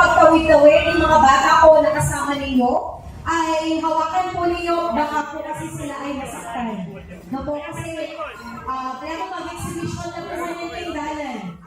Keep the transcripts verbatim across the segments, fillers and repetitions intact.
Pagtawid-tawid, yung mga bata po na kasama ninyo, ay hawakan po ninyo, baka po kasi sila ay masaktan. No po kasi, ah, kaya po mag-exhibition na po sa inyong tindalan.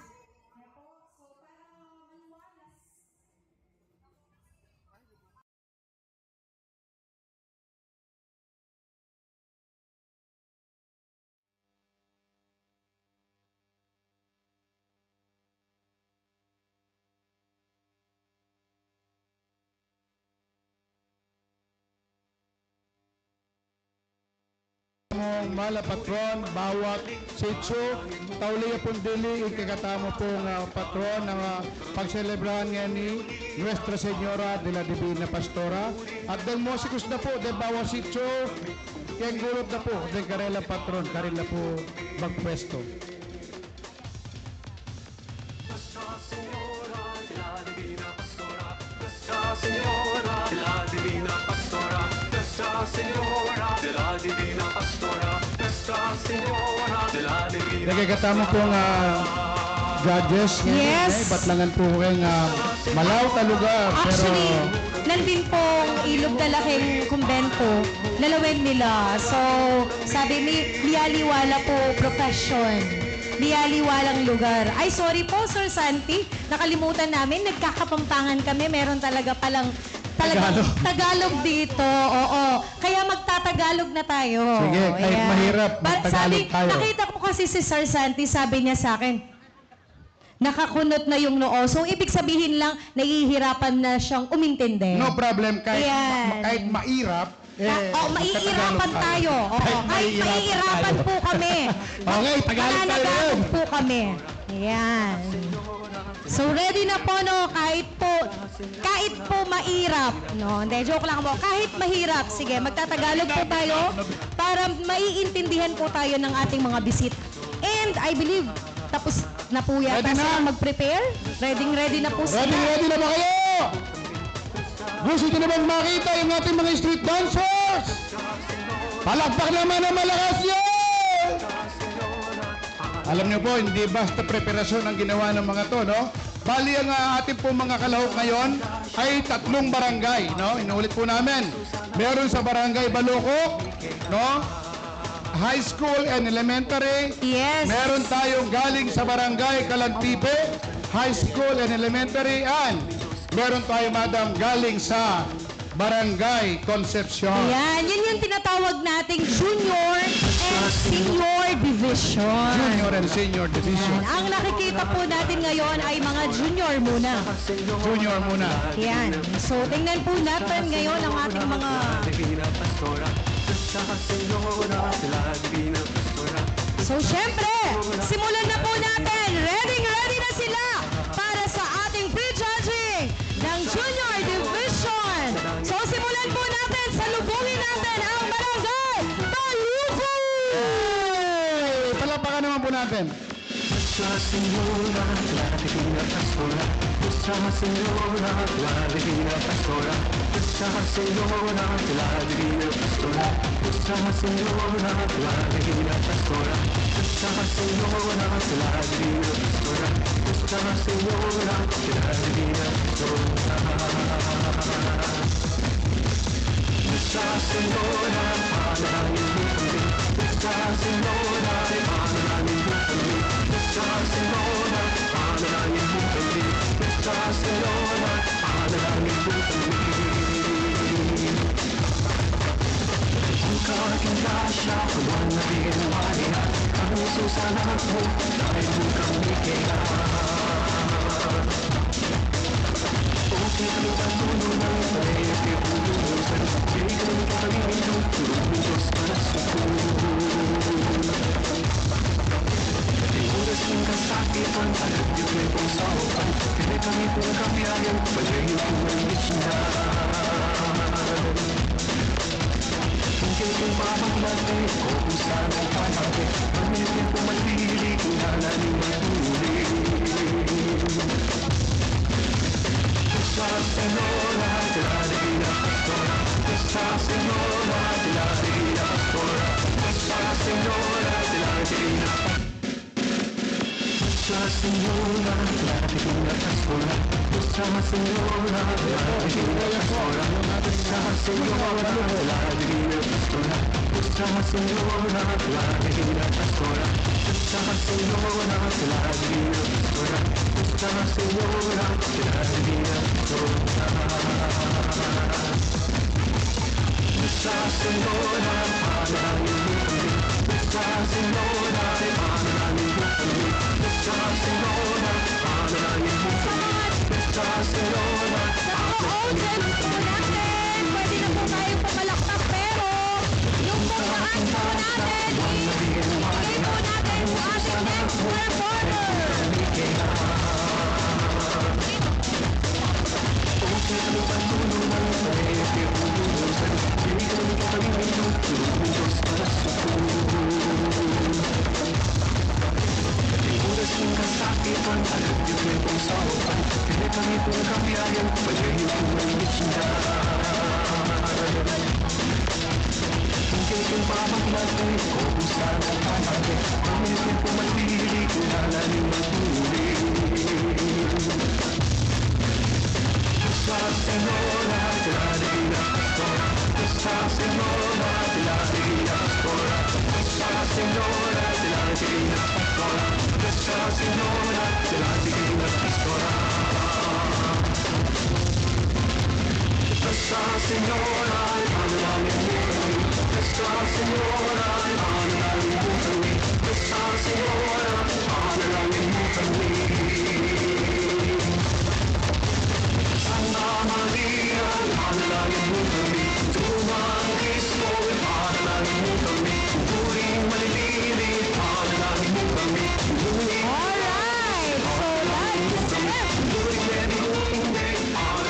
Mala patron, bawat sitio, tauli ya pung dili, ing kekatamu pung, ah, patron, a, ah, pagselebrahan ngeni Nuestra Señora de la Divina Pastora. At deng musikus na pu, deng bawat sitio, keng gulut na pu, deng karelang patron, karin na pu magpwesto. Kekatamu pung, ah, judges, yes, eh, batlangan pu keng, ah, malaut a lugar, pero actually, nandin pong ilub na laking kumbento, lalawen nila. So, sabi mi, liwaliwa la pu profession. Liwaliwa lang lugar. Ay, sorry po, Sir Santi. Nakalimutan namin, nagkakapampangan kami. Meron talaga palang, talagang Tagalog. Tagalog dito. Oo. Kaya magtatagalog na tayo. Sige, kahit mahirap, magtagalog tayo. Sabi, nakita ko kasi si Sir Santi, sabi niya sa akin, "Nakakunot na yung noo." So, ibig sabihin lang, nahihirapan na siyang umintindi. No problem. Kahit ma-, kahit mahirap, Eh, oh, maiirapan tayo. Oo, kahit maiirapan po kami. Okay, Tagalog tayo ngayon. Mananagalog po kami. Ayan. So, ready na po, no? Kahit po, kahit po mahirap, no? Hindi, joke lang po. Kahit mahirap, sige, magtatagalog po tayo para maiintindihan po tayo ng ating mga bisita. And I believe, tapos na po yata silang mag-prepare. Ready na? Ready, ready na po sila. Ready, ready na ba kayo? Gusto niyo na bang makita yung ating mga street dancers? Palakpak naman ng malakas yan! Alam niyo po, hindi basta preparasyon ang ginawa ng mga to, no? Bali, ang, ah, ating pong mga kalahok ngayon ay tatlong barangay, no? Inuulit po namin. Meron sa Barangay Balukok, no? High School and Elementary. Yes. Meron tayong galing sa Barangay Calantipe, High School and Elementary, and meron tayo, madam, galing sa Barangay Concepcion. Ayan, yun yung tinatawag nating junior and senior division. Junior and senior division. Ayan. Ang nakikita po natin ngayon ay mga junior muna. Junior muna. Ayan. So, tingnan po natin ngayon ang ating mga... So, syempre, simulan na po natin. Ready, ready na sila para sa ating prejudging ng Junior Division. So, simulan po natin, salubungin natin ang Barangay Baluco! Hey! Palakpakan naman po natin. Nuestra Señora de la Divina Pastora, Nuestra Señora de la Divina Pastora, Nuestra Señora de la Divina Pastora, Nuestra Señora de la Divina Pastora, Nuestra Señora de la Divina Pastora, Nuestra Señora de la Divina Pastora. Nuestra Señora, panalangin mo kami. Nuestra Señora, panalangin mo kami. Nuestra Señora, panalangin mo kami. Nuestra Señora, panalangin mo kami. Ang kaking grasya, buwan na rin malihat. Ang Jesus, anak mo, dahil mo kami kailangan. Nuestra Señora de la Divina Pastora, Sa mga, sa mga audience po natin, pwede na po tayong pumalakpak, pero yung pong daan po natin, ibigay po natin sa ating next performer. Alright, so that's it.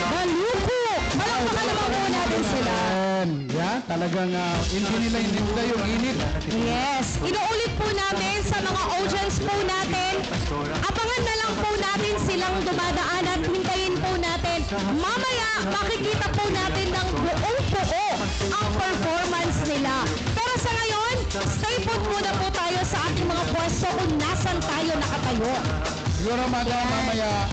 Baluku. Palakpakan naman po natin sila. Yan, yan. Talagang, ah, hindi nila ininda yung init. Yes. Inuulit po namin sa mga audience po natin, abangan na lang po natin silang dumadaan at hintayin po natin. Mamaya, makikita po natin ng buong-buo ang performance nila. Pero sa ngayon, stay put muna po tayo sa ating mga pwesto kung nasan tayo nakatayo. Siguro, madam, mamaya,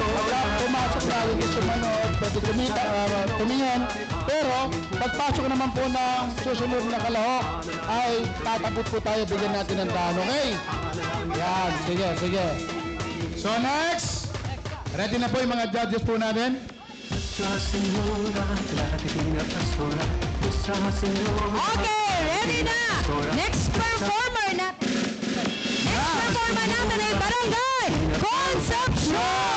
pagka pumasok tayo, gusto manood, pwede kumita, ah, tumingin. Pero, pagpasok naman po ng susunod na kalahok, ay tatapot po tayo, bigyan natin ng daan, okay? Yan, sige, sige. So, next, ready na po yung mga judges po natin? Okay, ready na. Next performer na. Next performer natin ay Barangay Concepcion!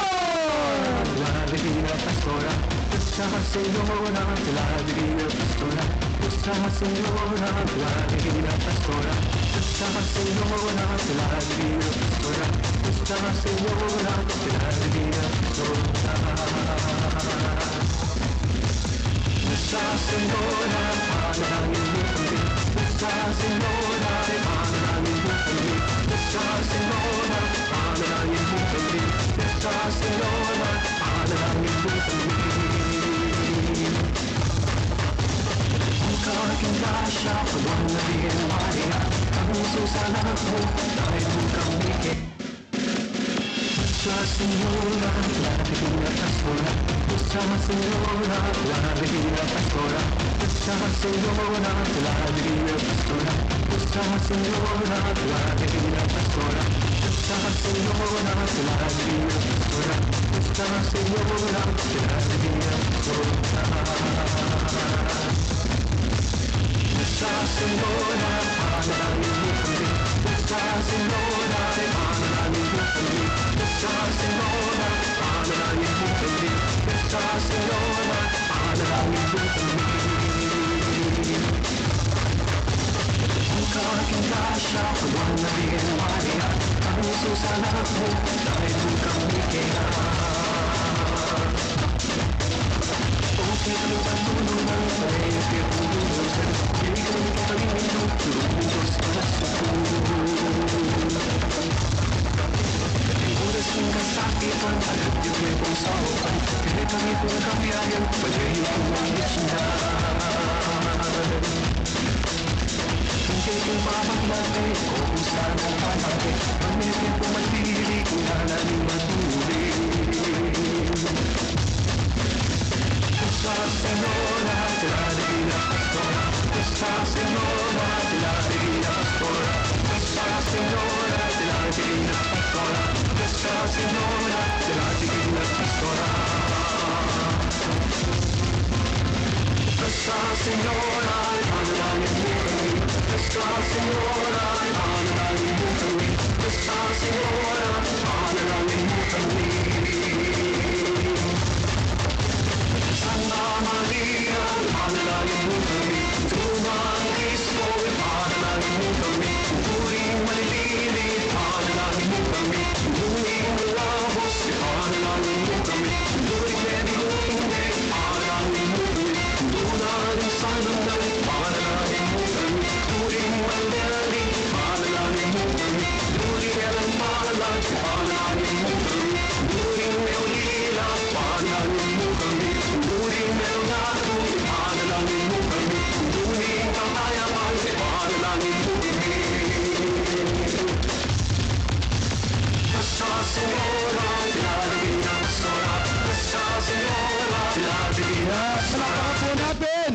Yan, palakpakan po natin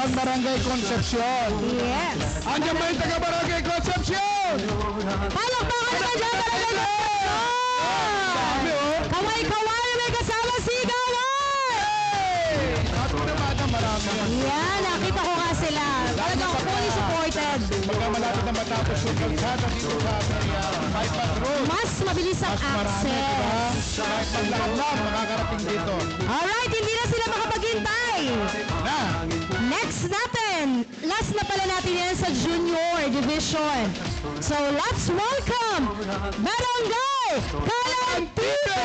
ang Barangay Concepcion. Yes. Andiyan ba yung taga Barangay Concepcion? Palakpakan naman dyan, Barangay Concepcion! Dami, oh. Kaway-kaway, may kasama sigawan! Hey! At naman, marami yan. Yan, nakita ko nga sila. Talagang fully supported. Pagka malapit na matapos yung kalsada dito sa may, ah, bypass road, mas mabilis ang access. Mas marami, di ba? Kahit maglaan lang, makakarating dito. Alright, hindi na sila makapaghintay. Na. Next natin, last na pala natin yan sa Junior Division. So, let's welcome Barangay Calantipe!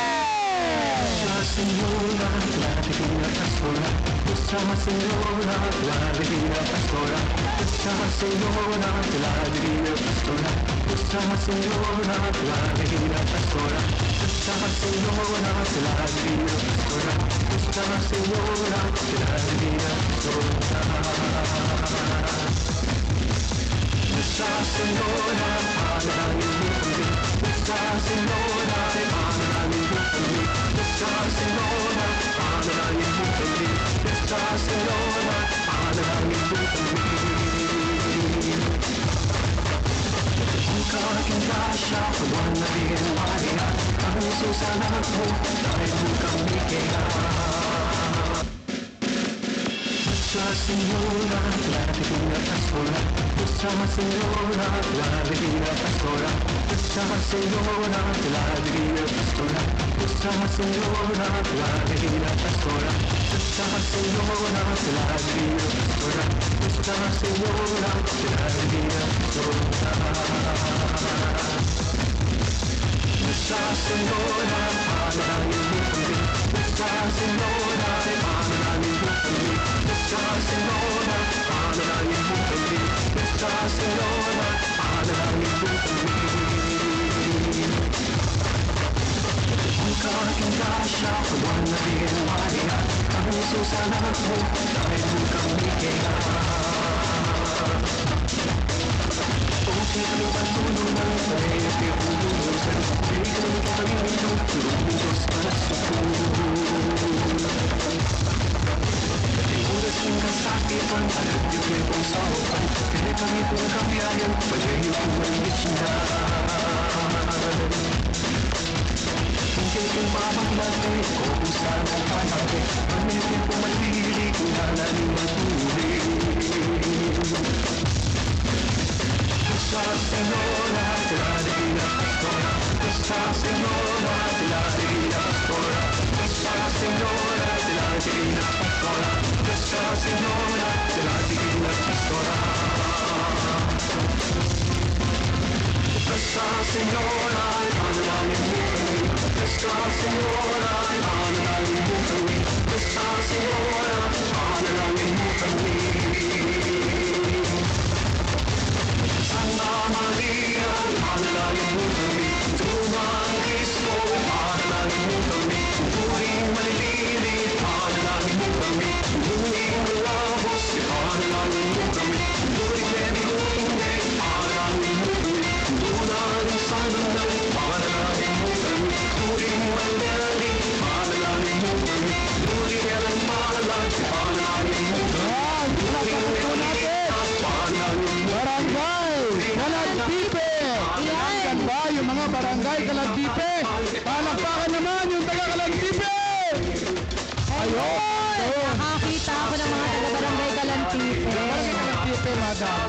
Pagka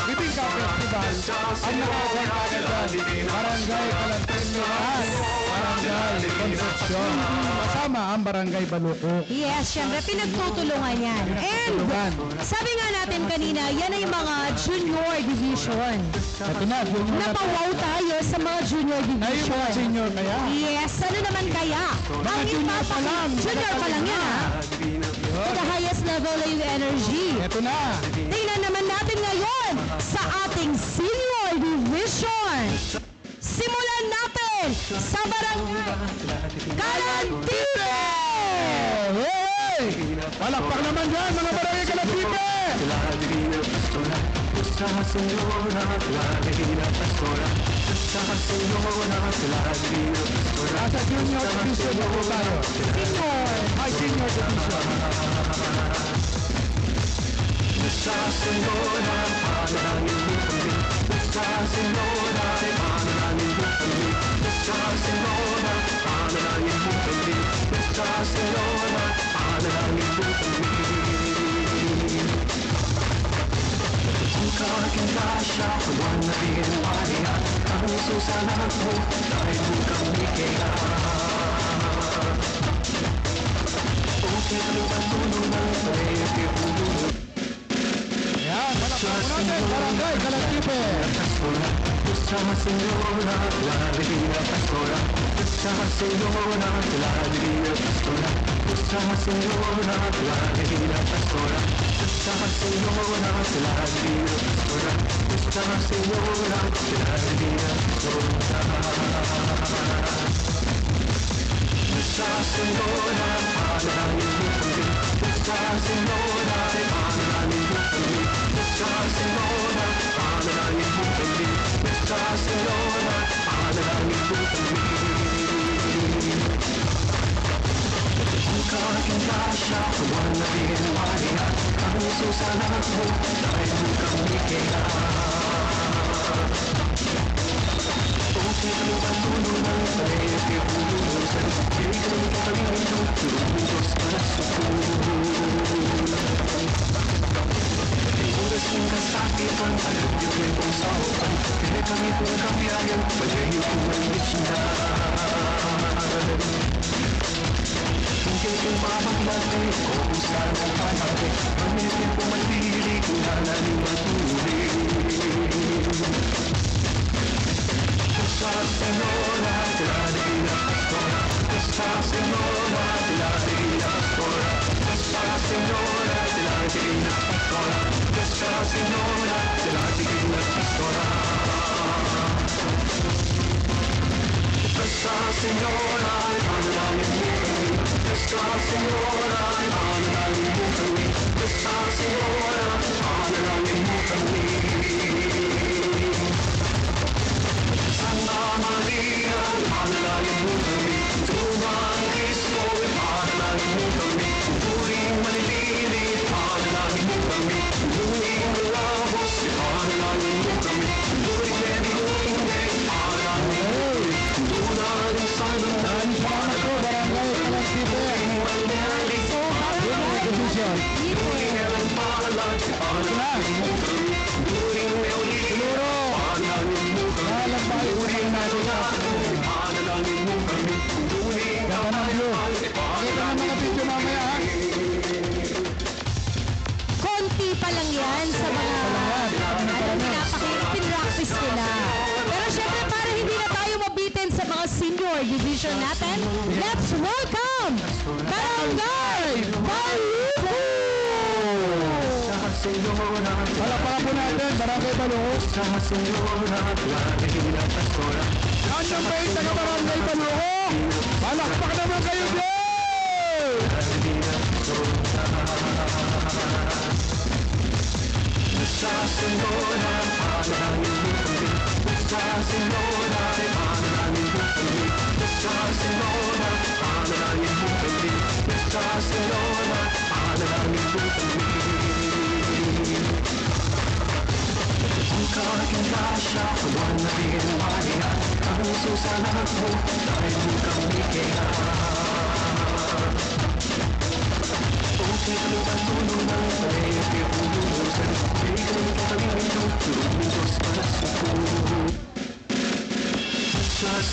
Bibingka Festival, ang nakasangkagan dyan, Barangay Calantipe at Barangay Concepcion. Kasama ang Barangay Baluco. Yes, syempre, pinagtutulungan yan. And, sabi nga natin kanina, yan ay mga junior division. Ito na, junior na to. Napawaw tayo sa mga junior division. Ay, yung mga senior kaya? Yes, ano naman kaya? Mga junior pa lang. Junior pa lang yan, ha? To the highest level na yung energy. Eto na. Tingnan naman natin ngayon sa ating senior division. Simulan natin sa Barangay Calantipe! Hey! Palakpak naman dyan, mga Barangay Calantipe! Nasa junior division na po tayo. Senior. Ay, senior division. Yan, palakpakan po natin, Barangay Calantipe. Ganda ng view. Pakita ng mga video mamaya, ha? Konti pa lang yan sa mga, ano, pinapakita, pinractice nila. Pero syempre, para hindi na tayo mabitin sa mga senior division natin, let's welcome Barangay Baluco! Palakpakan po natin, Barangay Baluco. Nandyan ba yung taga Barangay Baluco? Palakpak naman kayo, Jay!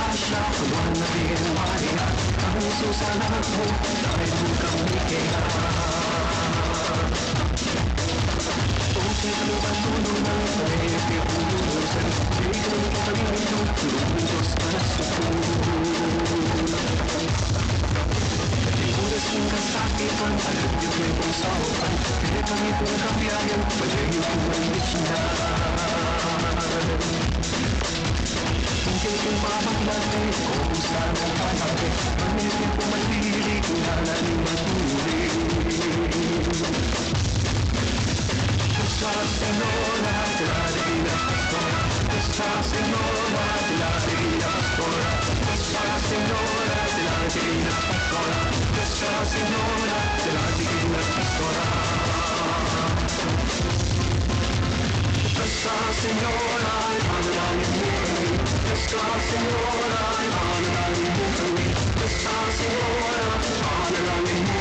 grasya, kawan na rin wari at ang Jesus anak mo, dahil mo kami kaya. Nuestra Señora de la Divina Pastora, Nuestra Señora de la Divina Pastora, Nuestra Señora de la Divina Pastora, Nuestra Señora de la Divina Pastora. Nuestra Señora, Hermana de la Divina, Nuestra Señora, Hermana de la Divina, Nuestra Señora, Hermana de la Divina.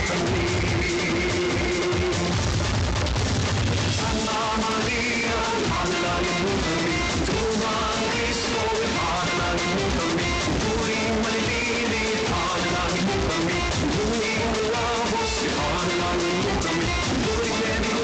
Santa Maria, ipanalangin mo kami. Ina ng Kristo, ipanalangin mo kami. Buring maliliit, ipanalangin mo kami. Buring malabos, ipanalangin mo kami. Buring meding,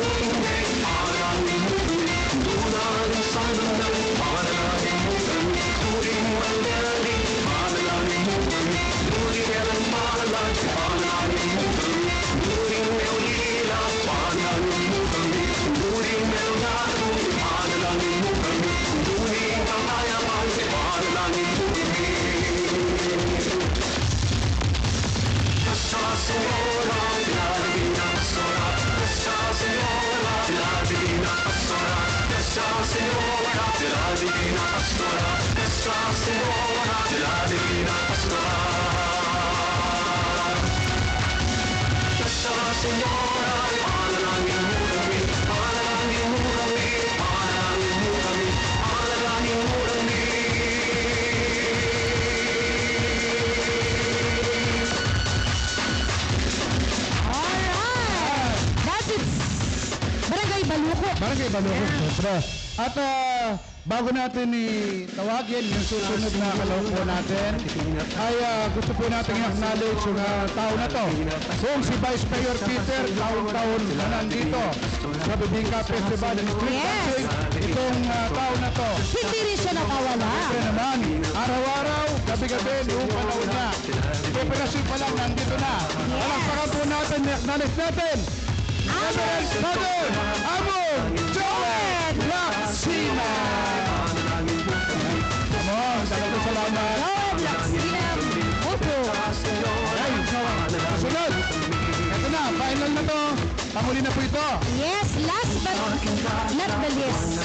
ipanalangin mo kami. Dula ng sanlibutan, ipanalangin mo kami. Buring maliliit, ipanalangin mo kami. Buring alang palad, ipanalangin mo kami. Buring maulila, ipanalangin mo kami. Buring melangalu, ipanalangin mo kami. Buring kapayapan, ipanalangin mo kami. Nuestra Señora de la Divina Pastora, Nuestra Señora de la Divina Pastora, Nuestra Señora de la Divina Pastora, Nuestra Señora de la Divina Pastora. Nuestra Señora, ipanalangin mo kami, ipanalangin mo kami, ipanalangin mo kami, ipanalangin mo kami. Alright! That's it! Barangay Baluco. Barangay Baluco, yeah, siyempre. At, ah, bago natin itawag yan, yung susunod na kalaunan natin, ay, ah, gusto po natin i-acknowledge yung, ah, tao na to. Kung si Vice Mayor Peter, taon-taon na nandito sa Bibingka Festival and Street dancing, itong, ah, tao na to. Hindi rin siya nakawala. Siyempre naman, araw-araw, gabi-gabi, noong panahon niya. Preparasyon pa lang, nandito na. Yes. Palakpakan po natin, i-acknowledge natin. Reverend Father Among Joel Lacsina. Among, daghang salamat. Joel Lacsina. Opo. Ay, kasunod. Ito na, final na to. Panguli na po ito. Yes, last but not the least.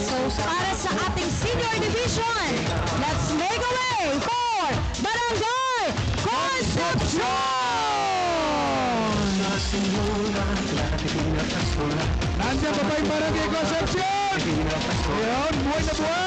So, para sa ating senior division, let's make a way for Barangay Concepcion! Nandiyan pa ba yung Barangay Concepcion? Yun, buhay na buhay!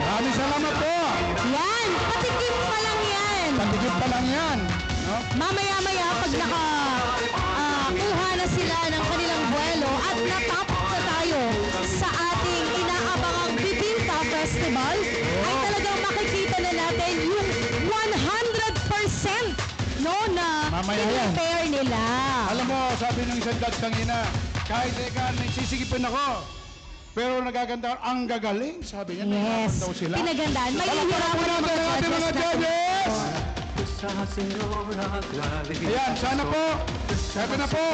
Maraming salamat po. Yan, patikim pa lang yan. Patikim pa lang yan, no? Mamaya-maya, pag naka, ah, kuha na sila ng kanilang buwelo at natapos na tayo sa ating inaabangang Bibingka Festival, ay talagang makikita na natin yung one hundred percent, no, na prepare nila. Alam mo, sabi ng isang judge kanina, kahit ika, nagsisigipan ako, pero nagaganda, ang gagaling, sabi niya, yes, nagaganda daw sila. Pinagandaan. Palakpakan po natin ang ating mga judges. Ayan, sana po, sabi na po,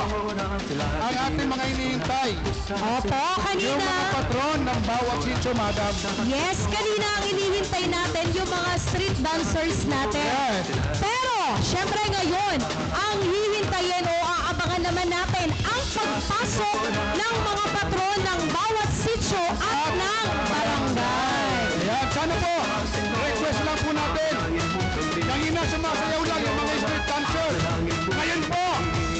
ang ating mga hinihintay. Opo, kanina. Yung mga patron ng bawat sitio, madam. Yes, kanina ang hinihintay natin, yung mga street dancers natin. Yes. Pero, syempre ngayon, ang hihintayin o aabangan naman natin ang pagpasok ng mga patron ng bawat sitio at ng barangay. Ayan, sana po, request lang po natin. Kanina sumasayaw lang yung mga street dancer. Ngayon po,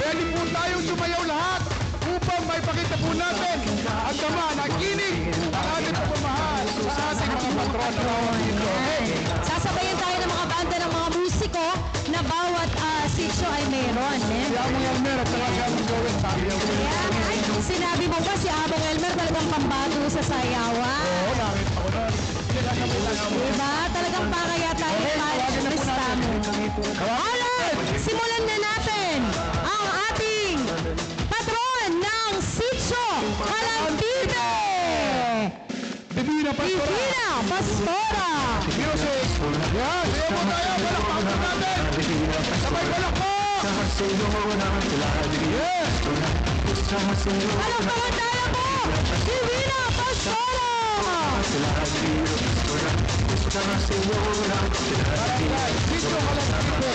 pwede po tayong sumayaw lahat upang maipakita po natin ang sama, nakikinig ang ating pagmamahal sa ating mga patron na bawat sitio. Okay? Sasabayan tayo ng mga banda ng mga musiko na bawat, ah, sitio ay meron, eh. Si Among Elmer at saka si Among Joel, sabi niya. Ayan. Ay, sinabi mo pa, si Among Elmer talagang pambato sa sayawan. Oo, nakita ko na. Diba? Talagang para yata yung college lista mo. Alright! Simulan na natin ang ating patron ng Sitio Kalantite! Divina Pastora. Divina Pastora. Music. Yan. Sayaw po tayo. Palakpakan po natin. Sabay palakpak. Yes. Palakpakan tayo po. Divina Pastora. Barangay Sitio Kalantite.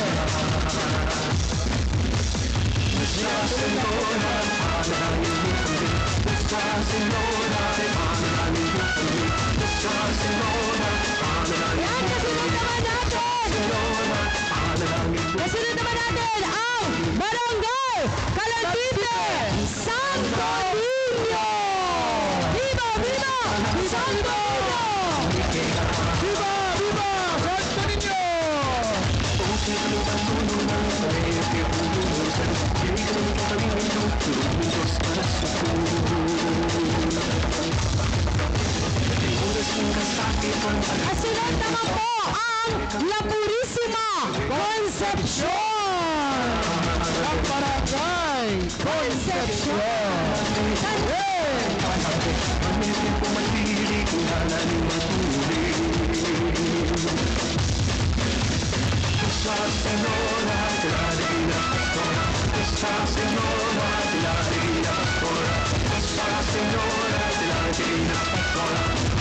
Yan, kasunod naman natin. Kasunod naman natin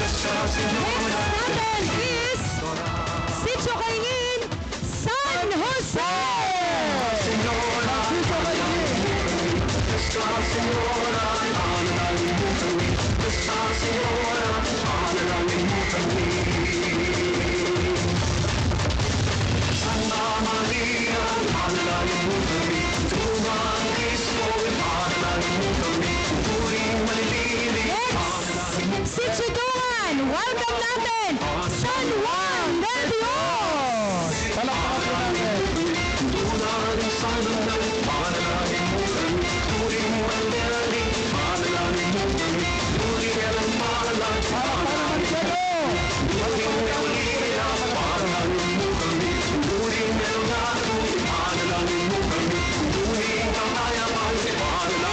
Next natin is Sitio Kaingin, San Jose! Next, Sitio Dungan, welcome natin, San Juan de Dios! Palakpakan po natin. Palakpakan naman kayo.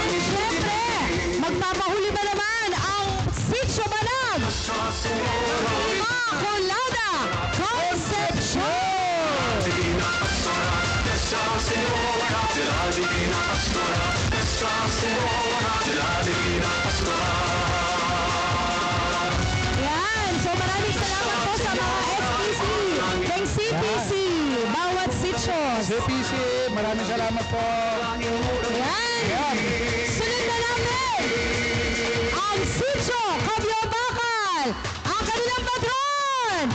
And syempre, magpapahuli ba naman ang Sitio Banag? Immaculada Concepcion! Yan. So, maraming salamat po sa mga S P C, keng C P C, bawat sitio. C P C, maraming salamat po. Yan. Yan. Sunod na namin ang Sitio Kabyabakal. Ang kanilang patron,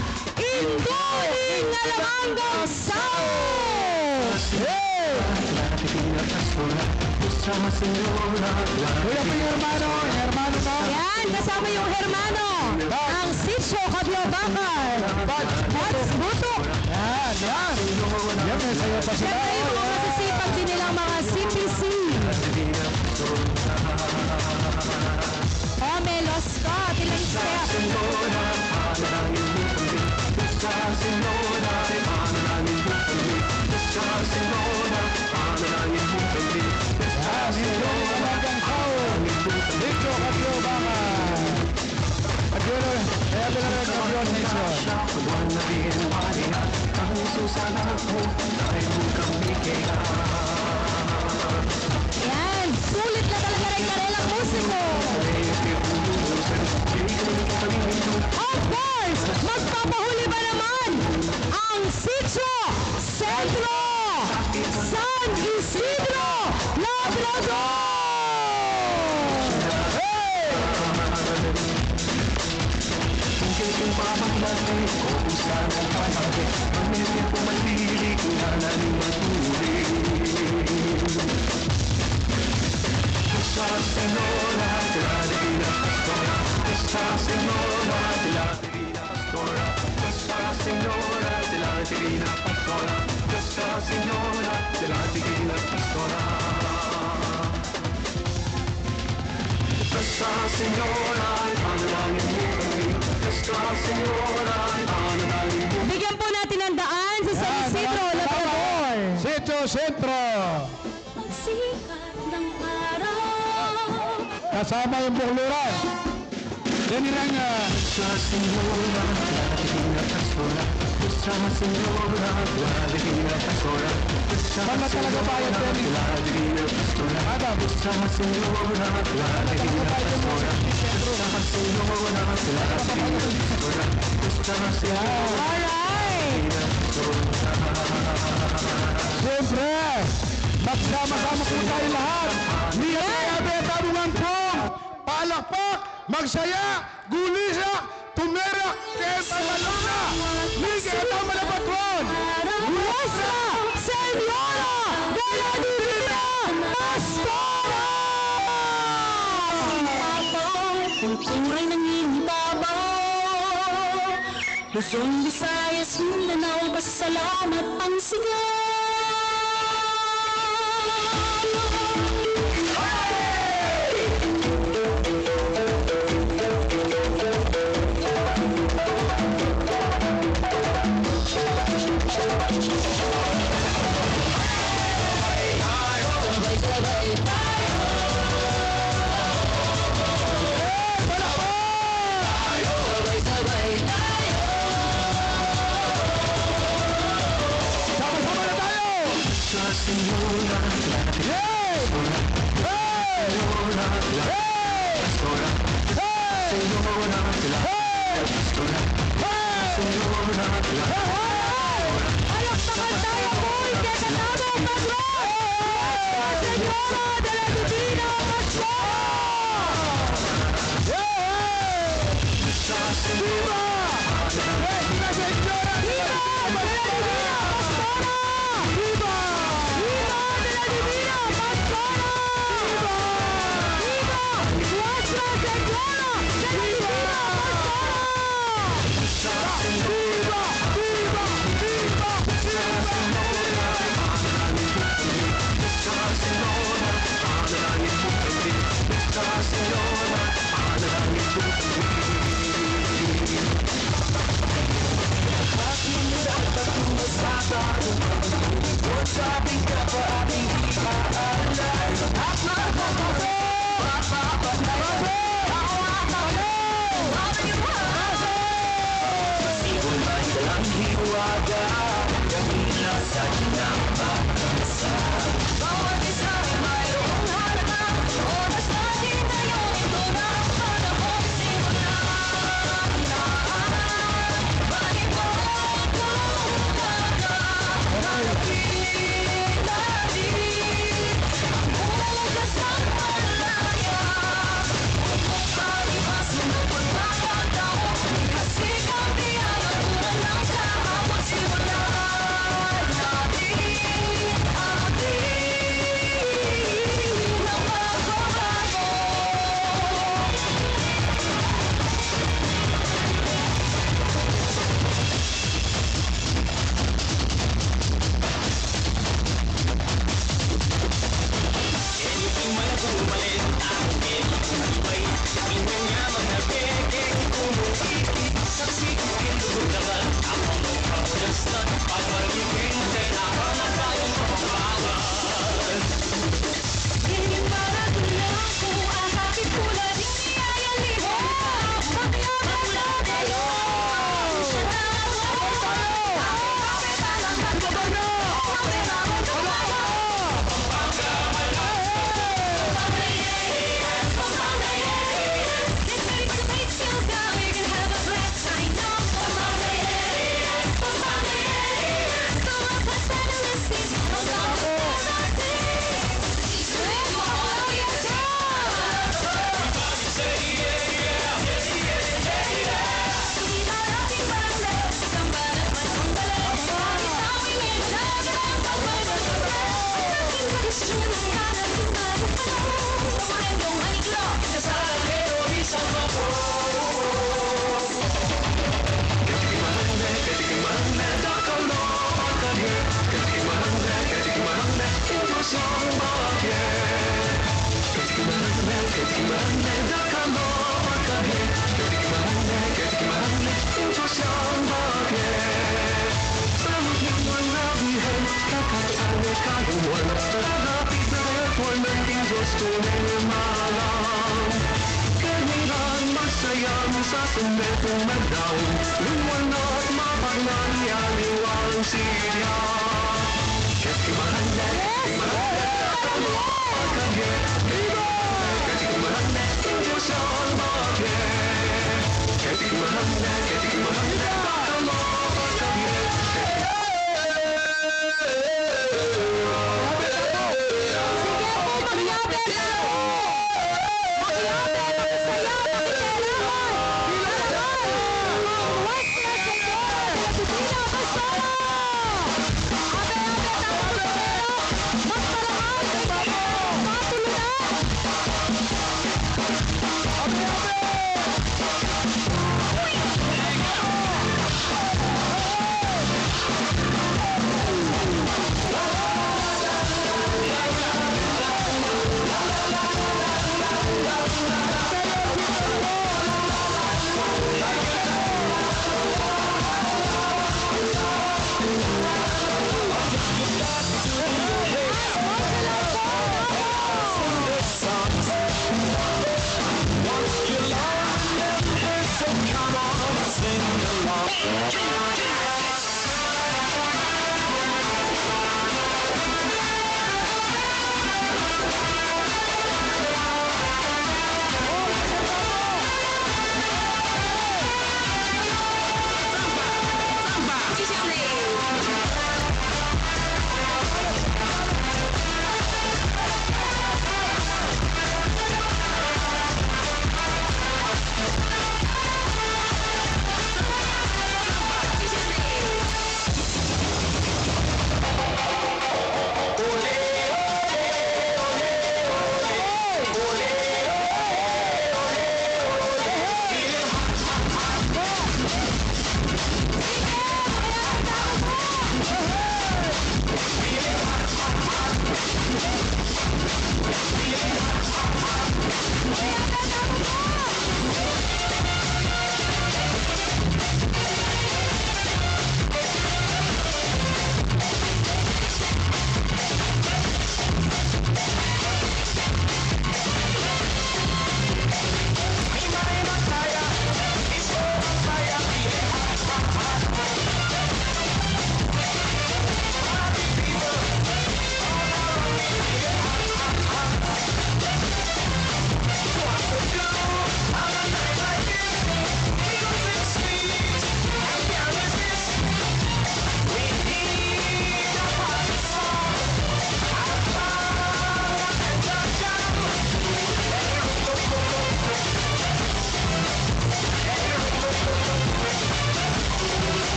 Indu ning Alamanggang Saus! Hey! Kuya, pa yung hermano, yung hermano mo. Yan, kasama yung hermano. Ang Sitio Kabyabakal. Bats Butuk. Yan, yan. Yan, may sayo pa sila. Siyempre, yung mga masisipag din nilang mga C P C. Oh, may lost ka. Tilang step. Yan, yung mga talagang tao. Dito, Kabyabakal. At yun, kaya talaga ang Kabyabakal Nation. Yan, sulit na talaga rin karelang musiko. Of course, magpapahuli ba naman ang Sitio Sentro, San Isidro Labrador! Hey! Bigyan po natin ng daan si San Isidro Labrador. Sitio Sentro. Pagsikat ng araw. Kasama yung bukluran. Yan yung, ah, Sana talaga bayad, Benny. Madam. Sana talaga bayad yung mga sentro. Alright. Siyempre, magsama-sama po tayo lahat. Yes. Ni Abeta Bungampong, palakpak, magsaya, gulisa, tumera, keta maluna, ni keta malapatwan. Nuestra Señora de la Divina Pastora! Kultura'y nangingibabaw, Luzon, Visayas, Mindanao, pasalamat ang sigaw.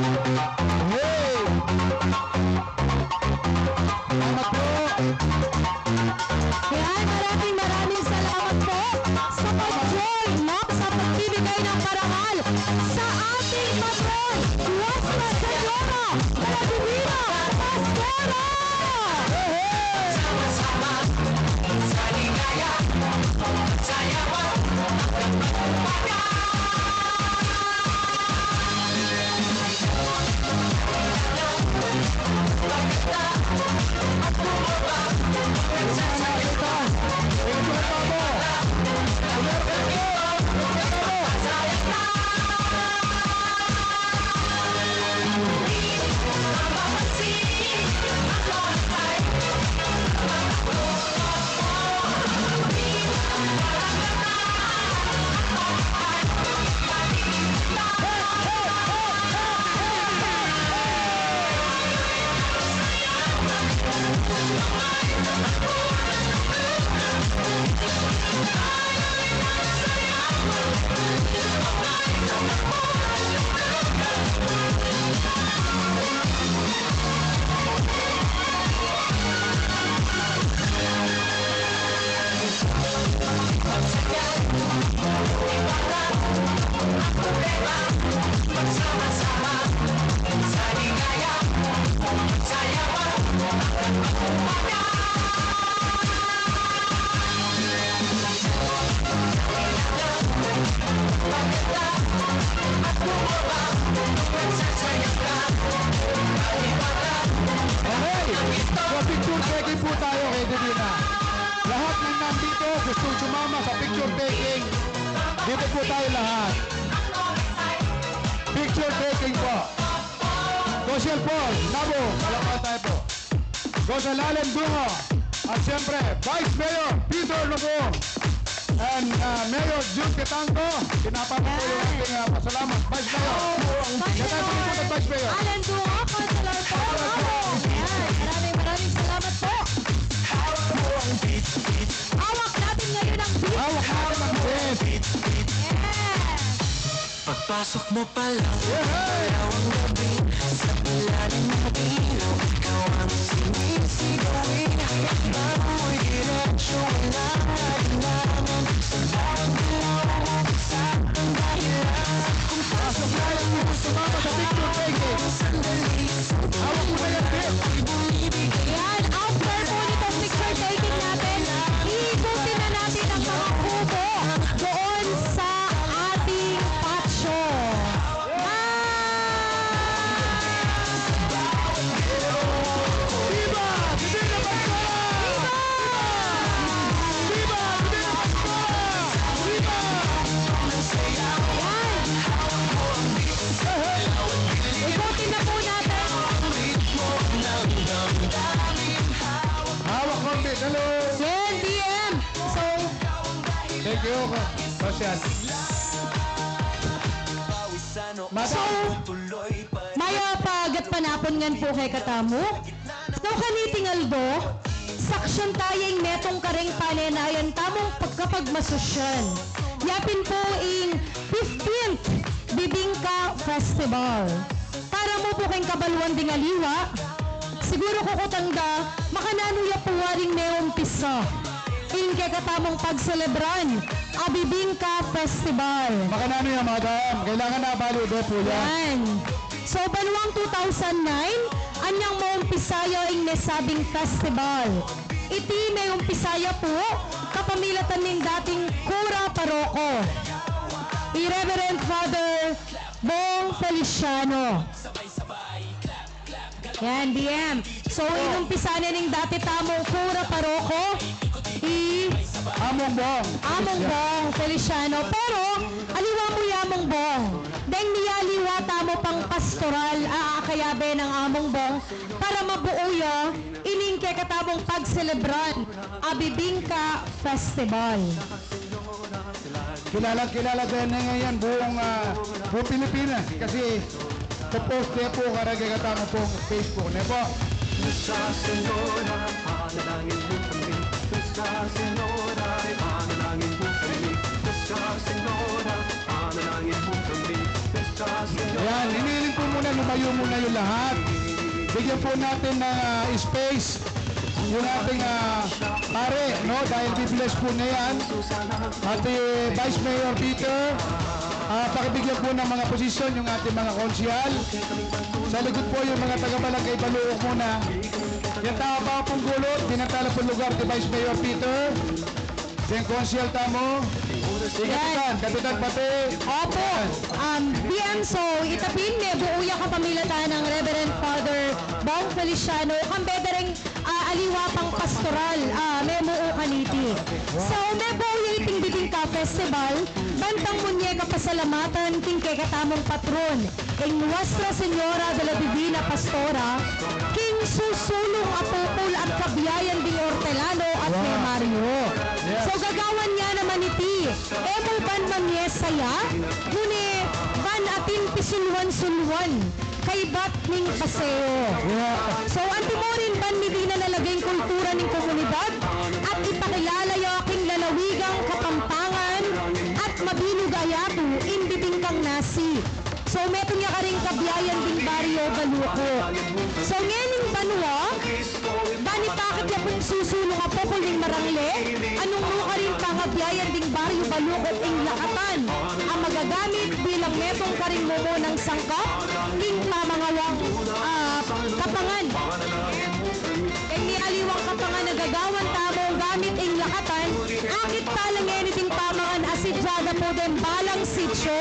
Hey! Salamat po. Yan, maraming, maraming salamat po sa pag-join, no, sa pagbibigay ng parangal sa ating patron, Nuestra Señora Vladimira Pastora! Okay. So, picture taking po tayo kay Divina. Lahat ng nandito, gustong sumama sa picture taking, dito po tayo lahat. Picture taking po. Gossel Paul Nabo, palakpakan tayo po. Gossel Allen Bungo. At siyempre, Vice Mayor Peter Lubong. And, uh, Mayor Jude Catanco, pinapasa po yung ating, uh, pasalamat. Vice Mayor. Yan. Vice Mayor Allen Bungo, Councilor Paul Nabo. Yan. Maraming, maraming salamat po. Hawak natin ngayon ang beat. Hawak natin ang beat. Yes. Pagpasok mo pa lang, yeah, dalawang gabi, sa ilalim ng ilaw, ikaw ang sinisigaw. Bago mo'y diretso, walang alinlangan. Sa bawat galaw mo, isa kang dahilan. Kung pasok na lang mo, sumama sa picture taking. Sandali, hawak mo na yan, Vic. Yan, after po nitong picture taking natin, iikutin na natin ang mga kubo doon sa ating patio. Ah! Viva! Viva! Viva! Viva! Viva! Viva! Yan. Ikutin na po natin. Hawak mo, Pete. Hello. Yan, D M. So, thank you, Boss Yan. Madam. So, mayap a gatpanapun ngan pu kekatamu. So, kaniting aldo, saksian taya ing metung kareng panenayan tamung pagkapagmasusyan. Ya pin pu ing fifteenth Bibingka Festival. Para mu pu king kabaluan ding aliwa, siguru kukutang da, makananu ya pu waring meumpisa ing kekatamung pagselebran a Bibingka Festival. Makananu ya, madam? Kailangan na balu de pu ya. Yan. So, banuang two thousand nine, anyang maumpisa ya ing nasabing festival. Iti meumpisa ya pu kapamilatan ning dating kura paroko, i Reverend Father Bong Feliciano. Yan, D M. So, inumpisa na ning dati tamung kura paroko, i Among Bong. Among Bong Feliciano. Pero, aliwa mu ya, Among Bong. Deng miyaliwa tamu pang pastoral a akayabe nang Among Bong para mabuo ya ining kekatamung pagselebran a Bibingka Festival. Kilala, kilala de ne ngan yan buung, ah, buung Pilipinas kasi popost de pu kareng kekatamu pung Facebook, ne pu? Nuestra Señora, ipanalangin mo kami. Nuestra Señora, ipanalangin mo kami. Nuestra Señora, ipanalangin mo kami. Nuestra Señora. Yan, hinihiling pu mu Muna, lumayo muna yung lahat. Bigyan po natin ng, ah, space yung ating, ah, pare, no? Dahil bibless po na yan. At, eh, Vice Mayor Peter, ah, pakibigyan po ng mga posisyon yung ating mga konsehal. Sa likod po yung mga taga-Barangay Baluok muna. Yung tao pa pong gulo, binantala po lugar ni Vice Mayor Peter. Yung konsehal tamu, si Yan. Kapitan, Kapitan pati. Opo. Yan. Um, B M, so, ita pin, mebuo ya kapamilatan nang Reverend Father Bong Feliciano, kambe da ring, ah, aliwa pang pastoral, ah, memuo kaniti. So, mebuo ya iting bibingka festival, bantang munye kapasalamatan king kekatamung patron, ing Nuestra Señora de la Divina Pastora, king susulung a pupul at kabiayan ding ortelano at Wow. memaryo. Yes. So, gagawan ya naman iti, e mu ban mamye saya, nune ban atin pisulwan-sulwan, kaybat ning paseo. Yeah. So, antimurin ban midinan na laging kultura ning komunidad at ipakilala ya king lalawigang Kapampangan at mabilug a yatu ing bibingkang nasi. So, metung ya karing kabiayan ding Baryo Baluco. So, ngening banua, ban ipakit ya pung susulung a pupul ning marangle, a nung nu karing pangabiayan ding Baryo Baluco ing lakatan a magagamit bilang metung karing mumunang sangkap king pamangawang, ah, kapangan. Ing mialiwang kapangan a gagawan tamung gamit ing lakatan, akit pala ngeni ding pamangan a sidya da pu deng balang sitio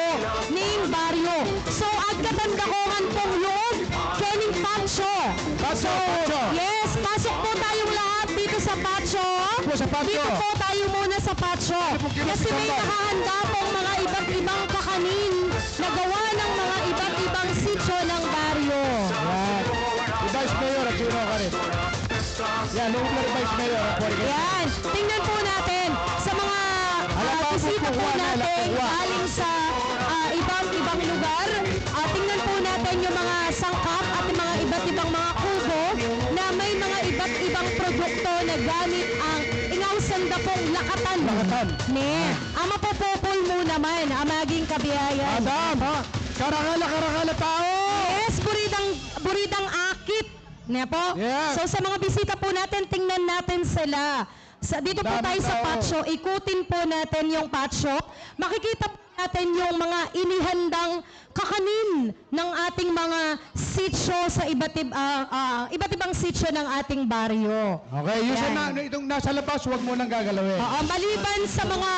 ning baryo. So, agkatan da ko ngan pung loob kening patio. Patio, So, patio. yes, pasok po tayong lahat dito sa patio. Po sa patio. Dito po tayo muna sa patio. Ano pong Kasi may kinakasama? nakahanda pong mga iba't ibang kakanin na gawa ng mga iba't ibang sitio ng baryo. Yan. Si Vice Mayor at sino ka rin? Yan, yung Vice Mayor at Yan. Tingnan po natin sa mga, ah, Alabang bisita po kukuha na, natin alabang kukuha. galing sa, ah, ibang-ibang lugar. Ah, tingnan po natin yung mga sangkap at yung mga iba't ibang mga kubo na may mga iba't ibang produkto na gamit ang ingausan da pong lakatan. Lakatan. Ne. Ang mapupupul mu naman, ang maging kabiayan. Madam, Opo. karakala, karakala tau. Yes, buridang, buridang akit. Ne po? Yes. So, sa mga bisita po natin, tingnan natin sila. Sa, dito po Daming tayo sa tao. patio. Ikutin po natin yung patio. Makikita po natin yung mga inihandang kakanin ng ating mga sitio sa iba't ib-, ah, ah, iba't ibang sitio ng ating baryo. Okay, yung sa Yan. na, itong nasa labas, huwag mo nang gagalawin. Oo, maliban sa mga,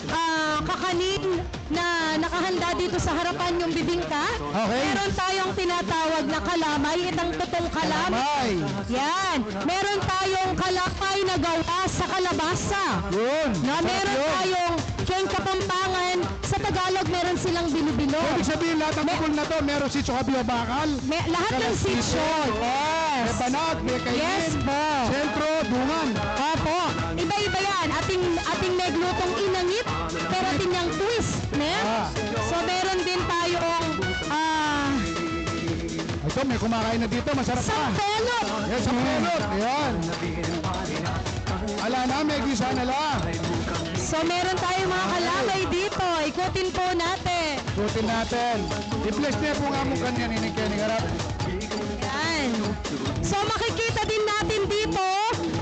ah, kakanin na nakahanda dito sa harapan yung bibingka, Okay. meron tayong tinatawag na kalamay, itang tutong kalamay. Kalamay. Yan. Meron tayong kalamay na gawa sa kalabasa. Yun. Na Sarap meron yun. tayong Keng Kapampangan, sa Tagalog, meron silang bilo-bilo. So, ibig sabihin, lahat ng May bukol na to, meron sitio kabyo bakal. May, lahat ng Kalas sitio, sitio. yes. May Banat, may Kailin, Yes po. Sentro, Dungan. Opo. Iba-iba yan. Ating, ating meglutong inangit, pero atin yang twist, ne? Ah. So, meron din tayong, ah, Ito, may kumakain na dito. Masarap pa. Sampelot. Yes, sampelot. Ayan. Ala na, may gisa na la. So, meron tayong mga kalamay dito. Ikutin po natin. Ikutin natin. I-bless niya po nga mong kanyan, ining kaya ning harap. Yan. So, makikita din natin dito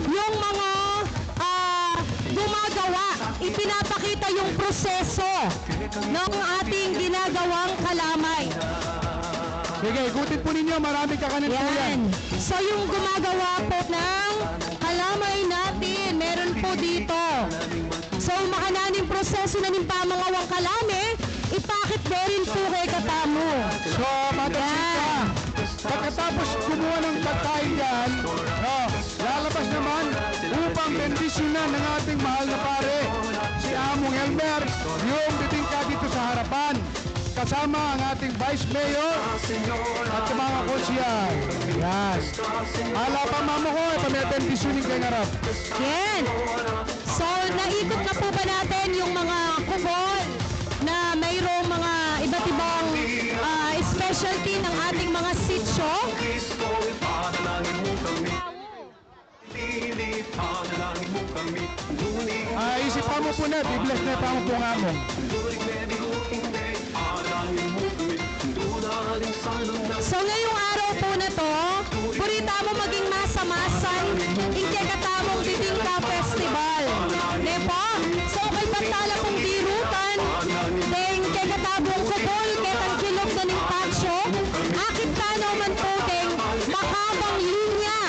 yung mga, ah, gumagawa. Ipinapakita yung proseso ng ating ginagawang kalamay. Sige, ikutin po ninyo. Maraming kakanin po yan. Yan. So, yung gumagawa po ng kalamay natin, meron po dito. So, makananu ing proseso na ning pamangawang kalame, ipakit da rin po kekatamu. So, Madam Yan. Sita, pagkatapos kumuha ng pagkain dyan, no, lalabas naman upang bendisyonan ng ating mahal na pare, si Among Elmer, yung bibingka dito sa harapan. Kasama ang ating Vice Mayor at yung mga konsehal. Yan. Ala pa, mamo ko, eh, pameten bisuning kay ngarap. Yan. So, naikot na po ba natin yung mga kubo na mayroong mga iba't ibang, ah, specialty ng ating mga sitio? Ah, isip pa mo po na, i-bless na pa mo po nga mo. So, ngayung araw po na to, buri tamu maging masamasan ing kekatamung Bibingka Festival. Ne po? So, kaybat tala pung dirutan deng kekatamung kubul ketang kilub na ning patio, akit tana naman po deng makabang linya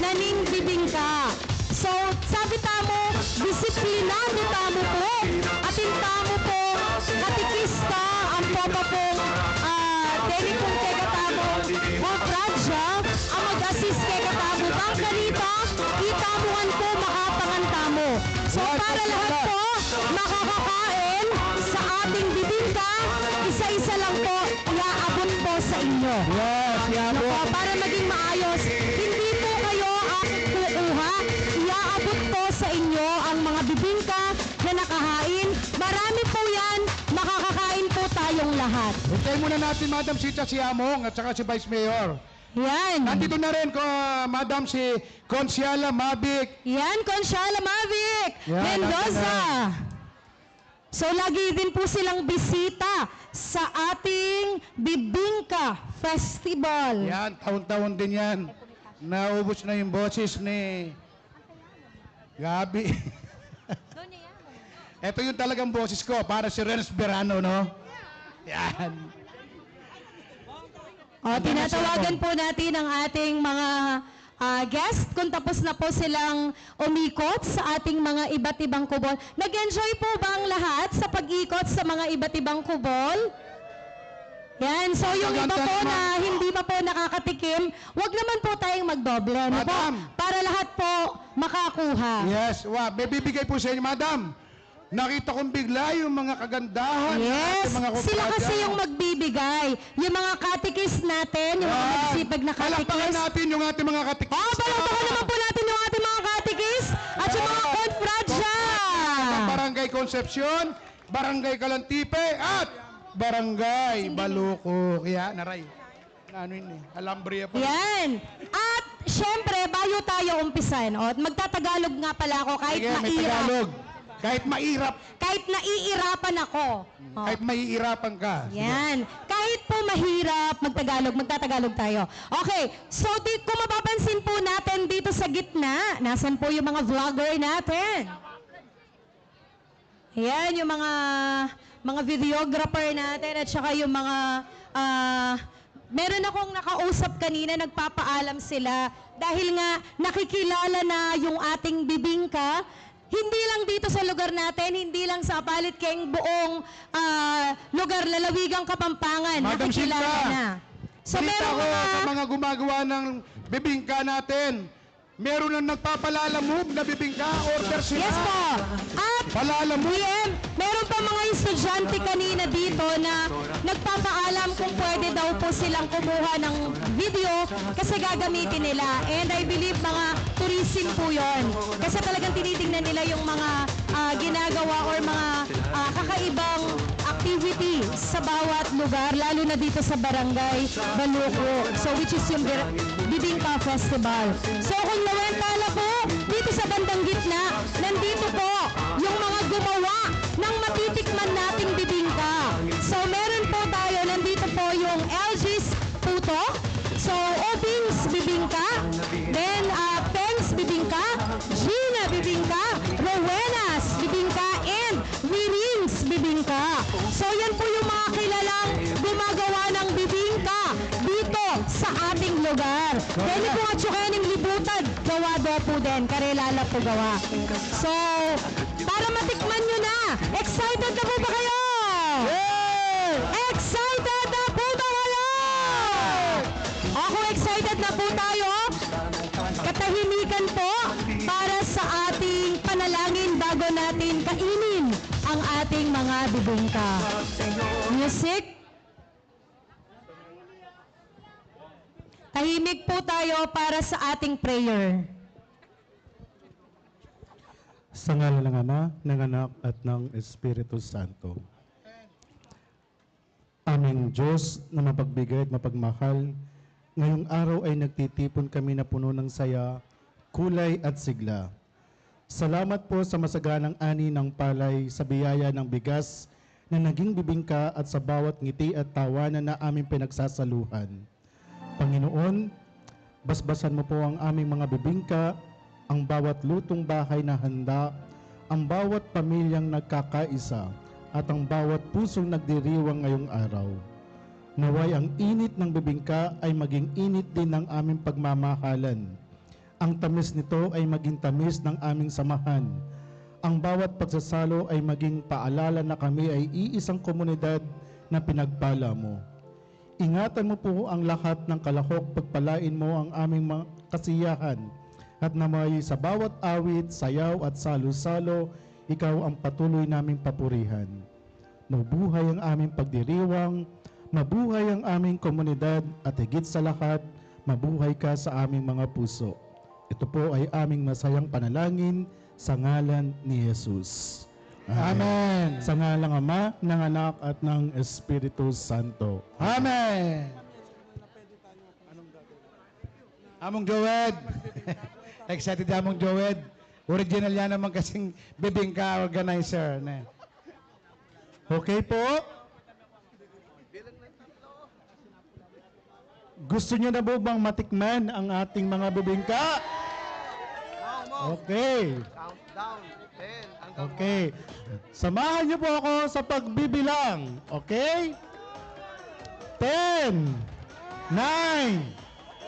na ning bibingka. So, sabi tamu, disiplinado tamu po. Atin tamu po, katikista, ampo pa pong, ah, deni pong kekatamung kofradya, a mag-assist kekatamu. Bang kanita, itamu ngan po, makapangan tamu. So, para lahat po, makakakain sa ating bibingka, isa-isa lang po, iaabot po sa inyo. Yes, yeah po. Nako, para maging maayos, hindi po kayo ang kukuha. Iaabot po sa inyo ang mga bibingka na nakahain. Marami po yan. Makakakain po tayong lahat. Hintayin muna natin, Madam Sita, si Among at saka si Vice Mayor. Yan. Nandito na rin ko, ah, Madam, si Consiala Mavic. Yan, Consiala Mavic Yan, Mendoza. Nandito na. So, lagi din po silang bisita sa ating Bibingka Festival. Yan, taon-taon din yan. Naubos na yung boses ni Gabi. Ito yung talagang boses ko, para si Renz Berano, no? Yan. O, tinatawagan po natin ang ating mga, ah, guest kung tapos na po silang umikot sa ating mga iba't ibang kubol. Nag-enjoy po ba ang lahat sa pag-ikot sa mga iba't ibang kubol? Yan. So, yung iba po na hindi pa po nakakatikim, wag naman po tayong magdoble, ano po? Madam. Para lahat po makakuha. Yes, wa, may bibigay po sa inyo, Madam. Nakita kong bigla yung mga kagandahan ng ating mga kumpadre. Yes, sila kasi yung magbibigay. Yung mga katikis natin, yung mga masisipag na katikis. Palakpakan natin yung ating mga katikis. Oh, palakpakan naman po natin yung ating mga katikis at yung mga kumpadre. Kumpadre ng Barangay Concepcion, Barangay Calantipe, at Barangay Baluco. Kaya, naray. Ano yun eh? Alambria pa. Yan. At, syempre, bayu tayo umpisan, o, magtatagalog nga pala ako kahit Sige, may mairap. Tagalog. Kahit mairap. Kahit naiirapan ako. O. Kahit maiirapan ka. Sige. Yan. Kahit po mahirap magtagalog, magtatagalog tayo. Okay. So, di, kung mapapansin po natin dito sa gitna, nasan po yung mga vlogger natin? Ayan, yung mga, mga videographer natin at saka yung mga, ah, meron akong nakausap kanina, nagpapaalam sila dahil nga nakikilala na yung ating bibingka, hindi lang dito sa lugar natin, hindi lang sa Apalit, keng buong, ah, lugar, lalawigang Kapampangan, Madam nakikilala Sita, na. So, balita meron ko mga sa mga gumagawa ng bibingka natin, meron nang nagpapalalamove na bibingka, order sila. Yes po. At Palalamove. P M, meron pa mga estudyante kanina dito na nagpapaalam kung pwede daw po silang kumuha ng video kasi gagamitin nila. And I believe mga tourism po yon. Kasi talagang tinitingnan nila yung mga, ah, ginagawa or mga, ah, kakaibang activity sa bawat lugar, lalo na dito sa Barangay Baluco. So, which is yung Bir-, Bibingka Festival. So, kung lawen tala po, dito sa bandang gitna, nandito po yung mga gumawa ng matitikman nating bibingka. So, meron po tayo, nandito po yung L G's Puto, so, Obing's Bibingka, then, ah, Peng's Bibingka, Gina Bibingka, Rowena's Bibingka, and Wiring's Bibingka. So, yan po yung mga kilalang gumagawa ng bibingka dito sa ating lugar. Pwede po nga tsukening libutad, gawa do po din, karelala po gawa. So, para matikman nyo na, excited na po ba kayo? Yay! Excited na po ba kayo? Ako, excited na po tayo. Katahimikan po para sa ating panalangin bago natin kainin ang ating mga bibingka. Music. Tahimik po tayo para sa ating prayer. Sa ngalan ng Ama, ng Anak, at ng Espiritu Santo. Aming Diyos na mapagbigay at mapagmahal, ngayong araw ay nagtitipon kami na puno ng saya, kulay at sigla. Salamat po sa masaganang ani ng palay, sa biyaya ng bigas na naging bibingka at sa bawat ngiti at tawanan na aming pinagsasaluhan. Panginoon, basbasan mo po ang aming mga bibingka, ang bawat lutong bahay na handa, ang bawat pamilyang nagkakaisa, at ang bawat pusong nagdiriwang ngayong araw. Naway ang init ng bibingka ay maging init din ng aming pagmamahalan. Ang tamis nito ay maging tamis ng aming samahan. Ang bawat pagsasalo ay maging paalala na kami ay iisang komunidad na pinagpala mo. Ingatan mo po ang lahat ng kalahok, pagpalain mo ang aming mga kasiyahan, at naway sa bawat awit, sayaw at salo-salo, ikaw ang patuloy naming papurihan. Mabuhay ang aming pagdiriwang, mabuhay ang aming komunidad, at higit sa lahat, mabuhay ka sa aming mga puso. Ito po ay aming masayang panalangin sa ngalan ni Jesus. Amen. Amen. Sa ngalan ng Ama, ng Anak, at ng Espiritu Santo. Amen. Among Joed. Excited ya, Among Joed. Original ya naman kasing bibingka organizer, ne? Okay po. Gusto niyo na po bang matikman ang ating mga bibingka? Okay. Countdown. Ten. Hanggang Okay. Samahan niyo po ako sa pagbibilang. Okay? Ten, nine,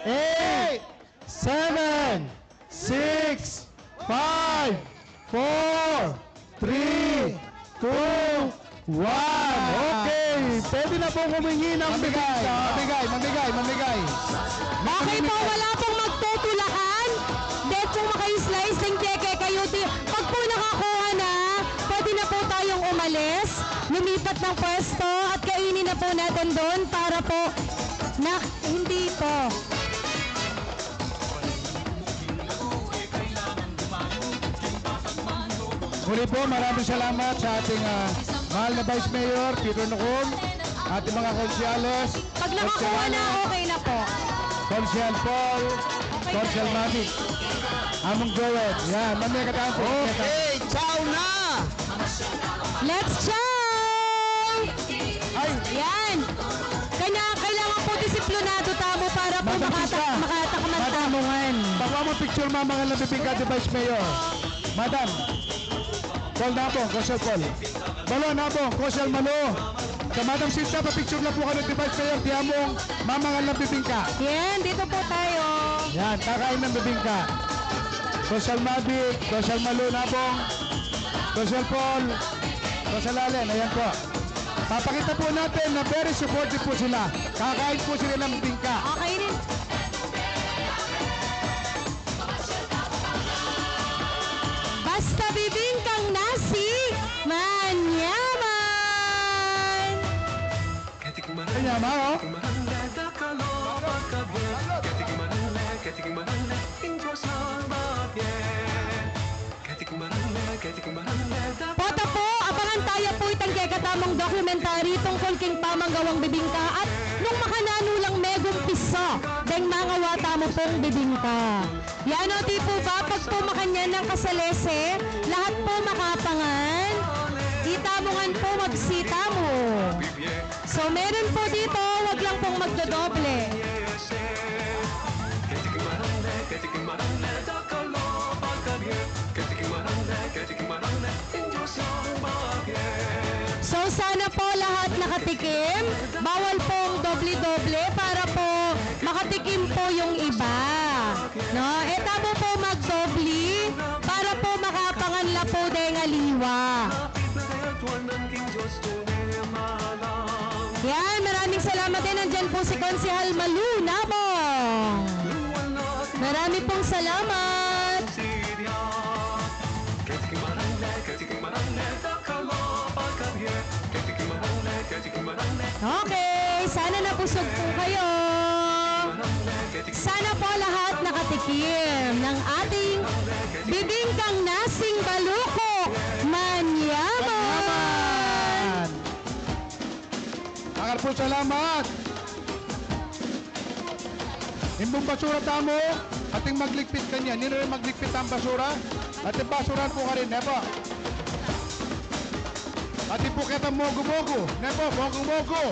eight, seven, six, five, four, three, two, one. Okay, pwede na pong humingi ng Mamigay, bibingka. Mamigay, mamigay, mamigay. Okay po, wala pong magtutulakan. Diretso maka-slice ng keke kayo. Di, pag po nakakuha na, pwede na po tayong umalis. Lumipat ng pwesto at kainin na po natin doon para po na hindi po. Muli po, maraming salamat sa ating, ah, mahal na Vice Mayor Peter Nocum, ating mga konsyales, Pag nakakuha na, konsyales, okay na po. Konsyal Paul, Okay na Konsyal po. Mavic, Among Joel. Yan, mamaya ka tayo po. Okay, ciao na! Let's ciao! Ay! Yan. Kanya, kailangan po disiplinado tamu para po Madam makata-, Sisa. Makatakman Madam, tamu ngan. Pakuha mo picture, mamangan na bibingka, Vice Mayor. Madam. Paul Nabong, Konsel Paul. Malu Nabong, Konsel Malu. Sa Madam Sisa, pa-picture na po kami, Vice Mayor, di among mamangan na bibingka. Yan, dito po tayo. Yan, kakain ng bibingka. Konsel Mavic, Konsel Malu Nabong, Konsel Paul, Konsel Allen, ayan po. Papakita po natin na very supportive po sila. Kakain po sila ng bibingka. Kakainin. Basta bibingkang nasi, manyaman. Manyaman, oh. Pota po, abangan taya po itang kekatamung documentary tungkul king pamanggawang bibingka at nung makananu lang megumpisa deng mangawa tamu pong bibingka. Yan o, di po ba, pag po makanyan ng kasalese, lahat po makapangan, itamu ngan po magsitamu. So, meron po dito, wag lang pong magdodoble. So, sana po lahat nakatikim. Bawal pong doble-doble para po makatikim po yung iba. No? E tamu po magdoble para po makapangan la po deng aliwa. Yan, maraming salamat din. Nandyan po si Konsehal Malu Nabong. Marami pong salamat. Okay, sana nabusog po kayo. Sana po lahat nakatikim ng ating bibingkang nasing baluko. Manyaman! Manyaman! Dakal pung salamat. Ing pung basura tamu, ating magligpit kanyan. Ninu rin magligpit ing basura? Ating basurahan pu karin, e pu? Atin pu ketang mogu-mogu. Ne pu, mogu-mogu.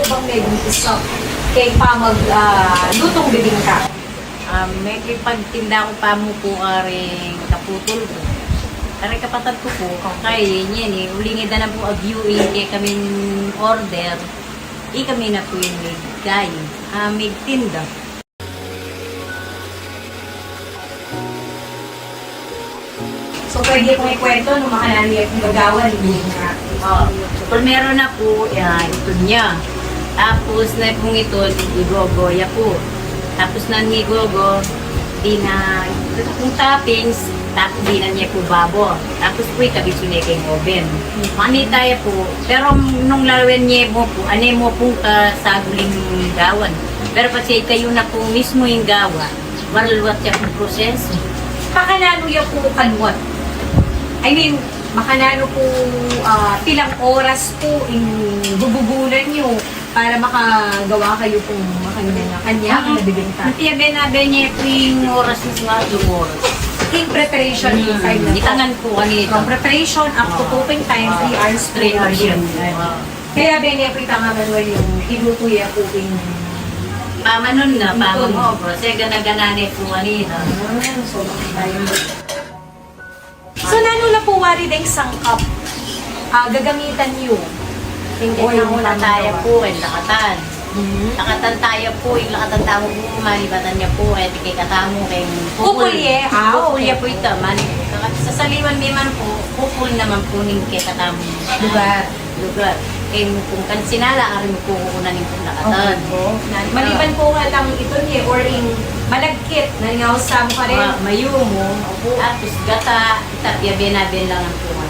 Bang megumpisa keng pamag, ah, lutong bibingka? Ah, mekipagtinda ku pa mu pu karing kaputol ku. Karing kapatad ku pu, kaya ngeni, uling ida na pu a viewing keng kami order, ikami na pu ing migkain, ah, migtinda. So, pwede pung ikwento nung makananu ya pung gagawan? O, primero na pu, ya, itun ya. Tapus na pung itun, igogo ya pu. Tapus nung igogo, dinan, ita pung toppings, tapus dinan ya pu babo. Tapus pu ikabit yu ne keng oven. Makanita ya pu, pero nung lawen ye mu pu, ane mu pung kasagul ing gawan. Pero kasi ikayu na pu mismu ing gawa. Makalwat ya pung proseso. Makananu ya pu kalwat? I mean, makananu pu, ah, pilang oras pu ing gugugunan yu para makagawa kayu pung makanyan a kanya, mm, na bibinta? Iti, abe na abe ne pu ing oras, mismu atlung oras. Ing preparation, mm, time na pu. Itangan pu kanita. From preparation up to, ah, cooking time, ah, three hours pu. Three hours yan. Yan. Ah. Kaya bene pu ita nga manual yung iluto ya pu ing pamanun na, pamanun. Kasi gana-gana ne pu kanina. Ah, so, tayo. So, nanu la pu wari deng sangkap, ah, gagamitan yu? Ing, o, ing una taya pu, ing lakatan. Mhm. Lakatan taya pu, ing lakatan tamu pu, malibatan ya pu, kaya tikay katamu, kaya kupul. Kupul ye? Ah, kupul ya pu ita, mani. Sasaliwan mi man pu, kupul naman pu ning kekatamu. Diba? Lugar. Keng pung kansinala, ari mu pu kukunan ing pung lakatan. Okay po. Maliban po nga lang ito niya, or ing malagkit, na nga usa mu karin. Ah, mayumu. Opo. Tapos gata, ita, pia bena-ben lang ang kuwan.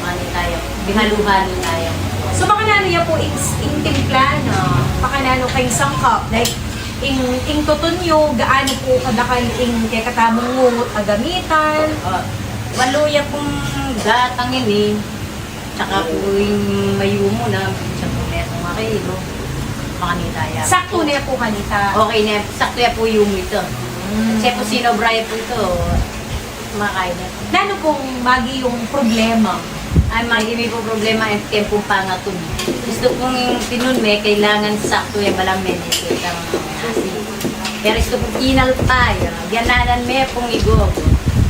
Mani tayo. Binaluhan tayo. So, makananu ya po ing, ing timpla, no? Makananu keng sangkap? Like, ing, ing tutun yu, gaano po kadakal ing kekatamung ngut a gamitan? Ah, walu ya pung gatang ini. Tsaka po ing mayumu na, minsan po meron nga kayo, no? Makanita ya. Sakto na po kanita. Okay na, sakto ya po yung ito. Mm. Kasi po sinobra ya po ito, makain na. Nanu pung magi yung problema? Ay, magi mi pu problema, e tiempung pangatun. Gusto pung tinun me, kailangan sakto ya, balang menese kang asin. Pero gusto pung inalpay, gananan me pung igogo.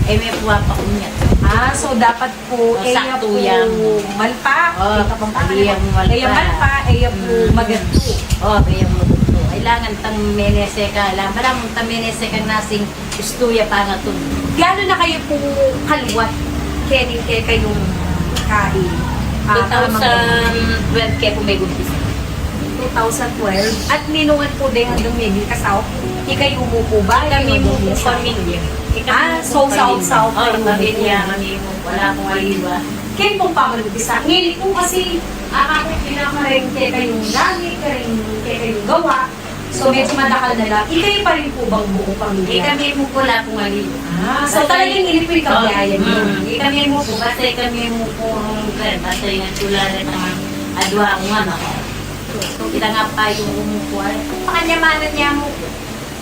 E me pu apakunyat. Ah, so dapat pu, o, e ya sakto pu yan. Malpa, o, e ya pu malpa, e ya pu magatu. O, e ya pu magatu. Kailangan tang menese ka, kailangan pala mung tang menese kang nasing gusto ya pangatun. Gaano na kayu pu kalwat kening kekayung kai? Ah, two thousand twelve ke pu megumpisa. Two thousand twelve? At ninungan pu deng hanggang megi kasawa? Ikayu mu pu ba? Kami mu pu pamilya. Ah, so, saop-saop kayu mu pu. Pamilya kami mu. Wala pung aliwa. Keng pung pamalumpisa. Ngeni pu kasi, ah, kapit pinakareng kekayung langit, kareng kekayung gawa. So, medyo madakal na la. Ikayu pa rin pu bang buong pamilya? Ikami mu pu la pung aliwa. Ah, so talagang ini pu ing kabiyayan niyu. Mm, ikami mu pu, basta ikami mu pu, basta ing tula na naman, adwa kung ano. Kita nga pa yung umukuha. Pakanyamanan niya mu.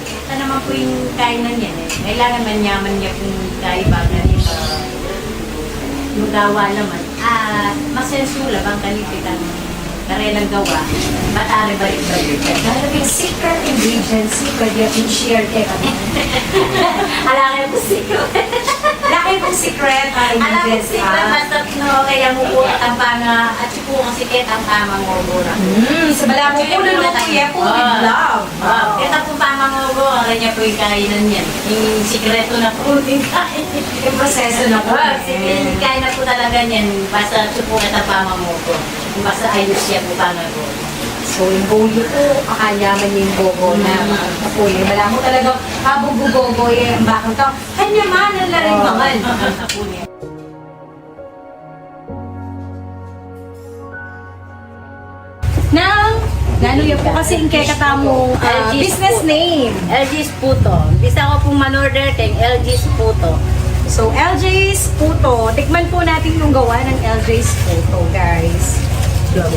Ita naman pu ing kainan niya, e. Kailangan manyaman niya pung kaibagan, e. Yung gawa naman, ah, masensu la bang kanita itang karelang gawa, matari balik-balik. Talagang secret ingredients, secret ya pung share kekami. Ala kayu pung secret. Ala kayu pung secret, ah, ingredients, ah. Ala kayu pung secret, basta no, kaya mu pu, tampang, ah, at Pu kasi ketang pamangogor. Hmm, so bala mu pu luluto ya pu with love. O, keta pu pamangogor, ala niya pu ing kainan niya. Ing sikreto na pu ing kainan. Ing proseso na pu. O, sige, ing kainan na pu talaga niyan, basta pu ketang pamangogor. Basta ayus ya pu pamangogor. So, ing gogo pu, pakanyaman ya ing gogo na. Hmm. Bala mu talaga, kabugu gogo ya, bakal ka, kanyamanan la ring mangan. Nang, nanu ya pu kasi ing kekatamung, ah, business name? L J's Puto. Bisa ko pung manorder keng L J's Puto. So, L J's Puto. Tikman po natin yung gawa ng L J's Puto, guys. Ayan.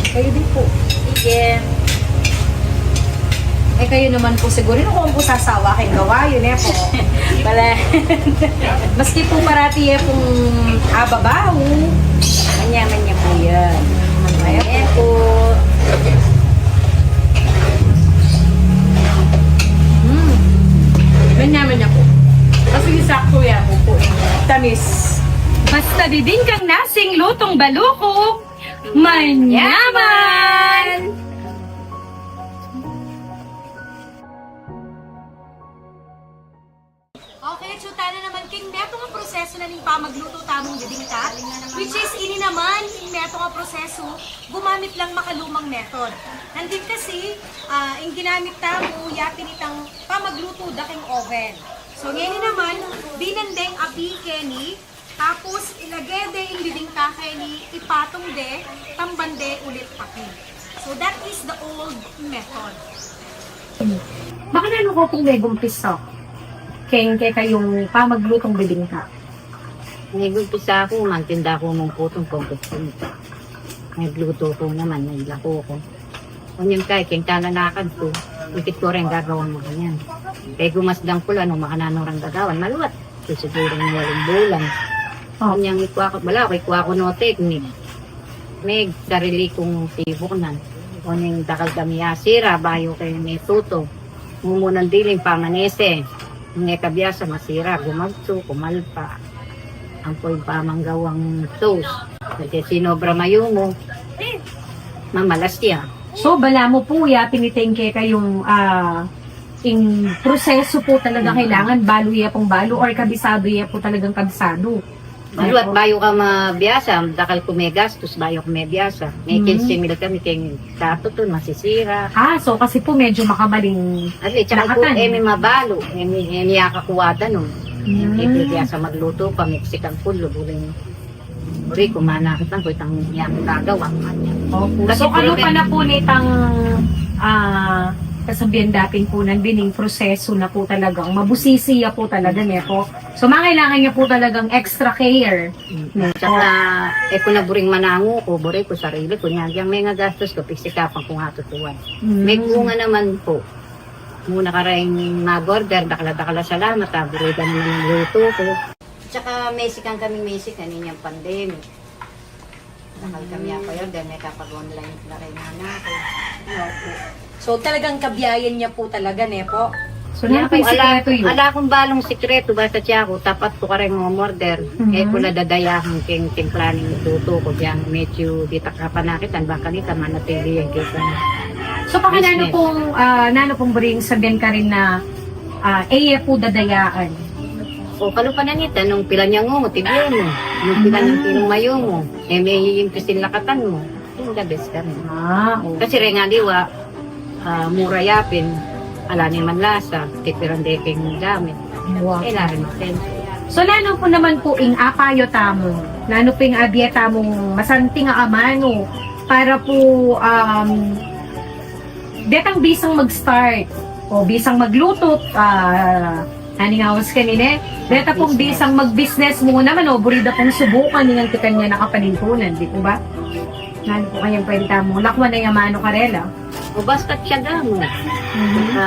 Kayo din po. Sige. E, kayu naman pu siguru, nung kung pu sasawa keng gawa, yun e pu. Wala. Maski pu parati e pung ababaw, Manyaman ya pu yan. Ayan po. Mm. Manyaman ya pu. Kasi sakto ya pu pu. Tamis. Basta bibingkang nasing lutong balu ku, manyaman! Okay, atsu tana naman king metung a prosesu na ning pamaglutu tamung bibingka, which is ini naman ing metung a prosesu, gumamit lang makalumang method. Nandin kasi, ah, ing ginamit tamu, yapin itang pamaglutu da king oven. So, ngeni naman, binan deng api keni, tapus ilage de ing bibingka keni, ipatung de, tamban de ulit api. So, that is the old method. Makananu ko pung megumpisa keng kekayung pamaglutung bibingka? Megumpisa ku, mantinda ku mung putung pungkutun. Meglutu ku naman, meglako ku. Onyan kay, keng kananakan ku, ikit ku reng gagawan makanyan. Kay gumasdang ku la nung makananu rang gagawan, maluat. Sigurung walung bulan. Oh. Onyang ikwa ku, bala ku, ikwa ku no teknik. Megsarili kung tibuk na. Onyang dakal kami asira, bayu kami metutu. Mumunang diling pamanese. Nung e ka biasa masira, gumagsu, kumalpa. Ampo ing pamanggawang sauce. Kasi sinobra mayumu, mamalas ya. So, balamu pu, yapin iteng kekayung, ah, ing prosesu pu talaga kailangan balu ya pung balu or kabisadu ya pu talagang kabisadu. Balu at bayu ka mabiasa, dakal ku megastus, bayu ku mebiasa. May kinse mil kami keng katutun, masisira. Ah, so kasi pu medyo makamaling. At least, tsaka pu, lakatan. E mi mabalu, e mi, e mi akakuwada nun. E mi biasa maglutu pa, Mexican food, lubuling Buri ku, manakit lang ku itang yang gagawa. Opo. Kasi so, kalupa na pu nitang, ah, kasabian da pin pu nang bining prosesu na pu talagang mabusisi ya pu talaga, ne po? So, mangailangan ya pu talagang extra care. Mm. Ne po? Tsaka, e ku na buring manangu ku, buri ku sarili ku, nya, yang mengagastus ku, pigsikapan kung atutuan. Mm. Megbunga naman pu. Muna kareng mag-order, dakal a dakal a salamat, ha, buri da naman ing lutu ku. Tsaka mesikan kami, mesikan inyang pandemic. Dakal kami apayor, dahil mekapag-online na kay nanay ku. Opo. So, talagang kabiayan ya pu talaga, ne po? So, nanu pu ing sikretu yu? Ala kung balung sikretu, basta tiya ku, tapat ku kareng umorder. E ku la dadayahan keng timpla ning lutu ku, diyang medyo ditak kapanakitan, baka nita manatili yang kekang business. So, baka nanu pung, ah, nanu pung buring sabian karin na, ah, e ye pu dadayaan? O, kalupa na nita, nung pilan yang ungut, ibie mu. Nung pilan yang pinumayu mu. E, me iimpisil lakatan mu. Ing the best kami. Ah, okay. Kasi reng aliwa, ah, mura yapin, ala ne man lasa, tipiran de keng gamit. Wow. E, la rin masenso. So, nanu pu naman pu ing apayo tamu? Nanu pu ing abie tamung masanting a amanu para pu, um, detang bisang mag-start o bisang maglutu, ah, nanu ing awas kanine? Deta pung bisang mag-business mu naman, o, buri da pung subukan ing antikan ya na kapanintunan, di pu ba? Nanu pu kayang pwede tamu lakwan a amanu karela? O, basta tiyaga mu. Mhm. Sa,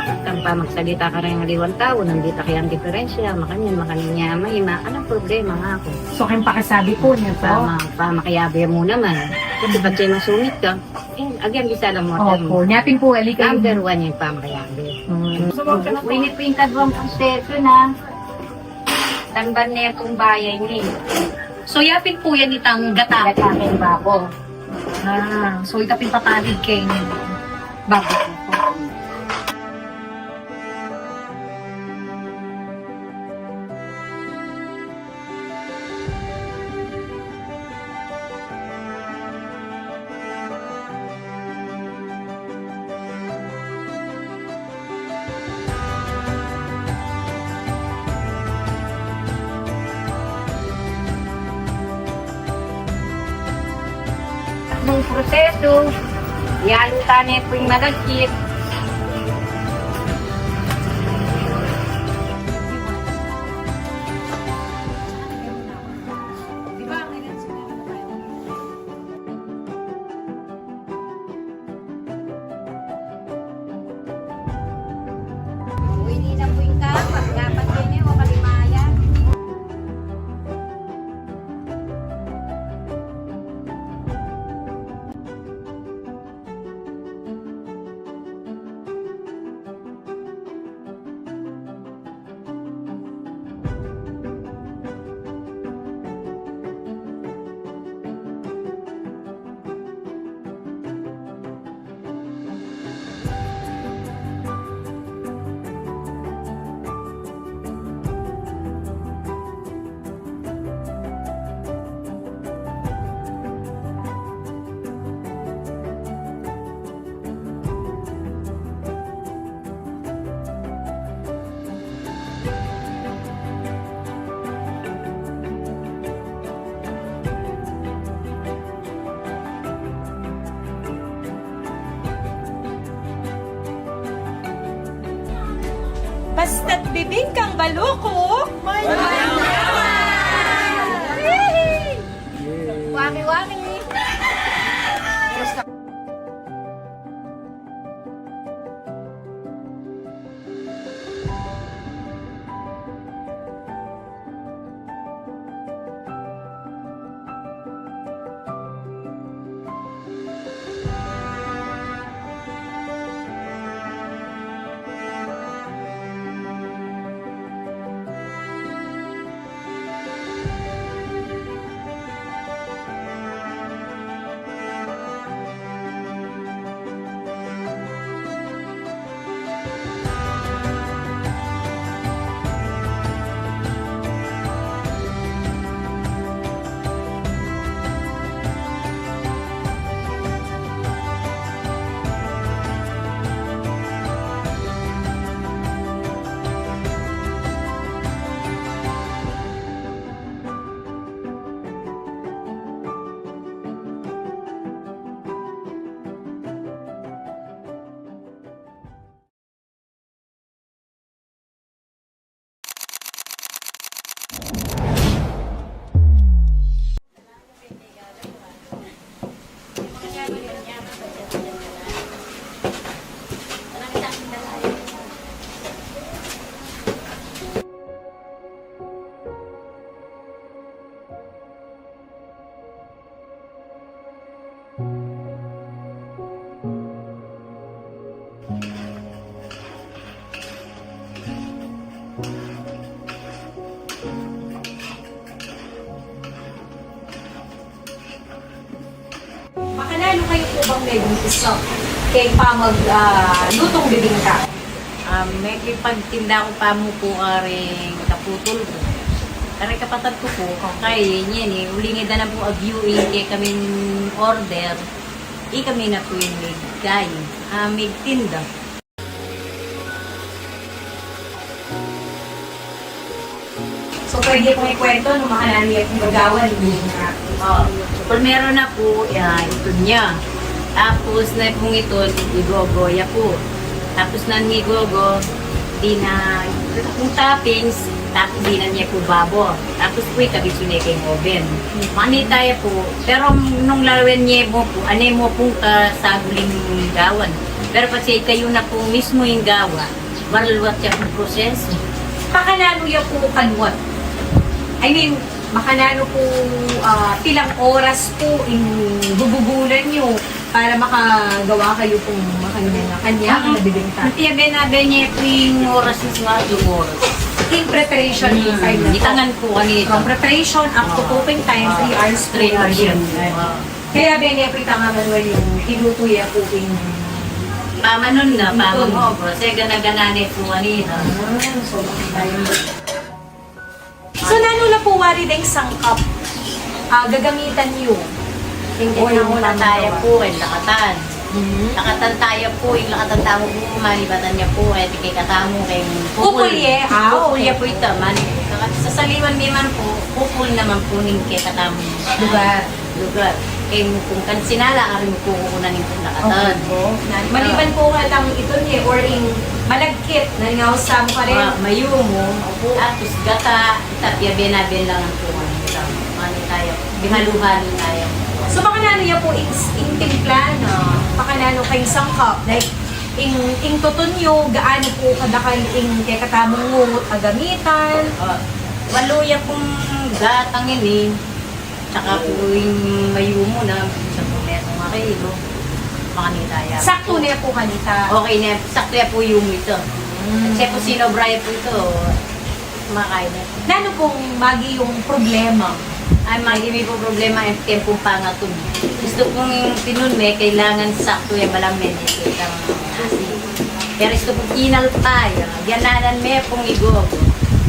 itang pamagsalita kareng aliwang tau, nung ditak yang diperensya, makanyan, makanyan ya, may ma-, anong problema nga ku? So, keng pakisabi pu, ne po? Pama-, pamakiabe mu naman. Kasi pati masungit ka, e, agyan bisa lang mu. Opo, nya pin pu, ali kayu. Number one yang pamakiabe. Hmm. Ini pu ing kaduang prosesu na tamban ne pung bayay ini. So, yapin pu yan itang gata. Gata keng babo. Ah, so ita pin papalit keng babo. Nung prosesu, yalu tane pu ing malagkit. Uy, ini na pu ing kapat, kapat kene, o kalimayan. Bibingkang balu ku. Wami-wami. Makananu kayu pu bang megumpisa keng pamag, ah, lutong bibingka? Ah, mekipagtinda ku pamu pu karing kapupul ku. Karing kapatad ku pu, okay, ngeni, uling e da na pu agyuin kekaming order, ikami na pu ing migkain, ah, migtinda. So, pwede pung ikwento nung makananu ya pung gagawan, di ba? O, primero na pu, ya, itun ya. Tapos na pung itun, igogo ya pu. Tapos nung igogo, dina, pung toppings, tapos dinan ya pu babo. Tapos pu, ikabit su ne keng oven. Makanita ya pu. Pero nung lawen ye mu pu, ane mu pung kasaguling gawan. Pero pati kayu na pu mismu ing gawa. Makalwat ya pung proseso. Makananu ya pu kalwat? I mean, makananu pu, ah, pilang oras pu ing gugugulan yu para makagawa kayu pung makanyan a kanya, mm, nabibinta? Mati ya bena-bena ya pu ing oras, ing singatu oras. Ing preparation, mm, time na pu. Itangan pu kanita. From preparation up to, ah, cooking time, ah, three hours pu. Three hours ya pu. Ah. Kaya bene pu ita nga manual yu, tinutuya pu ing pamanun na, ito. Pamanun, o, kasi gana-gana ne pu kanita. Ah, so, makita yu. So, nanu la pu wari deng sangkap, ah, gagamitan yu? Ing una-una taya pu, ing lakatan. Mhm. Lakatan taya pu, ing lakatan tamu pu, malibatan ya pu, e, keng kekatamu, keng pupul. Pupul ye, ah, pupul ye pu ita, mani, sasaliwan mi man pu, pupul naman pu ning kekatamu. Lugar. Lugar. Keng kung kansinala, ari mu pu kukunan ing lakatan. Okay po. Maliban pu keta itun ye, or ing malagkit, nanu ing ausan mu karin? Ah, mayumu, opo. Tapos gata, ita, pia bena-bena lang pu, ano, ita, mani taya, bihalu-halu taya. So, makananu ya pu ing, ing timpla na, makananu keng sangkap, like, ing, ing tutun yu, gaano pu kadakal ing kekatamung ngut a gamitan? Ah, walu ya pung gatang ini. Tsaka pu ing mayumu na, isang metro nga kilo. Makanita ya. Saktu ne pu kanita. Okay ne, saktu ya pu yumu ita. Mm. Kasi pu sinobra ya pu ita, makain ne. Nanu pung maging problema? Ay, maging mi pu problema ing tempong pangatun. Gustu pung pinun me, kailangan saktu ya, balamu me ne, kailangan. Pero gustu pung inalpa ya, gananan me pung igogo.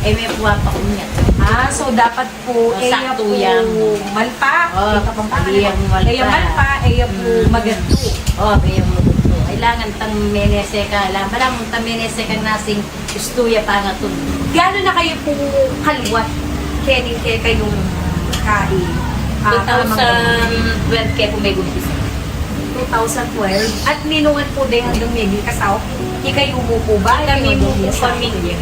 E me pu apakunyat. Ah, so dapat pu, o, e ya pu malpa. O, e ya pu malpa. E ya pu magadtu. O, e ya magadtu. Kailangan tang menese ka, kailangan, balamu tang menese kang nasing gustu ya pangatun. Gaano na kayu pu kalwat kening kekayung kai? Ah, two thousand twelve ke pu megumpisa. Two thousand twelve? At ninung pu de hanggang ngeni, kasaup? Ikayu mu pu ba? Kami mu pu, pamilya.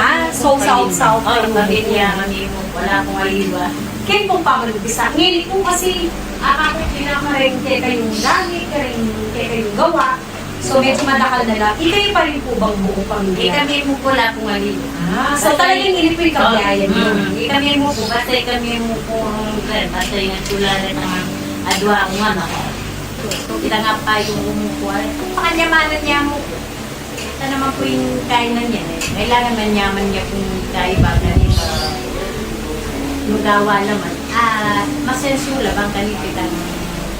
Ah, so, South, South. Oh, South Pamilya, kami po. Wala pong aliwa. Keng pung pamagbibiasa. Ngeni pu kasi, akakit nila kareng kekayung gamit, kareng kekayung gawa. So, medyo madakal na la. Ikayu pa rin pu bang buo pamilya? Ikami mu pu, wala pong aliwa. Ah, so talagang ini pu ing kabiyayan niyo. Mm. Ikami mu pu, basta ikami mu pu ang, basta ing atula rin ang adwa kung ano. So, kita nga pa yung umukuha. Kung pakanyamanan niya mu pu. Kita naman pu ing kainan niya, eh. Kailangan manyaman niya pung kaiba, kani, ah, lugawa naman. Ah, masensu la bang kani kitang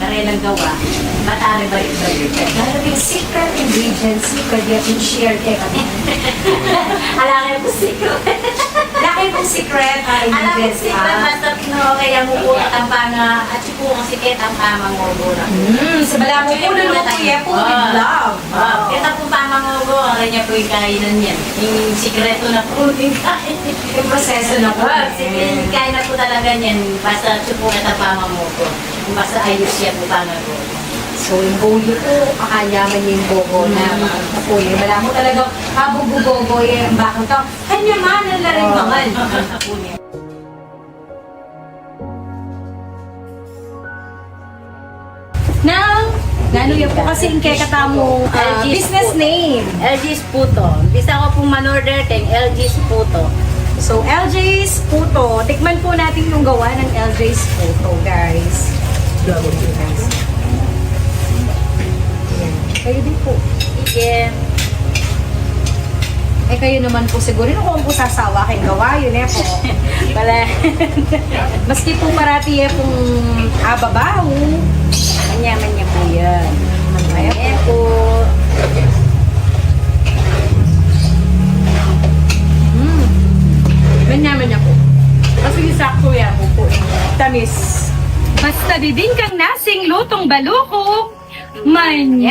karelang gawa, matari balik-balik. Pero yung secret ingredients, pwede yung share kaya kami. Ala kayu pung secret. Ala kayu pung secret, ah, ingredients, ah. Ala pung secret, basta pino, kaya mu pu, at ang panga, at sipung ang sikret, ang pamang-ogo la. Mm, sa bala mu pu, luluto niya pu with love. Ah, kita pung pamang-ogo, ala niya pu ing kainan niya. Ing sikreto na pu ing kain. Ing proseso na pu. Ah, sige, ing kain na pu talaga niyan. Basta sipung at ang pamang-ogo. Basta ayus ya pu pamang-ogo. So, ing goal niyo pu, pakanyaman ing gogo na. Mm. Bala mu talaga, kabugu gogo ya, bakit ka, kanyamanan la rin mangan. Nang, nanu ya pu kasi ing kekatamung, ah, business name? L G's Puto. Bisa ko pung manorder keng L G's Puto. So, L G's Puto. Tikman po natin yung gawa ng L G's Puto, guys. Ayan. Kayo din po. Sige. Eh, kayo naman po siguro, nung kung po sasawa kayong gawa, yun eh po. Wala. Maski po parati eh pong ababaw. Manyaman niya po yan. Manyaman po. Mm. Manyaman niya po. Kasi sakto yan po po. Tamis. Basta bibingkang nasing lutong baluko, manyaman!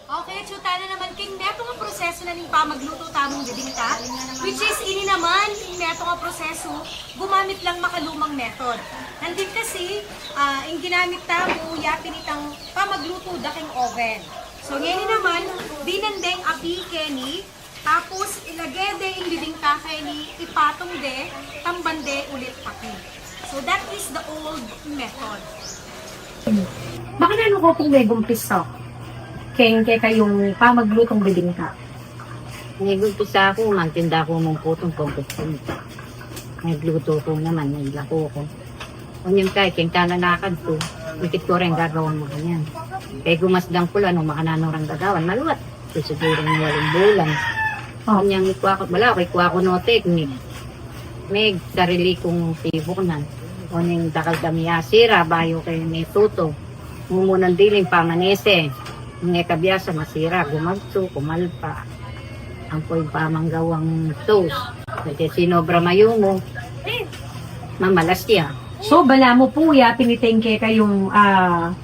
Okay, atsu tana naman king metung a proseso na ning pamagluto tamung bibingka, which is ini naman, ing metung a proseso, gumamit lang makalumang method. Nandin kasi, ah, ing ginamit tamu, ya pin itang pamagluto da king oven. So, ngeni naman, dinan deng api keni, tapos, ilage de ing bibingka keni, ipatung de, tamban de ulit api. So, that is the old method. Makananu ko pung megumpisa keng kekayung pamaglutong bibingka? Megumpisa ku, magtinda ku mung putong pungkutsing. Magluto ku naman, maglako ku. Onyang kay, keng kananakan ku, ikit ku reng gagawang makanyan. Kay gumasdang ku la nung makananu rang gagawan, maluat. Siguro ng walung bulan. Oh. Onyang ikwa ku, wala ku, ikwa ku no teknik. May sarili kung tibuk na. Onyang dakal kami asira, bayu kay may tuto. Mumunan diling pamanese. Nung e ka biasa masira, gumagsu, kumalpa. Ampo ing pamanggawang sauce. Kasi sinobra mayumu, mamalas ya. So, balamu pu, ya pin iteng kekayung, ah,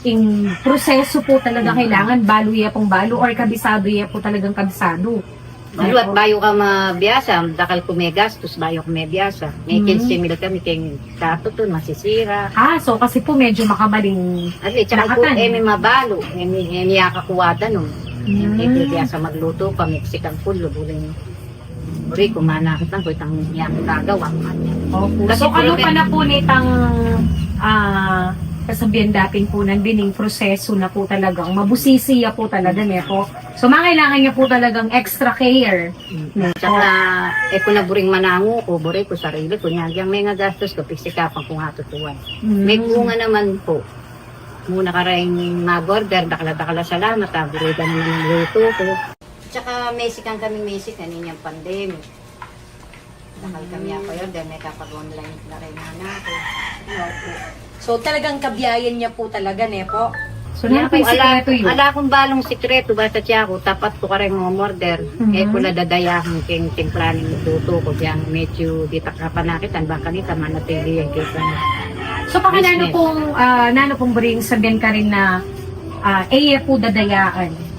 ing proseso pu talaga kailangan balu ya pung balu or kabisadu ya pu talagang kabisadu. Balu at bayu ka mabiasa, dakal ku megastus, bayu ka mebiasa. May kinse mil kami keng katutun, masisira. Ah, so kasi pu medyo makamaling. At least, tsaka pu, lakatan. E mi mabalu, e mi, e mi akakuwatan, no? Mm. E mi biasa magluto pa, Mexican food, lubuling. Uri, kumana kita, kung itang yang gagawa. Opo. Kasi so, kalupa na pu nitang, ah, kasabian da pin pu nandin, ing proseso na pu talagang mabusisi ya pu talaga, ne po? So, mangailangan niya pu talagang extra care. Mm. Tsaka, e ku na buring manangu ku, buri ku sarili ku, nya, yang mengagastus ku, pigsikapan kung atutuan. Mm. May bunga naman pu. Muna ka rin mag-order, dakal-dakal a salamat, ha, buri ka naman ang luto ku. Tsaka Mexican kami, Mexican, inyang pandemic. Dakal kami a pa-order, may kapag-online na rin na ako. Opo. So, talagang kabiyayan niya po talaga, ne po? So, nanu po ing sikretu yu? Ala kung balung sikretu, basta siya ku, tapat ku kareng umorder. Mhm. E ku la dadayahun keng timpla ning luto ku, yang medyo di ta kapanakitan, baka nita manatili yang kita. So, baka nanu pung, ah, nanu pung buring sabian karin na, ah, e ye pu dadayaan?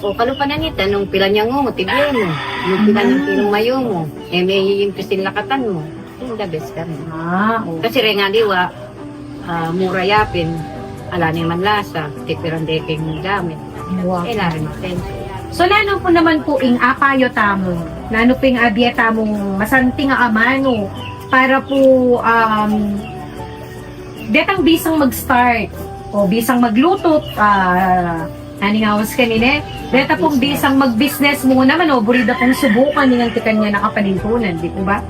O, kalupa na nita, nung pilan yang umu, tibye mu. Nung pilan yang kilung mayumu, e, me ing pisin lakatan mu. Ing the best kami. Ah, okay. Kasi reng aliwa, ah, mura ya pin. Ala ne man lasa, tipiran de king gamit. Wow. E, nari matenso. So, nanu pu naman pu ing apayo tamu? Nanu pu ing abie tamung masanting a amanu para pu, um, detang bisang mag-start o bisang magluto, ah, nanu ing awas kanine, deta pung bisang mag-business muna man o buri da pung subukan ing anti kanyang kapanintunan, di pu ba?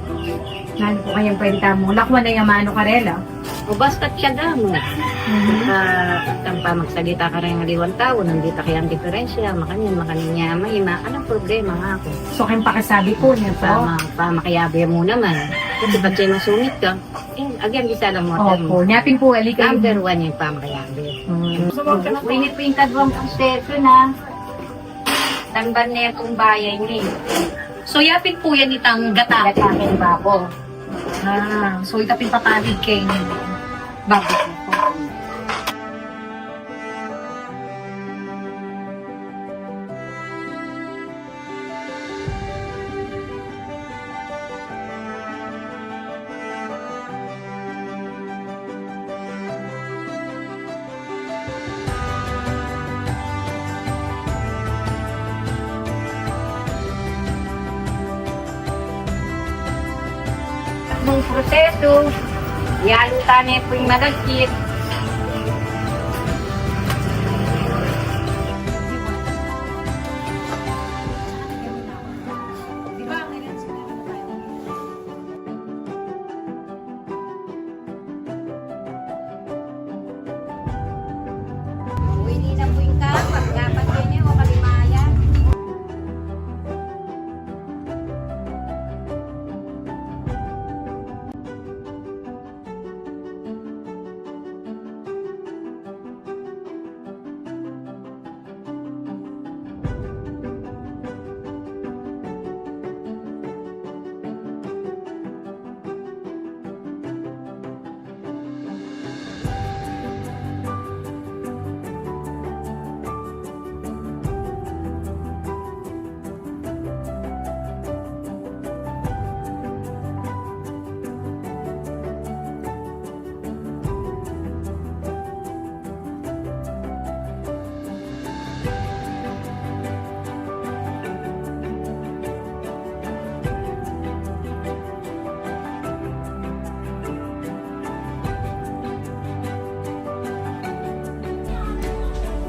Nanu pu kayang pwede tamung lakwan a amanu karela? O basta tiyaga mu. Mhm. Ah, itang pamagsalita kareng aliwang tau, nandita kayang diperensya, makanyan, makanyan ya, may ma-, anong problema nga aku? So, kayang pakisabi pu niya pu. Pama-, pamakiabe mu naman. Kasi pag siya masungit ka, eh, again, bisa lang mo. Opo, nya pin pu, ali kayu. Number one ing pamakiabe. Mm. Ini pu ing kaduang proseso na. Tamban ne pung bayay ni. So, ya pin pu yan itang gata. Gata king babo. Ah, so ita pin papalit keng babo. Nung proseso, yalu ta ne pu ing malagkit. Uy, di na pu ing kapag, dapat yan yung makalimayan.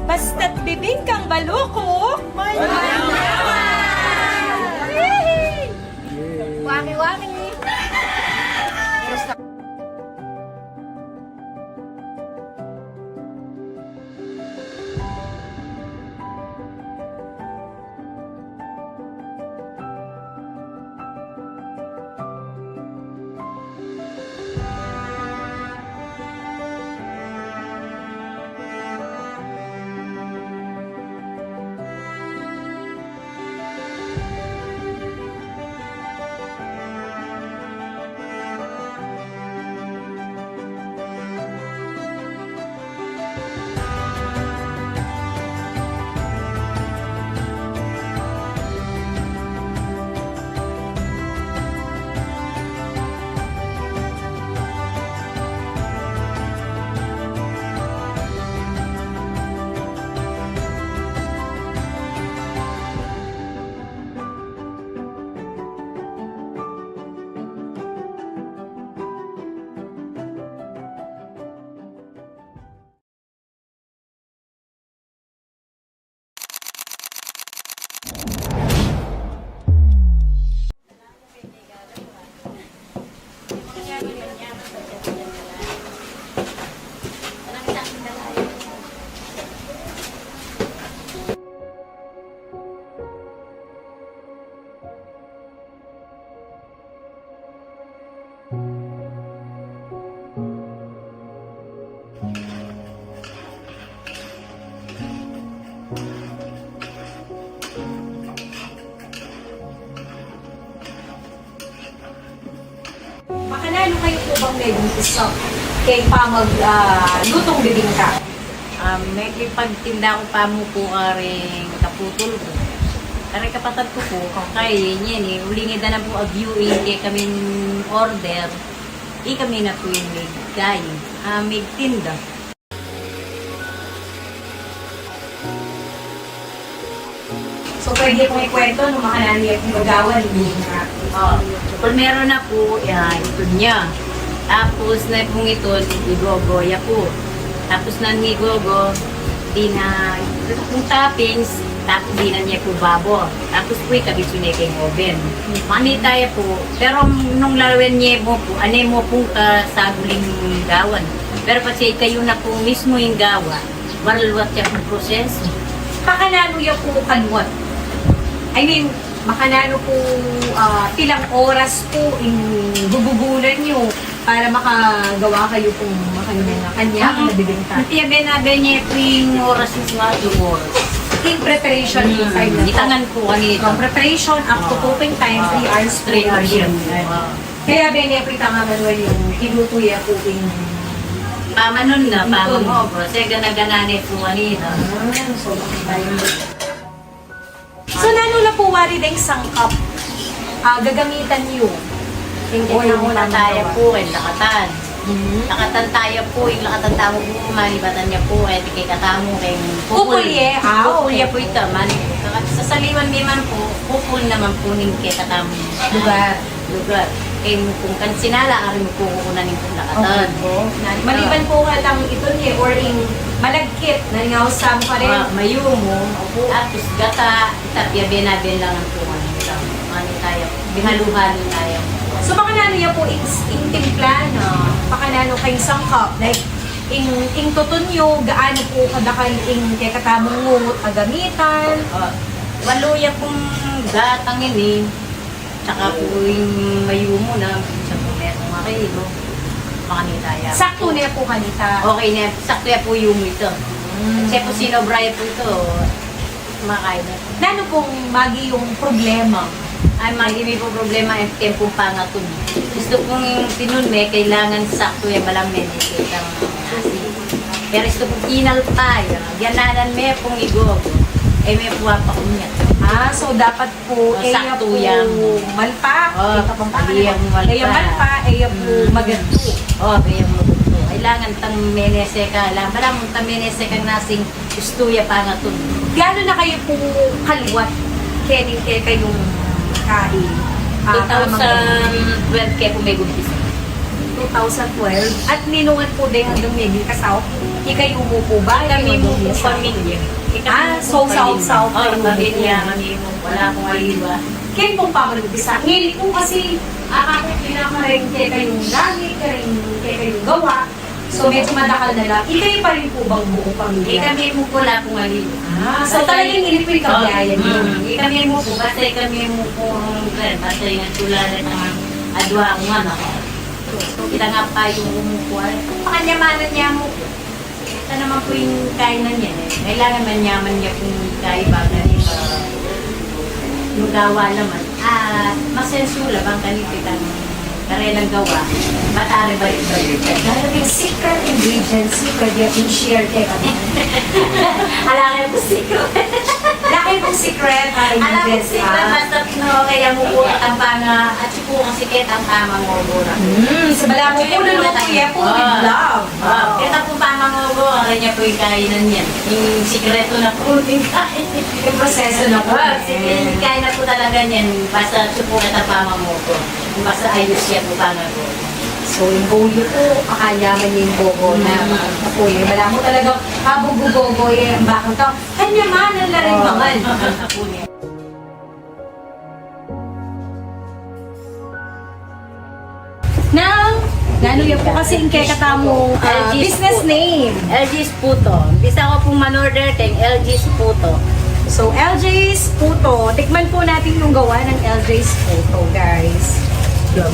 Basta't bibingkang balukok, manyaman! Wari-wari! Makananu kayu pu bang megumpisa keng pamag, ah, lutong bibingka? Ah, mekipagtinda ku pa mu pu karing kaputol ku. Karing kapatad ku pu, kaya ini, uling ida na pu a-viewing keng kami order, ikami na pu ing migkain, ah, migtinda. So, pwede pung ikwento nung makananu ya pung gagawan, hindi na. O, primero na pu, ya, itud nya. Tapus na pung itud, igogo ya pu. Tapus nung igogo, dinan, pung toppings, tapus dinan ya pu babo. Tapus pu ikabit yu ne keng oven. Makanita ya pu, pero nung lawen ye mu pu, ane mu pung kasaguli ning gawan. Pero patse ikayu na pu mismu ing gawa, maralwat ya pung proseso. Makananu ya pu kalwat? I mean, makananu pu, ah, pilang oras pu ing gugugulan yu para makagawa kayu pung makanyan na kanya, mm, na bibinta? Iti, abe na, abe ne pu ing oras, ing mga two oras. Ing preparation time na pu. Itangan pu kanita. From preparation up to cooking time, three hours pu. Three hours yan. Kaya bene pu ita nga Manuel yung hinutu ya pu ing pamanun na, pamangogo. Kasi gana-gana ne pu kanita. Ah, so, bakit tayo? So, nanu la pu wari deng sangkap, ah, gagamitan yu? Ing, o, ing una taya pu, keng lakatan. Mhm. Lakatan taya pu, ing lakatan tamu pu, malibatan ya pu, keti kekatamu, keng pupul. Pupul ye, ah, pupul ya pu ita, mani, sasaliwan mi man pu, pupul naman pu ning kekatamu. Lugar. Lugar. Keng kung kansinala, ari mu pu kukunan ing lakatan. Okay pu. Maliban pu keta itun ye, or ing malagkit, nanu ing ausan karin? Ah, mayumu. Opu. Tapus gata, ita pia bena-bena lang pu. Ano tayo? Bihalu-halu tayo. So, makananu ya pu ing, ing timpla na? Makananu keng sangkap? Like, ing, ing tutun yu, gaano pu kadakal ing kekatamung ngut a gamitan? Ah, walu ya pung gatang ini. Tsaka pu ing mayumu na, sa pu metung a kilo. Makanita ya. Saktu ne pu kanita. Okay ne, saktu ya pu yumu ita. Mm. Kasi pu sinobra ya pu ita, makain na. Nanu pung magi yung problema? Ay, magi mi pu problema, e, keng pung pangatun. Gustu pung tinun me, kailangan saktu ya, malam me, ne, kailangan asin. Pero gustu pung inalpa ya, gananan me pung igogo. E me pu apakunyat. Ah, so dapat pu, o, e ya saktu pu ya. Malpa, o, e ya malpa, e ya pu magantu. O, e ya magantu. Kailangan tang menese ka, kailangan pala mung tang menese kang nasing gustu ya pangatun. Gaano na kayu pu kalwat kening kekayung kai? Ah, two thousand twelve ke pu megumpisa. Two thousand twelve? At ninungan pu de hanggang meging kasaup? Ikayu mu pu ba? Kami mu pu pamilya. Ah, so saup-saup kayu mu pu. Pamilya kami mu. Wala kung aliwa. Keng pung pamanumpisa, ngeni pu kasi, ah, kapit pinakareng kekayung gamit, kareng kekayung gawa. So, medyo madakal na la. Ikayu pa rin pu bang buong pamilya? E, kami mu pu la pung aliwa. Ah, so talagang ini pu ing kabiayan yu. Mm, e, kami mu pu, basta kami mu pu, basta ing tula na ng adwa kung anak. Kita nga pa yung umukuha. Pakanyamanan ya mu pu. Ita naman pu ing kainan ya, e. Kailangan manyaman ya pung kaibagan, e, yung gawa naman. Ah, masensu la bang kanita itang karelang gawa. Matari balik-balik. Darating secret ingredient, secret ya pung share kaya kami. Ala kayu pu secret. Ala kayu pu secret, ah, ingredients, secret, ah. Basta pino, kaya mu pu katang panga, at pu kasi ketang pamangogo na. Hmm, sa bala mu pu, lulutu ya pu with love. O, keta pu pamangogo, ala nya pu ing kainan yan. Ing sikretu na pu ing kainan. Ing proseso na pu. O, sige, ing kainan pu talaga yan. Basta pu keta pamangogo. Basta ayus ya pu pangago. So, ing gogo pu, pakanyaman ya ing gogo na. Mm. Bala mu talaga, pabugu gogo ya, ing bakal ka, kanyamanan la ring mangan. Now, nanu ya pu kasi ing kekatamung, ah, business name? L G's Puto. Bisa ko pung manorder keng L G's Puto. So, L G's Puto. Tikman po natin yung gawa ng L G's Puto, guys. Ayan.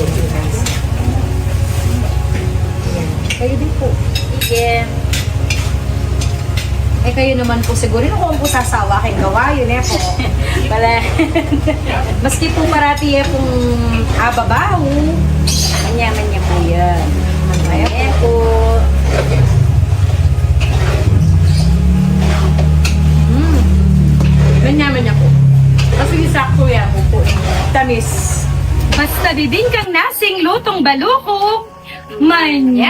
Kayo din po. Sige. E, kayo naman po siguro, kung po sasawa keng gawa, yun e po. Wala. Maski po parati e pung ababaw, manyaman ya po yan. Ayan po. Mm. Manyaman ya po. Kasi sakto ya po po. Tamis. Basta bibingkang nasing lutong baluko, manyaman!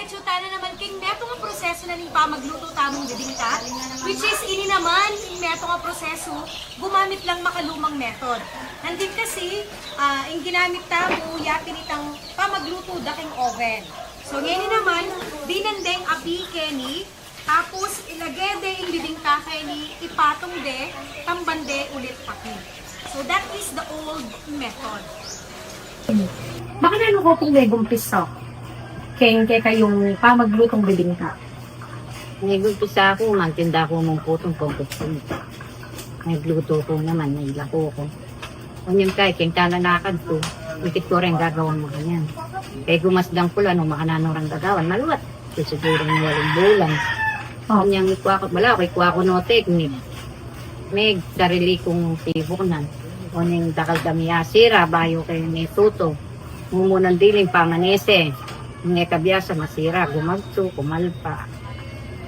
Diretso tana naman king metung a prosesu na ning pamaglutu tamung bibingka, which is ini naman ing metung a prosesu, gumamit lang makalumang method. Nandin kasi, ah, ing ginamit tamu, yapin itang pamaglutu da king oven. So, ngeni naman, dinan deng api keni, tapos ilage de ing bibingka keni, ipatung de, tamban de ulit api. So, that is the old method. Makananu ko pung megumpisa keng kekayung pamaglutung bibingka? Megumpisa ku, magtinda ku mung putung pungkutsun. Maglutu ku naman, mailako ku. Onyan kay, keng kananakan ku, ikit ku reng gagawan mu kanyan. Kay gumasdang ku la nung makananu rang gagawan, maluat. Sigurung walung bulan. Oh. Onyan ikwa ku, wala, ikwa ku no teknik. Meg sarili kung tibuknan. Oneng dakal kami asira, bayu keng metutu. Mumunan diling pamanese. Nung e kabiasa masira, gumagsu, kumalpa.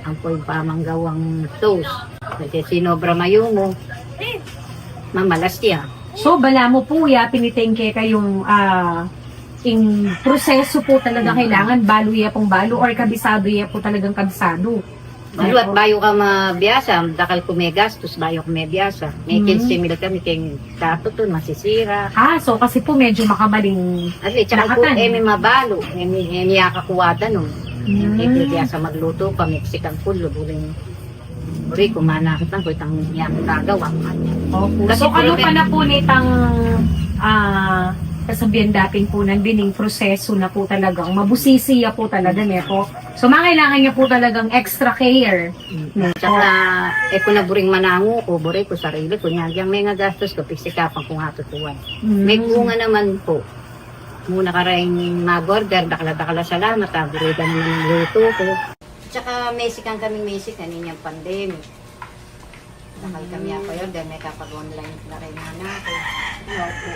Ampo ing pamanggawang toast. Kasi sinobra mayumu, mamalas ya. So, balamu pu, yapin iteng kekayung, ah, ing prosesu pu talaga kailangan balu ya pung balu or kabisadu ya pu talagang kabisadu. Balu at bayu ka mabiasa, dakal ku megastus, bayu ka mebiasa. May kinse mil kami keng datu tun, masisira. Ah, so kasi pu medyo makamaling. At least, tsaka pu, lakatan. E mi mabalu, e mi, e mi akakuwatan, no? E mi biasa maglutu, pamiksikan ku, lubuling. Uri, kumana kitang ku itang yang gagawa. Opo. Kasi so, kalupa na pu nitang, ah, kasabian dapin pu nang bining prosesu na pu talagang mabusisi ya pu talaga, ne po? So, mangailangan niya pu talagang extra care. Mm. Tsaka, e ku na buring manangu ku, buri ku sarili ku, nya, yang mengagastus ku, pigsikapan kung atutuan. Mm. May bunga naman pu. Muna kareng mag-order, dakal a dakal a salamat, a, buri da naman ing lutu ku. Tsaka mesikan kami, mesikan inyang pandemic. Dakal kami a pa-order, mekapag-online na rin nga natin. Opo.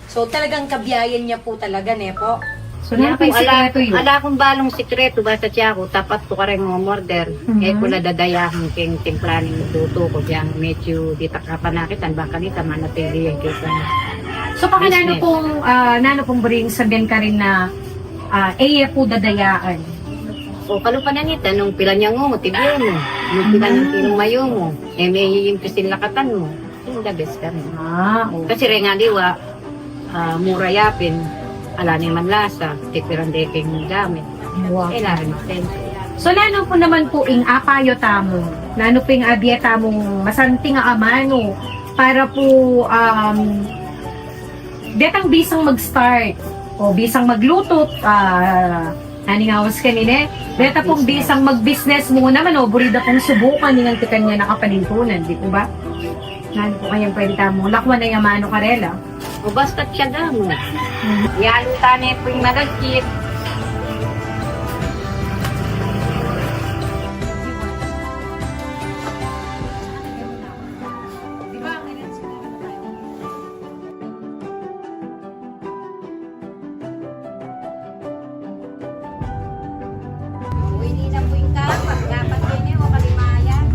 So, talagang kabiayan niya po talaga, ne po? So, nanu po ing sikretu yu? Ala kung balung sikretu, basta tiya ku, tapat ku kareng umorder. E ku la dadayahun keng timpla ning lutu ku, diyang medyo ditak kapanakitan, baka nita manatili yang kita. So, baka nanu pung, ah, nanu pung buring sabian karin na, ah, e ya pu dadayaan? O, kalupa na nita, nung pilan yang umu, tibie mu. Nung pilan yang pinumayu mu. E, me iimpisin lakatan mu. Ing the best kami. Ah, okay. Kasi reng aliwa, ah, mura yapin, ala ne man lasa, tipiran de keng gamit. Wow. E, la rin masenso. So, nanu pu naman pu ing apayo tamu? Nanu pu ing abie tamung masanting a amanu para pu, um, detang bisang mag-start o bisang maglutu, ah, Nanu ing awas kanine? Deta pung bisang mag-business mu naman, o, buri da pung subukan ing antikan nya nakapanintunan, di pu ba? Nanu pu kayang pwede tamung lakwan a amanu karela? O, basta tiyaga mu. Mhm. Yalu tane pu ing malagkit. Uy, di na pu ing kapag, dapat yan e, o kalimayan.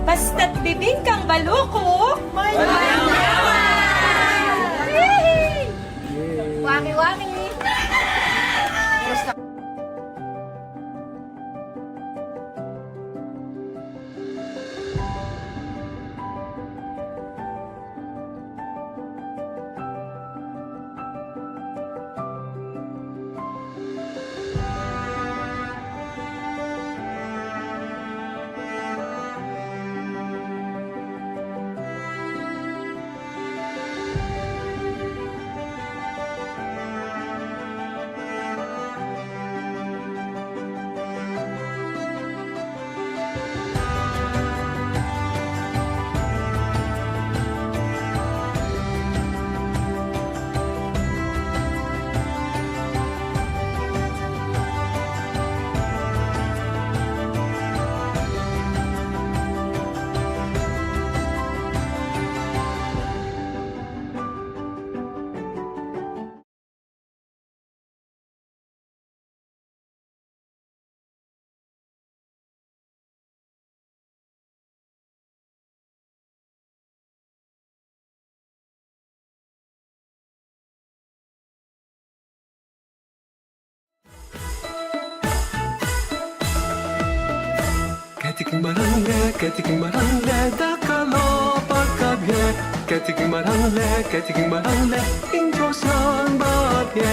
Basta't bibingkang balu ku, mayaman! Waki-waki! Keti king marangle, keti king marangle, dakal a pagkabie. Keti king marangle, keti king marangle, ing Dios yang babie.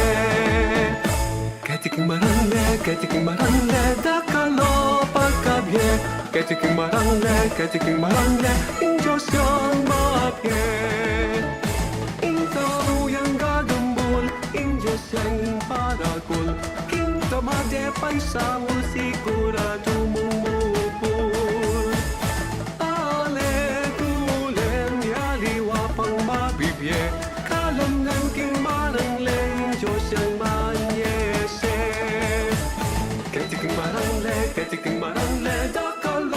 Keti king marangle, keti king marangle, dakal a pagkabie. Keti king marangle, keti king marangle, ing Dios yang babie. Ing tau yang gagambul, ing Dios yang paragul. King tamad e paisaul, siguradu mung mubul. Ale kulen, aliwa pang mabibie. Kalam ngan king marangle, ing Dios yang manyese. Keti king marangle, keti king marangle, dakal a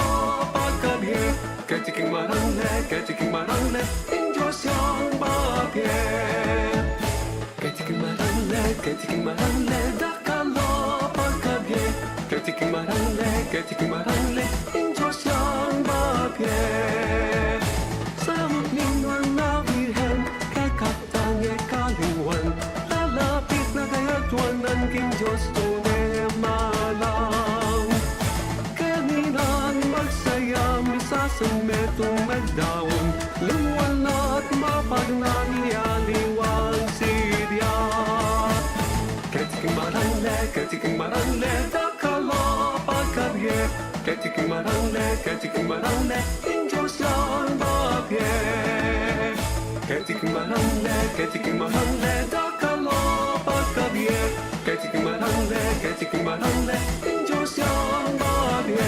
pagkabie. Keti king marangle, keti king marangle, ing Dios yang babie. Keti king marangle, keti king marangle, dakal a pagkabie. Keti king marangle, keti king marangle, ing Dios yang babie. Sasabian na ning Nuan a Birhen, kekatang e kalingwan, lalapit na kayadwanan, king Dios tune malang. Keni nang magsaya, misasan metung magdaun, lingwan at mapagna, aliwang sidya. Keti king marangle, keti king marangle, dakal a pagkabie. Keti king marangle, keti king marangle, ing Dios yang babie. Keti king marangle, keti king marangle, dakal a pagkabie. Keti king marangle, keti king marangle, ing Dios yang babie.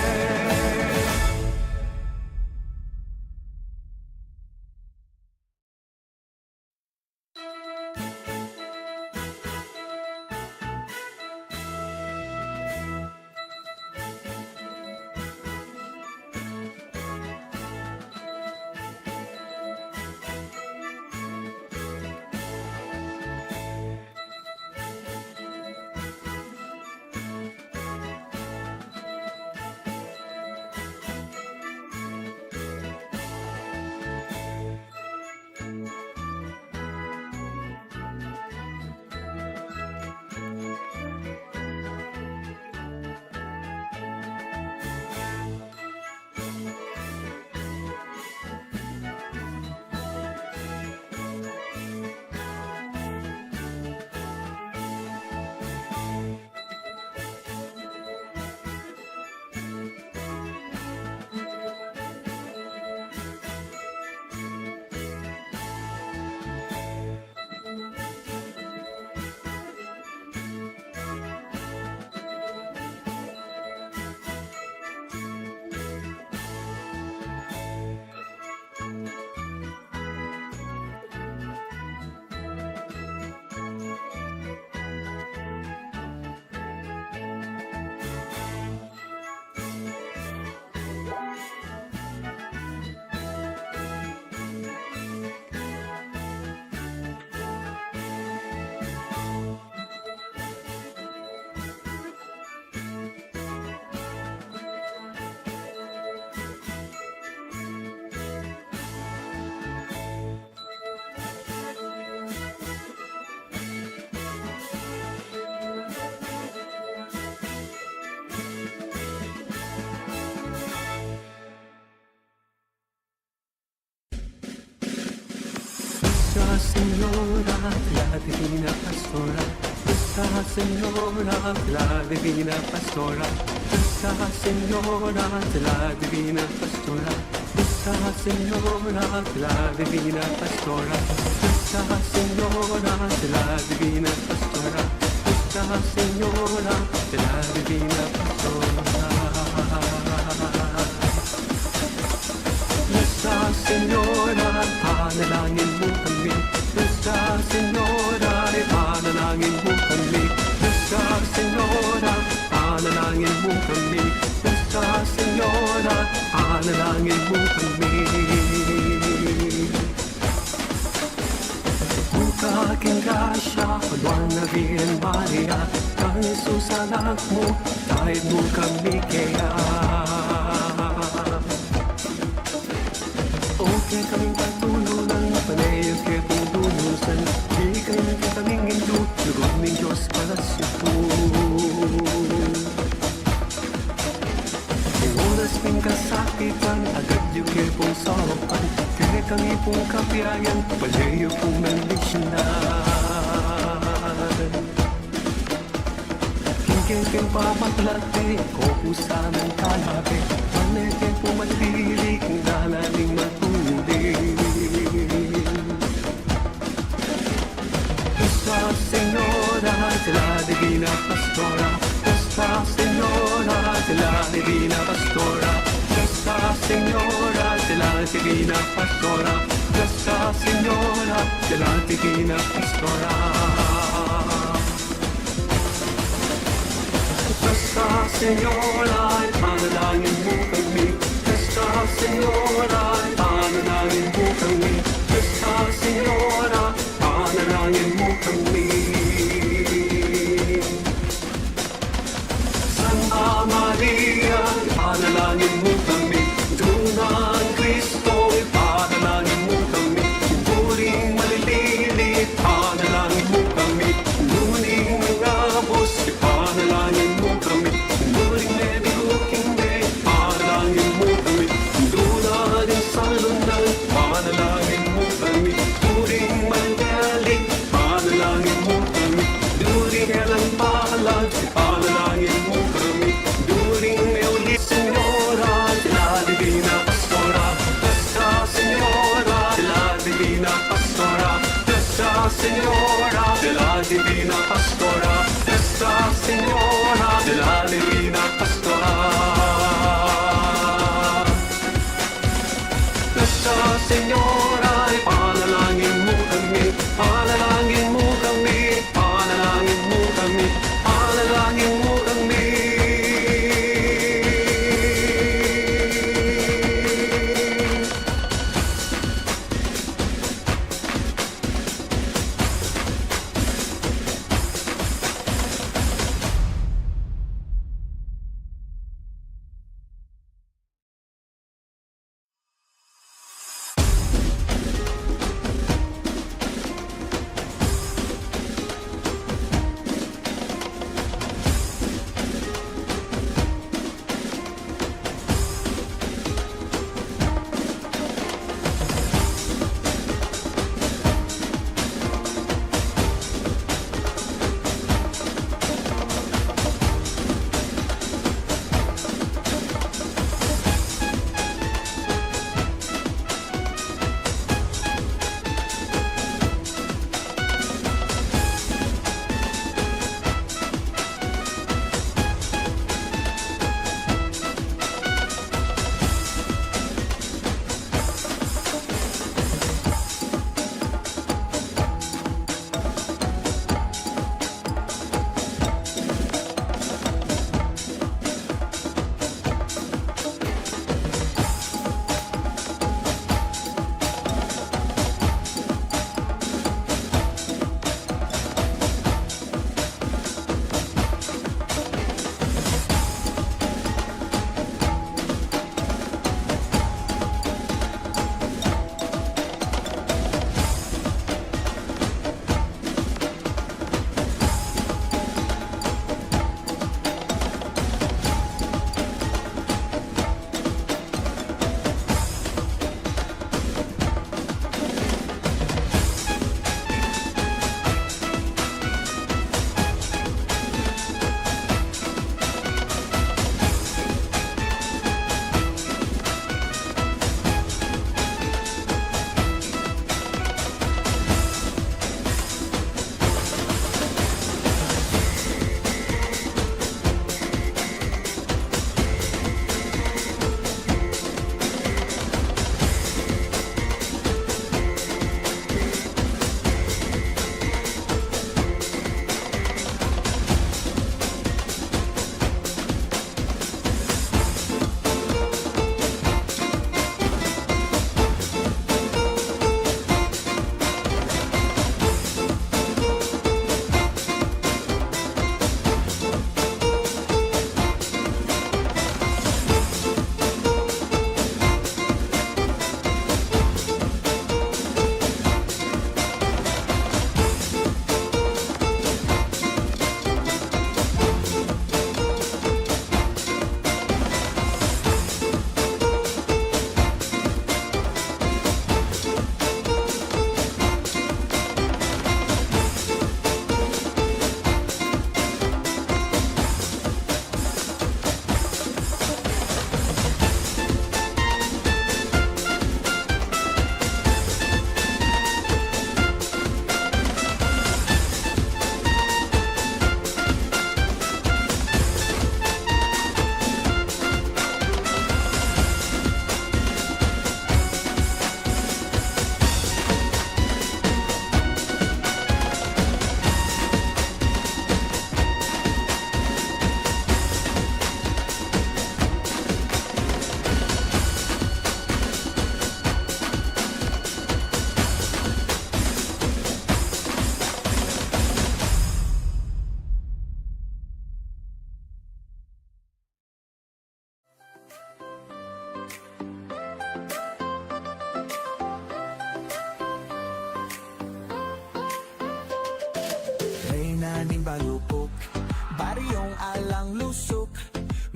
Nuestra Señora, la divina pastora. Nuestra Señora, la divina pastora. Nuestra Señora, la divina pastora. Nuestra Señora, la divina pastora. Nuestra Señora, la divina pastora. Nuestra Señora, la divina pastora. Nuestra Señora, ipanalangin mu kami. Nuestra Señora, ipanalangin mu kami. Nuestra Señora, ipanalangin mu kami. Nuestra Señora, ipanalangin mu kami. Buka ka king grasya, Nuan a Birhen Maria, kang Jesus anak mu, taib mu kami keya. O kekami patulunan, pane ya ke pung lunusan, bie mu kekami ing indu, lugud ning Dios palasyu pu. Ing oras King kasakitan, agad yu ke pung saupan, kekami pung kapiayan, pale yu pung mendisyonan. King kekeng pamaklati, kopusan ning kalabe, pane ke pung matili, king dalan ning matuli. Nuestra Señora de la Divina Pastora, Nuestra Señora de la Divina Pastora, Nuestra Señora de la Divina Pastora, Nuestra Señora de la Divina Pastora. Nuestra Señora, ipanalangin mu kami. Nuestra Señora, ipanalangin mu kami. Nuestra Señora, ipanalangin mu kami. Santa Maria, ipanalangin mu kami. Ina ning Kristo, ipanalangin mu kami. During malilili, ipanalangin mu kami. During mangabus, ipanalangin mu kami. During mediluking de, ipanalangin mu kami. During salundan, ipanalangin mu kami. During manyaling, ipanalangin mu kami. During alang balang, ipanalangin mu kami. During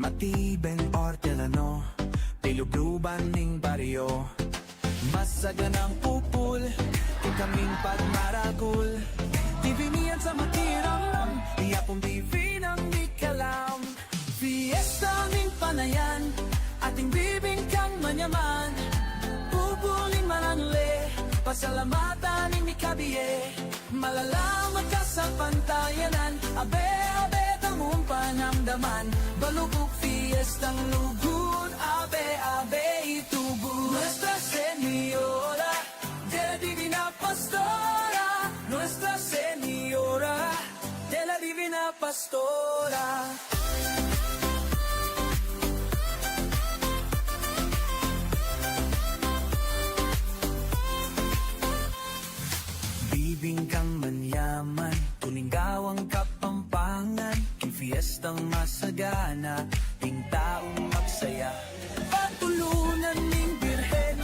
Atiben Hortelano, pilubluban ning baryo. Masaganang pupul, king kaming pagmaragul. Bibinian sa makiramdam, iya pung bibinang mikalam. Fiesta ning panayan, ating bibingkang manyaman. Pupul ning mananle, pasalamatan ning mikabie. Malalam a kasalpantayanan, abe, abe, damung panamdaman. Balukuk fiestang lugud, abe, abe, itubu. Nuestra Señora de la Divina Pastora, Nuestra Señora de la Divina Pastora. Bibingkang manyaman, tuning gawang Kapampangan, king fiestang masagana, king taung magsaya. Patulunan ning Birhen,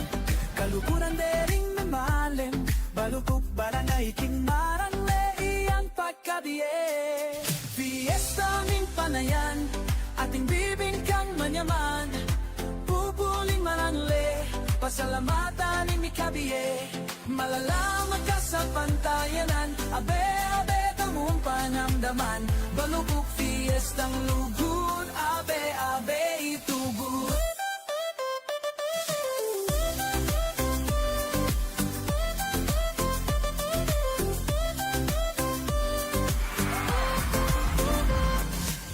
kaluguran de ring memalim, balukuk barangay king maranle iyang pagkabie. Fiesta ning panayan, ating bibingkang manyaman. Pupul ning mananle, pasalamatan ning mikabie. Malalam a kasalpantayanan, abe, abe, damung panamdaman. Balukuk fiestang lugud, abe, abe, itubu.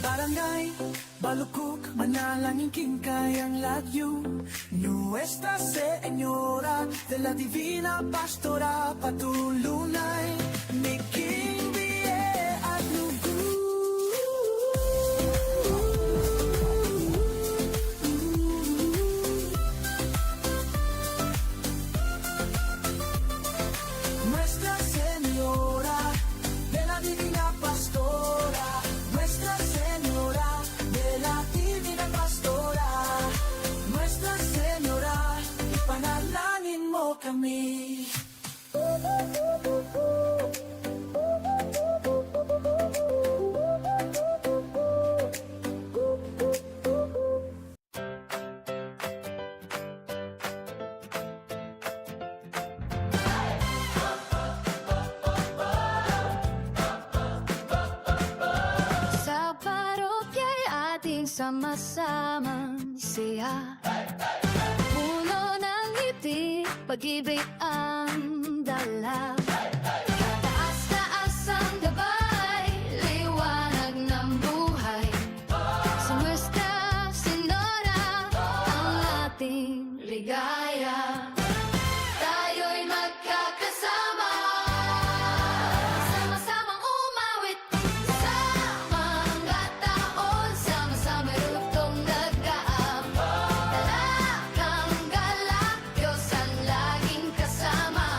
Barangay Balukuk, manalangin king kayang lagyu. Nuestra Señora de la Divina Pastora, patulunay mi king bie at lugud. Nuestra Señora de la Divina Pastora, Nuestra Señora de la Divina Pastora, Nuestra Señora, ipanalangin mo kami. Sa parokya ating sama-samang siya. Puno ng ngiti, pag-ibig ang dala. Kataas-taas ang gabay, liwanag ng buhay. Sa Nuestra Señora ang ating ligaya. Tayo'y magkakasama, sama-samang umawit. Sa mga taon, sama-sama rugtong nag-aabot. Dala kang galak, Diyos ang laging kasama.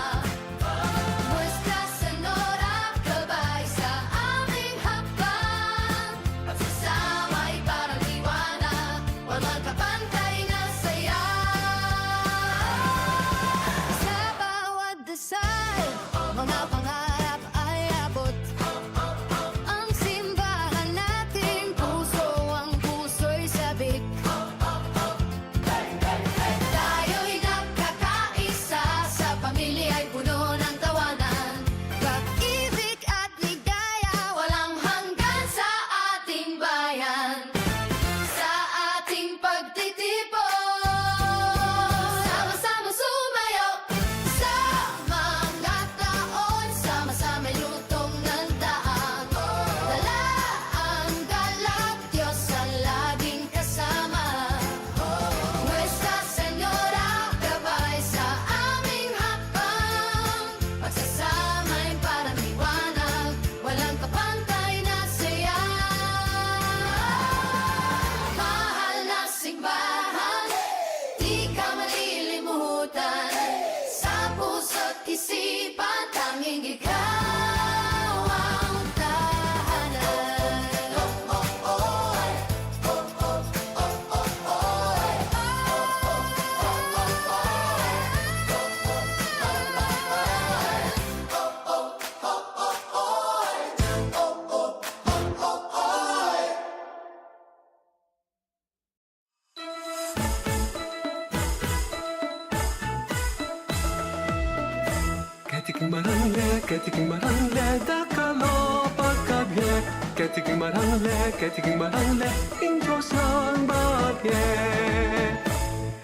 Keti king maranle, dakal o pagkabie. Keti king maranle, keti king maranle, ing Dios yang babie.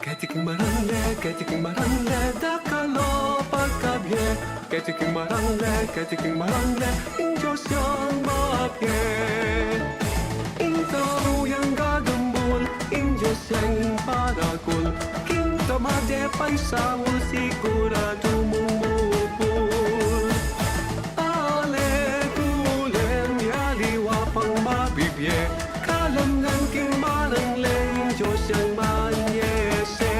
Keti king maranle, keti king maranle, dakal o pagkabie. Keti king maranle, keti king maranle, ing Dios yang babie. Ing tau yang gagambul, ing Dios yang paragul. King tamad e paisaul, siguradu mung mubul. Ale gulem, aliwa pang mabibie. Kalam ngan king maranle, ing Dios yang manyese.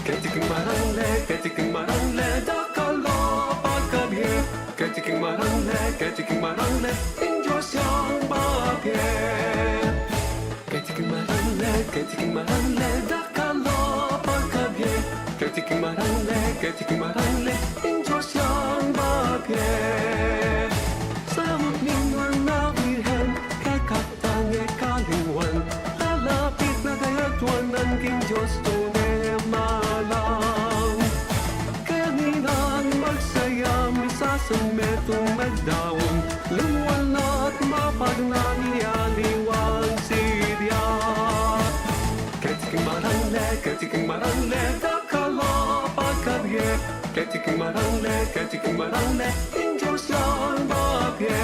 Keti king maranle, keti king maranle, dakal o pagkabie. Keti king maranle, keti king maranle, ing Dios yang babie. Keti king maranle, keti king maranle, dakal o pagkabie. Keti king maranle, keti king maranle, ing Dios yang babie. Samut ning nuan a Birhen, kekatang e kalingwan, lalapit na kayadwanan king Dios tune malam. Keni nang magsaya, misasan metung magdaun, lungwal na't mapagnan i aliwang Siria. Keti king maranle, keti king maranle, dakal o pagkabie. Keti king maranle, keti king maranle, ing Dios yang babie.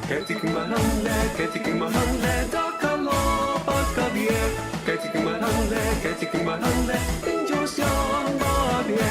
Keti king maranle, keti king maranle, dakal o pagkabie. Keti king maranle, keti king maranle, ing Dios yang babie.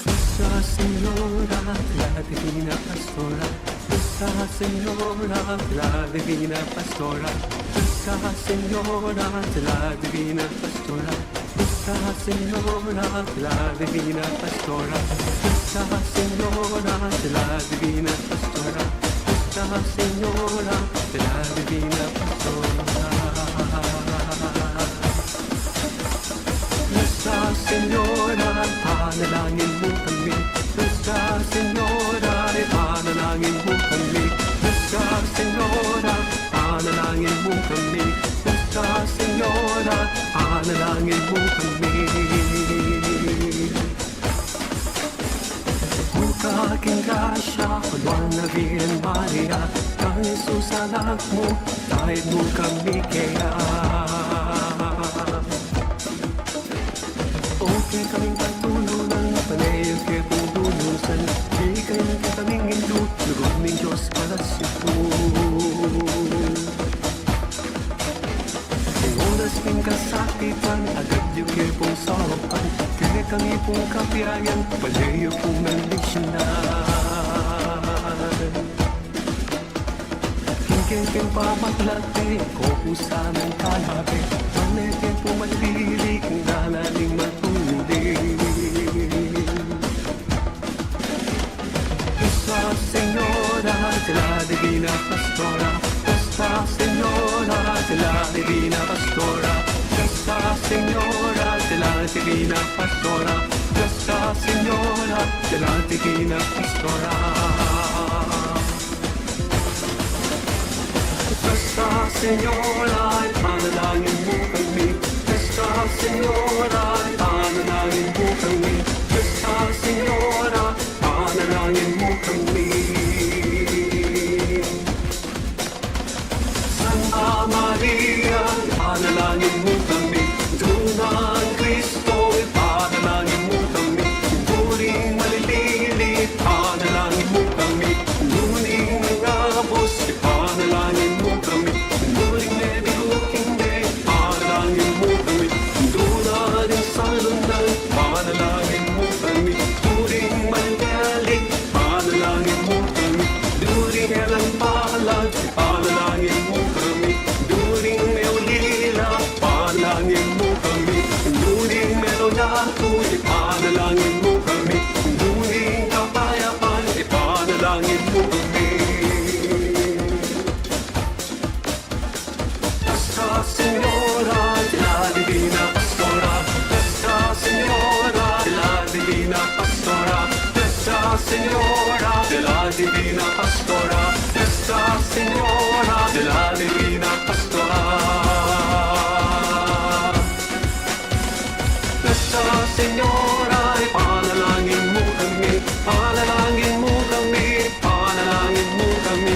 Nuestra Señora, la divina pastora. Nuestra Señora, la divina pastora. Nuestra Señora, la divina pastora. Nuestra Señora, la divina pastora. Nuestra Señora, la divina pastora. Nuestra Señora, la divina pastora. Nuestra Señora, ipanalangin mu kami. Nuestra Señora, ipanalangin mu kami. Nuestra Señora, ipanalangin mu kami. Nuestra Señora, ipanalangin mu kami. Buka ka king grasya, nuan a Virgen Maria, kang Jesus anak mu, taid mu kami keya. O kekaming patulunan, pane ya ke punggunusan, ikang kekaming indu, lugud ning Dios pala situ. King oras ning kasakitan, Kung kapiayan, palayu pung nandisyanan. King keng pamaklate ko, pusa nang kalabe, maneke pung malilik, nananing matunding. Nuestra Señora de la Divina Pastora, Nuestra Señora de la Divina Pastora, Nuestra Señora de la Divina Pastora, Nuestra Señora de la Divina Pastora. Nuestra Señora, ipanalangin mu kami. Nuestra Señora, ipanalangin mu kami. Nuestra Señora, ipanalangin mu kami. Santa Maria, ipanalangin mu kami. Indu nang Kristo, ipanalangin mu kami. Indu ring malilili, ipanalangin mu kami. Indu ring mangabus, ipanalangin mu kami. Indu ring mebilukinde, ipanalangin mu kami. Indu na ring salunang, ipanalangin mu kami. Indu ring manyaling, ipanalangin mu kami. Indu ring alang balang, ipanalangin mu kami. Indu ring meulila, ipanalangin mu kami. Indu ring melunatu, ipanalangin mu kami. Indu ring kapayapan, ipanalangin mu kami. Nuestra Señora de la Divina Pastora, Nuestra Señora de la Divina Pastora, Nuestra Señora de la Divina Pastora, Nuestra Señora de la Divina Pastora. Nuestra Señora, ipanalangin mu kami, ipanalangin mu kami, ipanalangin mu kami.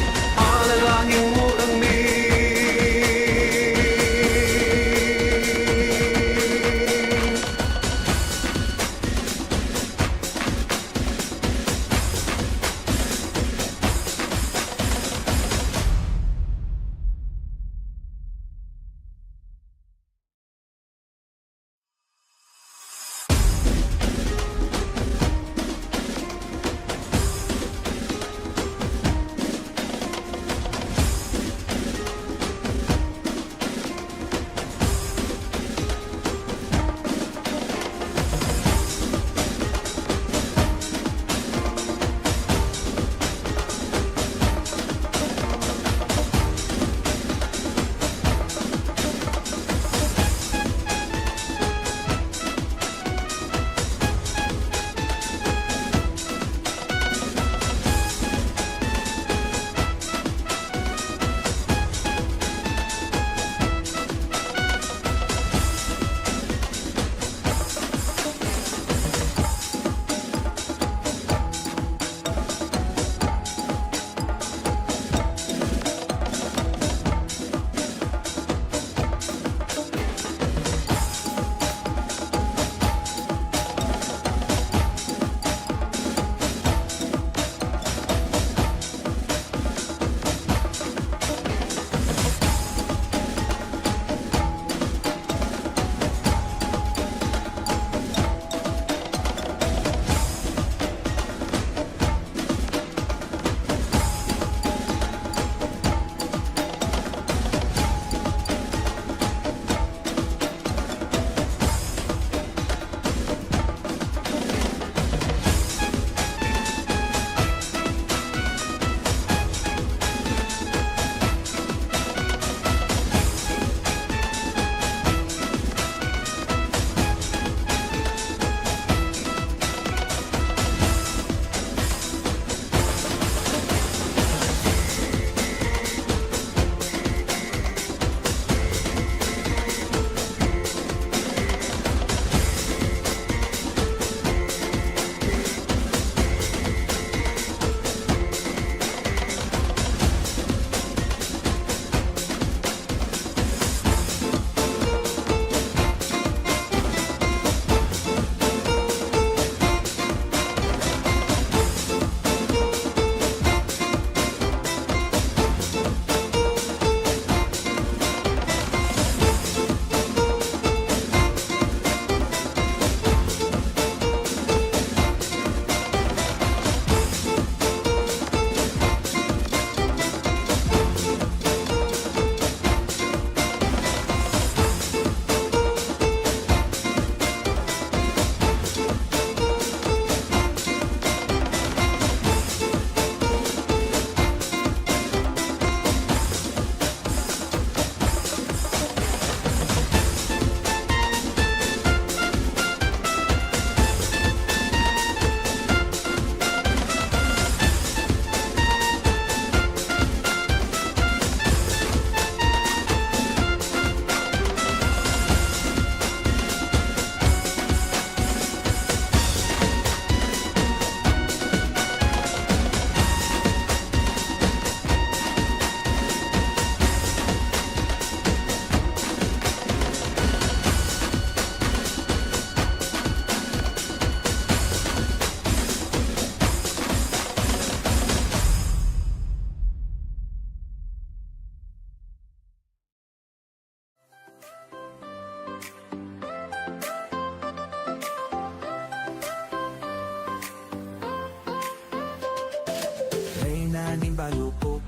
ning Balukuk,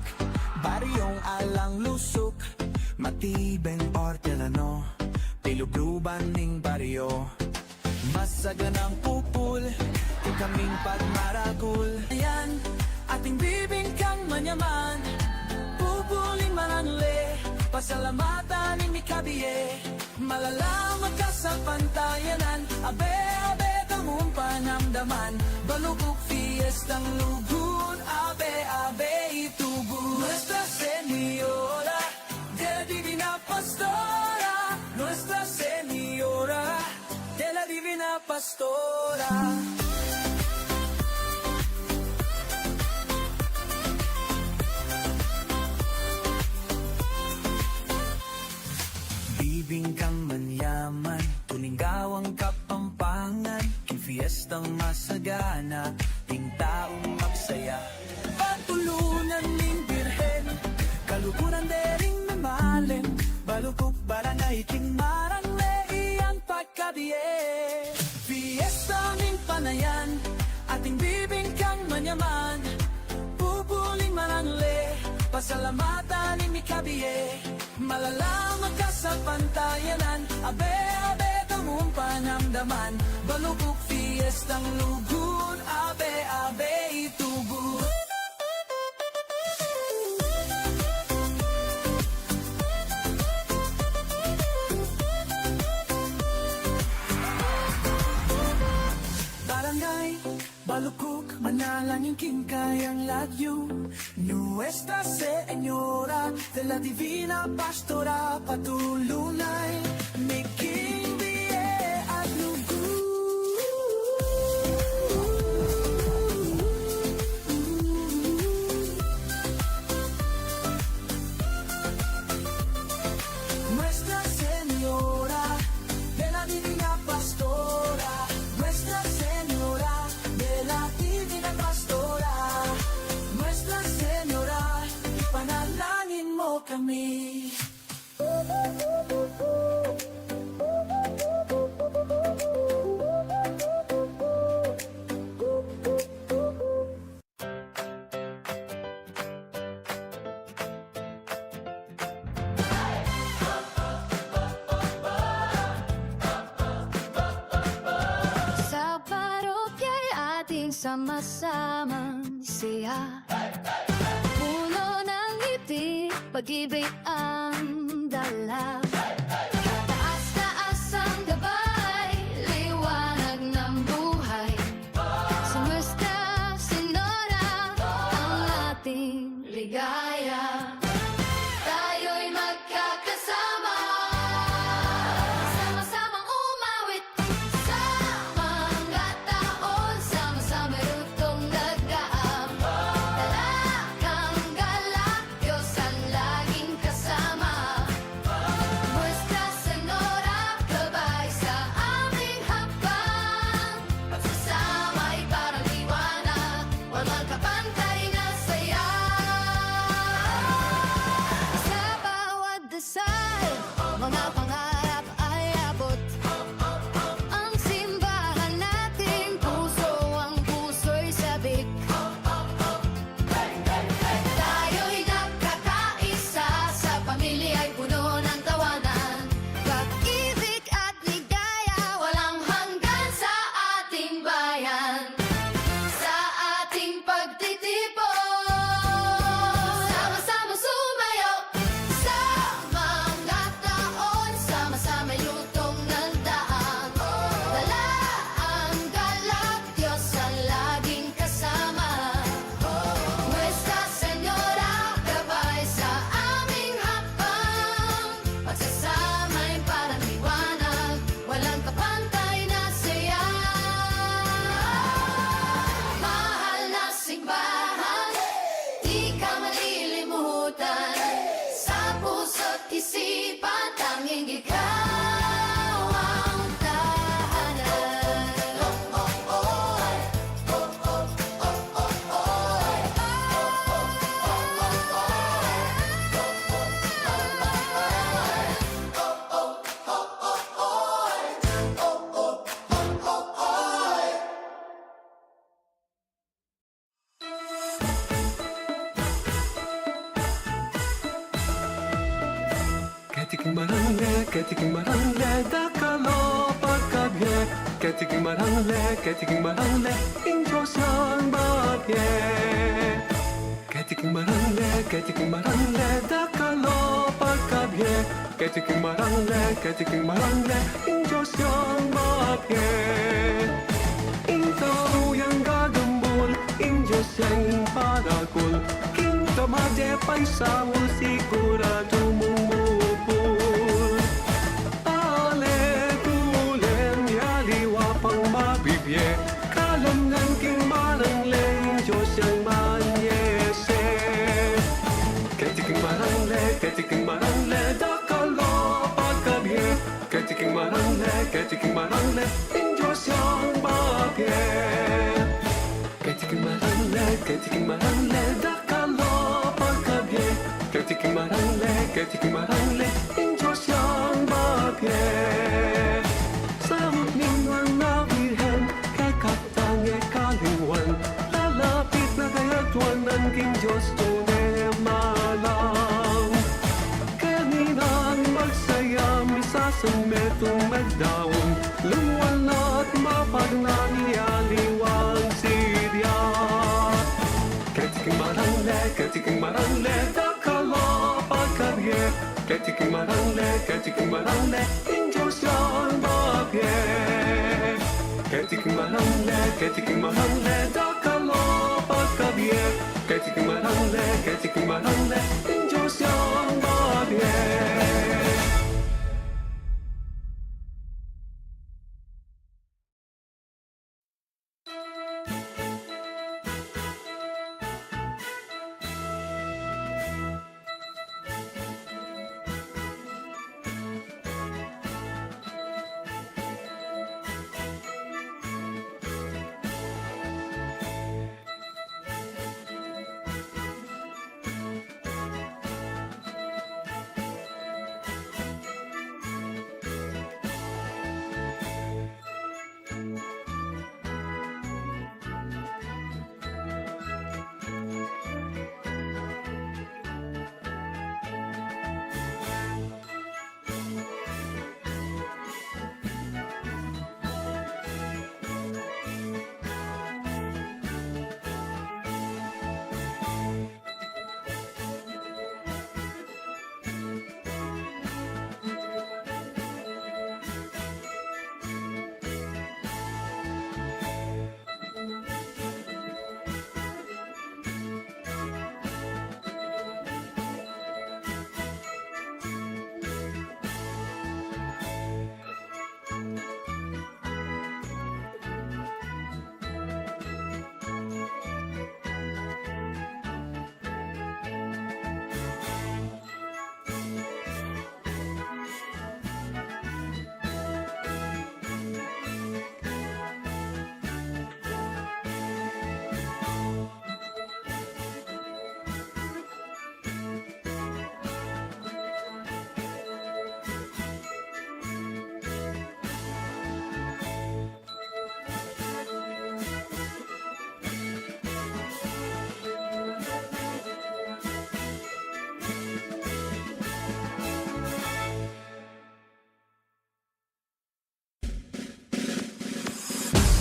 baryong alang lusuk, matibeng ortelano, pilubluban ning baryo. Masaganang pupul, ikaming pagmaragul. Yan, ating bibingkang manyaman, pupul ning mananle, pasalamatan ning mikabie. Malalam a kasapantayanan, abe, abe, tamung panamdaman, Balukuk fiestang lugud, abe, abe, itubu. Nuestra Señora de la Divina Pastora, Nuestra Señora de la Divina Pastora. Bibingkang manyaman, tuning gawang Kapampangan, king fiestang masagana, king taung magsaya. Patulunan ning Birhen, kaluguran de ring memalem, Balukuk barangay king marang le iyang pagkabie. Fiesta ning panayan, ating bibingkang manyaman, pupul ning mananle, pasalamatan ning mikabie. Malalam a kasapantayanan, abe, abe, tamung panamdaman, Balukuk fiestang lugud, abe, abe, itubu. Barangay Balukuk, manalangin king kayang lagyu. Nuestra Señora de la Divina Pastora, patulunay mi king bie at lugud. Nuestra Señora de la Divina Pastora, Nuestra Señora de la Divina Pastora, Nuestra Señora, ipanalangin mo kami. Sa parokya ating sama-samang siya. Puno ng ngiti, pag-ibig ang dala. Taas-taas ang gabay, liwanag ng buhay. Si Nuestra Señora ang ating ligaya. Tayo'y magkakasama, sama-samang umawit sa mga taon, sama-sama lutong nagdaang. Dala kang galak, Diyos ang laging kasama. Nuestra Señora, gabay sa aming hakbang. Pagsasama'y parang liwanag, walang kapantay na saya. Sa bawat dasal, mga pangarap ay abot. Ang simbahan nating puso, ang puso'y sabik. Tayo'y nagkakaisa, sa pamilya'y puno ng tawanan. Pag-ibig at ligaya, walang hanggan sa ating bayan. Sa ating pagtitipon, sama-sama sumayaw. Sa mga taon, sama-sama lutong nagdaang. Dala ang galak, Diyos ang laging kasama. Nuestra Señora, gabay sa aming hakbang. Pagsasama'y parang liwanag, walang kapantay na saya. Mahal na simbahan, di ka malilimutan. Sa puso't isipan, tanging ikaw ang tahanan. Keti king marangle, dakal o pagkabie. Keti king marangle, keti king marangle, ing Dios yang babie. Keti king marangle, keti king marangle, dakal o pagkabie. Keti king marangle, keti king marangle, ing Dios yang babie. Ing tau yang gagambul, ing Dios yang paragul. King tamad e paisaul, siguradu mung mubul. Ale gulem, aliwa pang mabibie. Kalam ngan king marangle, ing Dios yang manyese. Keti king marangle, keti king marangle, dakal o pagkabie. Keti king marangle, keti king marangle, ing Dios yang babie. Keti king marangle, keti king marangle, dakal o pagkabie. Keti king marangle, keti king marangle, ing Dios yang babie. Sabut ning nuan a Birhen, kekatang e kalingwan, lalapit na kayadwanan king Dios tune malam. Keni nang magsaya, misasan metung magdaun, lungwal na't mapagnan i aliwang sidia. Keti king marangle, keti king marangle, dakal o pagkabie. Keti king marangle, keti king marangle, ing Dios yang babie. Keti king marangle, keti king marangle, dakal o pagkabie. Keti king marangle, keti king marangle, ing Dios yang babie.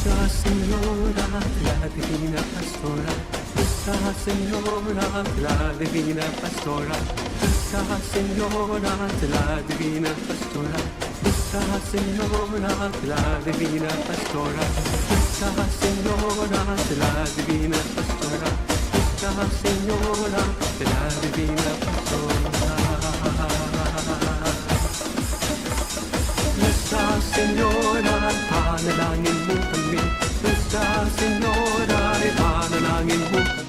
Nuestra Señora, la divina pastora. Nuestra Señora, la divina pastora. Nuestra Señora, la divina pastora. Nuestra Señora, la divina pastora. Nuestra Señora, la divina pastora. Nuestra Señora, la divina pastora. Nuestra Señora, ipanalangin mu kami. Nuestra Señora, ipanalangin mu kami.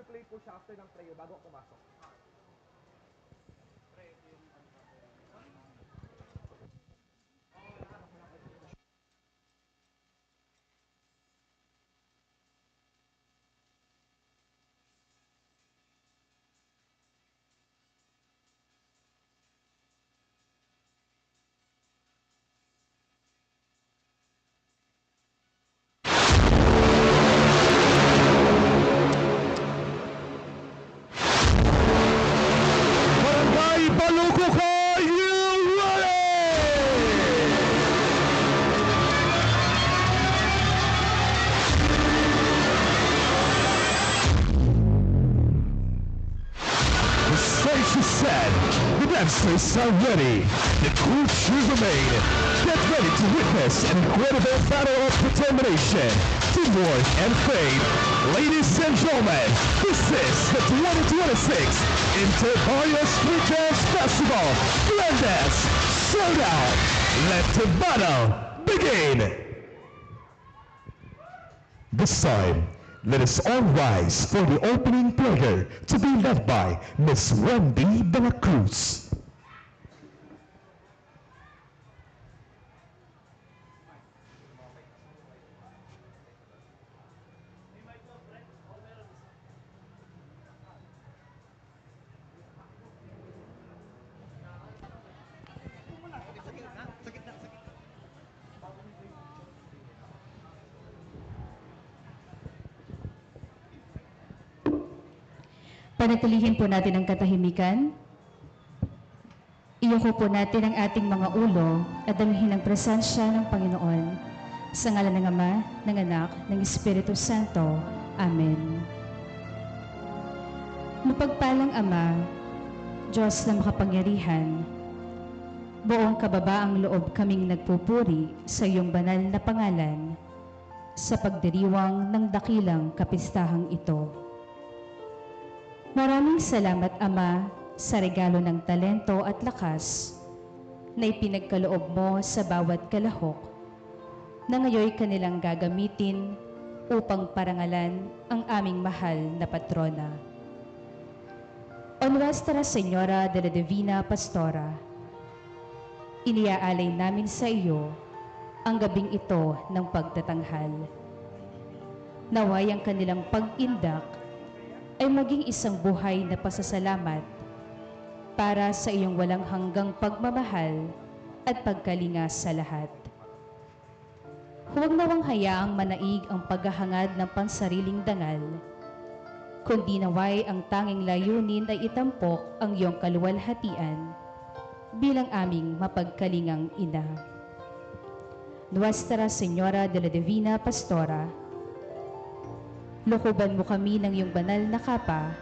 Play po siya after ng prayer bago ako pumasok. Barangay Baluco, are you ready? The stage is set. The dancers are ready. The crew choose the main. Get ready to witness an incredible battle of determination, teamwork, and faith. Ladies and gentlemen, this is the twenty twenty-six Inter Barrios Street Dance Festival Grand Dance Showdown. Let the battle begin. This time, let us all rise for the opening prayer to be led by Miss Wendy de la Cruz. Panatilihin po natin ang katahimikan. Iyuko po natin ang ating mga ulo at dalhin ang presensya ng Panginoon. Sa ngalan ng Ama, ng Anak, ng Espiritu Santo. Amen. Mapagpalang Ama, Diyos na makapangyarihan, buong kababaang loob kaming nagpupuri sa iyong banal na pangalan sa pagdiriwang ng dakilang kapistahang ito. Maraming salamat, Ama, sa regalo ng talento at lakas na ipinagkaloob mo sa bawat kalahok na ngayoy kanilang gagamitin upang parangalan ang aming mahal na patrona. O Nuestra Señora de la Divina Pastora, iniaalay namin sa iyo ang gabing ito ng pagtatanghal. Nawa'y ang kanilang pag-indak ay maging isang buhay na pasasalamat para sa iyong walang hanggang pagmamahal at pagkalinga sa lahat. Huwag nawang hayaang manaig ang paghahangad ng pansariling dangal, kundi nawa'y ang tanging layunin ay itampok ang iyong kaluwalhatian bilang aming mapagkalingang ina. Nuestra Señora de la Divina Pastora, lukuban mo kami ng iyong banal na kapa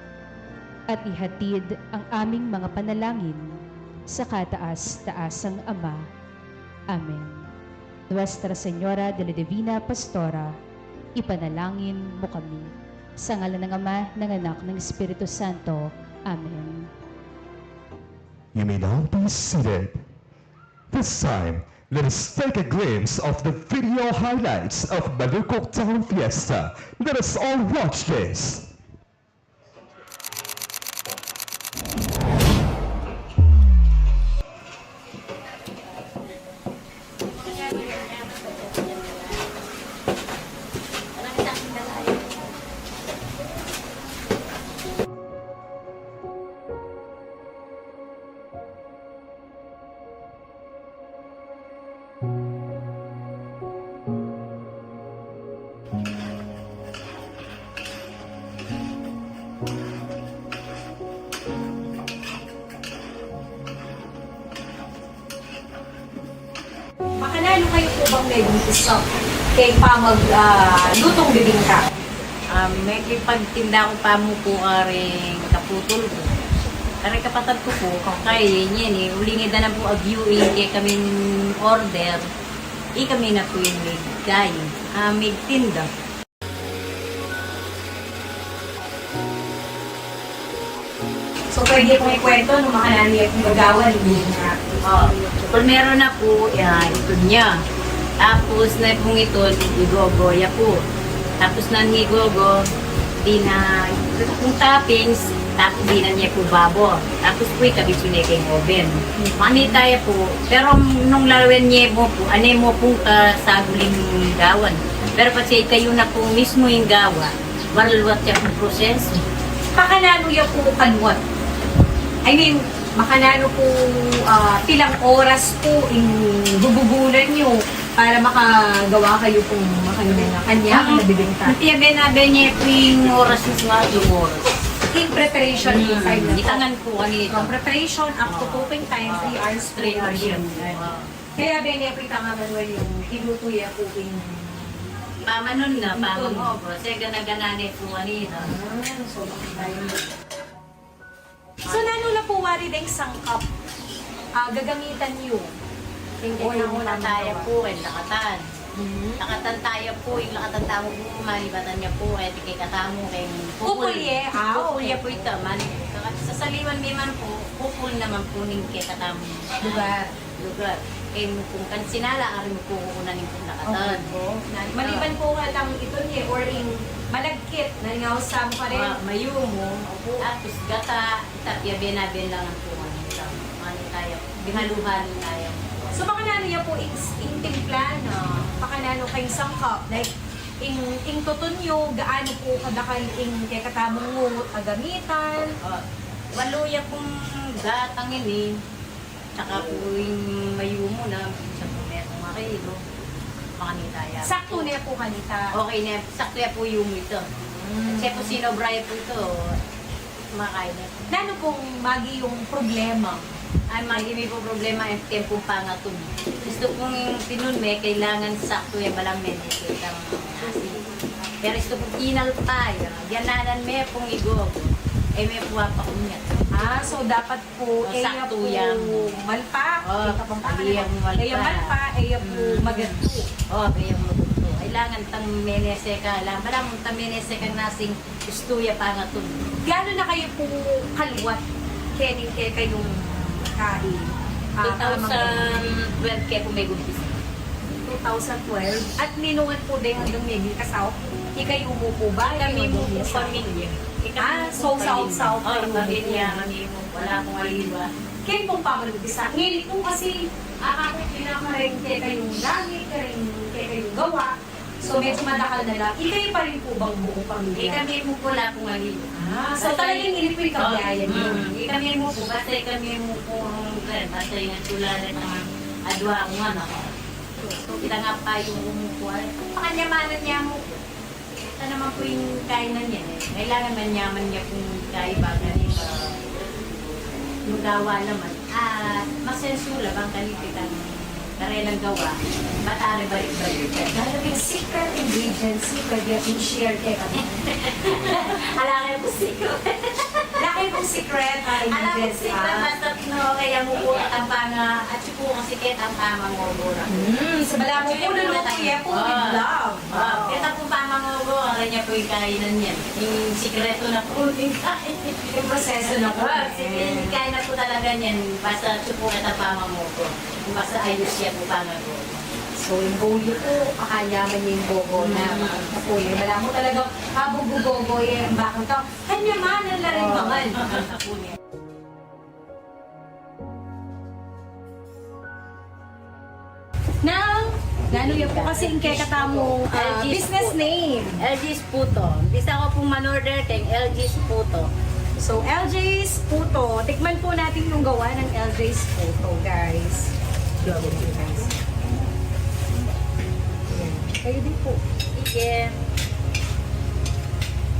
at ihatid ang aming mga panalangin sa kataas-taasang Ama. Amen. Nuestra Señora de la Divina Pastora, ipanalangin mo kami. Sa ngalan ng Ama, ng Anak, ng Espiritu Santo. Amen. You may now be seated. This time, let us take a glimpse of the video highlights of Baluco Town Fiesta. Let us all watch this. Makananu kayu pu bang megugustu keng pamag, ah, lutong bibingka? Ah, mekipagtinda ku pa mu pu karing kaputul ku. Karing kapatad ku pu, kaya ngeni, uling e da na pu agyuin kekamin order, ikami na pu ing migkayu, ah, migtinda. So, pwede pung ikwento nung makananu ya pung gagawan ninyo? O, primero na pu, ya, itun ya. Tapos, na pung itun, igogo ya pu. Tapos, nung igogo, Ina, ito pung toppings, tapos dinan ye pu babo. Tapos pu, ikabit yu ne keng oven. Makanita ya pu, pero nung lawen ye mu pu, ane mu pung kasaguli ning gawan. Pero pati ikayu na pu mismu ing gawa, makalwat ya pung proseso. Makananu ya pu kalwat? I mean, makananu pu, ah, pilang oras pu ing gugugunan yu para makagawa kayu pung makanyan na bibingka? Iti ya bena-bena ye pu ing oras, mismu atlung oras. Ing preparation time na pu. Itangan pu kanita. From preparation up to cooking time, three hours, three hours. Kaya bena ye pu itangan, Manuel, yung ilutu ya pu ing pamanun na, pamangogo. Kasi gana-gana ne pu kanita. Ah, so, bakit tayo? So, nanu la pu wari deng sangkap, ah, gagamitan yu? Ing una-una taya pu, ing lakatan. Mhm. Lakatan taya pu, ing lakatan tamu pu, malibatan ya pu, keti kekatamu, keng pupul. Pupul ye, ah, pupul ye pu ita, mali. Sasaliwan mi man pu, pupul naman pu ning kekatamu. Lugar. Lugar. Keng pung kansinala, ari mu pu kukunan ing lakatan. Okay pu. Maliban pu keta itun ye, or ing malagkit, nanu ing ausan mu karin? Ah, mayumu, opu, tapos gata, ita, ya bena-bena lang pu ngan ita. Mani taya, bihalu-halu taya. So, makananu ya pu ing, ing timpla na, makananu keng sangkap, like, ing, ing tutun yu, gaano pu kadakal ing kekatamung ngungut a gamitan? Ah, walu ya pung gatang ini. Tsaka pu ing mayumu na, minsan pu metung a kilo. Makanita ya. Saktu ne pu kanita. Okay ne, saktu ya pu yumu ita. Mm. Kasi pu sinobra ya pu ita, makain ne. Nanu pung maging problema? Ay, maging mi pu problema ing tiempung pangatun. Gustu pung tinun me, kailangan saktu ya, balamu menese itang nasi. Pero gustu pung inalpa ya, gananan me pung igogo. E me pu apakunyat. Ah, so dapat pu, o, e ya saktu pu ya. Malpa, o, e ya pu malpa, e ya pu magattu. O, e ya pu magattu. Kailangan tang menese ka, alam, balamu tang menese kang nasing gustu ya pangatun. Gaano na kayu pu kalwat kening kekayung kai? Ah, two thousand twelve ke pu megumpisa. Two thousand twelve? At ninungan pu deng anggang meging kasawa? Ikayu mu pu ba? Kami mu pu pamilya. Ah, so, saut-saut kayu mu pu. Pamilya kami mu. Wala pung aliwa. Keng pung pamalumpisa. Ngeni pu kasi, ah, aku pinakareng kekayung gamit, kareng kekayung gawa. So, medyo madakal na la. Ikayu pa rin pu bang buong pamilya? E, kami mu pu, wala pung aliwa. Ah, so talagang ini pu ing kabiyayan yu. Mm. E, kami mu pu, basta e kami mu pu, basta ing atula la naman, adua kung ano. So, kita nga pa yung umupo, ay, pakanyamanan ya mu pu. Ita naman pu ing kainan ya, e. Kailangan manyaman ya pung kaiba, kani, ah, yung gawa naman. Ah, masensu la bang kani kitang karelang gawa, bata re balik-balik. Nanu pung secret ingredients yu, pwede yu i-share kekami? Ala kayu pung secret. Ala kayu pung secret, ah, ingredients, ah. Ala pung secret, basta pinu, kaya mu pu, at ang panga, at yu pu kasi keta ang pamangobor. Hmm, sa balamu pu, luluto ya pu with love. Ah, keta pung pamangogo, ala nya pu ing kainan yan. Ing sikretu na pu ning kain. Ing prosesu na pu. Ah, sige, ing kain na pu talaga yan. Basta atyu pu keta pamangogo. Basta ayus ya pu pamangogo. So, ing gogo pu, pakanyaman ya ing gogo na. Mm. Apu, e, balamu talaga, kabug-gogo ya, bakit ka, kanyamanan la rin mangan. Apu niya. Nang, nanu ya pu kasi ing kekatamung, ah, business name? L G's Puto. Bisa ko pung manorder keng L G's Puto. So, L G's Puto. Tikman po natin yung gawa ng L G's Puto, guys. Kayo din po. Sige.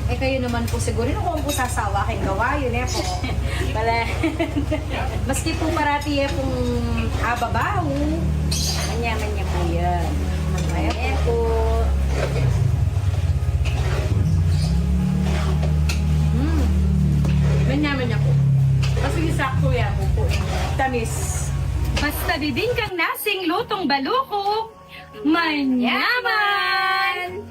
E, kayu naman pu siguru, nung kayu pu sasawa keng gawa yu, e pu? Bale. Maski pu parati e pung ababaw, manyaman ya pu yan. Manyaman ya pu. Hmm. Manyaman ya pu. Kasi saktu ya pu pu. Tamis. Basta bibingkang nasing lutong baluko, manyaman!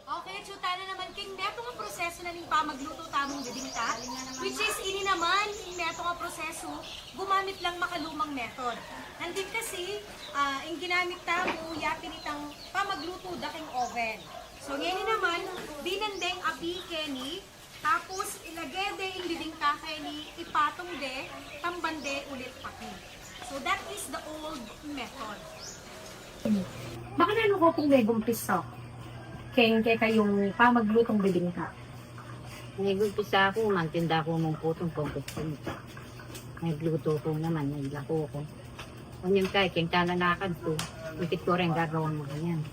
Okay, atyu tana naman keng metung a proseso Ning pamagluto tamung bibingka, which is ini naman, ing metung a prosesu, gumamit lang makalumang method. Nandin kasi, ah, ing ginamit tamu, yapin itang pamagluto da king oven. So, ngeni naman, dinan deng api keni, tapos ilage de ing bibingka keni, ipatung de, tamban de ulit api. So, that is the old method. Makananu ka pung megumpisa keng kekayung pamaglutong bibingka? Megumpisa ku, magtinda ku mung putong pungkutpung. Megluto ku naman, meglako ku. Onyang kay, keng kananakan ku, ikit ku reng gagawan makanyan.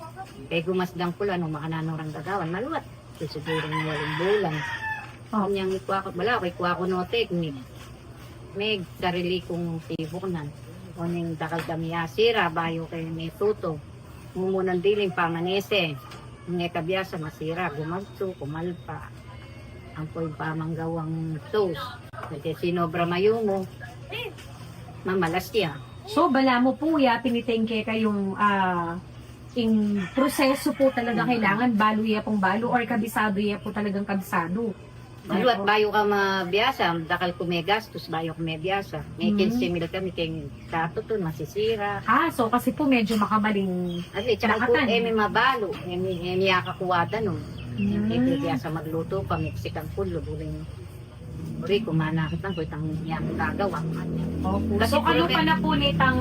Kay gumasdang ku la nung makananu reng gagawan, maluat. Siguru ng walong bulan. Oh. Onyang ikwa ku, bala ku, ikwa ku no teknik. Megsarili kung tibuk nan. Onyang dakal kami asira, bayu keng metutu. Mumunan diling pamanese. Nung e kabiasa masira, gumagsu, kumalpa. Ampo ing pamanggawang sauce. Kasi sinobra mayumu, mamalas ya. So, balamu pu, yapin iteng kekayung, ah, ing prosesu pu talaga kailangan balu ya pung balu or kabisadu ya pu talagang kabisadu. Balu at bayu ka mabiasa, dakal ku megastus, bayu ku mebiasa. May kinse mil kami keng katutu, masisira. Ah, so kasi pu medyo makamaling lakatan. At least, tsaka pu, e mi mabalu, e mi, e mi akakuwada nun. Yung biasa magluto pa, Mexican food, lubuling. Uri, kumanakit lang, kung itang yang gagawa. Opo. So, kalupa na pu nitang,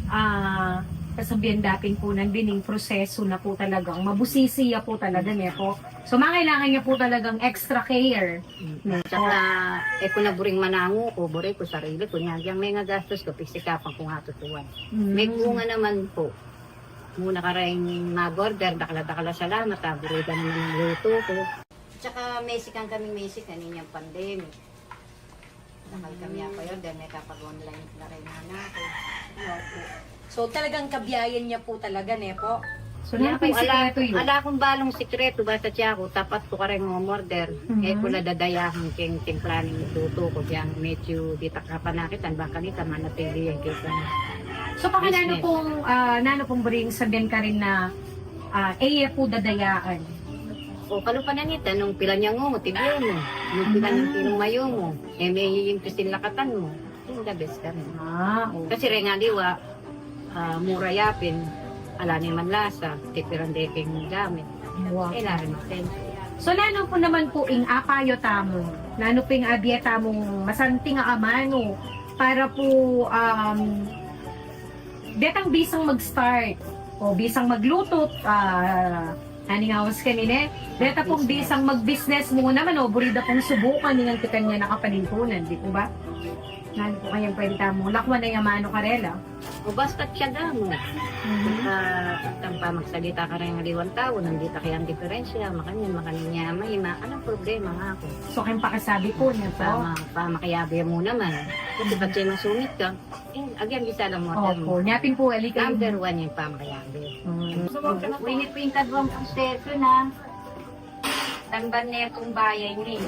ah, kasabian da pin pu nandin, ing prosesu na pu talagang mabusisi ya pu talaga, ne po. So, mangailangan ya pu talagang extra care. Tsaka, e ku na buring manangu ku, buri ku sarili ku, nya, yang mengagastus ku, pigsikapan kung atutuan. May bunga naman pu. Muna kareng mag-order, dakal-dakal a salamat, a, buri da naman ing luto ku. Tsaka mesikan kami, mesikan inyang pandemic. Dakal kami apa yun, dahil may kapag-online na rin na ako. Opo. So, talagang kabiyayan niya po talaga, ne po? So, ala kung balung sikretu, basta tiya ku, tapat ku kareng umorder. E ku la dadayahan keng timpla ning luto ku, diyang medyo di ta kapanakitan, baka nita manatili yan kesa. So, baka nanu pong, ah, nanu pong buring sabian karin na, ah, e ye po dadayaan? O, kalupa na nita, nung pila niyang umu, tibiyan mu. Nung pila niyang pinumayo mu, e, me iimpisil lakatan mu. Yung the best karin. Ah, okay. Kasi reng aliwa, ah, mura yapin, ala ne man lasa, tipiran de keng gamit. Wow. E, larin masen. So, nanu po naman po ing apayo tamu? Nanu po ing abie tamung masanting a amanu para po, um, detang bisang mag-start o bisang magluto, ah, aning awas kanine. Deta pong bisang mag-business mu naman, o, buri da pong subukan ing antikan ya na kapanintunan, di po ba? Nanu po kayang pwede tamu lakwan a amanu karela? O, basta tiyaga mu. Mhm. Ah, itang pamagsalita kareng aliwang tau, nandita kayang diferensya, makanyan, makanyan ya, may ma-, anong problema nga ku? So, kayang pakisabi po, ne po? Pama-, pamakiyabe mu naman. Kasi pati masungit ka, e, agyan, bisa lang mo. Opo, nya pin po, ali kayu. Number one yung pamakiyabe. Mm. Wini pin kadwang prosesu na. Tamban ne pung bayay ni.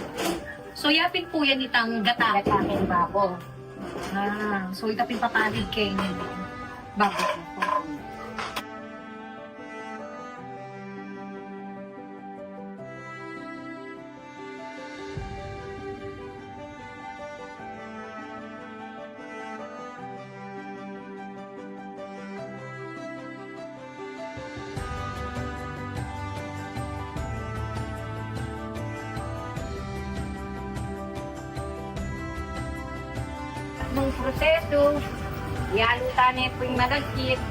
So, yapin po yan itang gata. Gata keng babo. Ah, so ita pin papalid keng babo. Nung prosesu, yalu tane pung malagkit.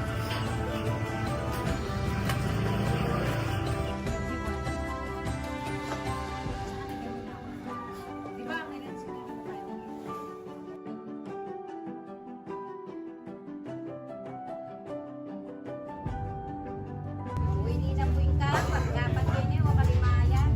Uy, di na po yung kapag, dapat yan yung makalimayan.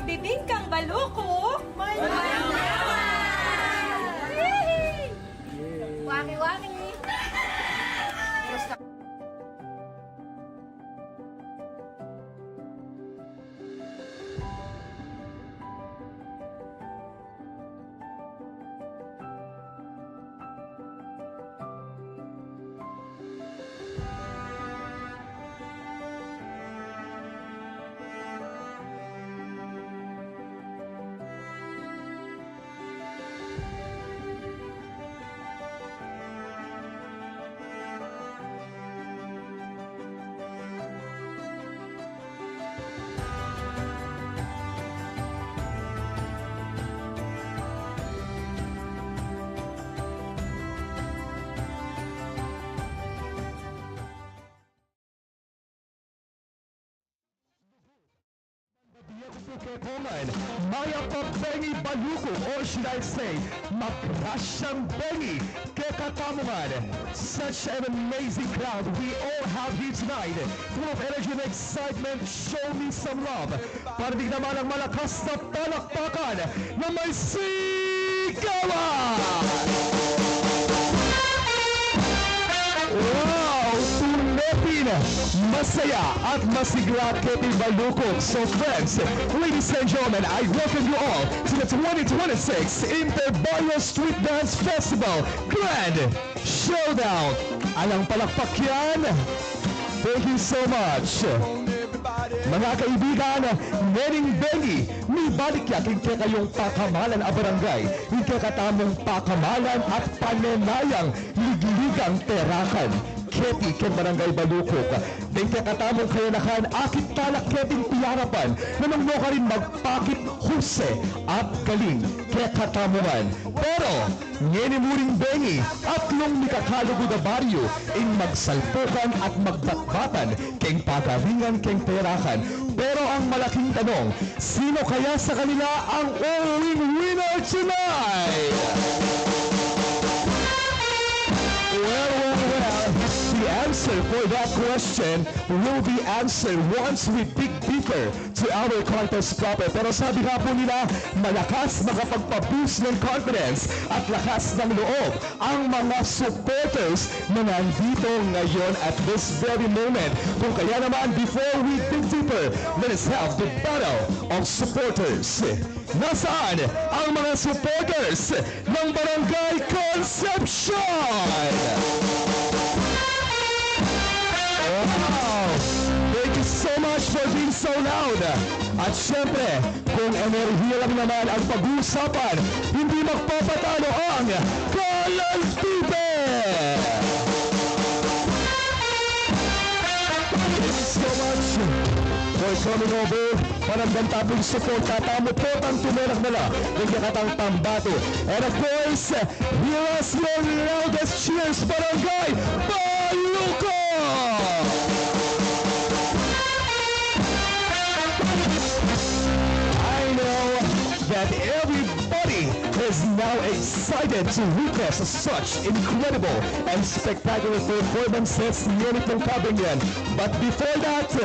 Bibingkang Baluku, Malinyawan! Yee! Wari-wari! Mayap a bengi Baluku, or should I say, magrasyang bengi kekatamu ngan. Such an amazing crowd we all have here tonight, full of energy and excitement. Show me some love. Parinig naman ang malakas na palakpakan na may sigawan! Wow! Tunay pin masaya at masigla keti Baluku. So friends, ladies and gentlemen, I welcome you all to the twenty twenty-six Inter-Barrio Street Dance Festival Grand Showdown. Alang palakpak yan. Thank you so much. Mga kaibigan, ngening bengi, mibalik ya king kekayung pakamalan a barangay, ing kekatamung pakamalan at panenayang ligligang terakan keti king Barangay Baluku. Deng kekatamung kayanakan, akit talak keting piyarapan, nanu karin magpakit huse at galing kekatamu ngan. Pero ngeni muring bengi, atlung mikakalugud a baryu ing magsalpukan at magbatbatan keng pagaringan keng terakan. Pero ang malaking tanong, sino kaya sa kanila ang uuwing winner tonight? Well, well, well, the answer for that question will be answered once we dig deeper to our contest proper. Pero sabi nga po nila, malakas makapagpa-boost ng confidence at lakas ng loob ang mga supporters na nandito ngayon at this very moment. Kung kaya naman, before we dig deeper, let us have the battle of supporters. Nasaan ang mga supporters ng Barangay Concepcion? Wow! Thank you so much for being so loud. At syempre, kung enerhiya lang naman ang pag-uusapan, hindi magpapatalo ang Kalantibe! Thank you so much for coming over. Panamdan ta pu ing suporta tamu potang tumerak na la king kekatang pambatu. And of course, give us your loudest cheers, Barangay Baluco! I know that everybody is now excited to witness such incredible and spectacular performances ngeni pung kabeng yan. But before that,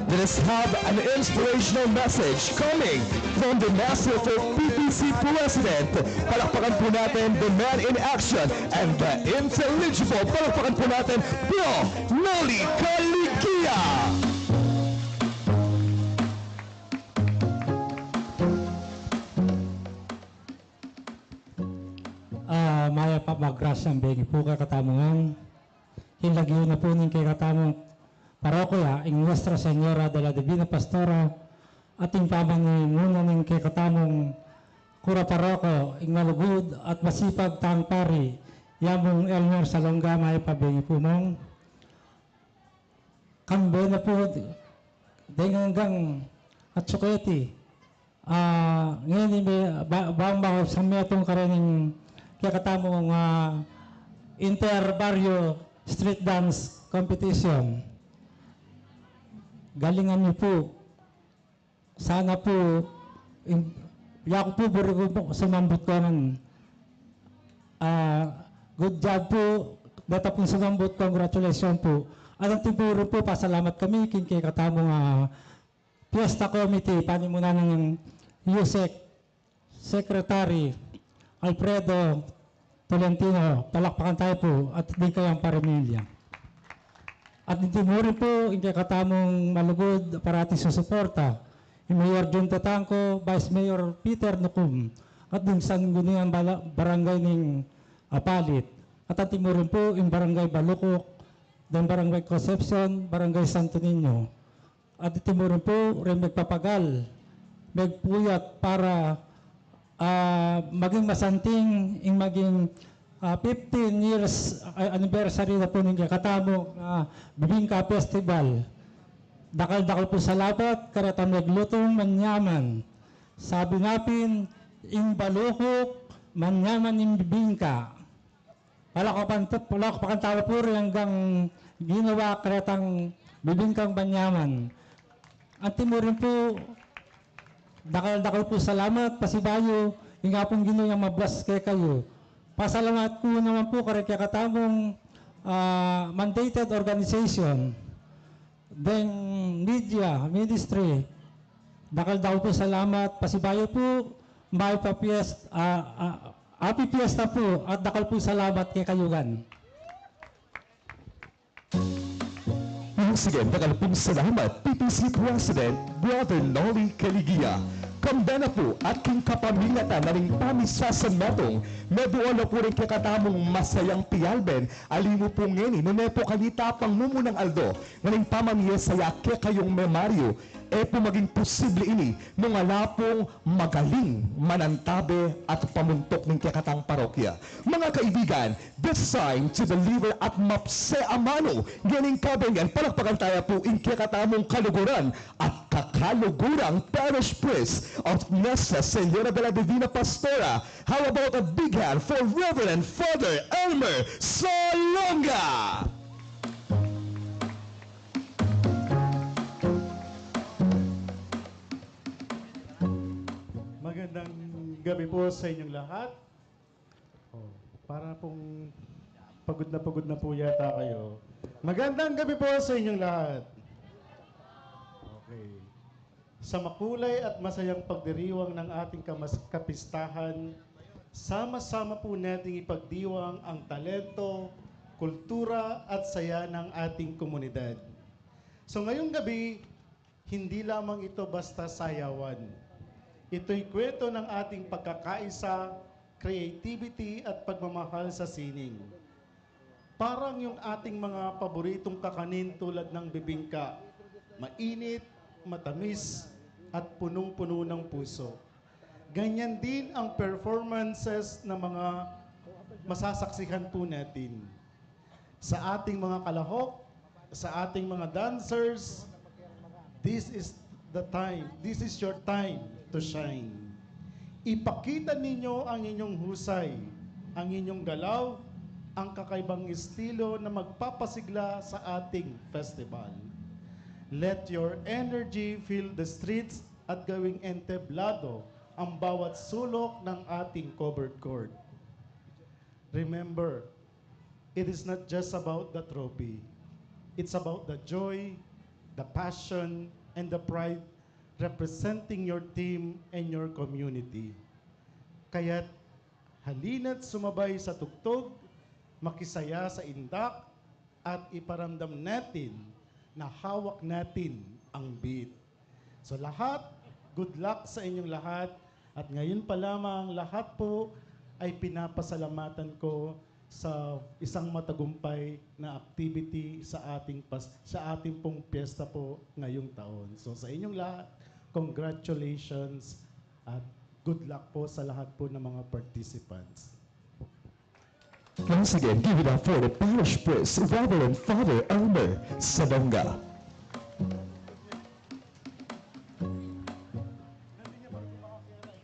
let us have an inspirational message coming from the masterful P T C president. Palakpakan po natin the man in action and the intelligible. Palakpakan po natin Bro Noli Caligia. Ah, mayap a magrasyang bengi pu kekatamu ngan. King lagyu na pu ning kekatamung parokya, ing Nuestra Señora de la Divina Pastora, at ing pamanyimuna ning kekatamung kura paroko, ing malugud at masipag tang pari, yamung Elmer Salonga, mayap a bengi pu mung. Kambe na pu deng anggang atsu keti. Ah, ngeni me, ba, bang ba sa metung karening kekatamung, ah, Inter Barrio Street Dance Competition. Galingan yu pu. Sana pu, in, yaku pu buri ku pu sumambut kong, ah, good job pu, deta pung sumambut, congratulations pu. At antimuri pu, pasalamat kami king kekatamung, ah, Fiesta Committee, panimunan nang Yusek Secretary Alfredo Tolentino, palakpakan tayo po at ding kayang paremilya. At ding timurin po, ing kekatamung malugud parati susuporta, i Mayor Jun Tatangco, Vice Mayor Peter Nucum, at ding sangguniang bala-, barangay ning Apalit. At ang timurin po, ing Barangay Balukok, ding Barangay Concepcion, Barangay Santo Niño. At timurin po, rin megpapagal, megpuyat para, ah, maging masanting ing maging, ah, fifteen years, ah, anniversary na po ning kekatamung, ah, Bibingka Festival. Dakal-dakal po salamat, karetang meglutung manyaman. Sabi na pin, ing balukok, manyaman ing bibingka. Palakpakan, palakpakan tamu po rin ing ginawa karetang bibingkang manyaman. Ang timurin po, dakal-dakal po salamat, pasibayu, ing Apung Ginu yang mablas kekayu. Pasalamat ku naman po kareng kekatamung, ah, mandated organization, deng media ministry. Dakal-dakal po salamat, pasibayu po, mayap a fiesta, ah, ah, happy fiesta po, at dakal po salamat kekayu ngan. Once again, dakal pung salamat, P T C President, Brother Nolly Caligia. Kambe na po at king kapamilatan na ning pamisasanmetung, mebuo na po ring kekatamung masayang pialben, ali mu po ngeni, nune po kanita pang mumunang aldo, ngening pamamie saya kekayung memariu, e po maging posible ini, nung ala pong magaling manantabe at pamuntuk ning kekatang parokya. Mga kaibigan, this time to deliver at mapse a manu ngening kabengan, palakpakan taya po ing kekatamung kaluguran at kakalugurang Parish Priest of Nuestra Señora de la Divina Pastora. How about a big hand for Reverend Father Elmer Salonga? Magandang gabi po sa inyong lahat. Oh, para pong pagod na pagod na po yata kayo. Magandang gabi po sa inyong lahat. Okay. Sa makulay at masayang pagdiriwang ng ating kamas-, kapistahan, sama-sama po nating ipagdiwang ang talento, kultura at saya ng ating komunidad. So ngayong gabi, hindi lamang ito basta sayawan. Ito'y kwento ng ating pagkakaisa, creativity at pagmamahal sa sining. Parang yung ating mga paboritong kakanin tulad ng bibingka, mainit, matamis, at punong-puno ng puso. Ganyan din ang performances ng mga masasaksihan po natin. Sa ating mga kalahok, sa ating mga dancers, this is the time, this is your time to shine. Ipakita ninyo ang inyong husay, ang inyong galaw, ang kakaibang estilo na magpapasigla sa ating festival. Let your energy fill the streets at gawing entablado ang bawat sulok ng ating covered court. Remember, it is not just about the trophy. It's about the joy, the passion, and the pride representing your team and your community. Kaya't halina't sumabay sa tugtog, makisaya sa indak, at iparamdam natin na hawak natin ang beat. So lahat, good luck sa inyong lahat. At ngayon pa lamang, lahat po ay pinapasalamatan ko sa isang matagumpay na activity sa ating pas-, sa ating pong piyesta po ngayong taon. So sa inyong lahat, congratulations at good luck po sa lahat po ng mga participants. Once again, give it up for the parish priest, Reverend Father Elmer Salonga.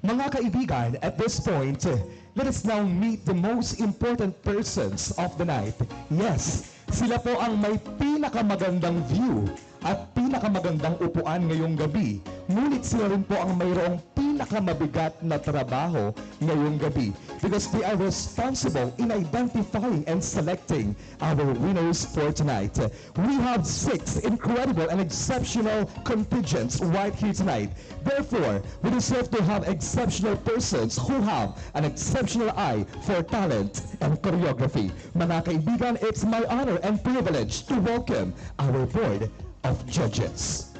Mga kaibigan, at this point, let us now meet the most important persons of the night. Yes, sila po ang may pinakamagandang view at pinakamagandang upuan ngayong gabi. Ngunit sila rin po ang mayroong pinakamabigat na trabaho ngayong gabi because they are responsible in identifying and selecting our winners for tonight. We have six incredible and exceptional contingents right here tonight. Therefore, we deserve to have exceptional persons who have an exceptional eye for talent and choreography. Mga kaibigan, it's my honor and privilege to welcome our board of judges.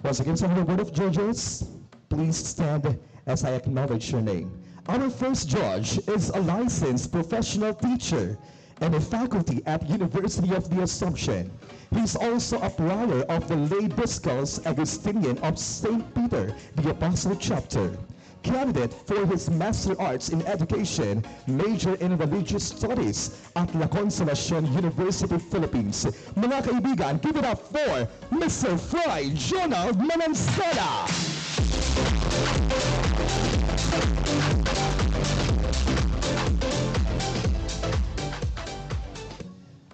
Once again, some of the board of judges, please stand as I acknowledge your name. Our first judge is a licensed professional teacher and a faculty at University of the Assumption. He is also a prior of the Lay Discalced Augustinian of Saint Peter the Apostle Chapter. Candidate for his Master Arts in Education, major in Religious Studies at La Consolacion University, Philippines. Mga kaibigan, give it up for Mister Fry Jonald Manansala.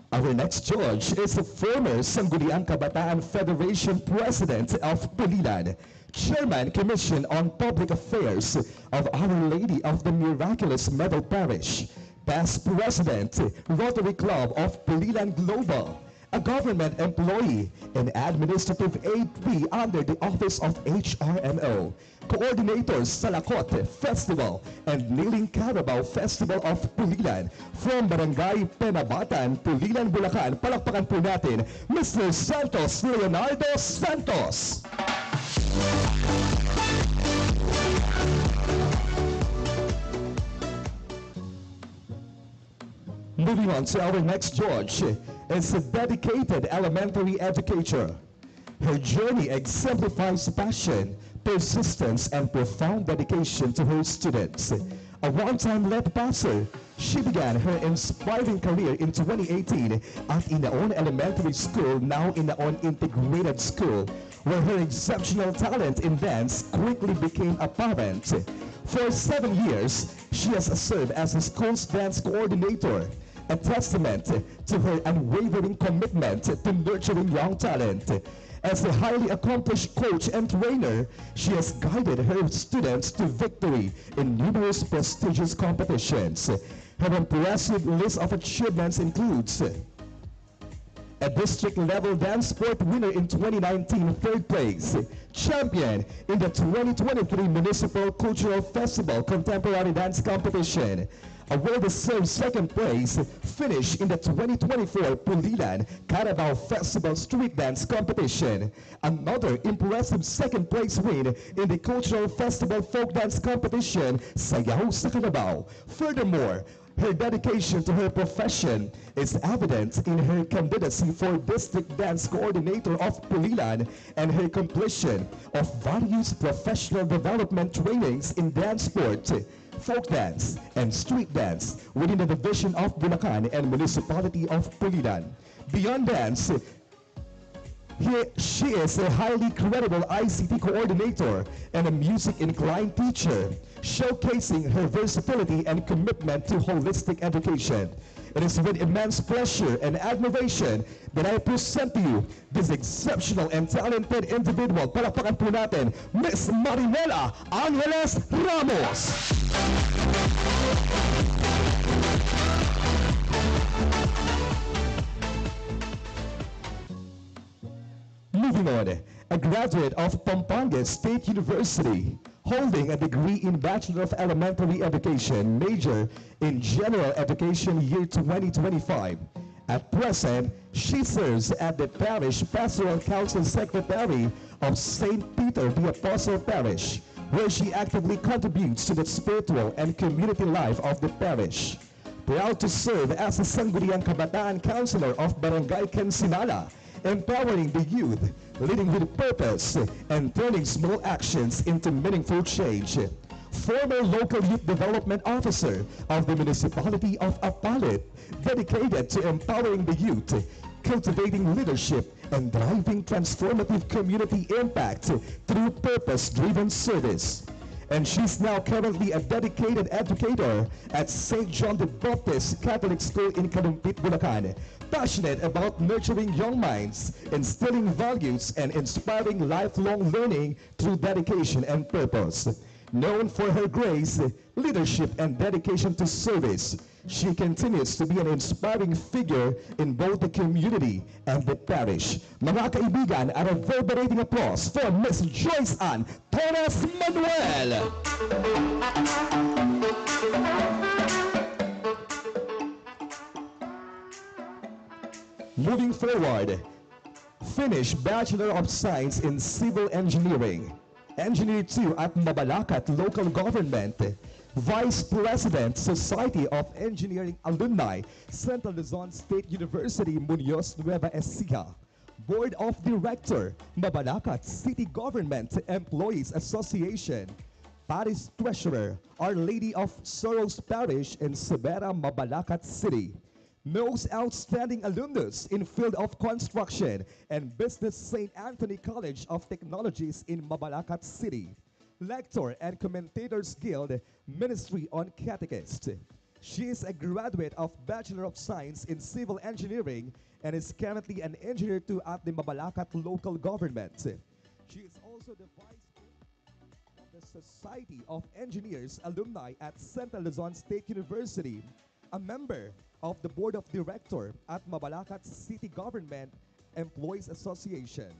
Our next judge is the former Sangguniang Kabataan Federation President of Pulilan, Chairman Commission on Public Affairs of Our Lady of the Miraculous Medal Parish, past President, Rotary Club of Pulilan Global, a government employee in administrative A P under the Office of H R M O, coordinator Salakot Festival and Kneeling Carabao Festival of Pulilan, from Barangay Penabatan, Pulilan, Bulacan. Palakpakan po natin, Mister Santos Leonardo Santos. Moving on to our next judge, is a dedicated elementary educator. Her journey exemplifies passion, persistence, and profound dedication to her students. A one-time LET passer, she began her inspiring career in twenty eighteen at Inaon Elementary School, now Inaon Integrated School, where her exceptional talent in dance quickly became apparent. For seven years, she has served as the school's dance coordinator, a testament to her unwavering commitment to nurturing young talent. As a highly accomplished coach and trainer, she has guided her students to victory in numerous prestigious competitions. Her impressive list of achievements includes a district-level dance sport winner in twenty nineteen, third place, champion in the twenty twenty-three Municipal Cultural Festival Contemporary Dance Competition, a well-deserved second place finish in the twenty twenty-four Pulilan Carabao Festival Street Dance Competition, another impressive second place win in the Cultural Festival Folk Dance Competition, Sayaw sa Carabao. Furthermore, her dedication to her profession is evident in her candidacy for District Dance Coordinator of Pulilan and her completion of various professional development trainings in dance sport, folk dance, and street dance within the Division of Bulacan and Municipality of Pulilan. Beyond dance, he, she is a highly credible I C T coordinator and a music-inclined teacher, showcasing her versatility and commitment to holistic education. It is with immense pleasure and admiration that I present to you this exceptional and talented individual. Palakpakan po natin, Miss Marinela Angeles Ramos. Moving on, a graduate of Pampanga State University, holding a degree in Bachelor of Elementary Education, major in General Education, year twenty twenty-five. At present, she serves at the Parish Pastoral Council Secretary of Saint Peter the Apostle Parish, where she actively contributes to the spiritual and community life of the parish. Proud to serve as a Sangguniang Kabataan Counselor of Barangay Cansinala, empowering the youth, leading with purpose, and turning small actions into meaningful change. Former local youth development officer of the municipality of Apalit, dedicated to empowering the youth cultivating leadership, and driving transformative community impact through purpose-driven service. And she's now currently a dedicated educator at Saint John the Baptist Catholic School in Calumpit, Bulacan, passionate about nurturing young minds, instilling values, and inspiring lifelong learning through dedication and purpose. Known for her grace, leadership, and dedication to service, she continues to be an inspiring figure in both the community and the parish. Mga kaibigan, a reverberating applause for Miss Joyce Ann Torres Manuel. Moving forward, finished Bachelor of Science in Civil Engineering, Engineer two at Mabalacat Local Government, Vice President, Society of Engineering Alumni, Central Luzon State University, Muñoz, Nueva Ecija, Board of Director, Mabalacat City Government Employees Association, Parish Treasurer, Our Lady of Sorrows Parish in Severa, Mabalacat City. Most outstanding alumnus in field of construction and business, Saint Anthony College of Technologies in Mabalacat City. Lector and Commentators Guild, Ministry on Catechist. She is a graduate of Bachelor of Science in Civil Engineering and is currently an engineer two at the Mabalacat local government. She is also the vice of the Society of Engineers alumni at Central Luzon State University, a member of the Board of Director at Mabalacat City Government Employees Association.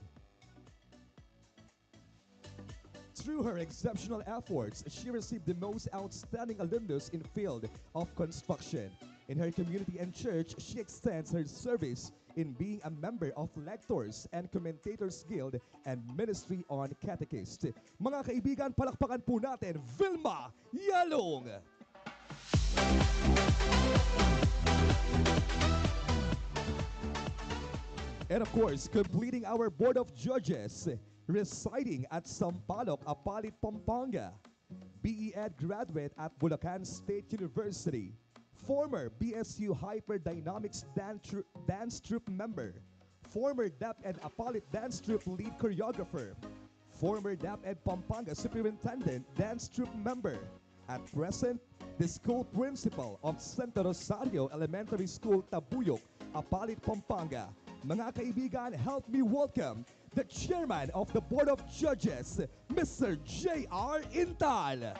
Through her exceptional efforts, she received the most outstanding alumnus in field of construction. In her community and church, she extends her service in being a member of Lectors and Commentators Guild and Ministry on Catechist. Mga kaibigan, palakpakan po natin, Vilma Yalong! And of course, completing our Board of Judges, residing at Sampaloc, Apalit, Pampanga, B E Ed graduate at Bulacan State University, former B S U Hyperdynamics dan-, tru-, dance troupe member, former DepEd Apalit dance troupe lead choreographer, former DepEd Pampanga superintendent dance troupe member, at present, the school principal of Santo Rosario Elementary School, Tabuyuc, Apalit, Pampanga. Mga kaibigan, help me welcome the chairman of the Board of Judges, Mister J R Intal.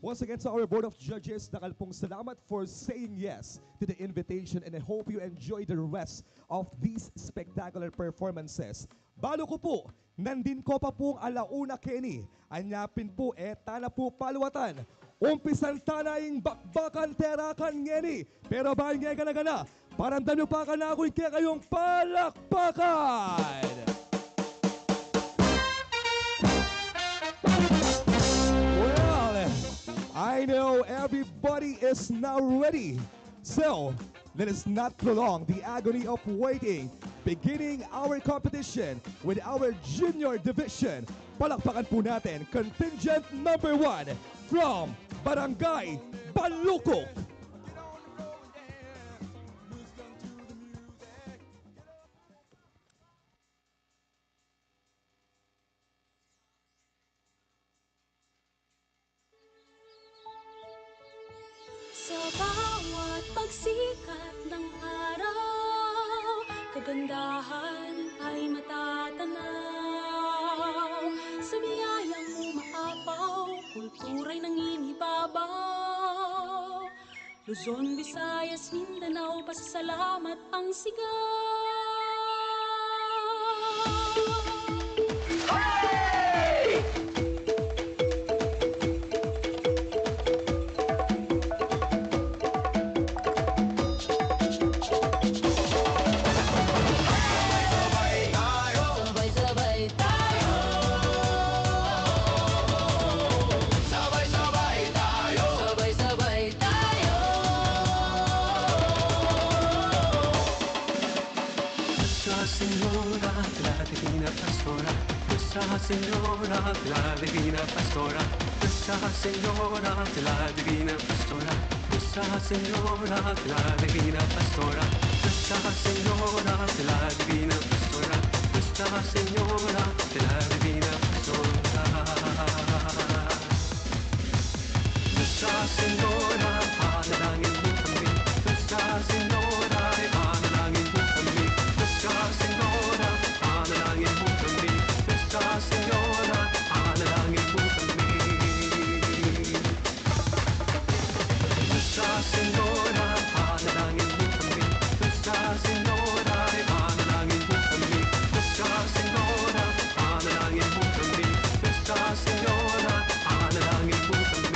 Once again, to our Board of Judges, dakal pong salamat for saying yes to the invitation, and I hope you enjoy the rest of these spectacular performances. Balu ku pu, nandin ko pa pung ala una keni. Anya pin pu, e ta na pu paluatan. Umpisan ta na ing bakbakan terakan ngeni. Pero bayu nge gana-gana, paramdam yu pa kanaku ing kekayung palakpakan. Well, I know everybody is now ready. So, let us not prolong the agony of waiting, beginning our competition with our junior division. Palakpakan po natin, contingent number one from Barangay Balucok. Sa bawat pagsikat ng araw, kagandahan ay matatanaw. Sa biyayang umaapaw, kultura'y nangingibabaw. Luzon, Visayas, Mindanao, pasasalamat ang sigaw. Sabay-sabay tayo. Sabay-sabay tayo. Sabay-sabay tayo. Nuestra Señora, la Divina Pastora. Nuestra Señora, la Divina Pastora. Nuestra Señora de la Divina Pastora, Nuestra Señora de la Divina Pastora, Nuestra Señora de la Divina Pastora, Nuestra Señora de la Divina Pastora. Nuestra Señora, panalangin mo kami. Nuestra Señora, panalangin mo kami. Nuestra Señora, panalangin mo kami. Nuestra Señora, panalangin mo kami. Nuestra Señora, panalangin mo kami. Nuestra Señora, panalangin mo kami. Nuestra Señora, panalangin mo kami. Nuestra Señora, panalangin mo kami.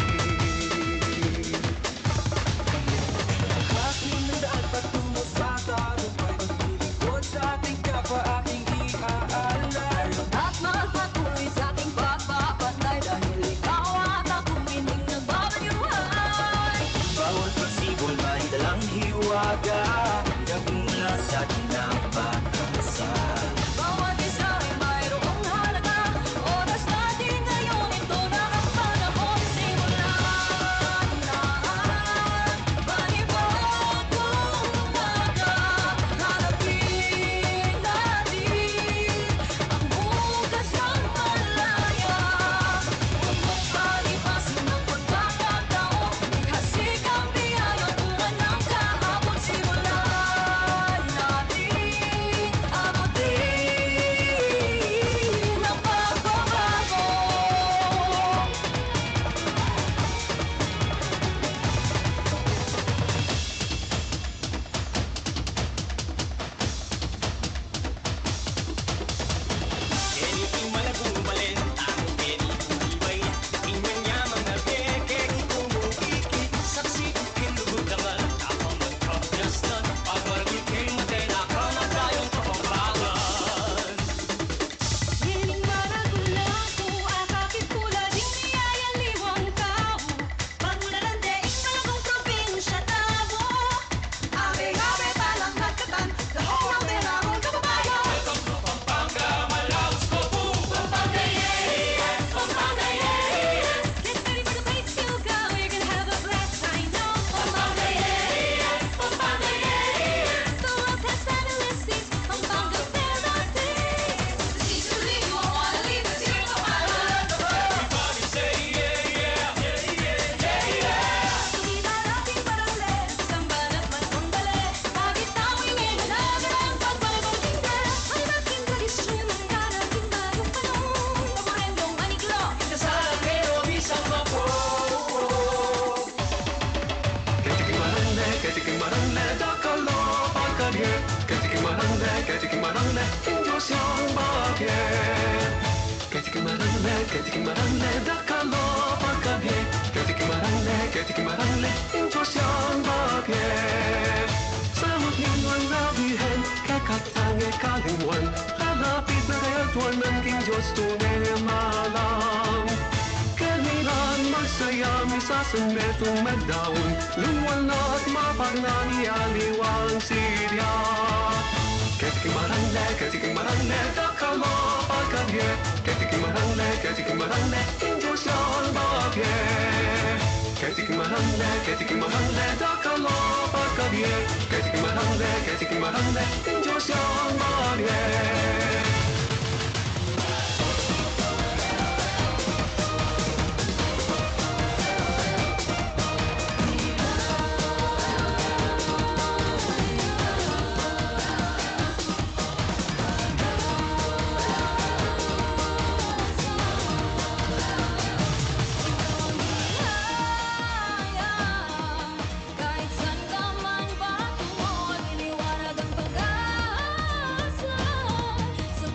Aking daan patungo sa tagumpay, maglilingkod sa ating kapwa, aking iaalay. At magpatuloy sa ating pagbabantay, dahil ikaw at akong pining nagbabalyuhan. Bawat pagsibol, may dalang hiwaga, nagmumula sa ating pag-asa. Bawat isa ay mayroong halaga, oras natin ngayon, ito na ang panahon, simulan na ang panibagong umaga. Harapin natin ang bukas ng malaya. Huwag magpalipas ng pagkakataon. Ihasikang biyaya, bunga ng kahapon, simulan natin abutin ang pagbabago. Ining maragul na ku, akakit ku la ding miyayaliwang tau. Pagmulalan de ing malagung probinsya tau. Abe-abe talang nagkatan, the whole world in our own kababayan. Welcome to Pampanga, my loves, go boom! Pampanga, yeah, yeah, Pampanga, yeah, yeah. Get ready for the place you go, you're gonna have a blast, I know. Pampanga, yeah, yeah, Pampanga, yeah, yeah. The world has finally seen Pampanga, feel the thing. Everybody say yeah, yeah, yeah, yeah, yeah. Keti king maranle, keti king maranle, dakal a pagkabie. Keti king maranle, keti king maranle, ing Dios yang babie. Keti king maranle, keti king maranle, dakal a pagkabie. Keti king maranle, keti king maranle, ing Dios yang babie. Samut ning nuan a Birhen, kekatang e kalingwan, lalapit na kaya tuan nang king Dios tune malang. Kanilan magsaya, misasan metung medaun, lungwal na at mapagna, aliwang sirya. Keti king maranle, keti king maranle, dakal a pagkabie. Keti king maranle, keti king maranle, ing Dios yang babie. Keti king maranle, keti king maranle, dakal a pagkabie. Keti king maranle, keti king maranle, ing Dios yang babie. Kahit saan ka man patungo, liliwanag ang pag-asa. Sa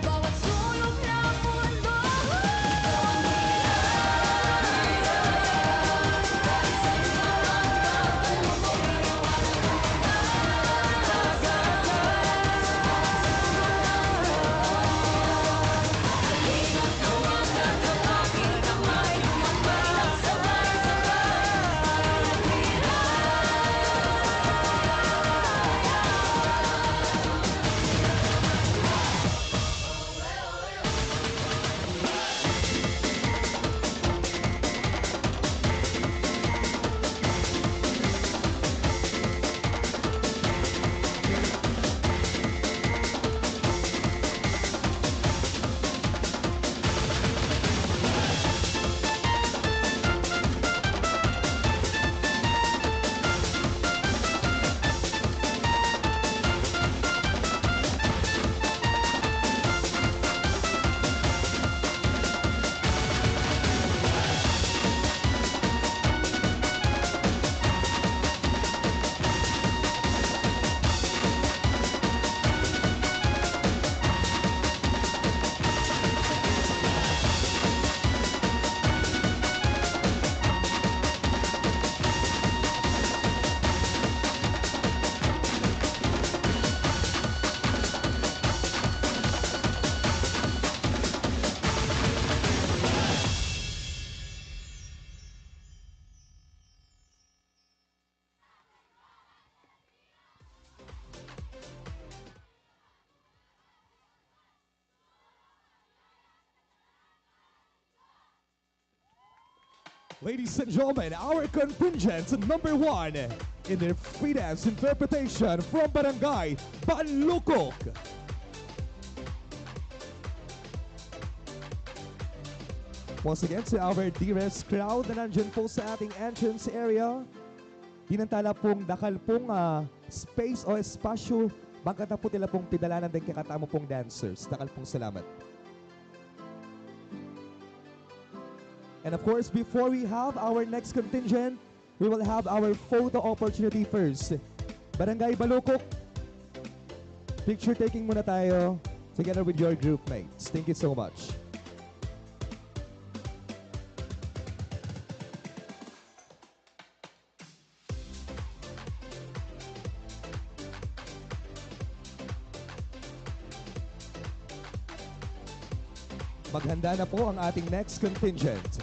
Ladies and gentlemen, our contingent number one in their free dance interpretation from Barangay Balukok. Once again, to our dearest crowd na nandyan po sa ating entrance area, dinantala pong dakal pong, ah, space o espasyu, bang kanita po tila pong pidalanan deng kekatamu pong dancers. Dakal pong salamat. And of course, before we have our next contingent, we will have our photo opportunity first. Barangay Balukok, picture taking muna tayo together with your group mates. Thank you so much. Maghanda na po ang ating next contingent.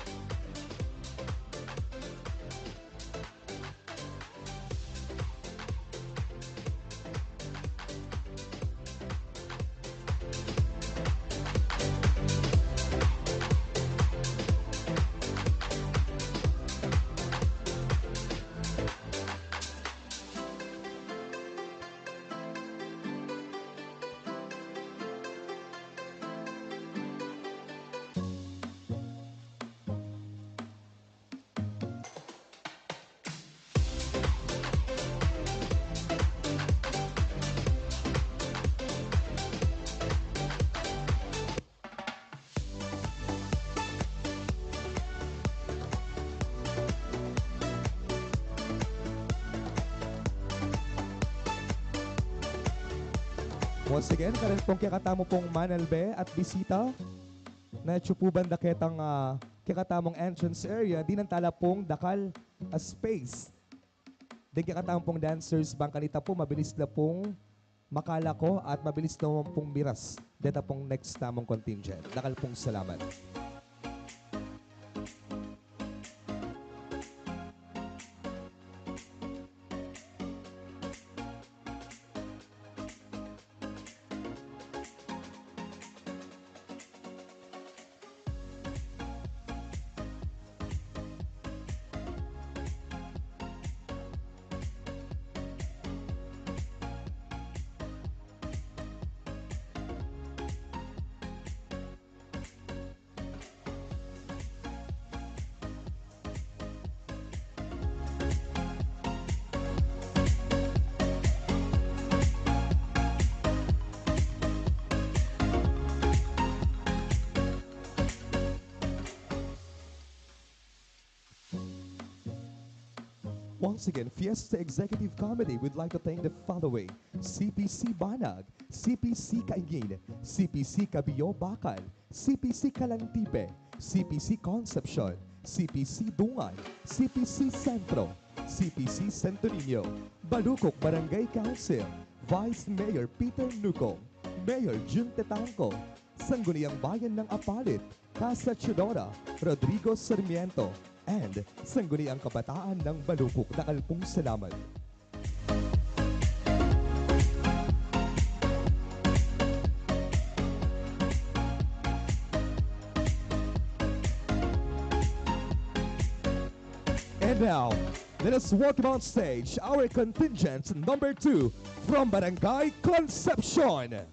Once again, karin pong kekatamu pong manalbe at bisita, na atyu pu banda ketang, ah, kekatamung entrance area, dinantala pong dakal a space deng kekatamu pong dancers, bang kanita po mabilis la pong makalako at mabilis naman pong miras deta pong next tamung contingent. Dakal pong salamat. Once again, Fiesta Executive Committee would like to thank the following: C P C Banag, C P C Caingin, C P C Cabio Bacal, C P C Calantipe, C P C Concepcion, C P C Dungan, C P C Centro, C P C Santo Niño, Balukok Barangay Council, Vice Mayor Peter Nucong, Mayor Jun Tetangco, Sangguniang Bayan ng Apalit, Casa Teodora, Rodrigo Sarmiento, and Sangguniang Kabataan ng Balukok. Dakal pong salamat. And now, let us welcome on stage our contingent number two from Barangay Concepcion.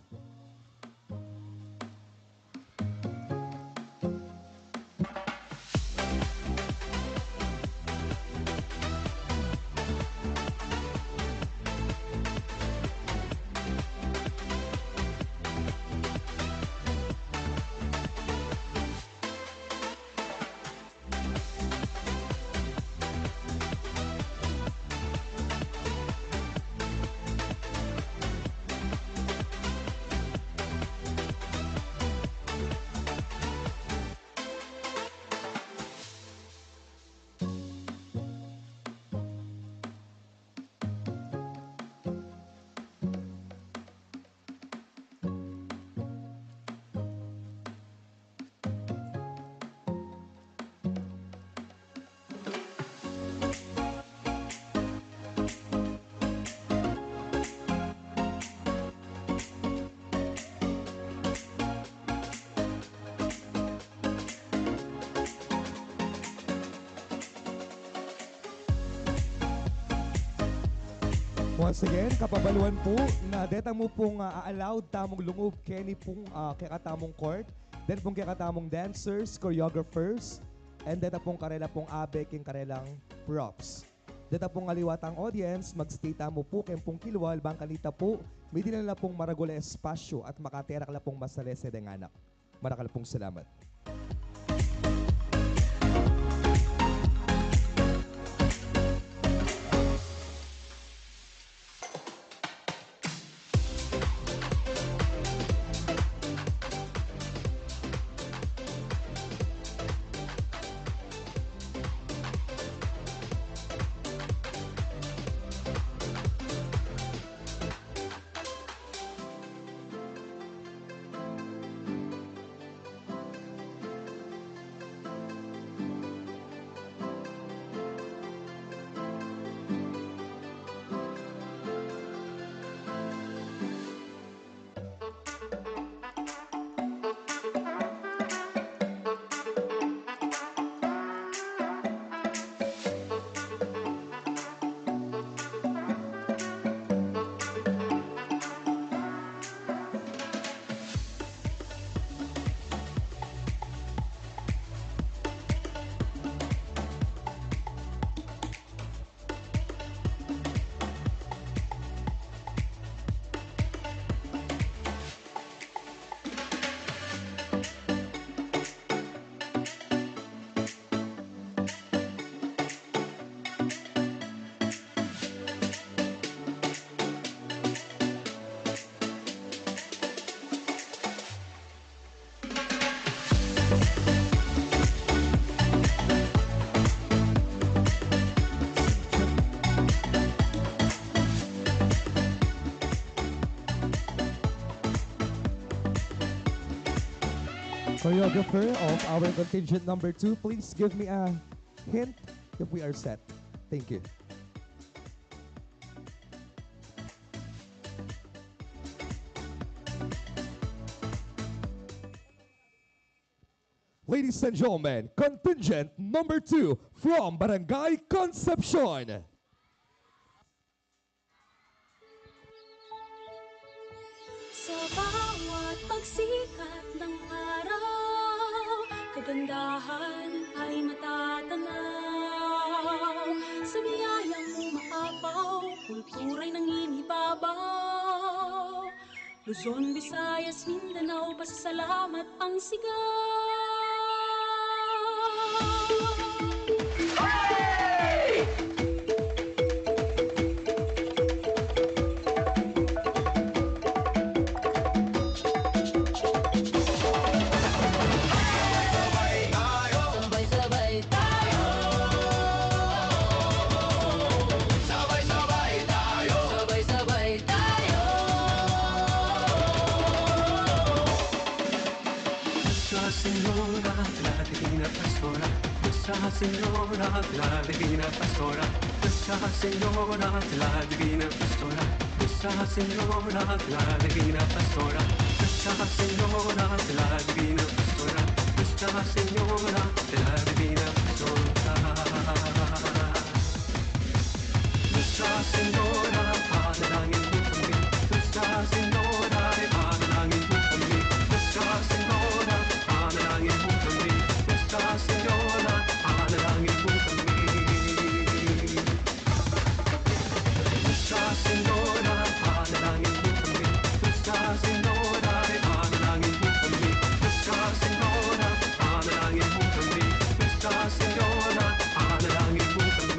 Once again, kapabaluan pu na deta mu pung, ah, a-allowed tamung lungub keni pung, ah, kekatamung court, deta pung kekatamung dancers, choreographers, and deta pung karela pung abe king karelang props. Deta pung aliwa tang audience, mag-stay tamu pu keng pung kilwal, bang kanita pu, midinan la pung maragul a espasyu at makaterak la pung masalese deng anak. Marakal pung salamat. Choreographer of our contingent number two, please give me a hint if we are set. Thank you. Ladies and gentlemen, contingent number two from Barangay Concepcion. Sa bawat pagsikat ng araw, kagandahan ay matatanaw. Sa biyayang umaapaw, kultura'y nangingibabaw. Luzon, Visayas, Mindanao, pasasalamat ang sigaw. Sabay-sabay tayo. Sabay-sabay tayo. Sabay-sabay tayo. Nuestra Señora, la Divina Pastora. Nuestra Señora, la Divina Pastora. Nuestra Señora, la Divina Pastora. Nuestra Señora, la Divina Pastora. Nuestra Señora, la Divina Pastora. Nuestra Señora, la Divina Pastora. Nuestra Señora, panalangin mo kami. Nuestra Señora, panalangin mo kami. Nuestra Señora, panalangin mo kami. Nuestra Señora, panalangin mo kami. Nuestra Señora, panalangin mo kami. Nuestra Señora, panalangin mo kami. Nuestra Señora, panalangin mo kami. Nuestra Señora, panalangin mo kami.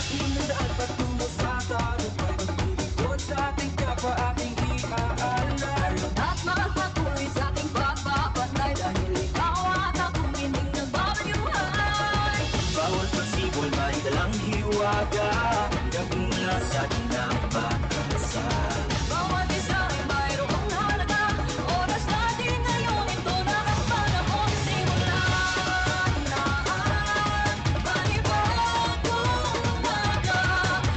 Aking daan patungo sa tagumpay, maglilingkod sa ating kapwa, aking iaalay. At magpatuloy sa ating pagpapantay, dahil ikaw at akong hindi nagbabagyuhan. Bawat pagsibol, may dalang hiwaga, nagmula sa tinapang basa. Bawat isa ay mayroong halaga. Oras natin ngayon, ito na ang panahon. Simulan na ang panibagong umaga.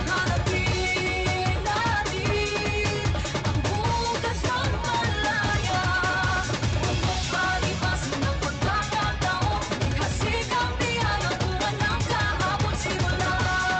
Hanapin natin ang bukas ng malaya. Huwag palipasin ang pagkakataon. Ihasikang biyayang bunga ng kahapon. Simulan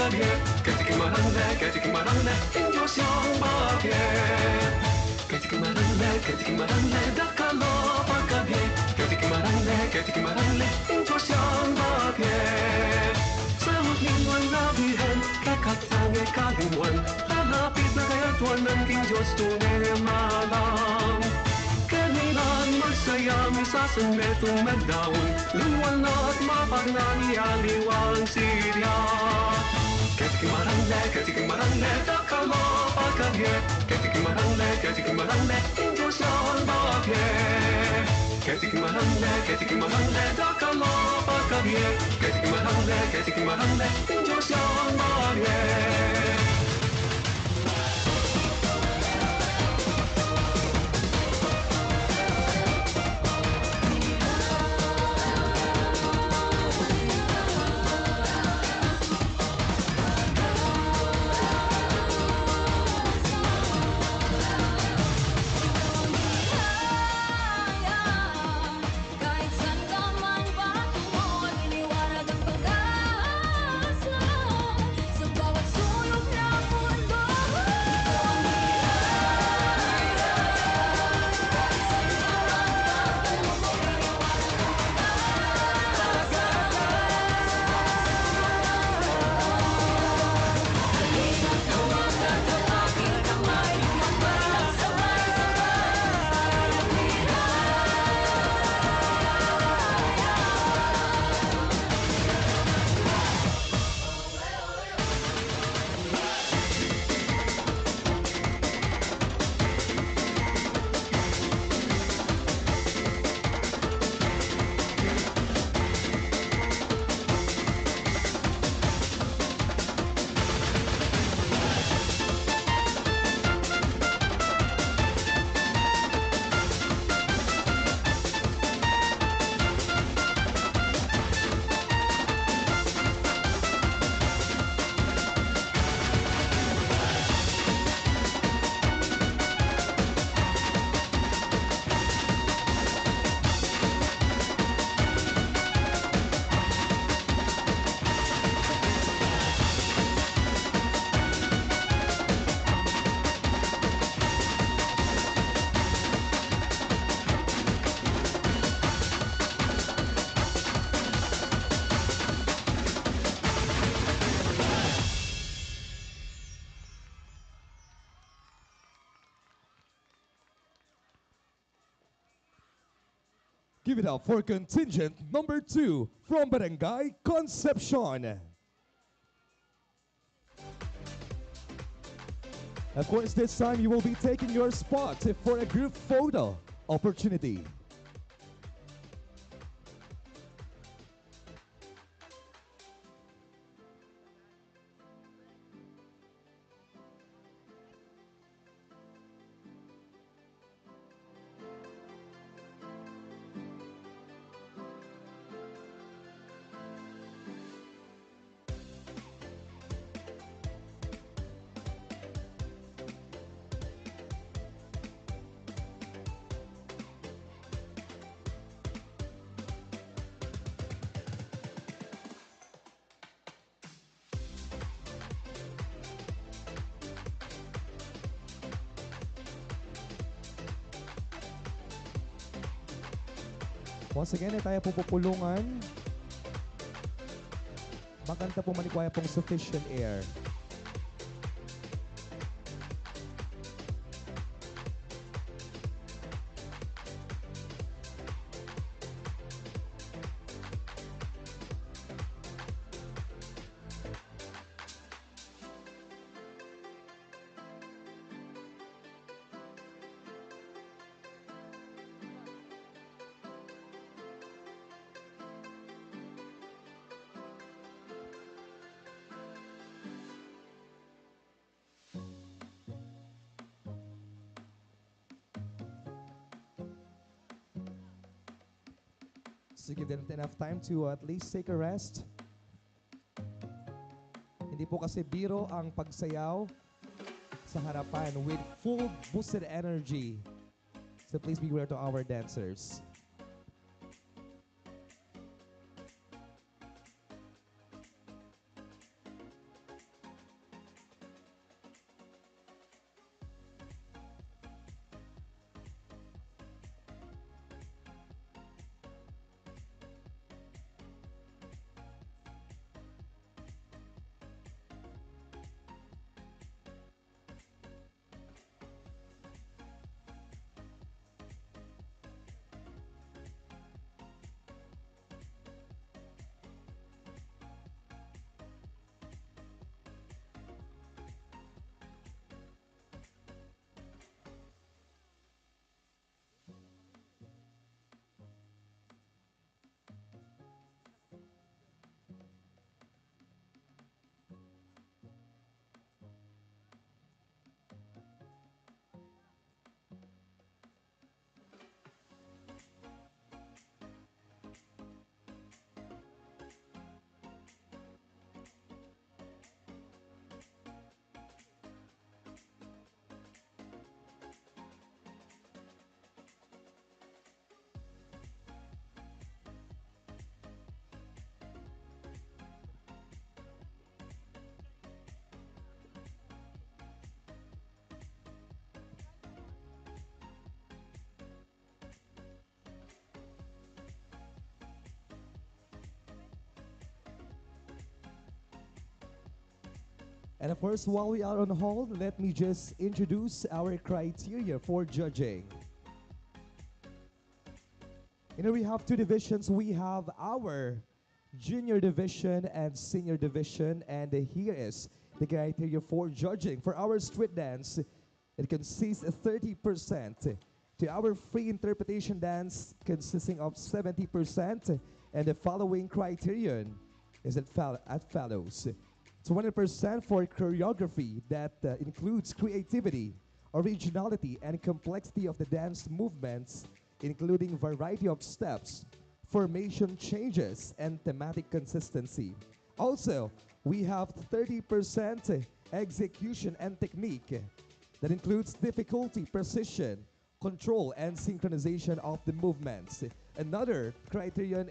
Keti ki marangle, keti ki marangle, ing Dios yang babie. Keti ki marangle, keti ki marangle, dakal a pagkabie. Keti ki marangle, keti ki marangle, ing Dios yang babie. Salut ning nuan a Birhen, kekatang e kalinguan, lalapit na kayadwanan king Dios tune malang. Kenilan magsaya, misasan metung magdaun, lungwan at mapagna ing aliwang sirya. Keti ki marangle, keti ki marangle, dakal a pagkabie. Keti ki marangle, keti ki marangle, ing Dios yang babie. Keti ki marangle, keti ki marangle, dakal a pagkabie. Keti ki marangle, keti ki marangle, ing Dios yang babie. Give it up for contingent number two from Barangay Concepcion. Of course, this time you will be taking your spot for a group photo opportunity. Once again, e tayo pu pupulungan. Maganda pu malikwa ya pung sufficient air. So give them enough time to at least take a rest. Hindi po kasi biro ang pagsayaw sa harapan with full boosted energy. So please be aware to our dancers. And of course, while we are on hold, let me just introduce our criteria for judging. You know, we have two divisions. We have our junior division and senior division, and here is the criteria for judging. For our street dance, it consists of thirty percent. To our free interpretation dance, consisting of seventy percent, and the following criterion is as fol-, as follows. Twenty percent for choreography that, uh, includes creativity, originality, and complexity of the dance movements, including variety of steps, formation changes, and thematic consistency. Also, we have thirty percent execution and technique that includes difficulty, precision, control, and synchronization of the movements. Another criterion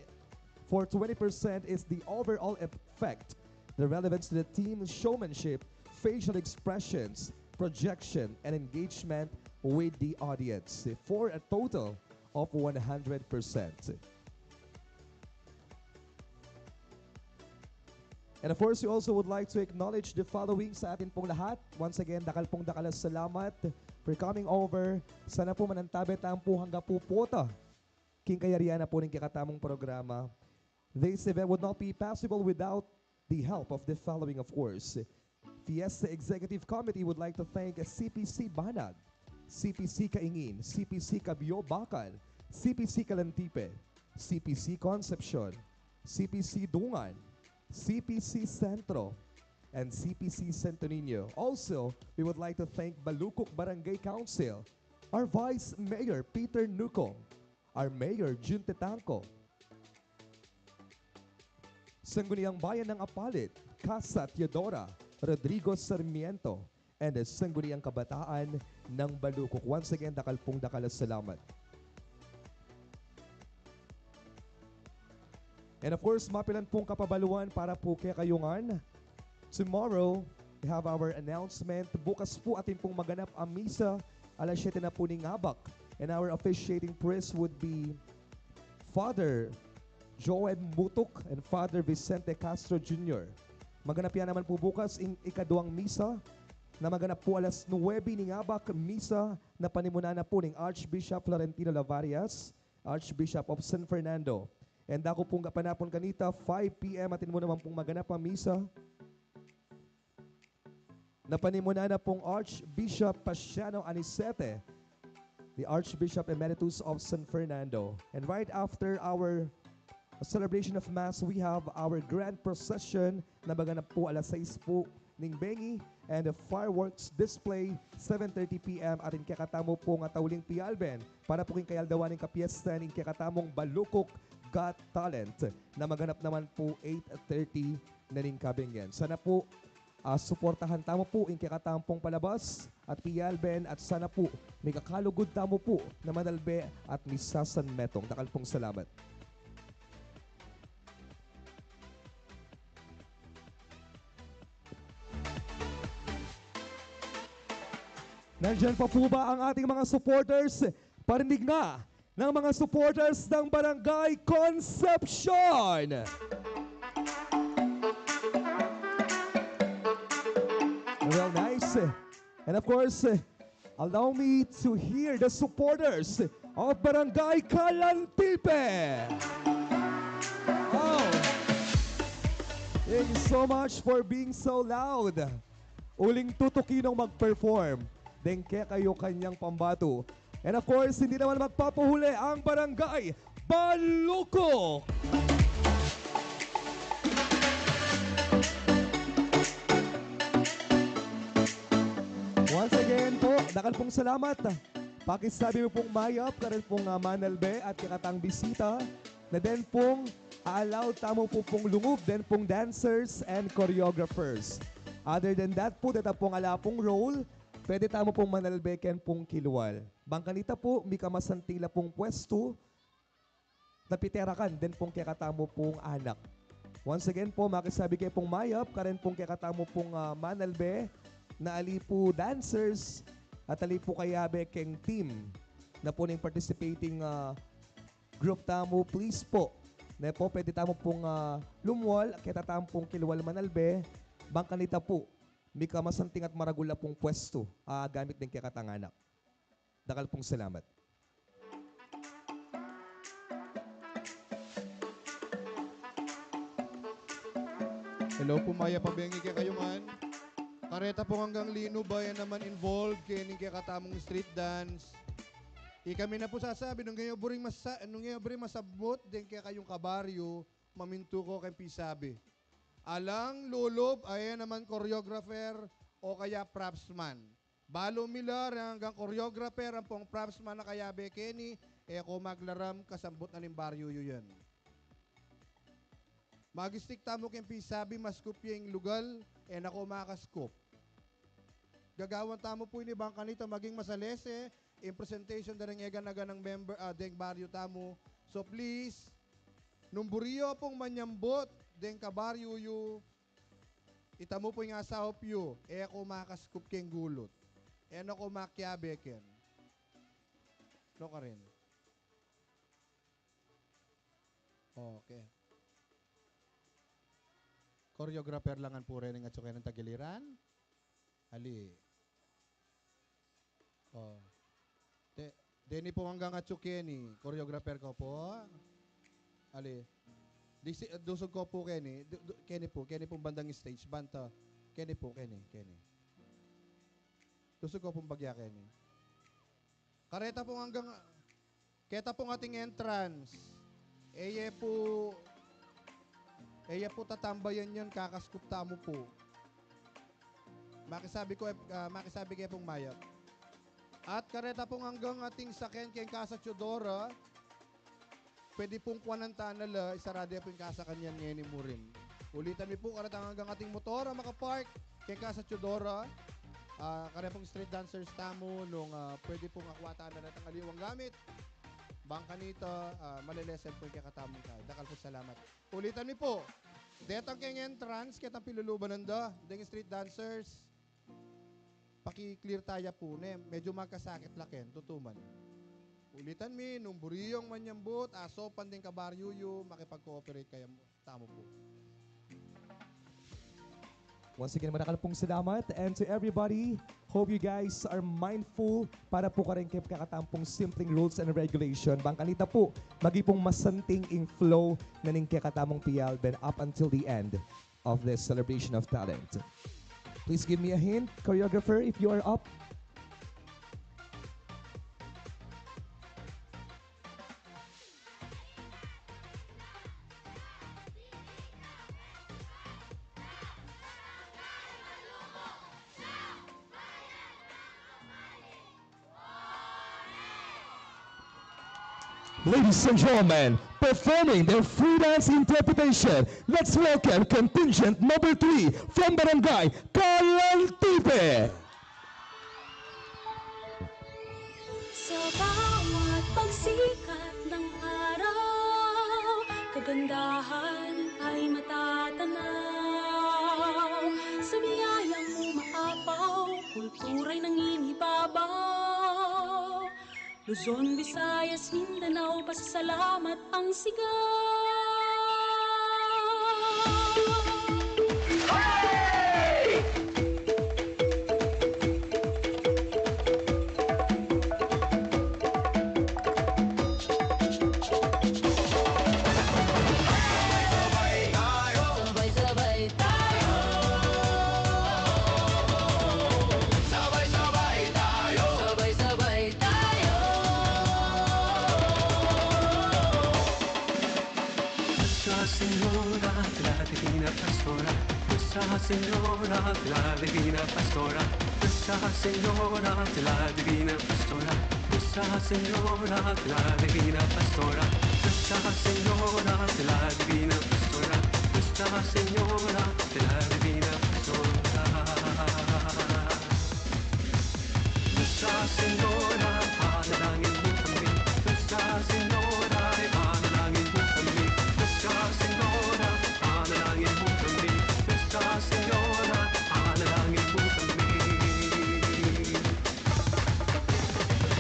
for twenty percent is the overall effect, the relevance to the team, showmanship, facial expressions, projection, and engagement with the audience, for a total of one hundred percent. And of course, we also would like to acknowledge the following sa atin pong lahat. Once again, dakal pong dakal a salamat for coming over. Sana po manantabe tamu po angga pu pota king kayarian na po ning kekatamung programa. This event would not be possible without the help of the following, of course. Fiesta Executive Committee would like to thank C P C Banag, C P C Kaingin, C P C Cabio Bacal, C P C Calantipe, C P C Concepcion, C P C Dungan, C P C Centro, and C P C Santo Niño. Also, we would like to thank Balucok Barangay Council, our Vice Mayor Peter Nucong, our Mayor Jun Tetangco, Sangguniang Bayan ng Apalit, Casa Teodora Rodrigo Sarmiento, and the Sangguniang Kabataan ng Balucok. Once again, dakal pong dakal a salamat. And of course, mapilan pong kapabaluan para po kekayu ngan. Tomorrow, we have our announcement. Bukas po atin pong maganap a misa, alas siyete na po ning abak. And our officiating priest would be Father Joem Mutuk and Father Vicente Castro Junior. Maganap ya naman po bukas ing ikaduang misa na maganap po alas nuebe ning abak, misa na panimunan na po ning Archbishop Florentino Lavarias, Archbishop of San Fernando. And dako pong gapanapun kanita, five P M atin mu naman pong maganap a misa na panimunan na pong Archbishop Paciano Anicete, the Archbishop Emeritus of San Fernando. And right after our celebration of Mass, we have our grand procession na maganap po alas sais po ning bengi, and the fireworks display, seven thirty P M, atin kekatamu pong tauling pialben para po king kayaldawan ning kapiestan ning kekatamung Balucok Got Talent na maganap naman po eight thirty na ning kabengian. Sana po, ah, suportahan tamu po ing kekatamu pong palabas at pialben, at sana po mikakalugud tamu po na manalbe at misasanmetung. Dakal pong salamat. Nandiyan pa po ba ang ating mga supporters? Parinig nga ng mga supporters ng Barangay Concepcion. Well, nice. And of course, allow me to hear the supporters of Barangay Calantipe. Oh. Thank you so much for being so loud. Uling tutuki nung mag-perform. Deng kekayu kanyang pambatu. And of course, hindi naman magpapahuli ang Barangay Balucok. Once again po, dakal pong salamat. Pakisabi mu pong mayap karin pong, ah, manalbe at kekatang bisita na den pong a-allow tamu po pong lungub, den pong dancers and choreographers. Other than that po, deta pong ala pong role, pwede tamu pong manalbe ken pong kilwal. Bang kanita po, mika masanting la pong pwestu na piterakan den pong kekatamu pong anak. Once again po, makisabi ke pong mayap karin pong kekatamu pong, ah, manalbe, na ali po dancers at ali po kayabe keng team na po ning participating, ah, group tamu, please po. Ne po, pwede tamu pong, ah, lumwal, keta tamu pong kilwal manalbe, bang kanita po mika masanting at maragul a pung pwestu a gamit deng kekatang anak. Dakal pung salamat. Hello pu, mayap a bengi kekayu ngan. Kareta pung anggang linub a e naman involved keni king kekatamung street dance. Ikami na pu sasabi, nung e yu buring masa-, nung e yu buring masabmut deng kekayung kabaryu, mamintu ko keng pisabi. Alang lulub a e naman choreographer o kaya props man. Balu mi la reng anggang choreographer ampong props man a kayabe keni, e ko maglaram kasabmut na ning baryu yu yan. Mag-stick tamu keng pisabi, maskup ya ing lugal, e na ko makaskup. Gagawan tamu pu ini bang kanita maging masalese ing presentation da reng eganaganang member, ah, deng baryu tamu. So please, nung buri yu pung manyambut deng kabaryu yu, itamu pu ing asaup yu, e ko makaskup keng gulut. E na ko makiabe ken. No, Karen? Okay. Choreographer la ngan pu reng atsu keni tagiliran. Ali. O. De-, deni pu anggang atsu keni, choreographer ko pu. Ali. Disi-, dusug ko pu keni, du-, du-, keni pu, keni pu bandang stage, banta. Keni pu, keni, keni. Dusug ko pu bagya keni. Kareta pung anggang, keta pung ating entrance. E ye pu, e ye pu tatambayan yan, kakaskup tamu pu. Makisabi ko, ah, makisabi ke pung mayap. At kareta pung anggang ating saken keng Casa Teodora, pwede pung kuanan ta na la, isarada ya pu ing kasa kanyan ngeni murin. Ulitan mi pu, karetang anggang ating motor a makapark keng Casa Teodora, ah, kareta pung street dancers tamu, nung, ah, pwede pung akua ta na retang aliwang gamit. Bang kanita, ah, malelesen pu ing kekatamung kay. Dakal pu salamat. Ulitan mi pu, detang keng entrance, ketang piluluban nanda, deng street dancers. Paki-clear ta ya pu, ne? Medyo magkasakit la ken, tutuman. Ulitan mi, nung buri yung manyambut, asaupan deng kabaryu yu, makipag-cooperate kaya tamu pu. Once again, madakal pung salamat. And to everybody, hope you guys are mindful para pu kareng kekatang pung simpleng rules and regulation. Bang kanita pu, maging pung masanting ing flow na ning kekatamung P L Ben up until the end of this celebration of talent. Please give me a hint, choreographer, if you are up. Ladies and gentlemen, performing their free dance interpretation, let's welcome contingent number three from Barangay Calantipe. Sa bawat pagsikat ng araw, kagandahan ay matatanaw. Sa biyayang umaapaw, kultura'y nangingibabaw. Luzon, Visayas, Mindanao, pasasalamat ang sigaw. Sabay-sabay tayo. Sabay-sabay tayo. Sabay-sabay tayo. Nuestra Señora de la Divina Pastora. Nuestra Señora de la Divina Pastora. Nuestra Señora de la Divina Pastora. Nuestra Señora de la Divina Pastora. Nuestra Señora de la Divina Pastora. Nuestra Señora de la Divina Pastora. Nuestra Señora, panalangin mo kami. Nuestra Señora, panalangin mo kami. Nuestra Señora, panalangin mo kami. Nuestra Señora, panalangin mo kami.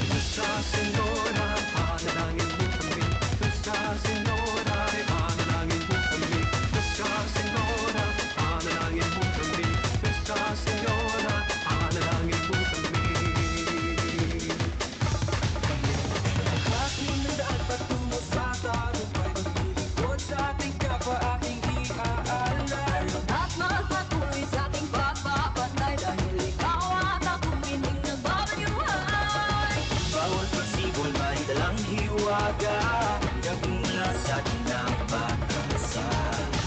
Nuestra Señora, panalangin mo kami. Nuestra Señora, panalangin mo kami. Nuestra Señora, panalangin mo kami. Nuestra Señora,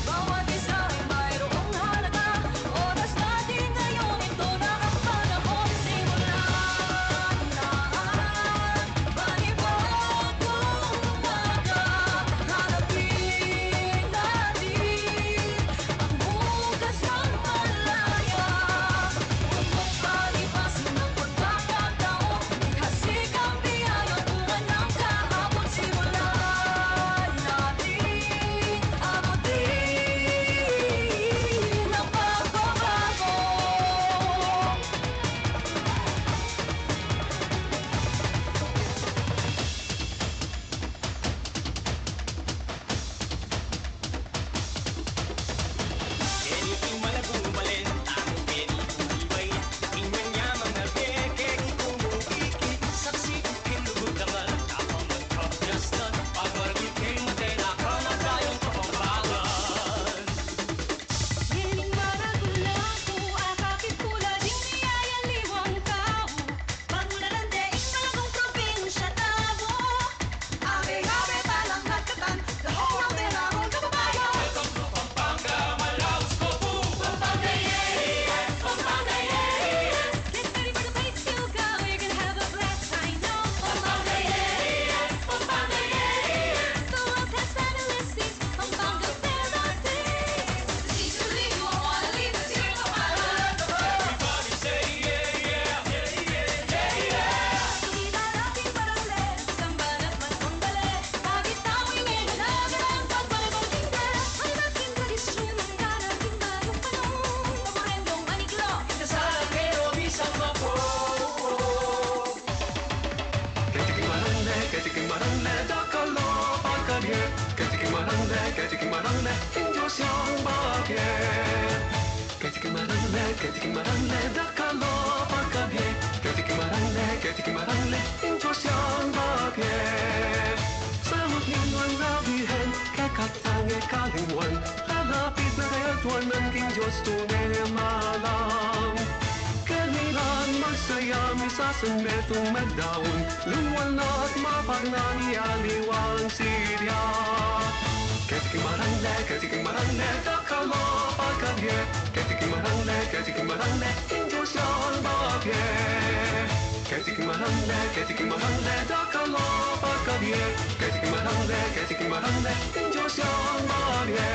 Bawat isa ay mayroong halaga. Oras natin ngayon, ito na ang panahon. Simula na ang panibagong umaga. Hanapin natin ang bukas ng malaya. Huwag magpalipas ng pagkakataon. Ihasikang biyaya, bunga ng kahapon. Simula natin abutin ang pagbabago. Keti king maragna, keti king maragna, dakal a pagkabie. Keti king maragna, keti king maragna, ing Dios yang babie. Keti king maragna, keti king maragna, dakal a pagkabie. Keti king maragna, keti king maragna, ing Dios yang babie. Samut ning nuan rabihan, kekatang e kalingwan, lalapit na kaya tuan nang king Dios tune malang. Kanilan magsaya, misasanmetung magdaun, lungwal na at mapagna, aliwang sirya. Keti king maragna, keti king maragna, dakal a pagkabie. Keti king maragna, keti king maragna, ing Dios yang babie. Keti king maragna, keti king maragna, dakal a pagkabie. Keti king maragna, keti king maragna, ing Dios yang babie.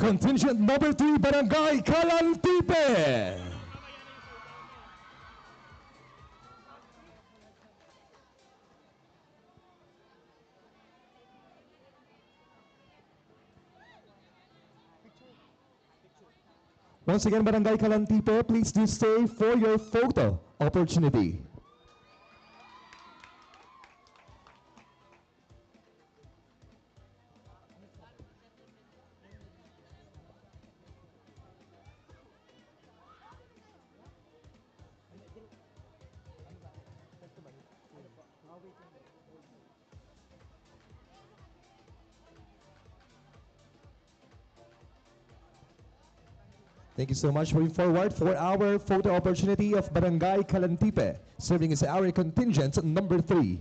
Contingent number three, Barangay Calantipe. Once again, Barangay Calantipe, please do stay for your photo opportunity. Thank you so much. Moving forward for our photo opportunity of Barangay Calantipe, serving as our contingent number three.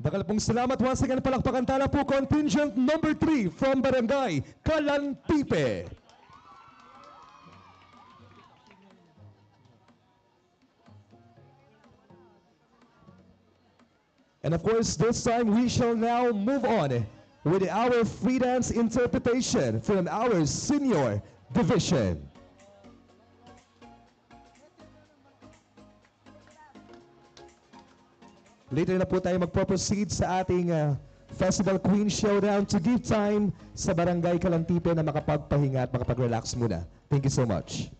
Dakal pung salamat. Once again, palakpakan tala pu contingent number three from Barangay Calantipe. And of course, this time we shall now move on with our free dance interpretation from our senior division. Later na po tayo magpo-proceed sa ating, ah, Festival Queen Showdown to give time sa Barangay Calantipe na makapagpahinga at makapag-relax muna. Thank you so much.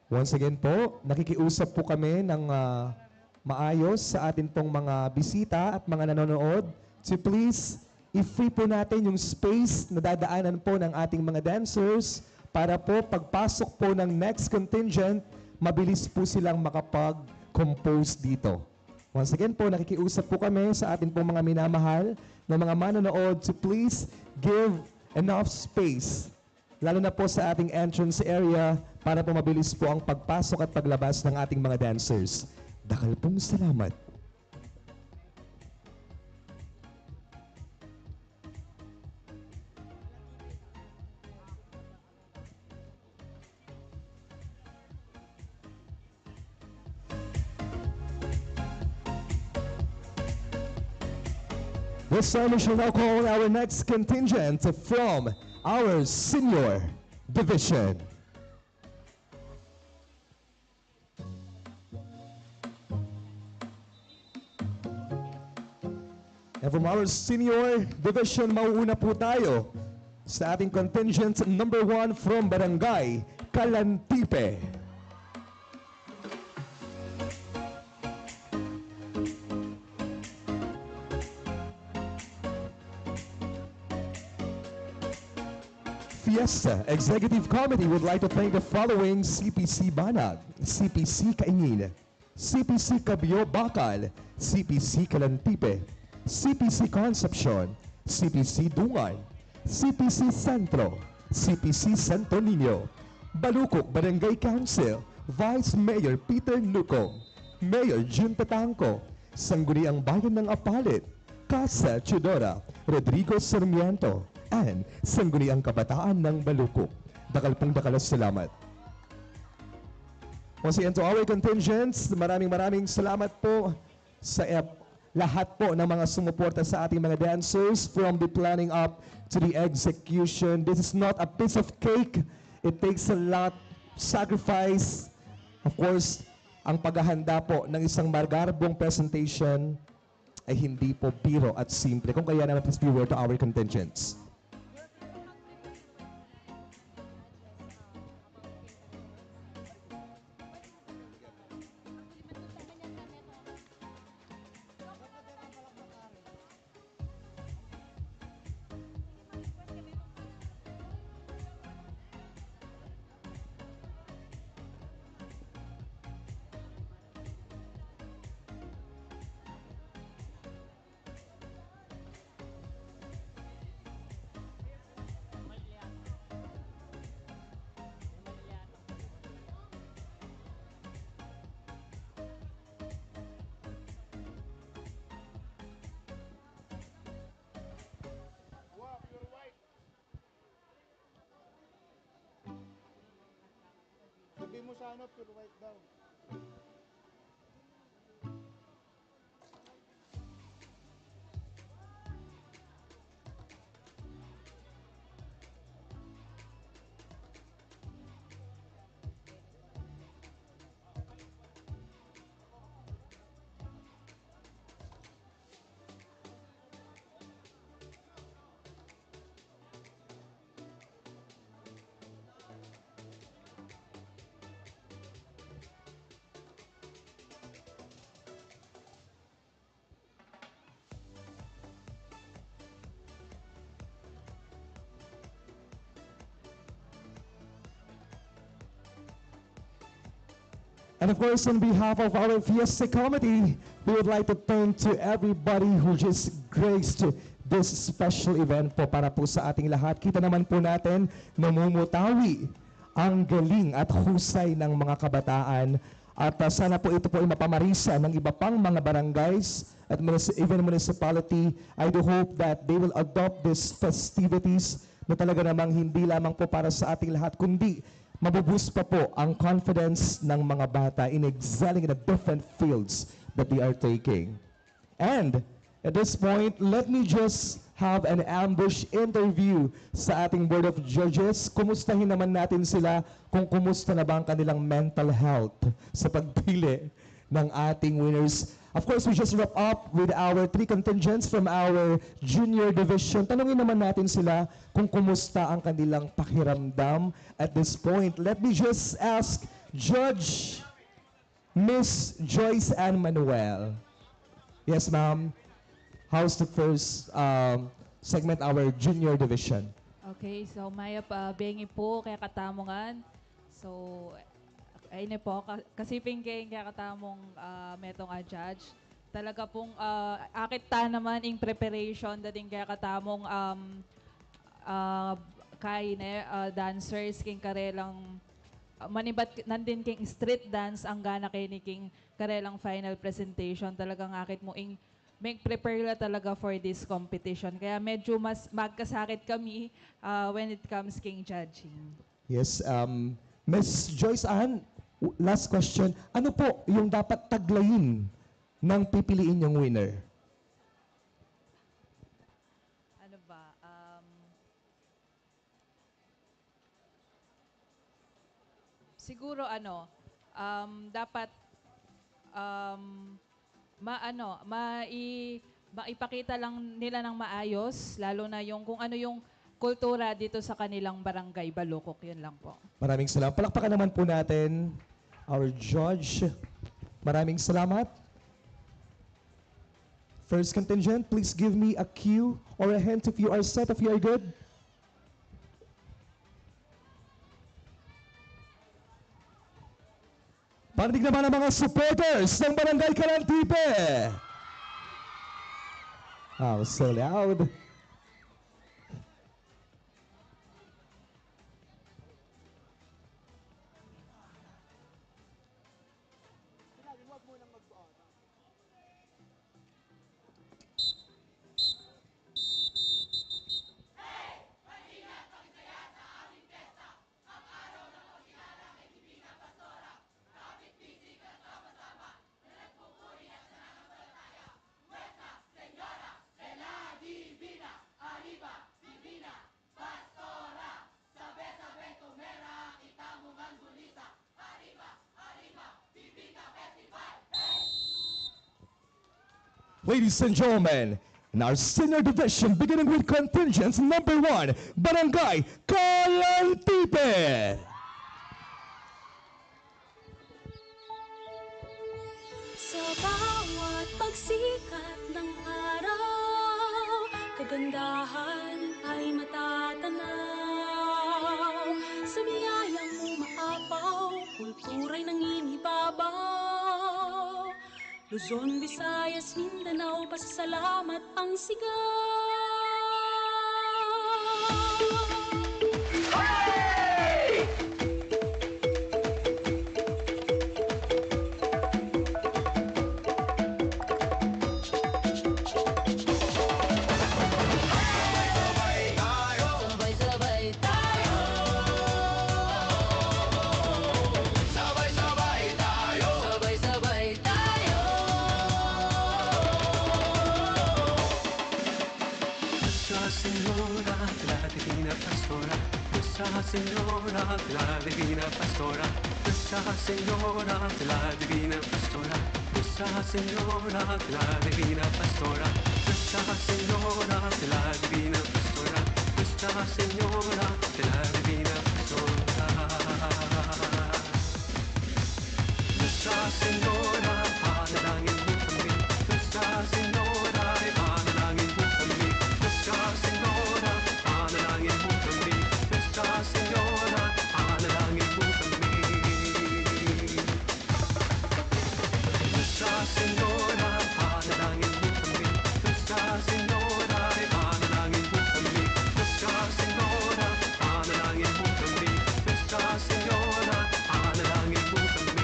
Once again po, nakikiusap po kami ng, ah, maayos sa atin pong mga bisita at mga nanonood to please i-free po natin yung space na dadaanan po ng ating mga dancers para po pagpasok po ng next contingent, mabilis po silang makapag-compose dito. Once again po, nakikiusap po kami sa atin pong mga minamahal na mga manonood to please give enough space, lalo na po sa ating entrance area, para po mabilis po ang pagpasok at paglabas ng ating mga dancers. Dakal pong salamat. This time we shall now call our next contingent from our senior division. And from our senior division, mauuna po tayo sa ating contingent number one from Barangay Calantipe. Fiesta Executive Committee would like to thank the following: C P C Banag, C P C Kaingin, C P C Cabio Bacal, C P C Calantipe, C P C Concepcion, C P C Dungan, C P C Centro, C P C Santo Niño, Balucok Barangay Council, Vice Mayor Peter Nucong, Mayor Jun Tatangco, Sangguniang Bayan ng Apalit, Casa Teodora, Rodrigo Sarmiento, and Sangguniang Kabataan ng Balucok. Dakal pong dakal a salamat. Once again, to our contingents, maraming maraming salamat po sa ep-, lahat po ng mga sumuporta sa ating mga dancers, from the planning up to the execution. This is not a piece of cake. It takes a lot, sacrifice. Of course, ang paghahanda po ng isang magarbong presentation ay hindi po biro at simple. Kung kaya naman, please be aware to our contingents. Sana pero write down. And of course, on behalf of our Fiesta Committee, we would like to thank to everybody who just graced this special event po para po sa ating lahat. Kita naman po natin, namumutawi ang galing at husay ng mga kabataan. At, ah, sana po ito po ay mapamarisa ng iba pang mga barangays at munis-, even municipality. I do hope that they will adopt these festivities na talaga namang hindi lamang po para sa ating lahat, kundi mabu-boost pa po ang confidence ng mga bata in excelling in the different fields that they are taking. And at this point, let me just have an ambush interview sa ating Board of Judges. Kumustahin naman natin sila kung kumusta na ba ang kanilang mental health sa pagpili ng ating winners. Of course, we just wrap up with our three contingents from our junior division. Tanungin naman natin sila kung kumusta ang kanilang pakiramdam at this point. Let me just ask Judge Miss Joyce Ann Manuel. Yes, ma'am. How's the first, um, segment, our junior division? Okay, so mayap a bengi pu kekatamu ngan. So, ayni pu, ka-, kasiping keng kekatamung, ah, metung a judge. Talaga pung, ah, akit ta naman ing preparation dating kekatamung, um, ah, kayne, ah, dancers king karelang, ah, manibat nandin king street dance anggana keni king karelang final presentation. Talagang akit mu ing meg-prepare la talaga for this competition. Kaya medyo mas magkasakit kami, ah, when it comes king judging. Yes, um, Miss Joyce Ann, w-, last question. Ano po yung dapat taglayin ng pipiliin yung winner? Ano ba? Um, siguro ano, um, dapat, um, ma-, ano, mai-, maipakita lang nila ng maayos, lalo na yung kung ano yung kultura dito sa kanilang barangay, Balukok. Yun lang po. Maraming salamat. Palakpakan naman po natin our judge. Maraming salamat. First contingent, please give me a cue or a hint if you are set, if you are good. Parinig naman ang mga supporters ng Barangay Calantipe. Wow, so loud. Ladies and gentlemen, in our senior division, beginning with contingents number one, Barangay Calantipe. Sa bawat pagsikat ng araw, kagandahan ay matatanaw. Sa biyayang umaapaw, kultura'y nangingibabaw. Luzon, Visayas, Mindanao, pasasalamat ang sigaw. Nuestra Señora de la Divina Pastora, Nuestra Señora de la Divina Pastora, Nuestra Señora de la Divina Pastora, Nuestra Señora de la Divina Pastora, Nuestra Señora de la Divina Pastora. Nuestra Señora, ipanalangin mu kami. Nuestra Señora, ipanalangin mu kami. Nuestra Señora, ipanalangin mu kami. Nuestra Señora, ipanalangin mu kami. Nuestra Señora, ipanalangin mu kami. Nuestra Señora, ipanalangin mu kami. Nuestra Señora, ipanalangin mu kami. Nuestra Señora, ipanalangin mu kami.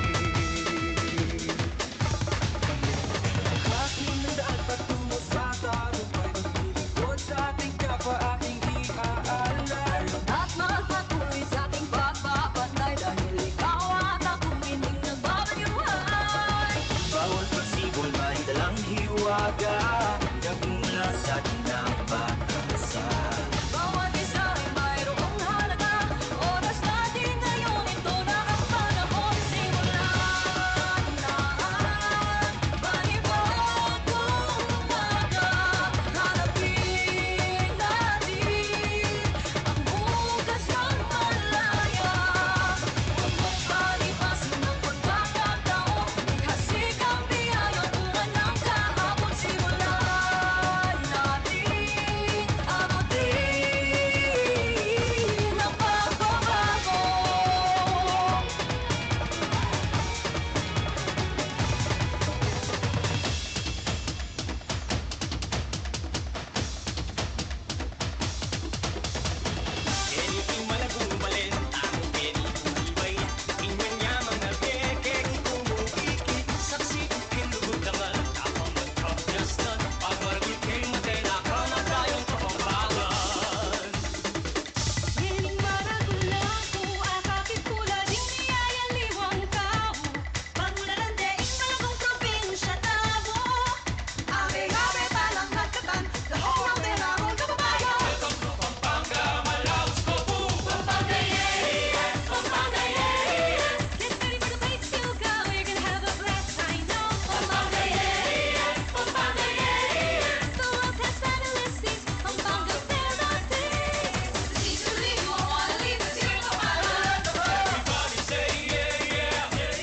Aking daan patungo sa tagumpay, maglilingkod sa ating kapwa, aking iaalay. At magpatuloy sa ating pagpapantay, dahil ikaw at akong piling nagbabagyuhan. Bawat pagsibol, may dalang hiwaga, nagmula sa ating pag-asa. Bawat isa ay mayroong halaga. Oras natin ngayon, ito na ang panahon. Simulan na ang panibagong umaga. Hanapin natin ang bukas ng malaya. Huwag magpalipas ng pagkakataon. Ihasik ang biyaya, bunga ng kahapon. Simulan natin abutin ang pagbabago. Ngening maragul na ku, akakit ku la ding miyayaliwang tau. Pagmulalan de ing malagung probinsya tamu. Abe-abe talang nagkatan, the whole world in our own kababayan. Welcome to Pampanga, Manaus, Cebu. Pampanga, yeah, yeah. Pampanga, yeah, yeah. Get ready for the place to go. You're gonna have a blast, I know. Pampanga, yeah, yeah. Pampanga, yeah, yeah. The world has finally seen Pampanga feel the thing. Everybody say yeah, yeah, yeah,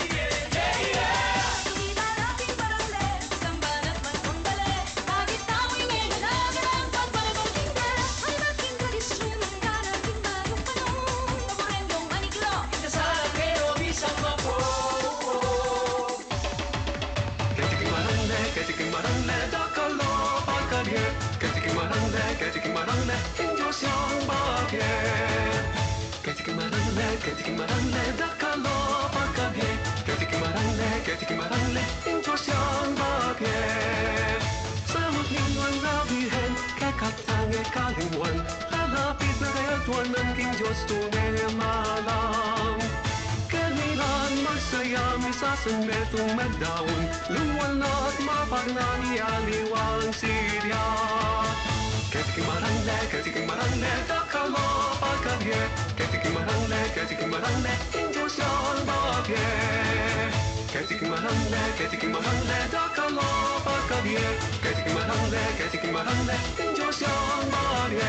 yeah, yeah. Ibarat king barangay, sambalat man kung dali. Bagit tau ing nagagara, pagbago king dala. Ay, ba't king tradisyun ang darating bagong panahon? Paborendong maniglo. Ikasalang pero bisang mapo. Keti king maragul, keti king maragul, dakal a pagkabie. Keti king maragul, keti king maragul, ing Dios yang babie. Keti king maragul, keti king maragul, dakal a pagkabie. Keti king maragul, keti king maragul, ing Dios yang babie. Samut ning nuan a birhen, kekatang e kalinguan, lalapit na kaya tuan nang king Dios tune malang. Kanilan magsaya, misasan metung magdaun, luwal na at mapagna ing aliwang sirya. Keti king maragul, keti king maragul, dakal a pagkabie. Keti king maragul, keti king maragul, ing Dios yang babie. Keti king maragul, keti king maragul, dakal a pagkabie. Keti king maragul, keti king maragul, ing Dios yang babie.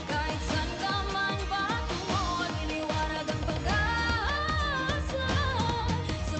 Kahit saan ka man patungo, liliwanag ang pag-asa. Sa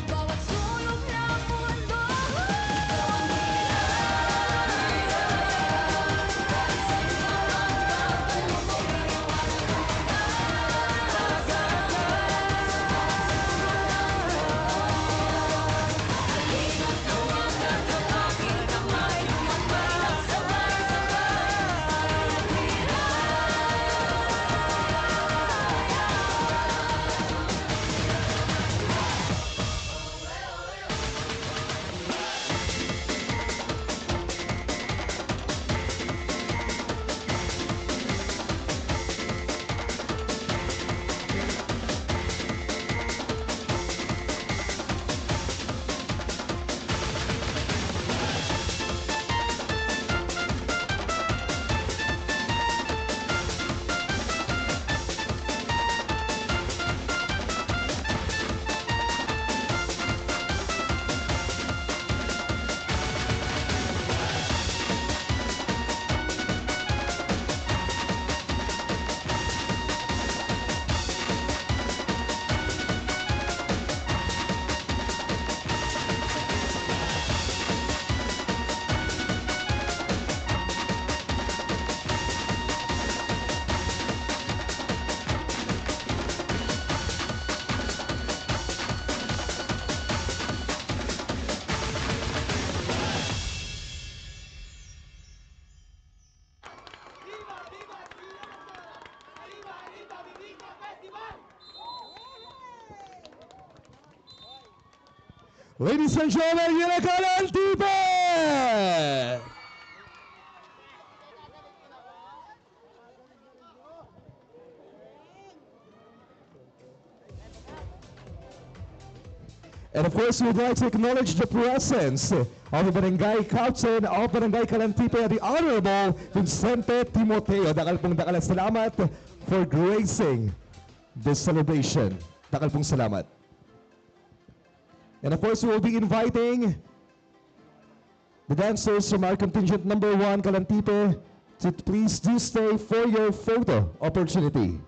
Ladies and gentlemen, Yelakalan Tipe! And of course, we would like to acknowledge the presence of the Barangay Captain of Barangay Calantipe, the Honorable Vincente Timoteo. Dakal pong dakal a salamat for gracing this celebration. Dakal pong salamat. And of course, we will be inviting the dancers from our contingent number one, Calantipe, to please do stay for your photo opportunity.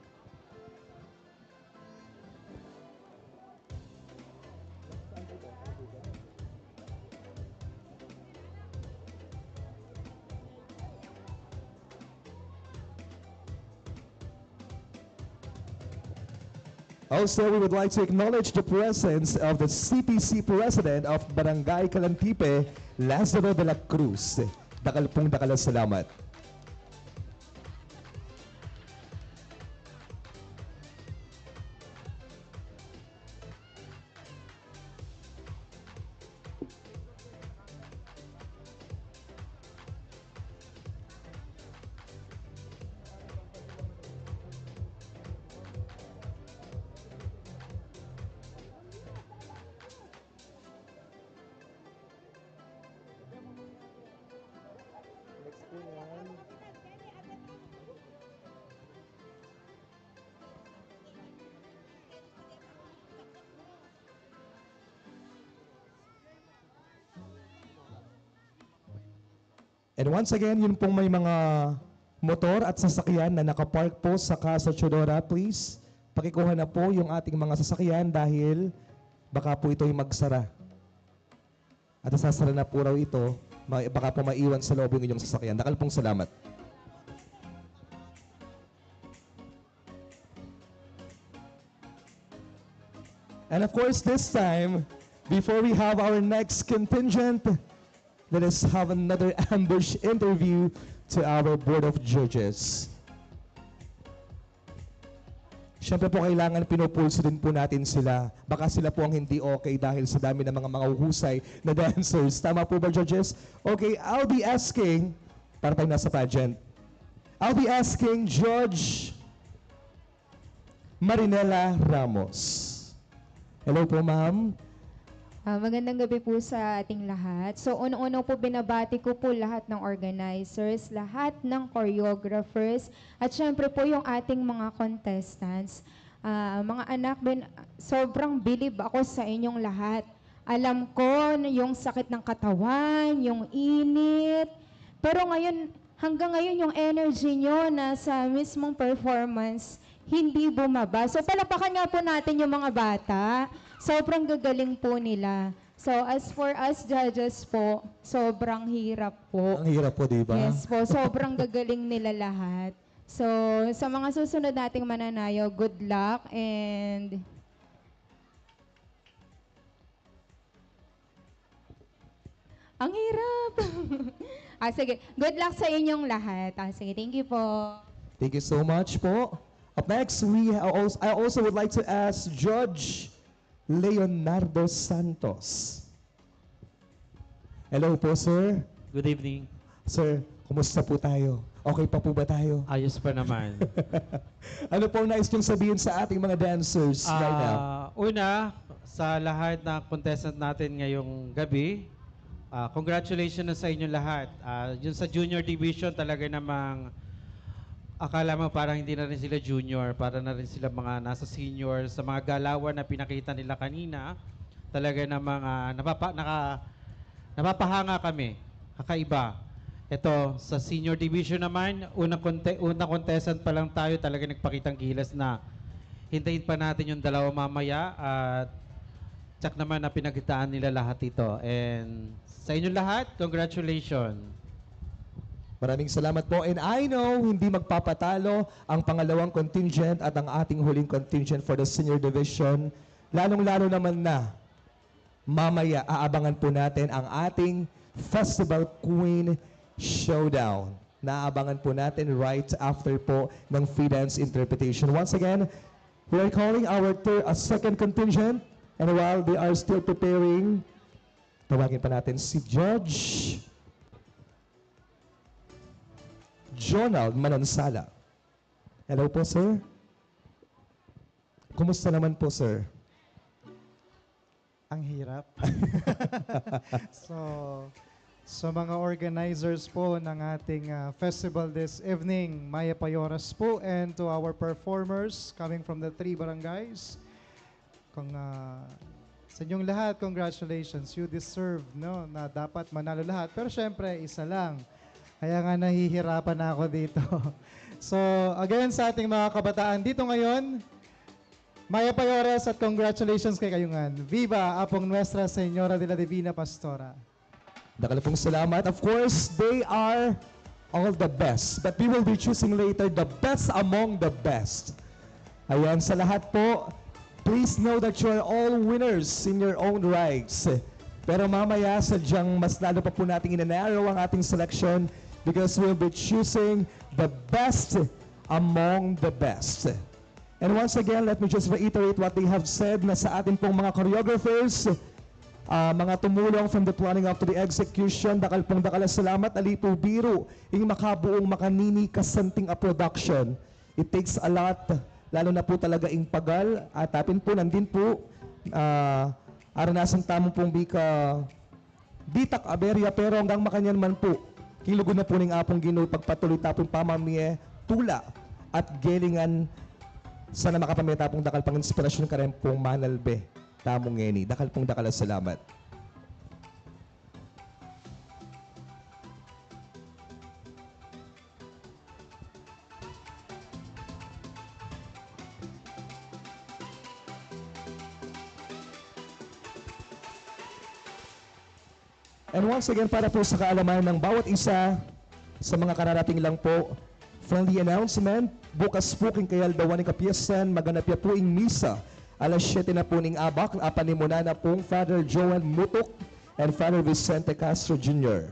Also, we would like to acknowledge the presence of the C P C President of Barangay Calantipe, Lazaro de la Cruz. Dakal pong dakal a salamat. And once again, yun pong may mga motor at sasakyan na nakapark po sa Casa Teodora, please, pakikuha na po yung ating mga sasakyan dahil baka po ito'y magsara. At isasara na po raw ito, ma-, baka po maiwan sa loob yung inyong sasakyan. Dakal pong salamat. And of course, this time, before we have our next contingent, let us have another ambush interview to our Board of Judges. Siyempre po, kailangan pinupulso din po natin sila. Baka sila po ang hindi okay dahil sa dami ng mga, mga huhusay na dancers. Tama po ba, judges? Okay, I'll be asking, para tayo nasa pageant. I'll be asking Judge Marinela Ramos. Hello po, ma'am. Ah, magandang gabi po sa ating lahat. So, unang-una po, binabati ko po lahat ng organizers, lahat ng choreographers, at syempre po yung ating mga contestants. Ah, mga anak, ben-, sobrang bilib ako sa inyong lahat. Alam ko na yung sakit ng katawan, yung init, pero ngayon, hanggang ngayon, yung energy nyo na sa mismong performance, hindi bumaba. So, palapakan nga po natin yung mga bata. Sobrang gagaling po nila. So, as for us judges po, sobrang hirap po. Ang hirap po, di ba? Yes po, sobrang gagaling nila lahat. So, sa mga susunod nating mananayo, good luck and Ang hirap. Ah, sige. Good luck sa inyong lahat. Ah, sige, thank you po. Thank you so much po. Up next, we ha-, als-, I also would like to ask Judge Leonardo Santos. Hello po, sir. Good evening. Sir, kumusta po tayo? Okay pa po ba tayo? Ayos pa naman. Ano pong nais niyong sabihin sa ating mga dancers right now? Ah, una, sa lahat ng contestant natin ngayong gabi, ah, congratulations na sa inyong lahat. Ah, yun sa junior division, talaga namang akala mo parang hindi na rin sila junior, para na rin sila mga nasa senior. Sa mga galawan na pinakita nila kanina, talaga namang, ah, napapa-, naka-, napapahanga kami. Kakaiba. Ito, sa senior division naman, unang conte-, unang contestant pa lang tayo, talaga nagpakitang gilas na. Hintayin pa natin yung dalawa mamaya at tsak naman na pinagkitaan nila lahat ito. And sa inyong lahat, congratulations. Maraming salamat po. And I know, hindi magpapatalo ang pangalawang contingent at ang ating huling contingent for the senior division. Lalong-lalo naman na mamaya, aabangan po natin ang ating Festival Queen Showdown. Naabangan po natin right after po ng free dance interpretation. Once again, we are calling our thir-, uh, second contingent. And while they are still preparing, Tawagin pa natin si Judge Jonald Manansala. Hello po, sir. Kumusta naman po, sir? Ang hirap. So, sa mga organizers po ng ating, ah, festival this evening, mayap a oras po, and to our performers coming from the three barangays, kung, ah, sa inyong lahat, congratulations. You deserve, no, na dapat manalo lahat. Pero syempre, isa lang. Kaya nga nahihirapan na ako dito. So, again, sa ating mga kabataan dito ngayon, mayap a oras at congratulations kekayu ngan. Viva Apung Nuestra Señora de la Divina Pastora. Dakal pong salamat. Of course, they are all the best. But we will be choosing later the best among the best. Ayan, sa lahat po, please know that you are all winners in your own rights. Pero mamaya, sadyang mas lalo pa po nating ina-narrow ang ating selection because we'll be choosing the best among the best. And once again, let me just reiterate what they have said na sa atin pong mga choreographers, ah, mga tumulong from the planning up to the execution, dakal pong dakal a salamat, ali po biru ing makabuung makanini kasanting a production. It takes a lot, lalo na po talaga ing pagal, at atin po, nandin po, ah, aranasan tamu pong bika ditak a berya, pero anggang makanyan man po, kilugud na po ning Apung Ginu, pagpatuloy ta pung pamamie tula at gelingan, sana makapamie ta pung dakal pang inspirasyon kareng pung manalbe tamu ngeni. Dakal pung dakal a salamat. And once again, para po sa kaalaman ng bawat isa sa mga kararating lang po, friendly announcement, bukas po king kayaldawan ning kapiyestan, maganap ya po ing misa. Alas siyete na po ning abak, apanimunan na pong Father Joel Mutuk and Father Vicente Castro Junior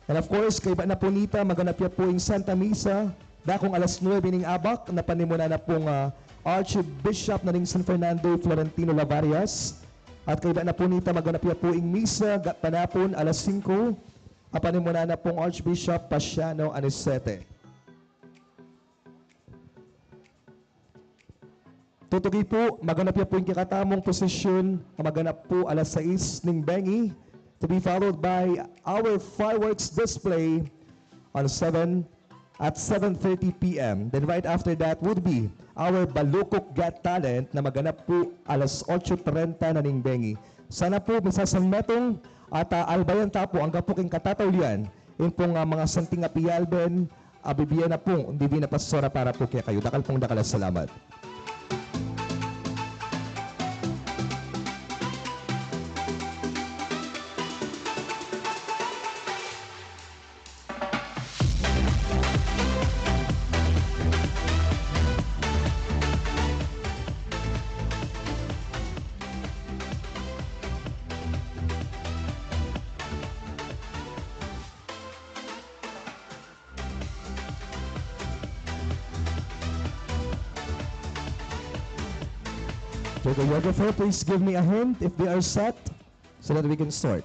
And of course, kaybat na po nita, maganap ya po ing Santa Misa, dakung alas nuebe ning abak, na panimunan na pong, ah, Archbishop na ning San Fernando, Florentino Lavarias. At kaybat na po nita, maganap ya po ing Misa, gatpanapun, alas singko, a panimunan na pong Archbishop Paciano Anicete. Tutuki po, maganap ya po ing kekatamung prosesyun, maganap po alas sais ning bengi, to be followed by our fireworks display on seven, at seven thirty p m. Then right after that would be our Balukuk Got Talent na maganap po alas otso trenta na ning bengi. Sana po misasanmetung at, ah, albayan ta po angga po king katataulian ing pong, ah, mga santing a piyalben, a bibie na pung Divina Pastora para po kekayu. Dakal pung dakal a salamat. Choreographer, please give me a hint if they are set so that we can start.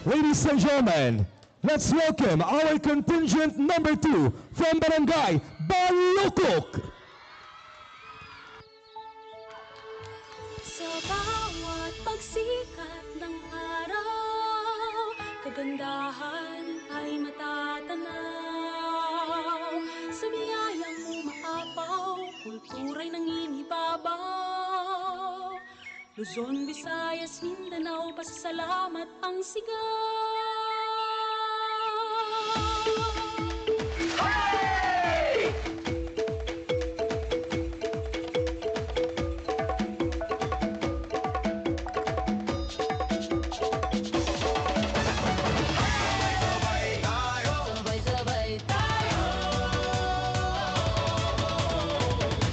Ladies and gentlemen, let's welcome our contingent number two from Barangay Balukuk. Sa bawat pagsikat ng araw, kagandahan ay matatanaw. Sa biyayang umaapaw, kultura'y nangingibabaw. Luzon, Visayas, Mindanao, pasasalamat ang sigaw.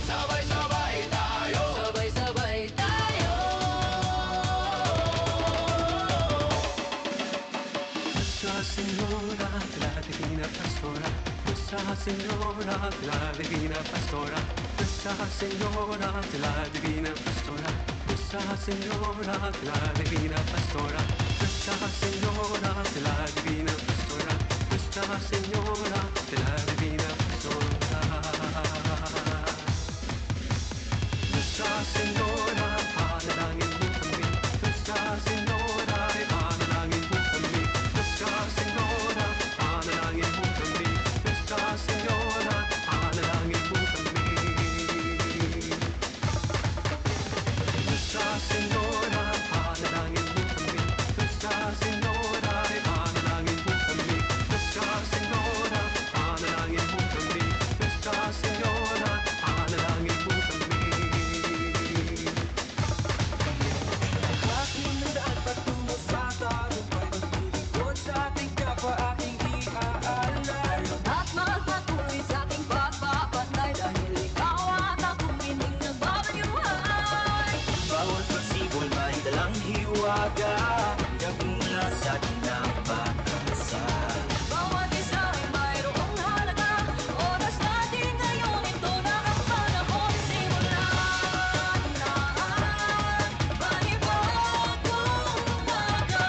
Sabay-sabay tayo. Sabay-sabay tayo. Señora, la divina pastora. Nuestra Señora, la divina pastora. Nuestra Señora, la divina pastora. Nuestra Señora, la divina pastora. Nuestra Señora, la divina pastora. Nuestra Señora, panalangin mo kami. Nuestra Señora, panalangin mo kami. Nuestra Señora, panalangin mo kami. Nuestra Señora, panalangin mo kami. Nuestra Señora, panalangin mo kami. Nuestra Señora, panalangin mo kami. Nuestra Señora, panalangin mo kami. Nuestra Señora, panalangin mo kami. Aking daan patungo sa tagumpay, paglilingkod sa ating kapwa, aking iaalay. At magpatuloy sa ating pagpapatay, dahil ikaw at akong piling nagbabalyuhay. Bawat pagsibol, may dalang hiwaga, nagmula sa ating pag-asa. Bawat isa ay mayroong halaga. Oras natin ngayon, ito na ang panahon. Simula na ang panibagong umaga.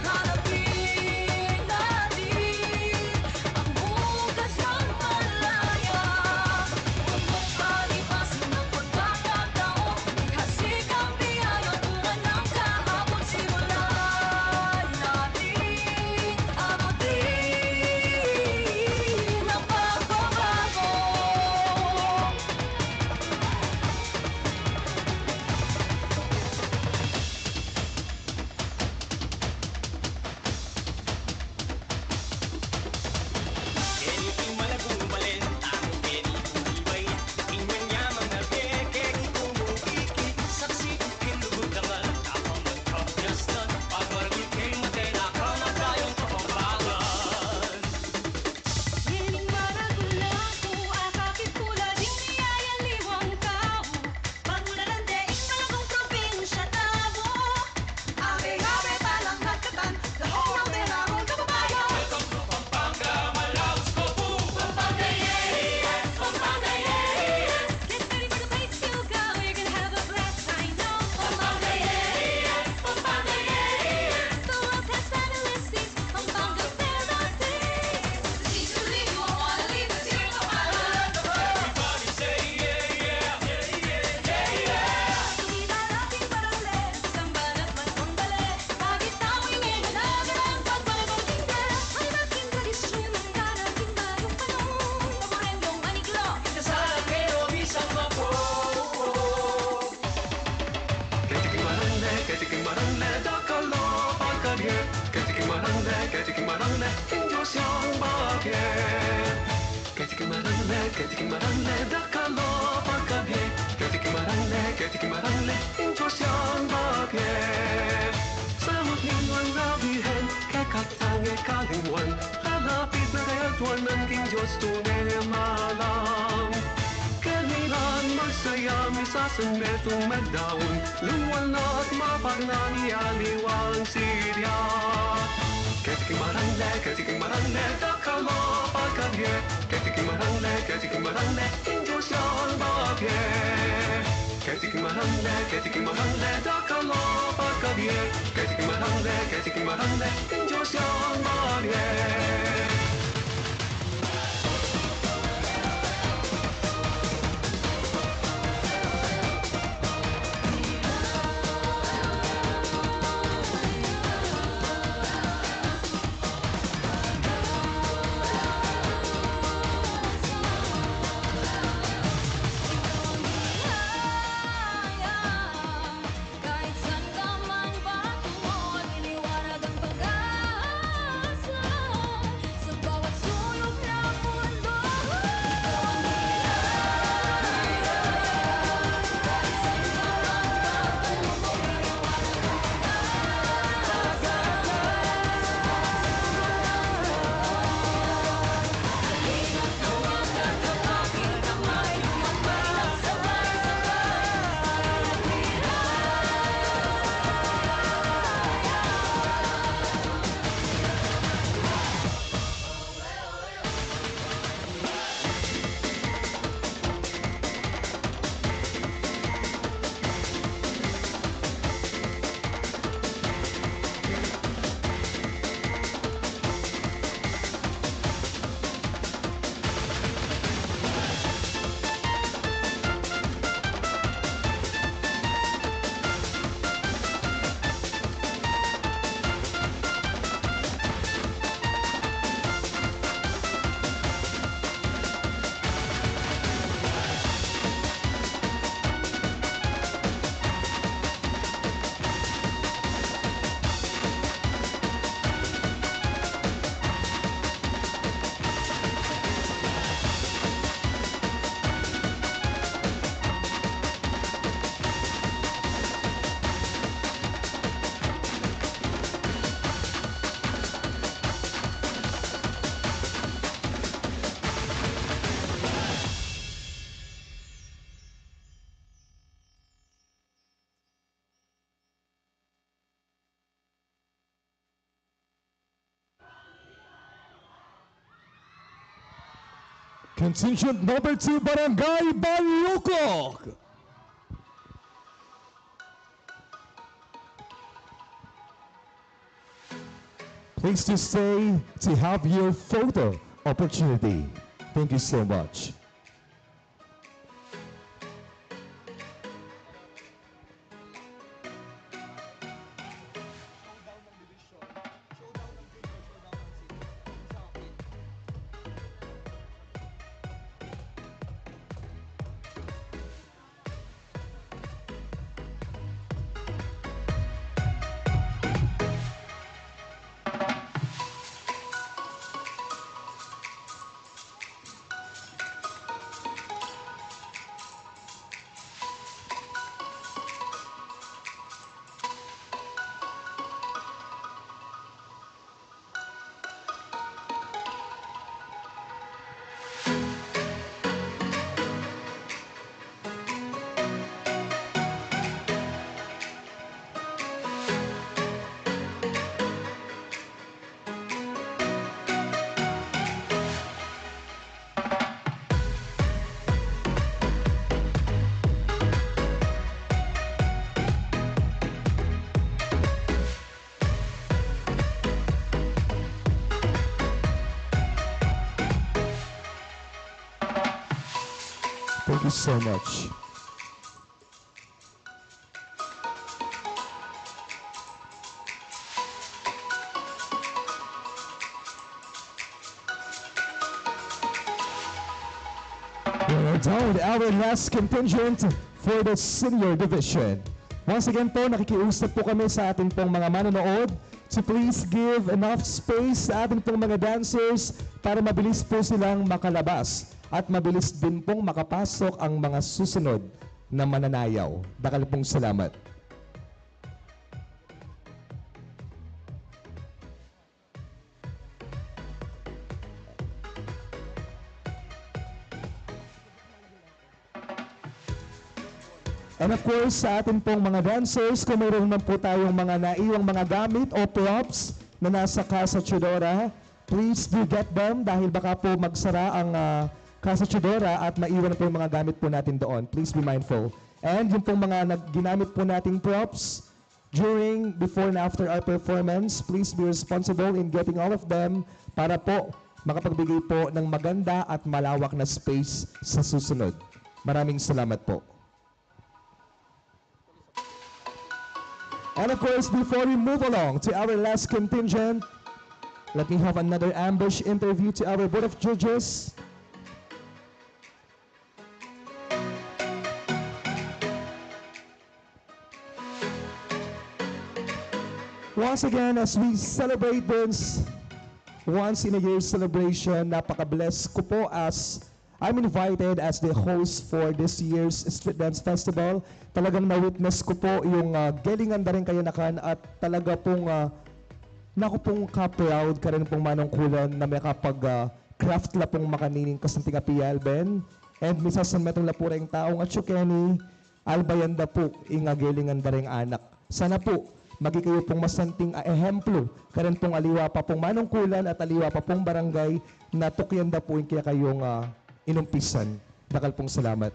Harapin natin ang bukas ng malaya. Huwag magpalipas ng pagkakataon. Ihasik ang biyaya, bunga ng kahapon. Simula natin abutin ang pagbabago. Ining maragul na apu, akakit ku la ding miyayaliwang tau. Pagmulalan de ing malagung probinsya tamu. Abe-abe palang nagkatan, the whole world de la ron kababayan. Welcome to Pampanga, Manaus, Cebu. Pampanga, yeah, yeah. Pampanga, yeah, yeah. Get ready for the place you go, you're gonna have a blast, I know. Pampanga, yeah, yeah. Pampanga, yeah, yeah. The world has finally seen Pampanga, paradise. Everybody say yeah, yeah, yeah, yeah, yeah. Tuwid ating barangay, sambahan at magkumbale. Pagitawin ay nalaga ng pagbabago. Ay maging tradisyon ang darating bagong panahon. Paborendong aniglo. Ito sa akin o isang mapo. Keti king maragul ne, keti king maragul ne, dakal a pagkabie. Keti king maragul ne, keti king maragul ne, ing Dios yang babie. Keti king maragul ne, keti king maragul ne, dakal a pagkabie. Keti king maragul ne, keti king maragul ne, ing Dios yang babie. Samut ning Nuan a Birhen, kekatang e kalinguan, lalapit na kaya tuan nang king Dios tune malang. Kenilan magsaya, misasanmetung magdaun, lungwal na at mapagna, miyaliwang sirya. Keti king maragul ne, keti king maragul ne, dakal a pagkabie. Keti king maragul ne, keti king maragul ne, ing Dios yang babie. Keti king maragul ne, keti king maragul ne, dakal a pagkabie. Keti king maragul ne, keti king maragul ne, ing Dios yang babie. Kahit saan ka man patungo, liliwanag ang pag-asa. Contingent number two, Barangay Balukok. Please to stay to have your photo opportunity. Thank you so much. Thank you so much. We're down our last contingent for the senior division. Once again po, nakikiusap po kami sa ating pong mga manonood to please give enough space sa ating pong mga dancers para mabilis po silang makalabas at mabilis din pong makapasok ang mga susunod na mananayaw. Dakal pong salamat. And of course, sa atin pong mga dancers, kung mayroon man po tayong mga naiwang mga gamit o props na nasa Casa Teodora, please do get them dahil baka po magsara ang, ah, Casa Teodora at maiwan po yung mga gamit po natin doon. Please be mindful. And yung pong mga nag-, ginamit po nating props, during, before, and after our performance, please be responsible in getting all of them para po makapagbigay po ng maganda at malawak na space sa susunod. Maraming salamat po. And of course, before we move along to our last contingent, let me have another ambush interview to our Board of Judges. Once again, as we celebrate this once in a year celebration, napaka-bless ko po as I'm invited as the host for this year's Street Dance Festival. Talagang na-witness ko po yung, ah, galingan da rin kayanakan at talaga pong, ah, naku pong ka-proud ka rin pong manungkulan na may kapag, ah, craft la pong makanining kasanting a Pia Alben. And misasanmetung la pu reng tau nga atiu keni, albayan da pu ing agalingan da reng anak. Sana pu, magi kayu pung masanting a ehemplu karin pung aliwa pa pung manungkulan at aliwa pa pung barangay na tukyan da pu ing kekayung, ah, inumpisan. Dakal pung salamat.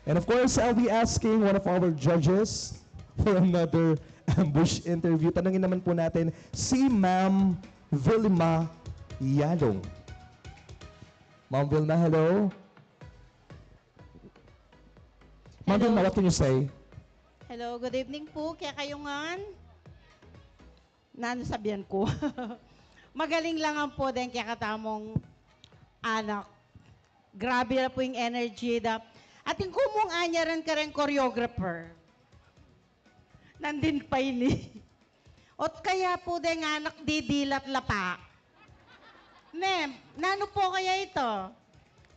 And of course, I'll be asking one of our judges for another ambush interview. Tanungin naman po natin si Ma'am Vilma Yalong. Ma'am Vilma, hello. Ma'am Vilma, what can you say? Hello, good evening po. Kekayu ngan, nanu sabian ku? Magaling la ngan pu deng kekatamung anak. Grabe la pu ing energy da. At ing kumung anyaran kareng choreographer. Nandin pa ini. Ot kaya pu deng anak didilat la pa. Ne, nanu pu kaya ita?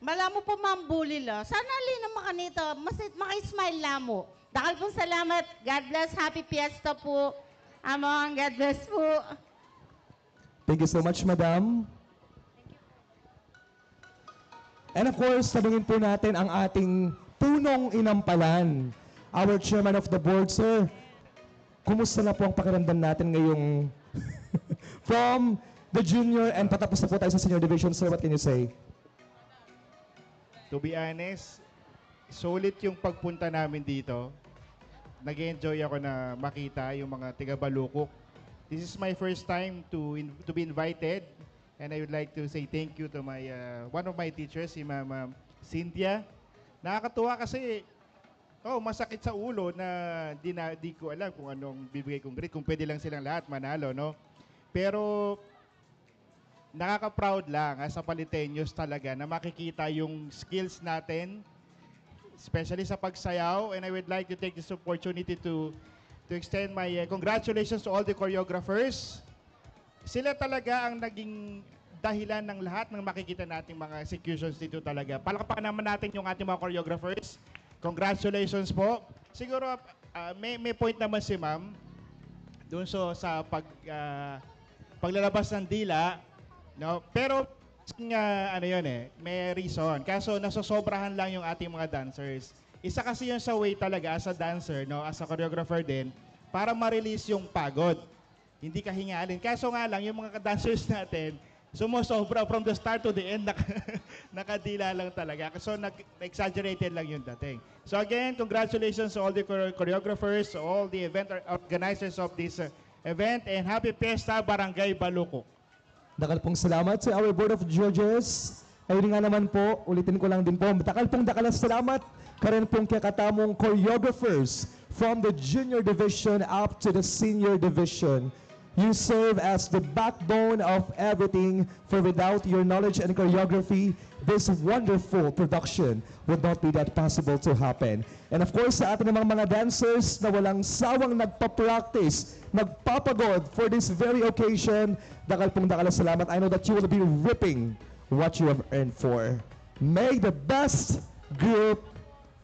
Malamu pu mambuli la. Sana ali na makanita, mas, maka-smile la mu. Dakal pung salamat. God bless. Happy Fiesta pu. Among, God bless pu. Thank you so much, Madam. And of course, tanungin po natin ang ating punong inampalan, our chairman of the board, sir. Kumusta na po ang pakiramdam natin ngayong from the junior and patapos na po tayo sa senior division, sir, what can you say? To be honest, sulit yung pagpunta namin dito. Nag-enjoy ako na makita yung mga tiga Balukok. This is my first time to in- to be invited, and I would like to say thank you to my uh, one of my teachers, si Ma'am, Ma'am Cynthia. Nakakatuwa kasi, oh, masakit sa ulo na di na, di ko alam kung anong bibigay kong grade, kung pwede lang silang lahat manalo, no? Pero nakaka-proud lang as a Paleteños talaga na makikita yung skills natin, especially sa pagsayaw. And I would like to take this opportunity to to extend my uh, congratulations to all the choreographers. Sila talaga ang naging dahilan ng lahat ng makikita nating mga executions dito talaga. Palakpakan naman natin yung ating mga choreographers. Congratulations po. Siguro, ah, may, may point naman si ma'am doon so, sa pag, ah, paglalabas ng dila, no? Pero, nga, ano yun eh, may reason. Kaso, nasosobrahan lang yung ating mga dancers. Isa kasi yun sa way talaga as a dancer, no? As a choreographer din, para ma-release yung pagod. Hindi kahingalin. Kaso nga lang, yung mga dancers natin, sumosobra from the start to the end, naka, nakadila lang talaga. So, nag-exaggerated lang yung dating. So again, congratulations to all the chore- choreographers, to all the event or- organizers of this uh, event, and happy Fiesta, Barangay Baluco. Dakal pong salamat sa our Board of Judges. Ayun nga naman po, ulitin ko lang din po, dakal pong dakal na salamat karin pong kekatamung choreographers from the junior division up to the senior division. You serve as the backbone of everything, for without your knowledge and choreography, this wonderful production would not be that possible to happen. And of course, sa atin namang mga dancers na walang sawang nagpa-practice, nagpapagod for this very occasion, dakal pong dakal na salamat. I know that you will be reaping what you have earned for. May the best group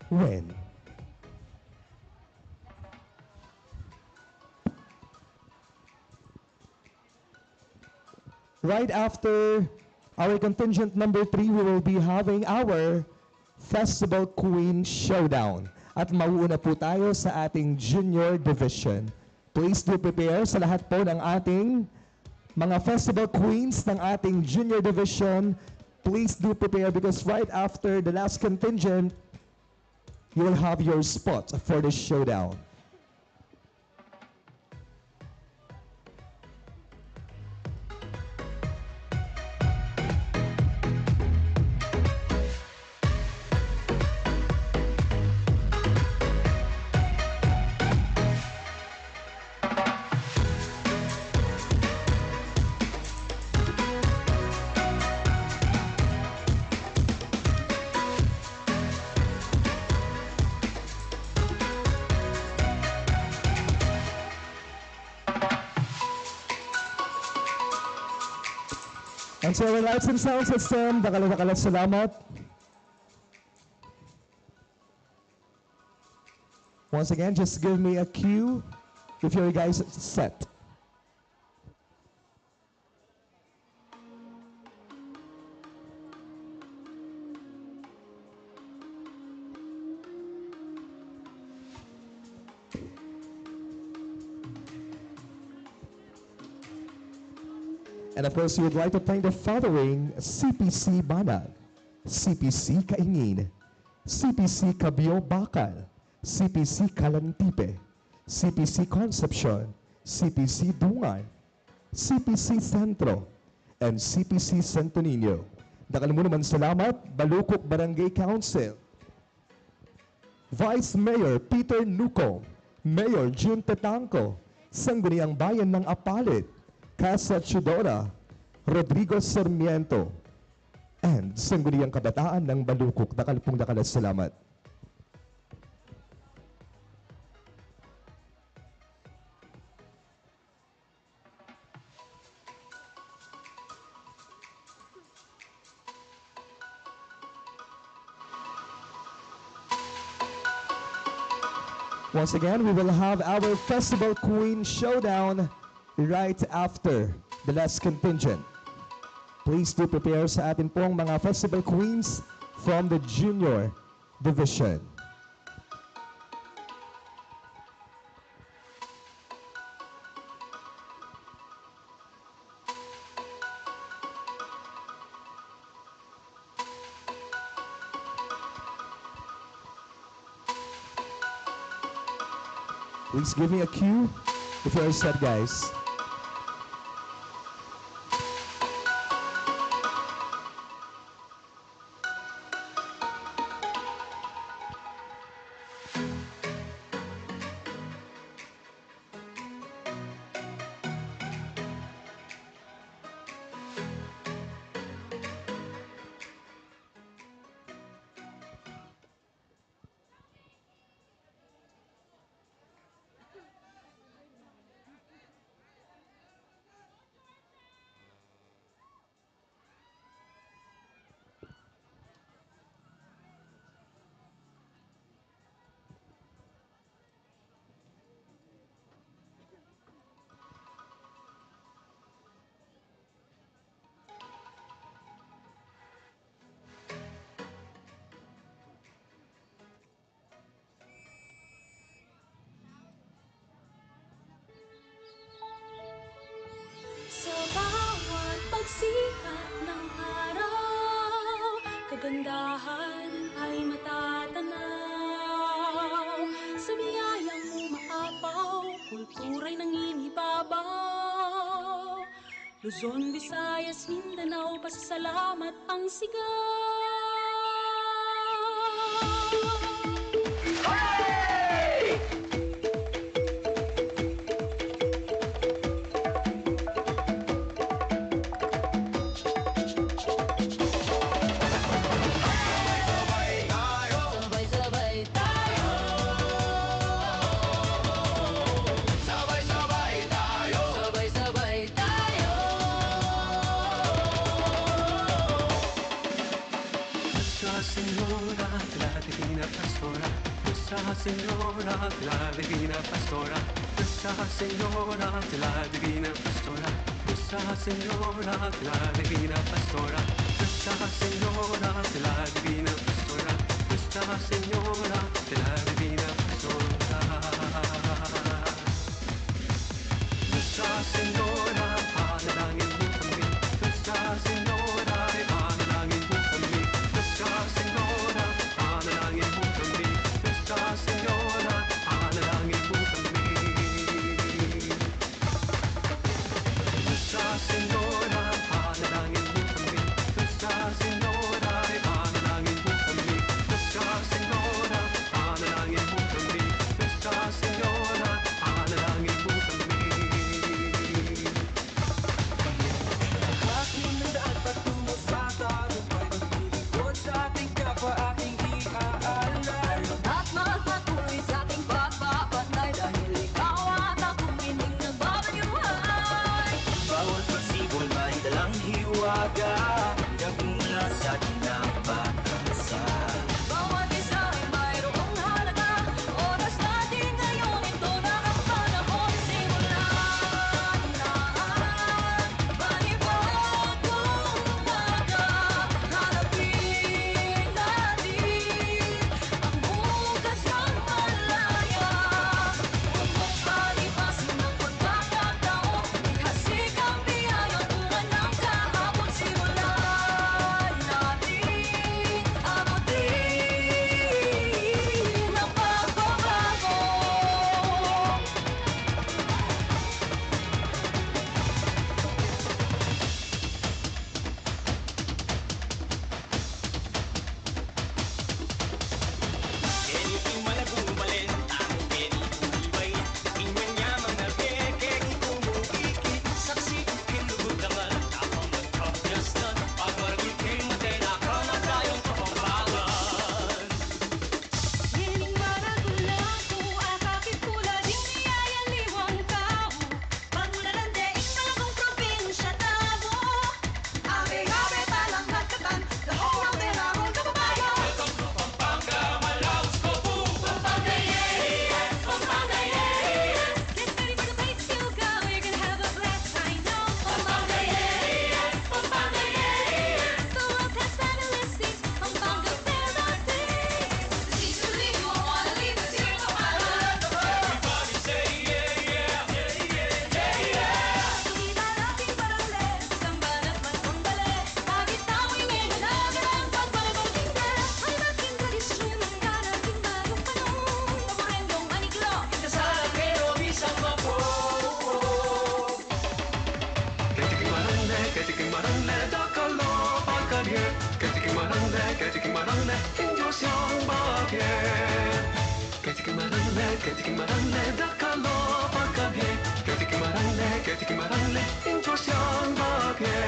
win. Right after our contingent number three, we will be having our Festival Queen Showdown. At mauuna po tayo sa ating junior division. Please do prepare sa lahat po ng ating mga festival queens ng ating junior division. Please do prepare because right after the last contingent, you will have your spot for the showdown. And to our lights and sound system, dakal, dakal salamat. Once again, just give me a cue if you guys set. And of course, we would like to thank the following: C P C Banag, C P C Kaingin, C P C Kabyo Bakal, C P C Kalantipe, C P C Concepcion, C P C Dungan, C P C Centro, and C P C Santo Niño. Dakal mu naman salamat, Balukok Barangay Council, Vice Mayor Peter Nuco, Mayor Jun Tetangco, Sangguniang Bayan ng Apalit, Casa Chidora, Rodrigo Sarmiento, and Sangguniang Kabataan ng Balukok. Dakal pong dakal na salamat. Once again, we will have our Festival Queen Showdown right after the last contingent. Please do prepare sa atin pong mga Festival Queens from the Junior Division. Please give me a cue if you are set, guys. Sa bawat pagsikat ng araw, kagandahan ay matatanaw. Sa biyayang umaapaw, kultura'y nangingibabaw. Luzon, Visayas, Mindanao, pasasalamat ang sigaw. Sabay-sabay tayo. Sabay-sabay tayo. Sabay-sabay tayo. Nuestra Señora de la Divina Pastora. Nuestra Señora de la Divina Pastora. Nuestra Señora de la Divina Pastora. Nuestra Señora de la Divina Pastora. Nuestra Señora de la Divina Pastora. Nuestra Señora de la Divina Pastora. Nuestra Señora, ipanalangin mo kami. Nuestra Señora, ipanalangin mo kami. Nuestra Señora, ipanalangin mo kami. Nuestra Señora, ipanalangin mo kami. Nuestra Señora, ipanalangin mo kami. Nuestra Señora, ipanalangin mo kami. Nuestra Señora, ipanalangin mo kami. Nuestra Señora, ipanalangin mo kami. Aking daan patungo sa tagumpay, maglilingkod sa ating kapwa, aking iaalay. At magpatuloy sa ating pagpapantay, dahil ikaw at akong pining nagbabagyuhan. Bawat pagsibol, may dalang hiwaga, nagmumula sa ating pag-asa. Bawat isa ay mayroong halaga. Oras natin ngayon, ito na ang panahon. Simulan na ang panibagong umaga. Harapin natin ang bukas ng malaya. Huwag magpalipas ng pagkakataon. Ihasik ang biyaya, tulad ng kahapon. Simulan Keti king marangle, ing Dios yang babie. Keti king marangle, keti king marangle, dakal a pagkabie. Keti king marangle, keti king marangle, ing Dios yang babie.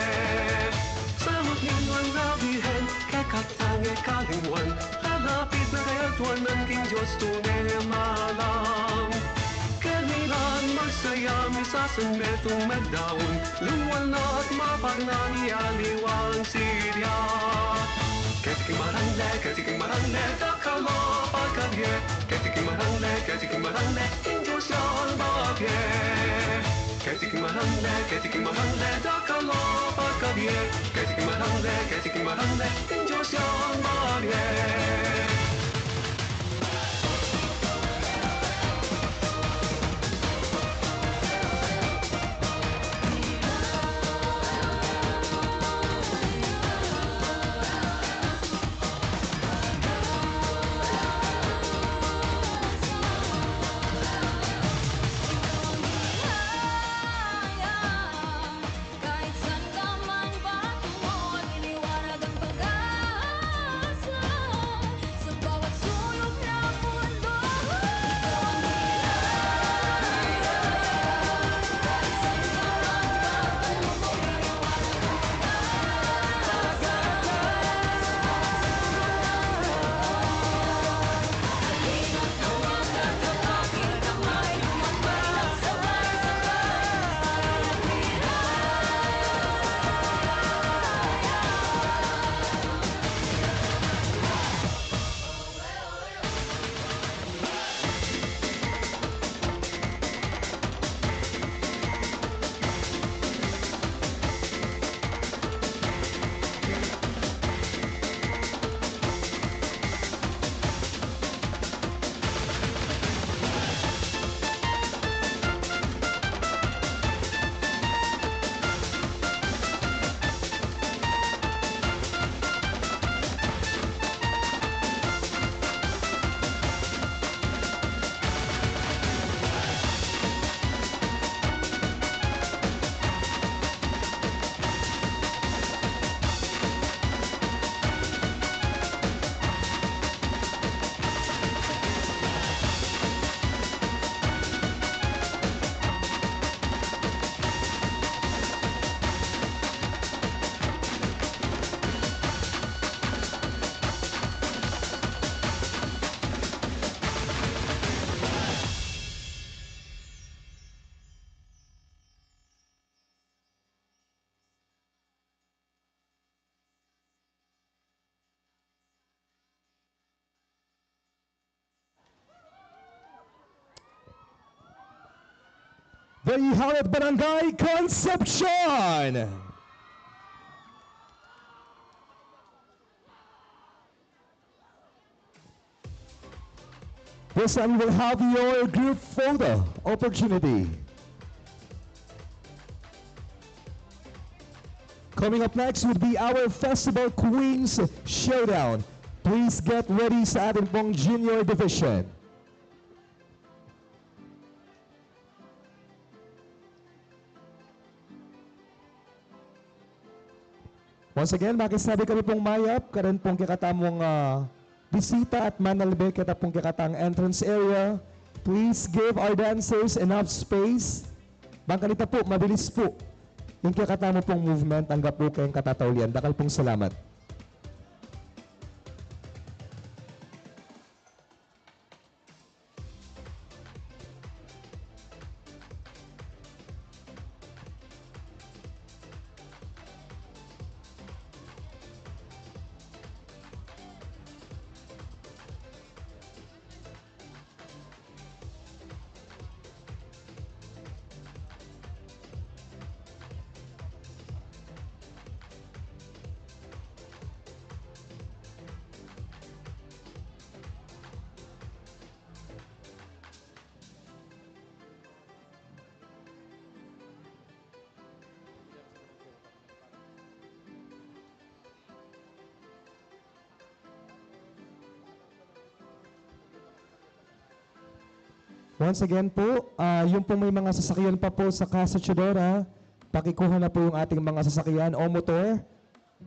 Samut ning nuan a Birhen, kekatang e kalingwan, lalapit na kaya tuan nang king Dios tune malam. Keni lan magsaya, misasan metung magdaun, lungwal na at mapagna, aliwang sirya. Keti king marangle, keti king marangle, dakal a pagkabie. Keti king marangle, keti king marangle, ing Dios yang babie. Keti king marangle, keti king marangle, dakal a pagkabie. Keti king marangle, keti king marangle, ing Dios yang babie. There you have it, Barangay Concepcion. This time you will have your group photo opportunity. Coming up next would be our Festival Queens Showdown. Please get ready sa atin pong junior division. Once again, makisabi kami pong mayap karin pong kekatamung, ah, bisita at manalbe keta pong kekatang entrance area. Please give our dancers enough space. Bang kanita pu, mabilis pu ing kekatamu pong movement, angga pu keng katataulian. Dakal pong salamat. Once again po, ah, yung pong may mga sasakyan pa po sa Casa Tudor, ah, pakikuha na po yung ating mga sasakyan o motor.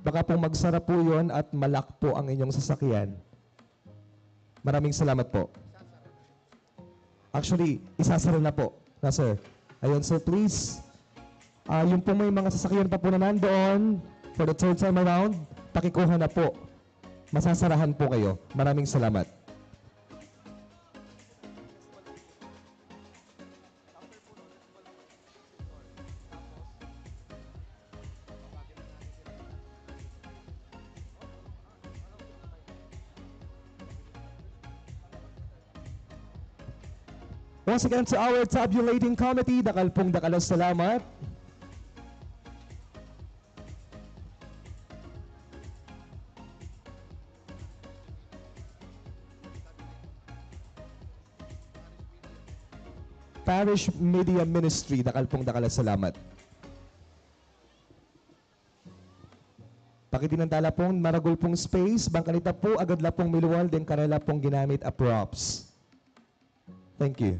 Baka pong magsara po yun at ma-lock po ang inyong sasakyan. Maraming salamat po. Actually, isasara na po. Na, sir. Ayun, sir, please. Ah, yung pong may mga sasakyan pa po na nandoon, for the third time around, pakikuha na po. Masasarahan po kayo. Maraming salamat. Once again, to our tabulating committee, dakal pong dakal a salamat. Parish Media Ministry, dakal pong dakal a salamat. Pakitinantala pong maragul pong space, bang kanita po agad la pong milual deng karela pong ginamit a props. Thank you.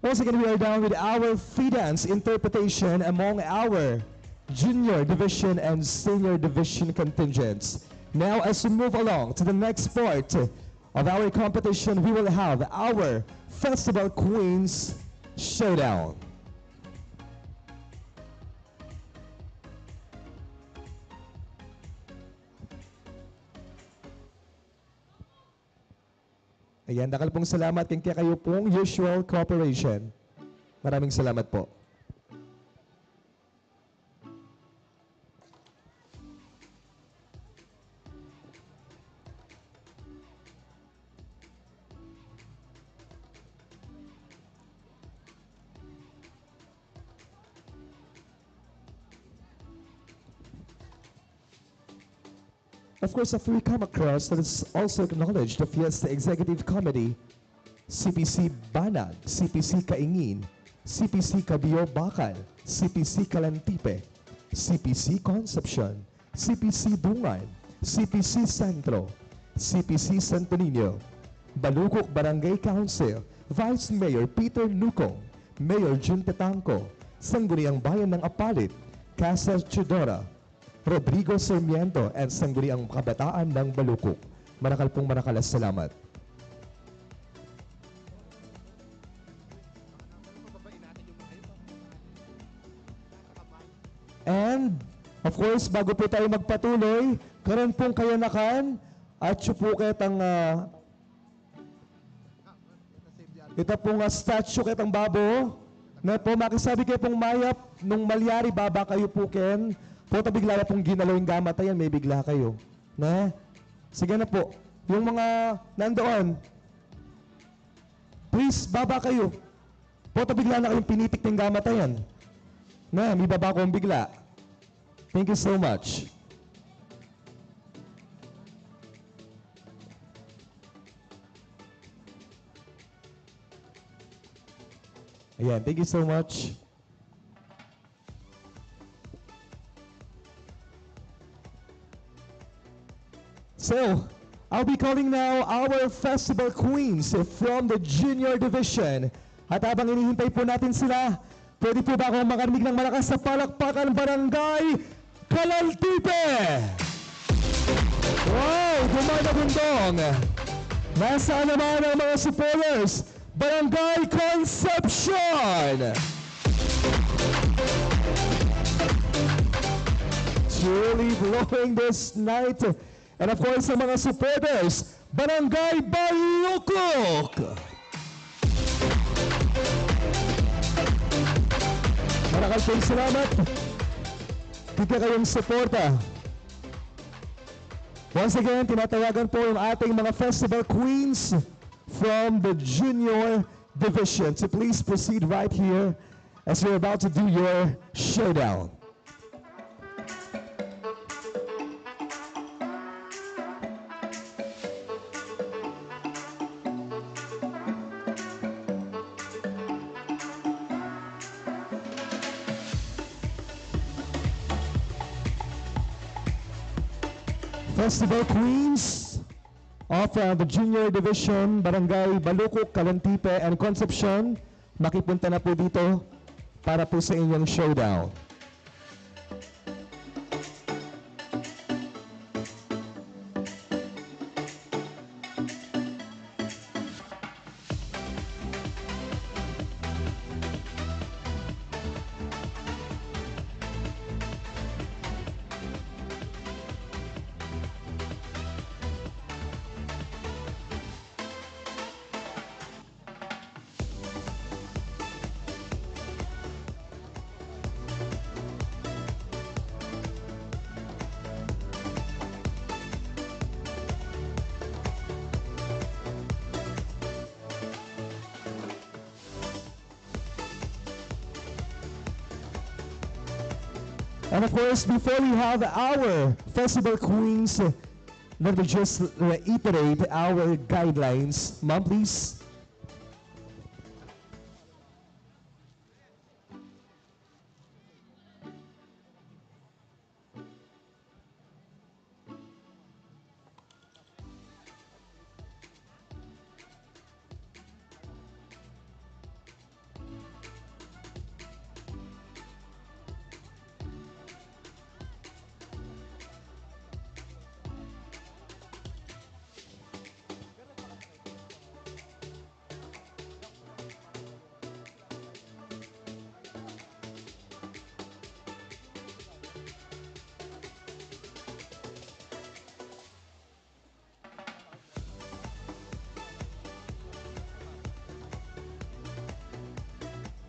Once again, we are down with our free dance interpretation among our junior division and senior division contingents. Now, as we move along to the next part of our competition, we will have our Festival Queens Showdown. Ayan, dakal pong salamat keng kekayu pong usual cooperation. Maraming salamat po. Of course, after we come across, let us also acknowledge the Fiesta Executive Committee, C P C Banag, C P C Kaingin, C P C Cabio Bacal, C P C Calantipe, C P C Concepcion, C P C Dungan, C P C Centro, C P C Santo Niño, Balucuk Barangay Council, Vice Mayor Peter Nucong, Mayor Jun Tetangco, Sangguniang Bayan ng Apalit, Casa Chidora, Rodrigo Sarmiento, and Sangguniang Kabataan ng Balucuk. Marakal pong marakal a salamat. And, of course, bago po tayo magpatuloy, karan pong kayanakan, at siya po ketang, ah, ita pong, ah, statue ketang babo, ne po, makisabi kayu pong mayap, nung malyari baba kayu po ken, pota bigla ya pong ginalo ing gamat a yan, mebigla kayu. Ne? Sige na po. Yung mga nandoon, please, baba kayu. Pota bigla na kayung pinitik ning gamat a yan. Ne, mibaba kong bigla. Thank you so much. Ayan, thank you so much. So, I'll be calling now our festival queens from the junior division. At habang inihintay po natin sila, pwede po ba akong makarinig ng malakas na palakpakan, Barangay Calantipe? Wow! Duman na bundong! Nasaan naman ang mga supporters? Barangay Concepcion! Truly blowing this night. And of course, sa mga supporters, Barangay Balucuk! Marakal pong salamat. Kikita kayong suporta. Once again, tinatawagan po yung ating mga festival queens from the junior division. So please proceed right here as you're about to do your showdown. Festival Queens of, uh, the Junior Division, Barangay Balucuk, Calantipe, and Concepcion, makipunta na po dito para po sa inyong showdown. And of course, before we have our festival queens, let me just reiterate our guidelines. Ma'am, please.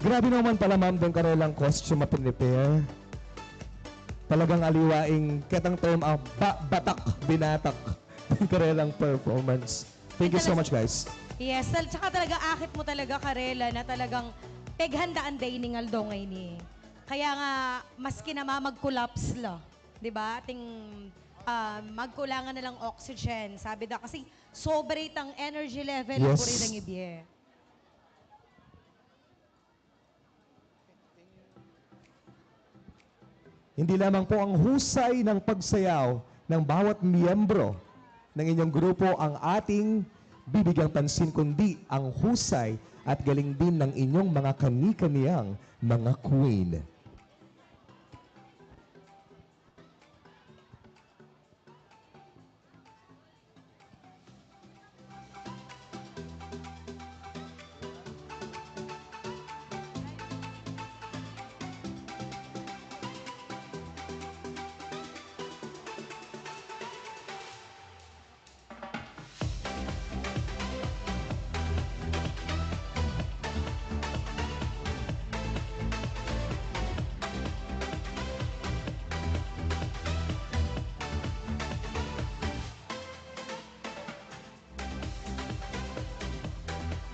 Grabe naman pala, ma'am, deng karelang costume a pinrepare. Talagang aliwa ing ketang term a ba-, batak, binatak deng karelang performance. Thank you so much, guys. Yes, tal-, tsaka talaga akit mu talaga karela na talagang peghandaan da ining aldo ngeni. Kaya nga, maski na ma mag-collapse la, di ba? Ating, ah, magkulangan na lang oxygen. Sabi da kasi, sobra itang energy level, yes, puri dang ibie. Hindi lamang po ang husay ng pagsayaw ng bawat miyembro ng inyong grupo ang ating bibigyang pansin, kundi ang husay at galing din ng inyong mga kani-kaniyang mga queen.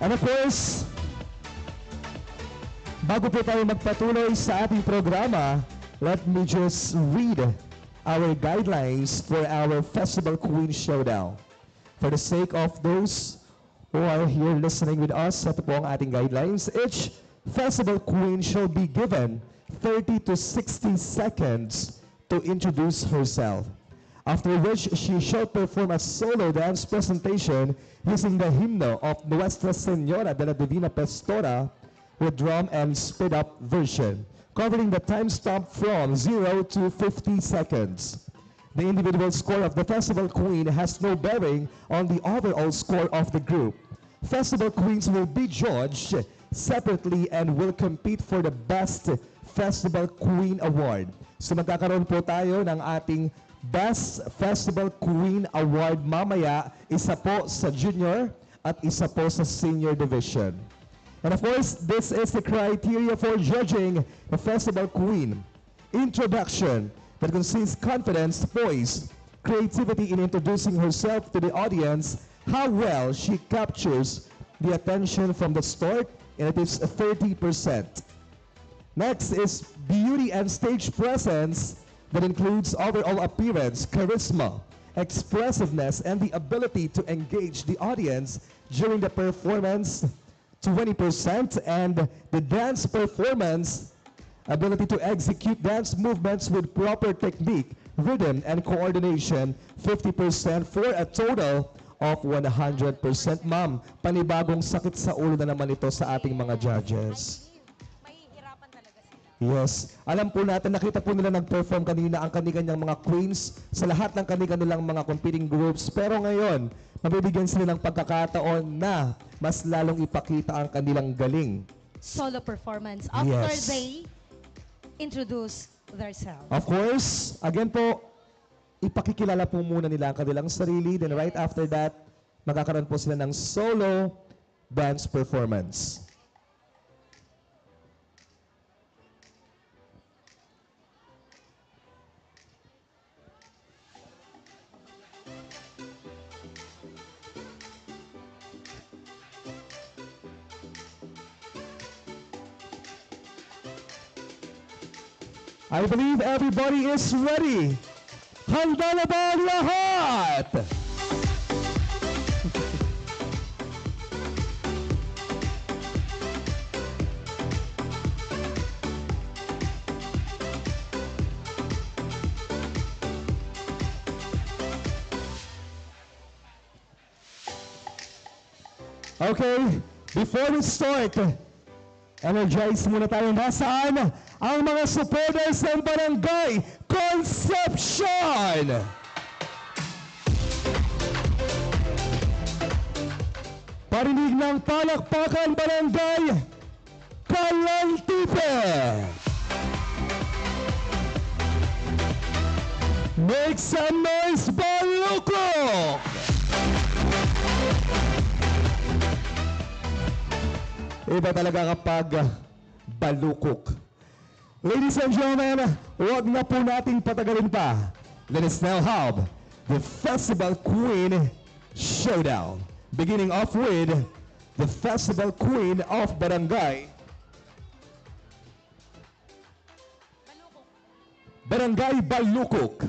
And of course, bago po tayo magpatuloy sa ating programa, let me just read our guidelines for our Festival Queen Showdown. For the sake of those who are here listening with us, ito po ang ating guidelines. Each Festival Queen shall be given thirty to sixty seconds to introduce herself, after which she shall perform a solo dance presentation using the hymno of Nuestra Señora de la Divina Pastora with drum and speed-up version, covering the time stamp from zero to fifty seconds. The individual score of the festival queen has no bearing on the overall score of the group. Festival queens will be judged separately and will compete for the best festival queen award. So, magkakaroon po tayo ng ating Best Festival Queen Award mamaya, isa po sa junior at isa po sa senior division. And of course, this is the criteria for judging the festival queen. Introduction that conceals confidence, poise, creativity in introducing herself to the audience, how well she captures the attention from the start, and it is thirty percent. Next is beauty and stage presence that includes overall appearance, charisma, expressiveness, and the ability to engage the audience during the performance, twenty percent, and the dance performance, ability to execute dance movements with proper technique, rhythm and coordination, fifty percent for a total of one hundred percent. Ma'am, panibagong sakit sa ulo na naman ito sa ating mga judges. Mahihirapan talaga sila. Yes. Alam po natin, nakita po nila nag-perform kanina ang kani-kanyang mga queens sa lahat ng kani-kanilang mga competing groups. Pero ngayon, mabibigyan sila ng pagkakataon na mas lalong ipakita ang kanilang galing. Solo performance after Yes. they introduce themselves. Of course, again po, ipakikilala po muna nila ang kanilang sarili. Then right Yes. after that, magkakaroon po sila ng solo dance performance. I believe everybody is ready. Handa na ba ang lahat? Okay, before we start, energize muna tayo. Nasaan ang mga supporters ng Barangay Concepcion? Parinig ng palakpakan, Barangay Calantipe! Make some noise, Baluco! Iba talaga kapag balukok. Ladies and gentlemen, wag na po nating patagalin pa. Let us now have the Festival Queen Showdown. Beginning off with the Festival Queen of Barangay Barangay Balukok.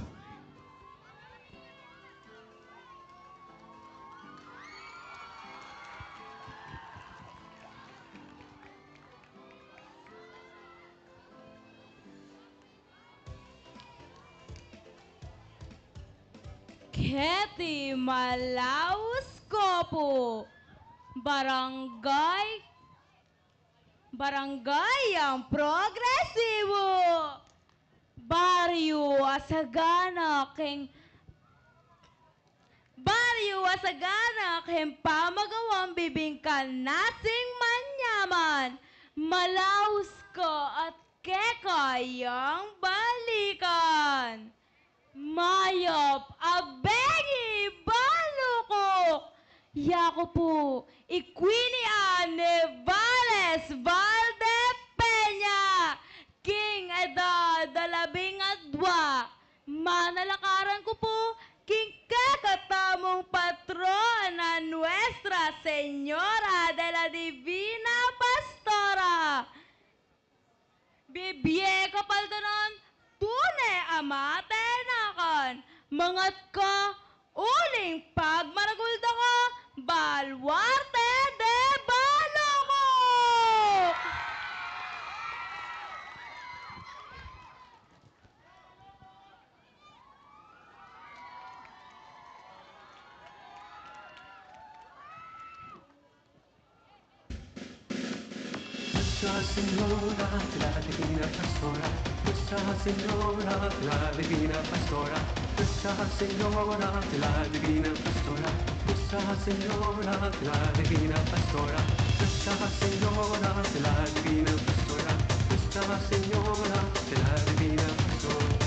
Keti Malaus Kopu, Barangay Barangay ang Progresibu. Baryu a sagana keng, baryu a sagana keng pamagawang bibingka na sing manyaman. Malaus ka at keka yang balikan. Mayap a bengi, Balukok! Yaku pu i Queenie Anne Valles Valdepeña, king edad a labing adua. Manalakaran ku pu king kekatamung patrona, Nuestra Señora de la Divina Pastora. Bibie ka paldanan, tune a matenakan, mangat ka uling pagmaragul da ka, Baluarte de Balukok! Nuestra Señora de la Divina Pastora, Nuestra Señora de la Divina Pastora, Nuestra Señora de la Divina Pastora, Nuestra Señora de la Divina Pastora, Nuestra Señora de la Divina Pastora, Nuestra Señora de la Divina Pastora.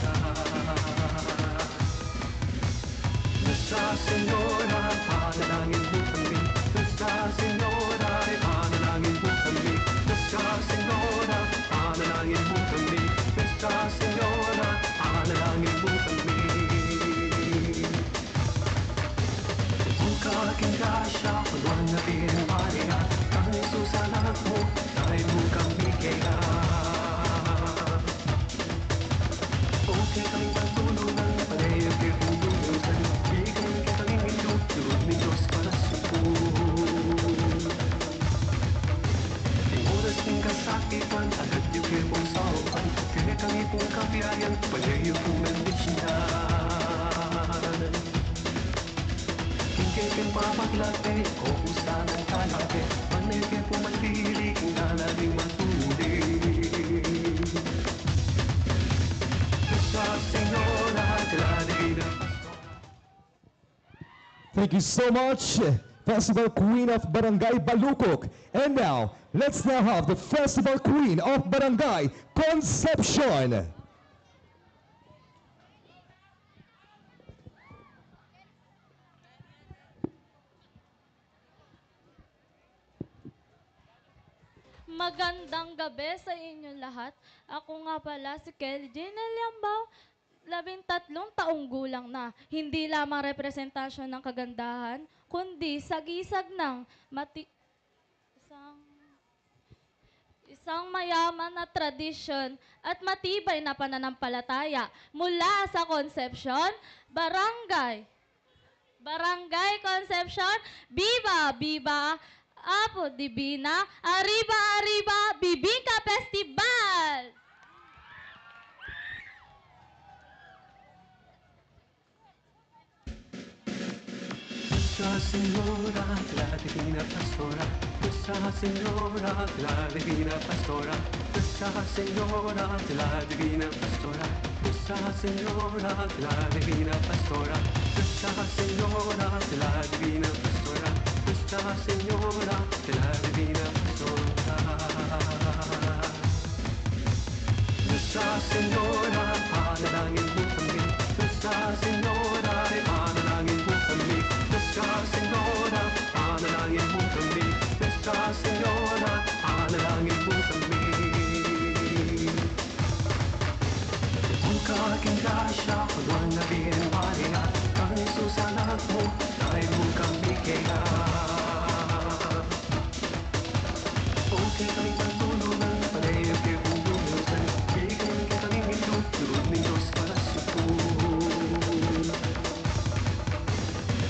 Nuestra Señora, panalangin mu kami. Nuestra Señora, panalangin mu kami. Nuestra Señora, panalangin mu kami. Nuestra Señora, panalangin mu kami. Buka king grasya, pagwan na Birhen Maria, kang Jesus anak mu, daraun mu kami keka. O kekang patulunan, panayap ke pung lulusan, bigyan ke kang Espiritu ning Dios para supun. King oras ning kasakitan, agad yu ke pung saupan, kekang ipung kapiayan, panayap yu pung bendisyon. Thank you so much, Festival Queen of Barangay Balukok. And now, let's now have the Festival Queen of Barangay Concepcion. Magandang gabi sa inyo lahat. Ako nga pala si Kelly Jane Eliambao, labintatlong taong gulang na. Hindi lamang representasyon ng kagandahan, kundi sagisag ng mati-, isang, isang mayaman na tradisyon at matibay na pananampalataya mula sa Concepcion, Barangay Barangay Concepcion, viva, viva, Apo Divina, arriba, arriba, Bibingka Festival! Nuestra Señora, la Divina Pastora, Nuestra Señora, la Divina Pastora, Nuestra Señora, la Divina Pastora, Nuestra Señora, la Divina Pastora, Nuestra Señora, la Divina Pastora, Nuestra Señora, la Divina Pastora. Nuestra Señora, panalangin mo kami. Nuestra Señora, panalangin mo kami. Nuestra Señora, panalangin mo kami. Nuestra Señora, panalangin mo kami. Con ka king grasya, punuan na Birhen Maria, ang Jesus anak mo, dahil mo kami kaya. O kekami pagtulungan, palayo ke bubulusan, bigyan ke kami mintu, lugud ning Dios para supun.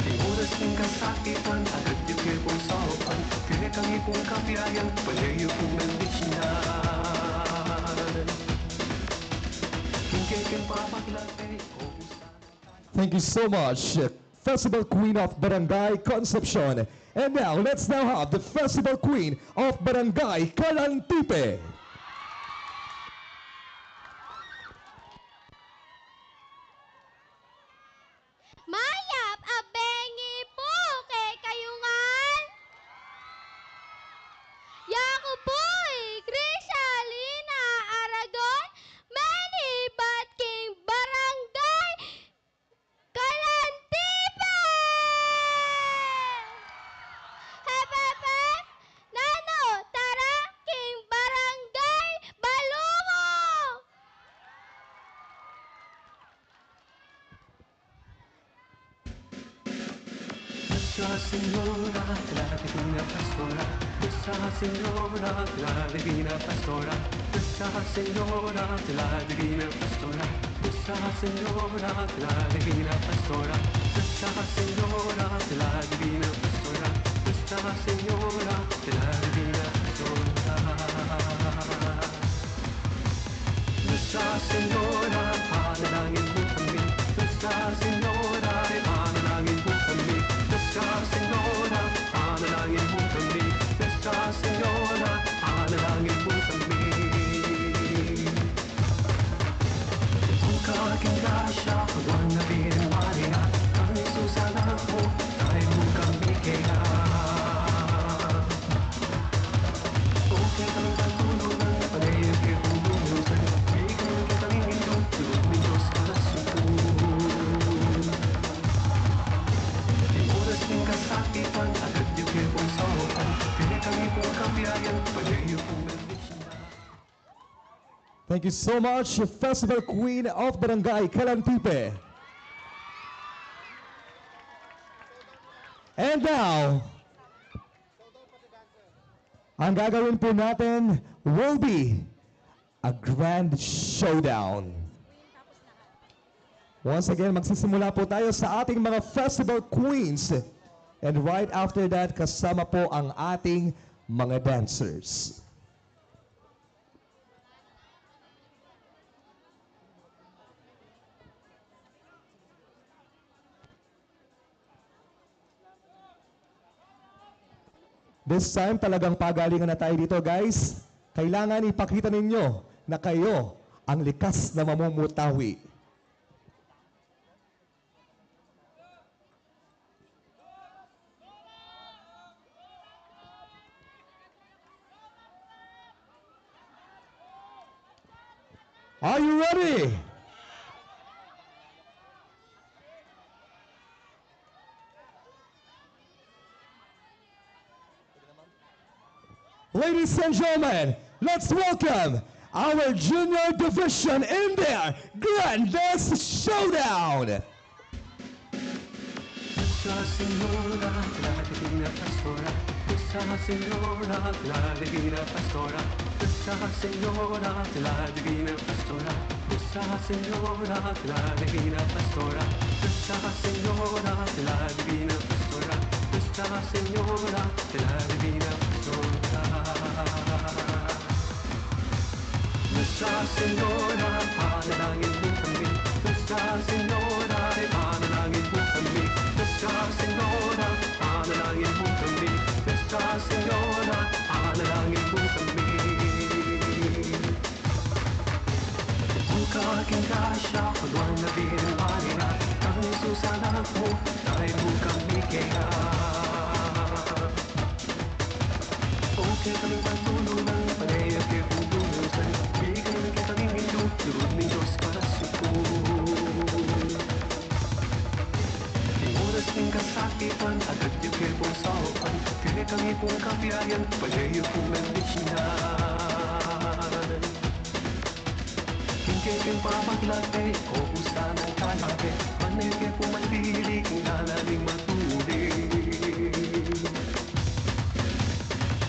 Ing oras ning kasakitan, agad yu ke pung saupan, kaya kami pung kabiayan, palayo pung bendisyonan. King kekeng papakilate, o Thank you so much, Festival Queen of Barangay Concepcion. And now, let's now have the Festival Queen of Barangay Calantipe. Mayap a bengi pu kekayu ngan. Yaku pu i Cristalina Aragon, menibat king Barangay Calantipe! Hep, hep, hep! Nanu, tara king Barangay Balukok! Nuestra Señora, la Divina Pastora, Nuestra Señora, la Divina Pastora, Nuestra Señora, la Divina Pastora, Nuestra Señora, la Divina Pastora, Nuestra Señora, la Divina Pastora, Nuestra Señora, la Divina Pastora. Nuestra Señora, panalangin mo kami. Nuestra Señora, panalangin mo kami. Nuestra Señora, panalangin mo kami. Nuestra Señora, panalangin mo kami. Con ka king grasya, punuan na Birhen Maria, ang Jesus anak mo, dahil mo kami kaya. Thank you so much, Festival Queen of Barangay Calantipe. And now, ang gagawin po natin will be a grand showdown. Once again, magsisimula po tayo sa ating mga festival queens. And right after that, kasama po ang ating mga dancers. This time, talagang pagalingan na tayo dito, guys. Kailangan ipakita ninyo na kayo ang likas na mamumutawi. Are you ready? Ladies and gentlemen, let's welcome our junior division in their grandest showdown. Nuestra Señora de la Divina Pastora, Nuestra Señora de la Divina Pastora, Nuestra Señora de la Divina Pastora, Nuestra Señora de la Divina Pastora, Nuestra Señora de la Divina Pastora, Nuestra Señora de la Divina Pastora. Nuestra Señora, ipanalangin mo kami. Nuestra Señora, ipanalangin mo kami. Nuestra Señora, ipanalangin mo kami. Nuestra Señora, ipanalangin mo kami. Bukaking grasya, pagwan na bilang alina, ang Jesus anak mo, dahil mo kami kaya. O kekami patulungan, panaya ke bubulusan, bigyan ke kami mindu, lugud ning Dios para suku. Ing oras ning kasakitan, agad yu ke pung saupan, kekami pung kabiayan, panaya pung bendisyunan. King kekeng papaglate, o pusa nang kalate, pane ke pung mandili, king dalan ning matuling.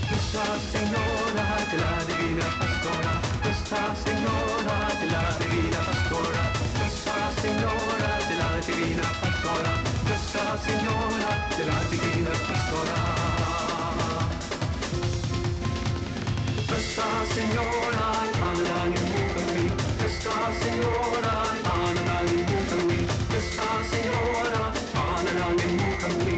Nuestra Señora de la Divina Pastora, Nuestra Señora de la Divina Pastora, Nuestra Señora de la Divina Pastora, Nuestra Señora de la Divina Pastora. Nuestra Señora, ipanalangin mo kami. Nuestra Señora, ipanalangin mo kami. Nuestra Señora, ipanalangin mo kami.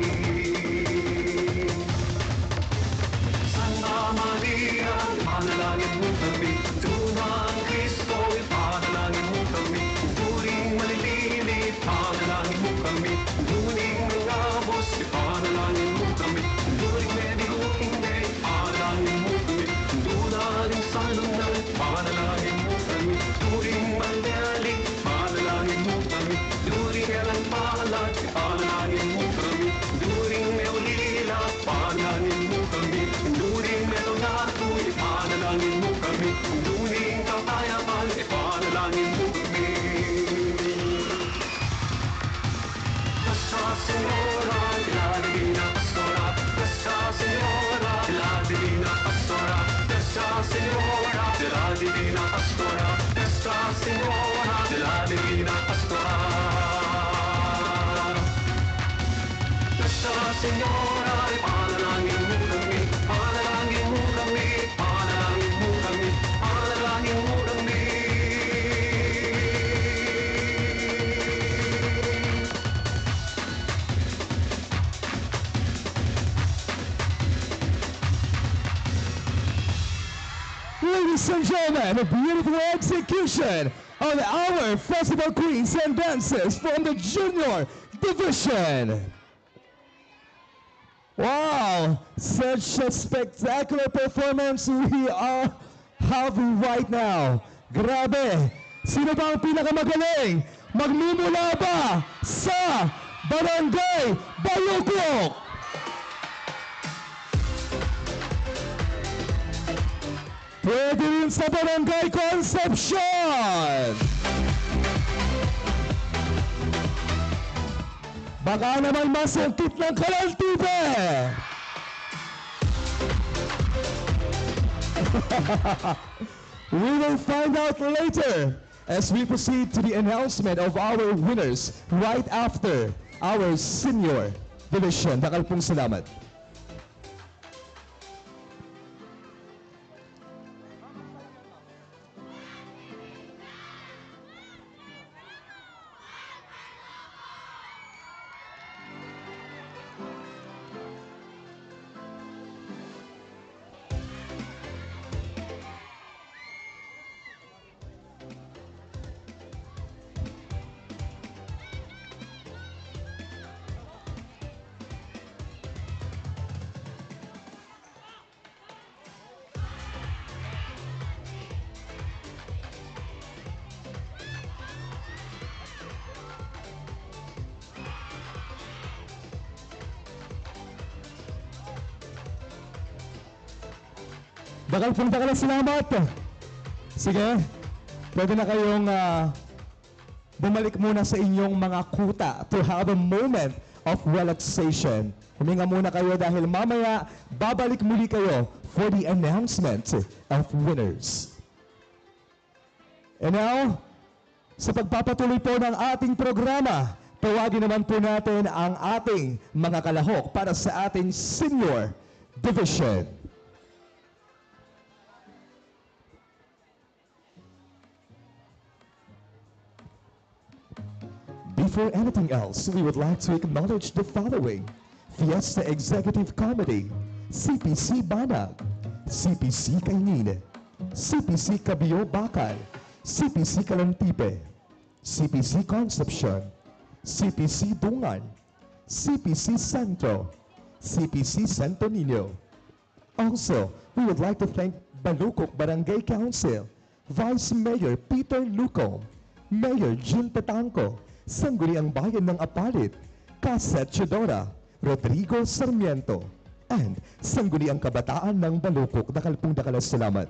Santa Maria, ipanalangin mo kami. Tuna nang Kristo, ipanalangin mo kami. During malilili, ipanalangin mo kami. During mangabus, ipanalangin mo kami. During medihuking de, ipanalangin mo kami. During salunal, ipanalangin mo kami. During maldeali, ipanalangin mo kami. During elang palad, ipanalangin mo kami. During meulila, ipanalangin mo kami. During melungatu, ipanalangin mo kami. During kapayapan, ipanalangin mo kami. Nuestra Señora de la Divina Pastora, Nuestra Señora de la Divina Pastora, Nuestra Señora de la Divina Pastora, Nuestra Señora de la Divina Pastora. Nuestra Señora, ipanalangin mo kami, ipanalangin mo kami, ipanalangin mo kami, ipanalangin mo kami. Ladies and gentlemen, a beautiful execution of our festival queens and dancers from the junior division. Wow! Such a spectacular performance we are having right now. Grabe! Sino ba ang pinakamagaling? Magmumula ba sa Barangay Bayucok? Pwede rin sa Barangay Concepcion. Baka naman masungkit ng kalaltibe. We will find out later as we proceed to the announcement of our winners right after our senior division. Dakal pong salamat. Dakal pong dakal a salamat. Sige, pwede na kayong, ah, bumalik muna sa inyong mga kuta to have a moment of relaxation. Huminga muna kayo dahil mamaya babalik muli kayo for the announcement of winners. And now, sa pagpapatuloy po ng ating programa, tawagin naman po natin ang ating mga kalahok para sa ating senior division. Before anything else, we would like to acknowledge the following: Fiesta Executive Committee, C P C Banag, C P C Kaingin, C P C Cabio Bacal, C P C Calantipe, C P C Concepcion, C P C Dungan, C P C Centro, C P C Santo Niño. Also, we would like to thank Balucok Barangay Council, Vice Mayor Peter Luco, Mayor Jun Tatangco, Sangguniang Bayan ng Apalit, Casa Teodora, Rodrigo Sarmiento, and Sangguniang Kabataan ng Balucok. Dakal pong dakal a salamat.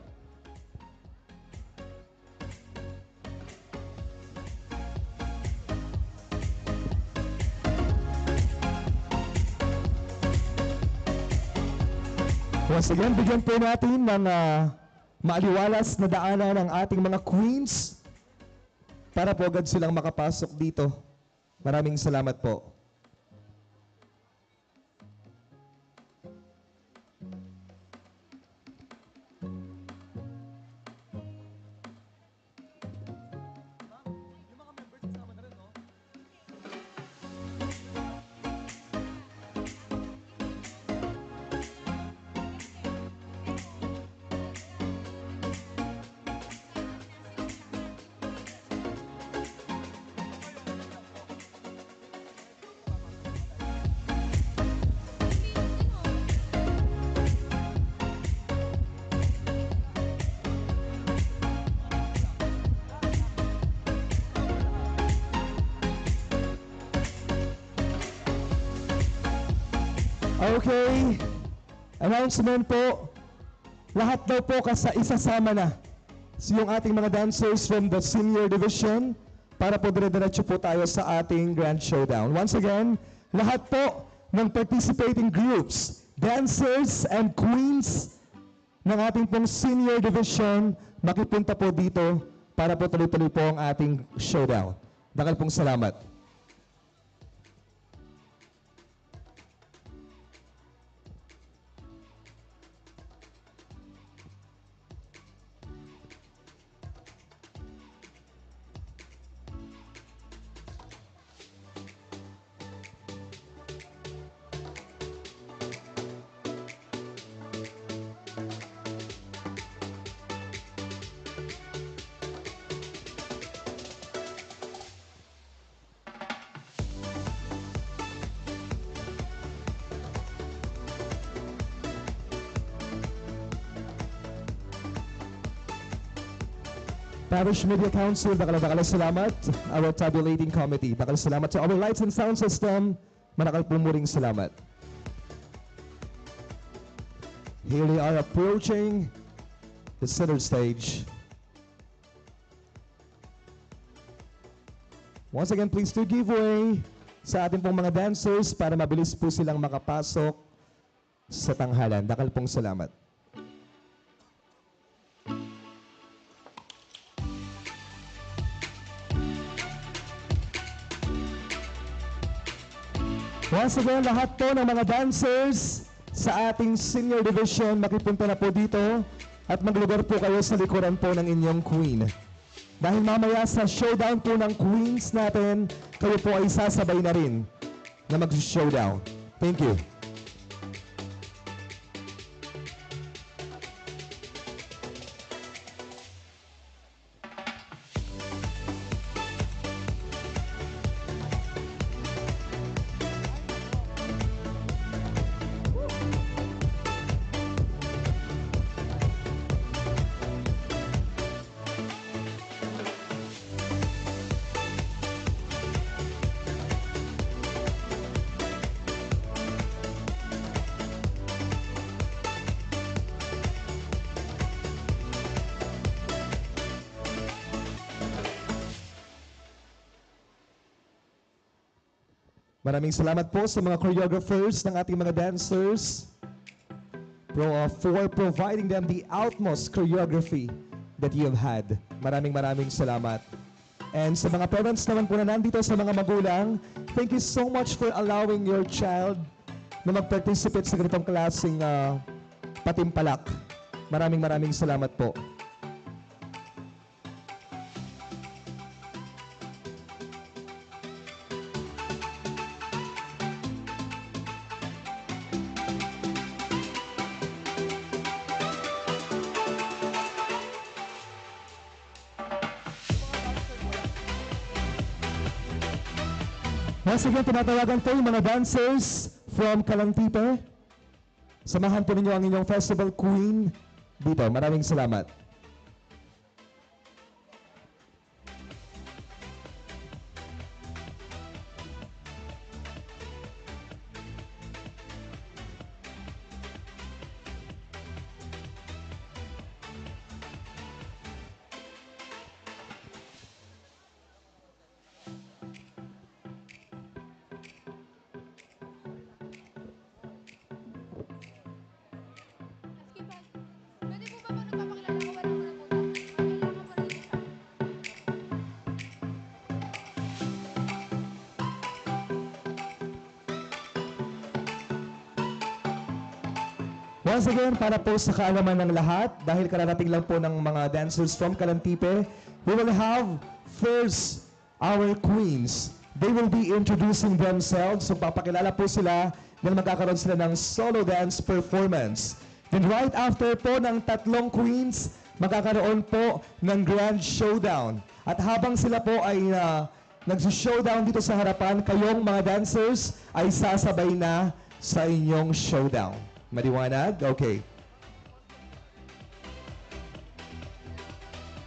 Once again, bigyan po natin ng, ah, maaliwalas na daanan ang ating mga queens para po agad silang makapasok dito. Maraming salamat po. Okay. Announcement po. Lahat daw po kasa-, isasama na yung ating mga dancers from the senior division para po dire-diretso po tayo sa ating grand showdown. Once again, lahat po ng participating groups, dancers and queens ng ating pong senior division, makipunta po dito para po tuloy-tuloy po ang ating showdown. Dakal pong salamat. Parish Media Council, dakal a dakal a salamat. Our tabulating committee, dakal a salamat. To our lights and sound system, madakal pu muring salamat. Here they are approaching the center stage. Once again, please to give way sa ating pong mga dancers para mabilis po silang makapasok sa tanghalan. Dakal pong salamat. Once again, lahat po ng mga dancers sa ating senior division, makipunta na po dito at maglugar po kayo sa likuran po ng inyong queen. Dahil mamaya sa showdown po ng queens natin, kayo po ay sasabay na rin na mag-showdown. Thank you. Maraming salamat po sa mga choreographers, ng ating mga dancers, pro, uh, for providing them the utmost choreography that you have had. Maraming, maraming salamat. And sa mga parents naman po na nandito, sa mga magulang, thank you so much for allowing your child na mag-participate sa ganitong klaseng, uh, patimpalak. Maraming, maraming salamat po. Once again, tinatawagan po yung mga dancers from Calantipe. Samahan po ninyo ang inyong festival queen dito. Maraming salamat. Pwede po ba po nagpapakilala ko? Wala ko na po. Kailangan po na isa. Once again, para po sa kaalaman ng lahat, dahil kararating lang po ng mga dancers from Calantipe, we will have first our queens. They will be introducing themselves. So, papakilala po sila dahil magkakaroon sila ng solo dance performance. Then right after po ng tatlong queens, magkakaroon po ng grand showdown. At habang sila po ay, ah, nagsi-showdown dito sa harapan, kayong mga dancers ay sasabay na sa inyong showdown. Maliwanag? Okay.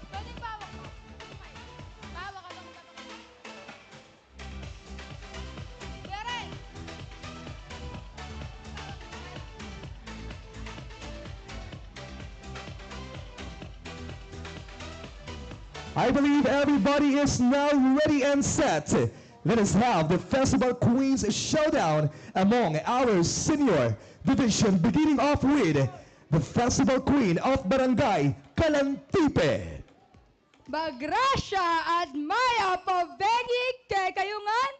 Pwedeng pahawak mo. Pahawak ka lang. Pwede. I believe everybody is now ready and set. Let us have the Festival Queens Showdown among our senior division, beginning off with the Festival Queen of Barangay Calantipe. Magrasya at mayap a bengi kekayu ngan,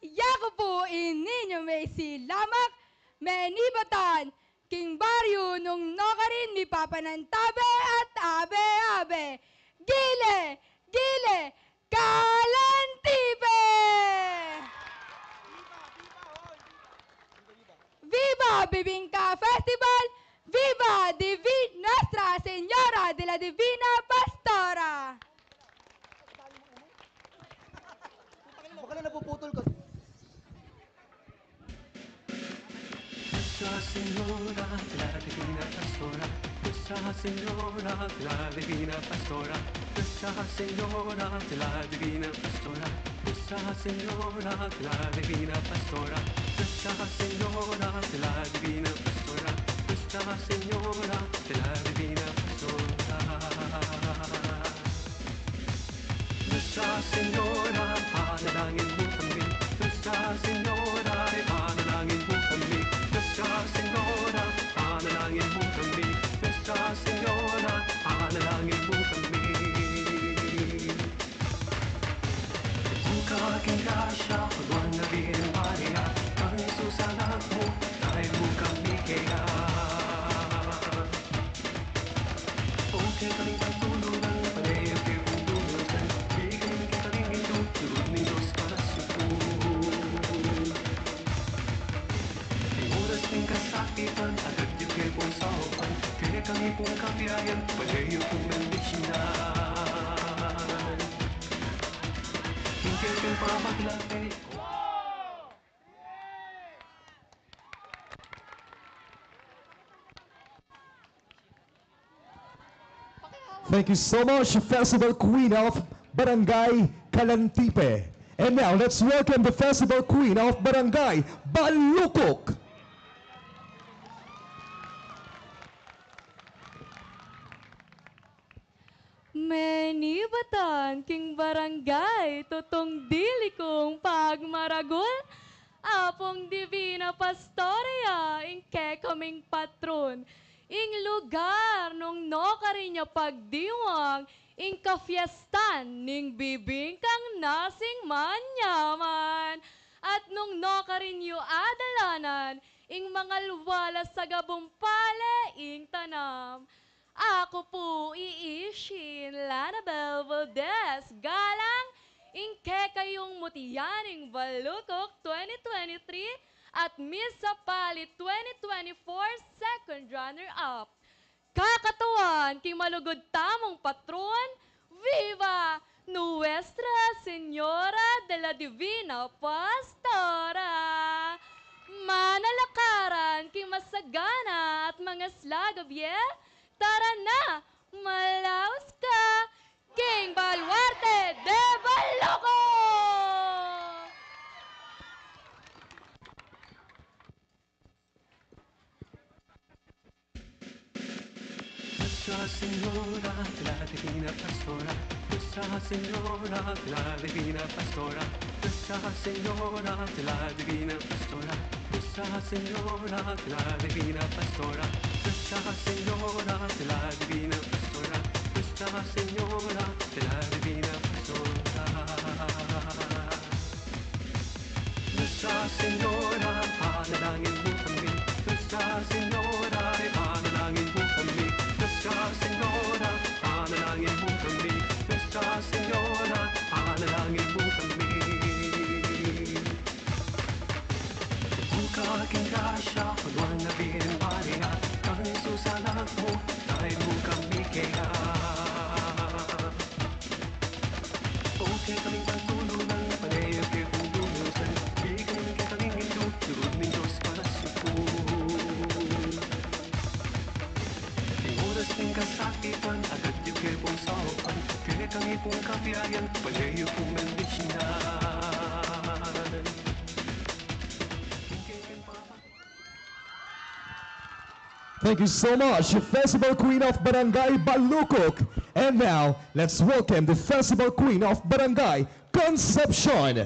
yaku pu ini yu me si Lamak, menibatan king baryu nung nukarin mipapanantabe at abe-abe. Gile! Gile! Calantipe! Viva Bibingka Festival! Viva Divi-, Nuestra Señora de la Divina Pastora! Baka na napuputol ka. Nuestra Señora de la Divina Pastora, Nuestra Señora de la Divina Pastora, Nuestra Señora de la Divina Pastora, Nuestra Señora de la Divina Pastora, Nuestra Señora de la Divina Pastora, Nuestra Señora de la Divina Pastora. Nuestra Señora, ipanalangin mo kami. Nuestra Señora, ipanalangin mo kami. Nuestra Señora, ipanalangin mo kami. Nuestra Señora, ipanalangin mo kami. Buka king grasya, Nuan a Birhen Maria, kang Jesus anak mu, daraun mu kami keka. O kekami patulunan, pane ya ke pundulutan, bie kami king kekami ing indu, lugud ning Dios para sipun. King oras ning kasakitan, agad ya ke pung saupan, kekami pung kabiayan, pane ya pung bendisyonan. King kekeng pamaglakbe. Thank you so much, Festival Queen of Barangay Calantipe. And now, let's welcome the Festival Queen of Barangay Balukok. Menibatan king barangay, tutung dili kung pagmaragul, Apung Divina Pastora ya ing kekaming patron, ing lugar nung nukarin ya pagdiwang ing kafiestan ning bibingkang nasing manyaman, at nung nukarin yu adalanan ing mangalwala sa gabung pale ing tanam. Aku pu i Ishin Lanabel Valdez, galang ing kekayung mutianing Balukok twenty twenty-three at Miss Sapali twenty twenty-four second runner-up. Kakatuan king malugud tamung patron, viva Nuestra Señora de la Divina Pastora! Manalakaran king masagana at mangaslag a bie, tara na, malaus ka king Baluarte de Balukok! Nuestra Señora de la Divina Pastora, Nuestra Señora de la Divina Pastora, Nuestra Señora de la Divina Pastora, Nuestra Señora de la Divina Pastora, Nuestra Señora de la Divina Pastora, Nuestra Señora de la Divina Pastora. Nuestra Señora, ipanalangin mu kami. Nuestra Señora, ipanalangin mu kami. Nuestra Señora, ipanalangin mu kami. Nuestra Señora, ipanalangin mu kami. Buka king grasya, punuan na Birhen Maria, kang Jesus anak mu, daptan mu kami keka. O kekaming patulunan, pane ya ke pung lulusan, bigyan kekaming indu, lugud ning Dios para sipun. King oras ning kasakitan, agad yu ke pung saupan, kekami pung kabiayan, pane yu pung bendisyonan. Thank you so much, Festival Queen of Barangay Balukok. And now, let's welcome the Festival Queen of Barangay Concepcion.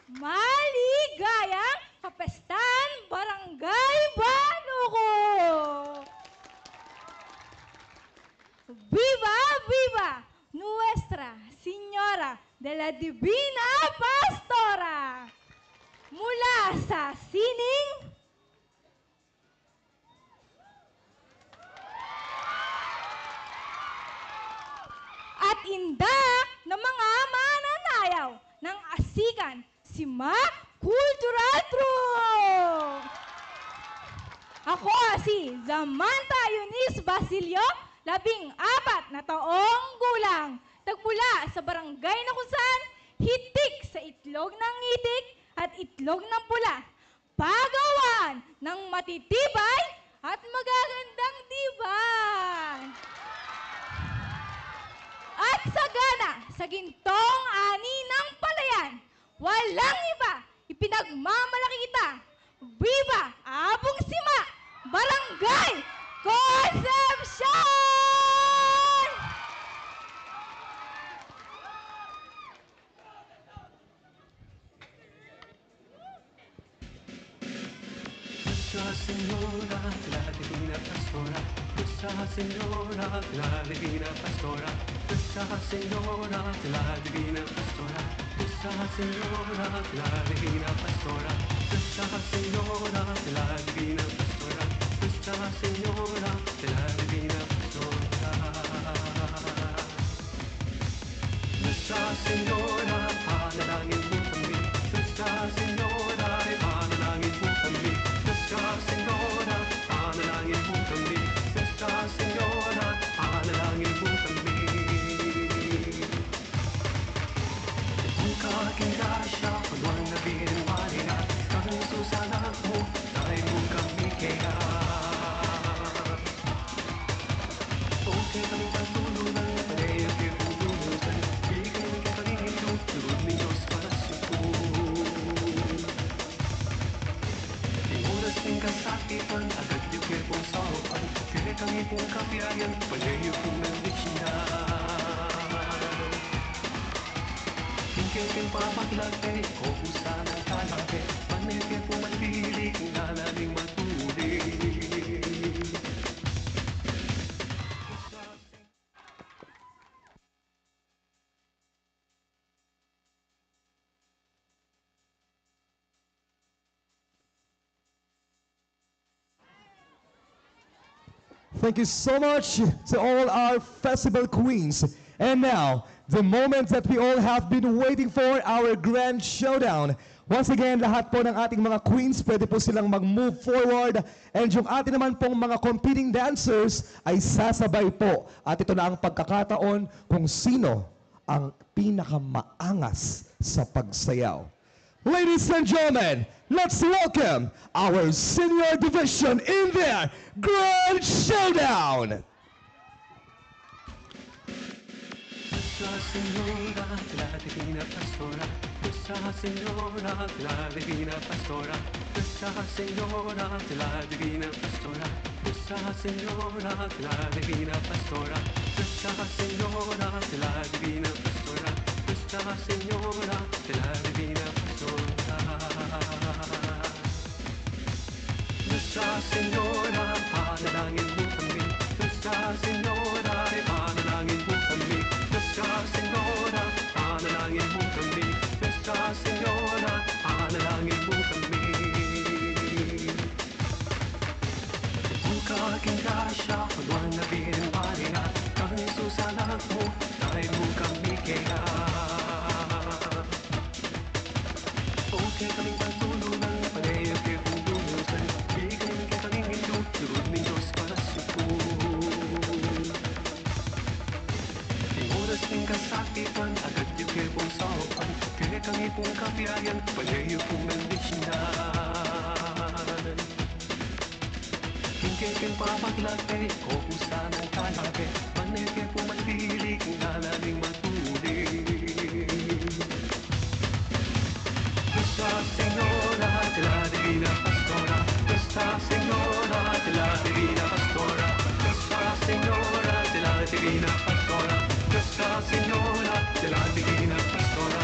Maligayang kapestan, Barangay Balukok! Viva, viva Nuestra Señora de la Divina Pastora! Mula sa sining at indak na mga mananayaw ng Asikan Simak Cultural Troupe. Ako si Samantha Eunice Basilio, labing apat na taong gulang, tagmula sa barangay na kung saan hitik sa itlog ng itik at itlog ng pula, pagawaan ng matitibay at magagandang diwa. At sagana sa gintong ani ng palayan, walang iba, ipinagmamalaki kita. Viva Abong Sima, Barangay Concepcion! Nuestra Señora de la Divina Pastora, Nuestra Señora de la Divina Pastora, Nuestra Señora de la Divina Pastora, Nuestra Señora de la Divina Pastora, Nuestra Señora de la Divina Pastora, Nuestra Señora de la Divina Pastora. Nuestra Señora, ipanalangin mu kami. Nuestra Señora, ipanalangin mu kami. Nuestra Señora, ipanalangin mu kami. Nuestra Señora, ipanalangin mu kami. Buka king grasya, punuan na Birhen Maria, kang Jesus anak mu, daptan mu kami keka. O kekaming patulunan, pane ya ke pung lulusan, bigyan kekaming indu, Thank you so much to all our festival queens. And now, the moment that we all have been waiting for, our grand showdown. Once again, lahat po ng ating mga queens, pwede po silang mag-move forward. And yung ating naman pong mga competing dancers ay sasabay po. At ito na ang pagkakataon kung sino ang pinakamaangas sa pagsayaw. Ladies and gentlemen, let's welcome our senior division in their grand showdown. Nuestra Señora de la Divina Pastora, Nuestra Señora de la Divina Pastora, Nuestra Señora de la Divina Pastora, Nuestra Señora de la Divina Pastora, Nuestra Señora de la Divina Pastora, Nuestra Señora de la Divina Pastora. Nuestra Señora, ipanalangin mo kami. Nuestra Señora, ipanalangin mo kami. Nuestra Señora, ipanalangin mo kami. Nuestra Señora, ipanalangin mo kami. Buka king grasya, punuan na bining Maria, kang Jesus anak mu, daraun mu kami keka. O kekami pagtulungan, pane ya ke pung lulusan, bigay kekami ning indu, lugud ning Dios para suku. King oras ning kasakitan, agad ya ke pung saupan, kekami pung kapiyayan, pane ya pung bendisyonan. King kekeng pamaglakbe, o kusang kalakbe, pane ke pung manatili king dalan ning matuling. Nuestra Señora de la Divina Pastora, Nuestra Señora de la Divina Pastora, Nuestra Señora de la Divina Pastora, Nuestra Señora de la Divina Pastora.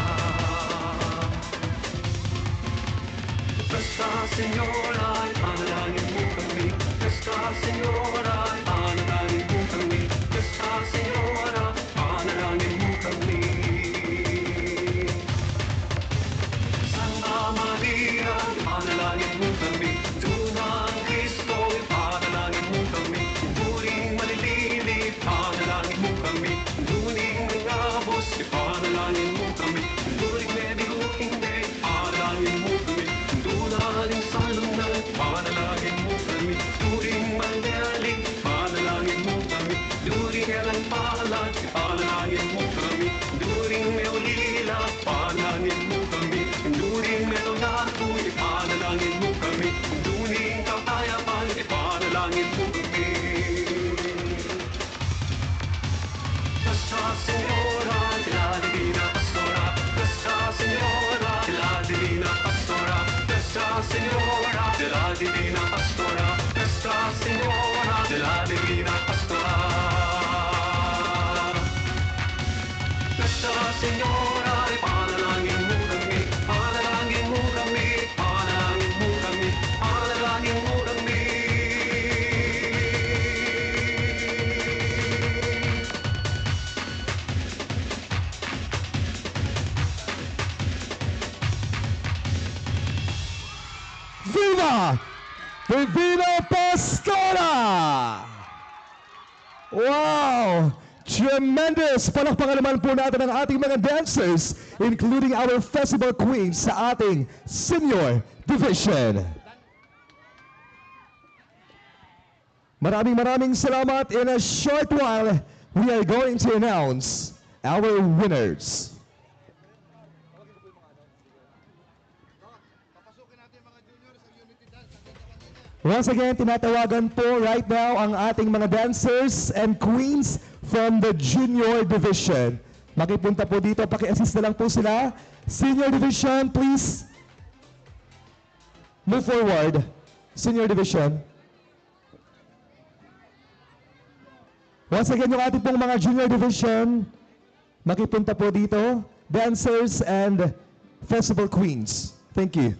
Nuestra Señora, ipanalangin mo kami. Nuestra Señora, ipanalangin mo kami. Nuestra Señora, ipanalangin mo kami. Santa Maria, ipanalangin mo kami. Indu ning Kristo, ipanalangin mo kami. Indu ning malilili, ipanalangin mo kami. Indu ning mangabus, ipanalangin mo kami. Indu ning mebihu king dee, ipanalangin mo kami. Indu ning alang salunang, ipanalangin mo kami. Indu ning malialing, ipanalangin mo kami. Indu ning alang palad, ipanalangin mo kami. Indu ning meulila, ipanalangin mo kami. Indu ning melulatu, ipanalangin mo kami. Indu ning kapayapan, ipanalangin mo kami. Nuestra Señora de la Divina Pastora, Nuestra Señora de la Divina Pastora, Nuestra Señora de la Divina Pastora, Nuestra Señora de la Divina Pastora. Nuestra Señora, ipanalangin mo kami, ipanalangin mo kami, ipanalangin mo kami, ipanalangin mo kami. Viva Divina Pastora! Wow! Tremendous! Palakpakan naman po natin ang ating mga dancers, including our festival queens sa ating senior division. Maraming maraming salamat. In a short while, we are going to announce our winners. Once again, tinatawagan po right now ang ating mga dancers and queens from the junior division. Makipunta po dito, paki-assist na lang po sila. Senior division, please move forward. Senior division. Once again, yung ating pong mga junior division, makipunta po dito. dancers and festival queens. Thank you.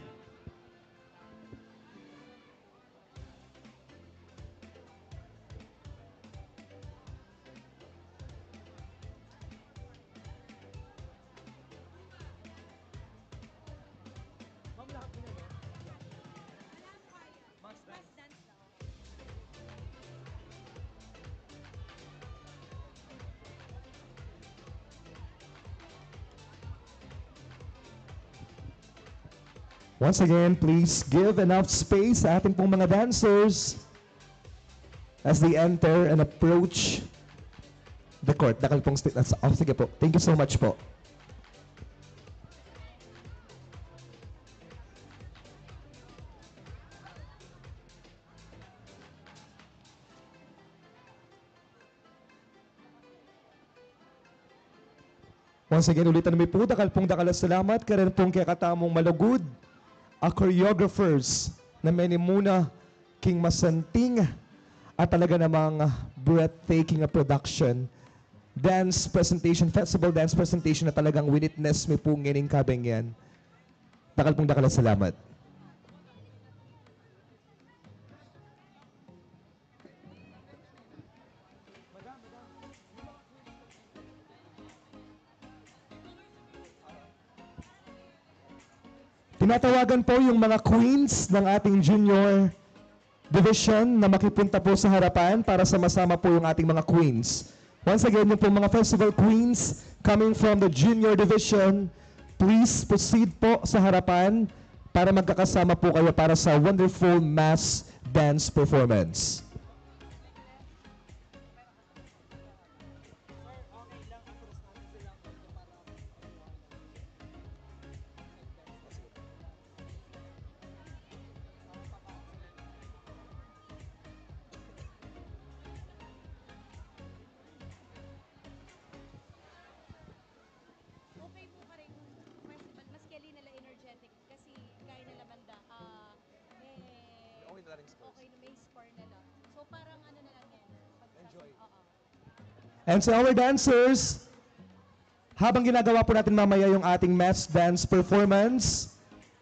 Once again, please give enough space sa ating pong mga dancers as they enter and approach the court. Dakal pong sti-, oh, sige po. Thank you so much po. Once again, ulitan mi pu, dakal pung dakal a salamat karin pung kekatamung malugud a choreographers na menimuna king masanting at talaga namang breathtaking a production, dance presentation, festival dance presentation na talagang winitness mi pu ngening kabenyan. Dakal pung dakal a salamat. Tinatawagan po yung mga queens ng ating junior division na makipunta po sa harapan para sama-sama po yung ating mga queens. Once again, yung pong mga festival queens coming from the junior division, please proceed po sa harapan para magkakasama po kayo para sa wonderful mass dance performance. Okay po karing festival, maski ali na la energetic, kasi gaya na la banda, ah, eh, okay na la ring sports. Okay na, may sport na la. So, parang ano na lang yan, pag-, enjoy. Oo. And so our dancers, habang ginagawa po natin mamaya yung ating mass dance performance,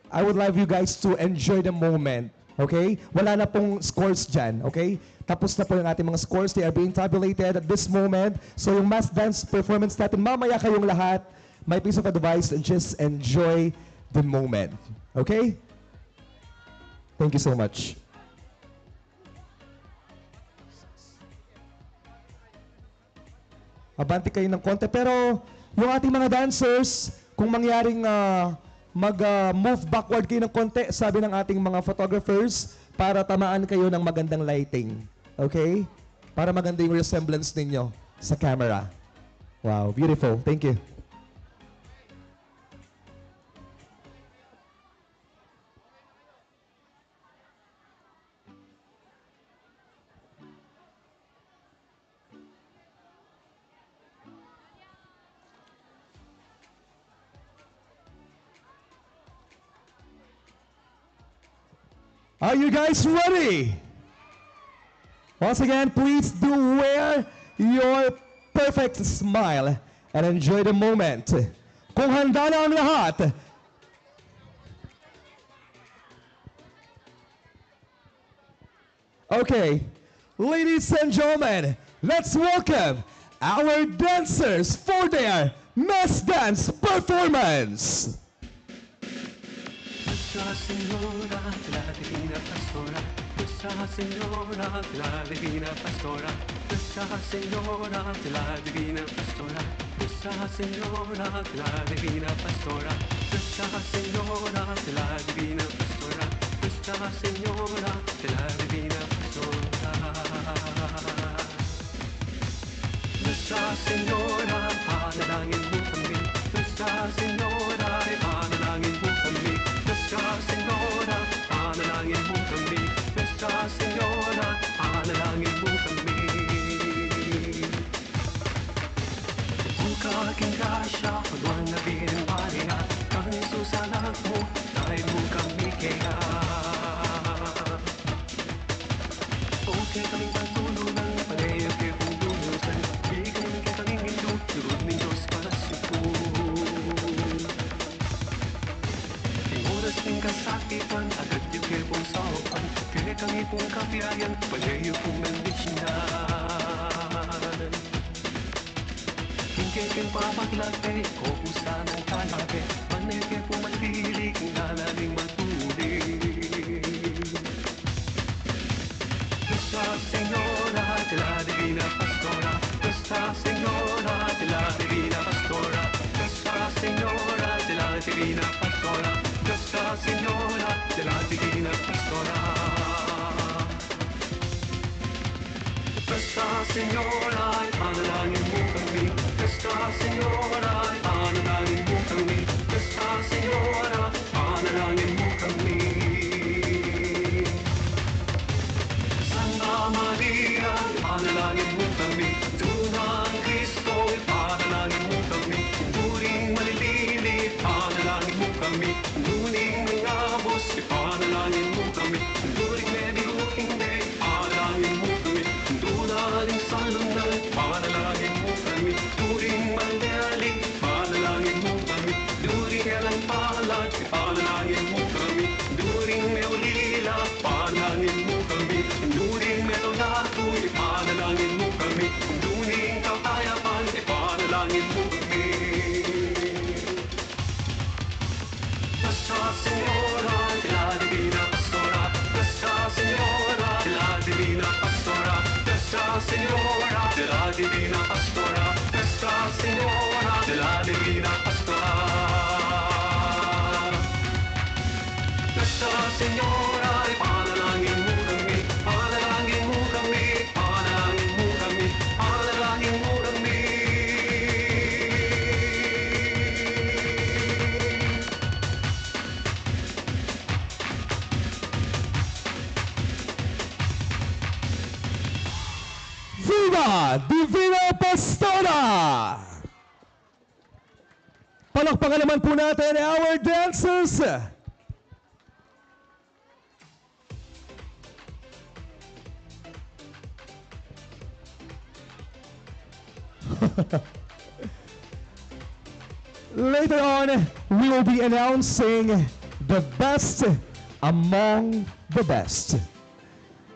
I would like you guys to enjoy the moment. Okay? Wala na pong scores dyan. Okay? Tapos na po yung ating mga scores. They are being tabulated at this moment. So yung mass dance performance natin mamaya, kayong lahat, my piece of advice, just enjoy the moment. Okay? Thank you so much. Abante kayo ng konti. Pero yung ating mga dancers, kung mangyaring, ah, mag, ah, move backward kayo ng konti, sabi ng ating mga photographers, para tamaan kayo ng magandang lighting. Okay? Para maganda yung resemblance ninyo sa camera. Wow, beautiful. Thank you. Are you guys ready? Once again, please do wear your perfect smile and enjoy the moment. Kung handa na ang lahat, okay, ladies and gentlemen, let's welcome our dancers for their mass dance performance. Nuestra Señora de la Divina Pastora, Nuestra Señora de la Divina Pastora, Nuestra Señora de la Divina Pastora, Nuestra Señora de la Divina Pastora, Nuestra Señora de la Divina Pastora, Nuestra Señora de la Divina Pastora. Nuestra Señora, ipanalangin mo kami. Nuestra Señora, ipanalangin mo kami. Nuestra Señora, ipanalangin mo kami. Nuestra Señora, ipanalangin mo kami. Buka king grasya, punuan na Birhen Maria, kang Jesus anak mo, daraun mo kami keka. O kekami patulunan, pane ya kekami lulusan, bigay mo kekami ing indu, lugud ning Dios para suku. Kung kapiayan, pajayu kung bendisyunan. King kekeng papaglate, ko pu sanang kalate, maneke pu manatili king lalaning matuling. Nuestra Señora de la Divina Pastora, Nuestra Señora de la Divina Pastora, Nuestra Señora de la Divina Pastora, Nuestra Señora de la Divina Pastora. Nuestra Señora, ipanalangin mu kami. Nuestra Señora, ipanalangin mu kami. Nuestra Señora, ipanalangin mu kami. Santa Maria, ipanalangin mu kami. Ina nang Kristo, ipanalangin mu kami. Indu ring malilili, ipanalangin mu kami. Indu ning mengabus, ipanalangin mu kami. Indu ring mebiru king bie, ipanalangin mu kami. Indu da ring sanlundan, ipanalangin mu kami. Indu ring malialing, ipanalangin mu kami. Indu ring alang palad, ipanalangin mu kami. Indu ring meulila, ipanalangin mu kami. Indu ring meulatu, ipanalangin mu kami. Indu ring kapayapan, ipanalangin mu kami. Nuestra Señora de la Divina Pastora, Nuestra Señora de la Divina Pastora, Nuestra Señora de la Divina Pastora, Nuestra Señora de la Divina Pastora. Nuestra Señora, ipanalangin mu kami, ipanalangin mu kami, ipanalangin mu kami, ipanalangin mu kami. Viva Divina Pastora! Palakpakan naman po natin our dancers. Later on, we will be announcing the best among the best.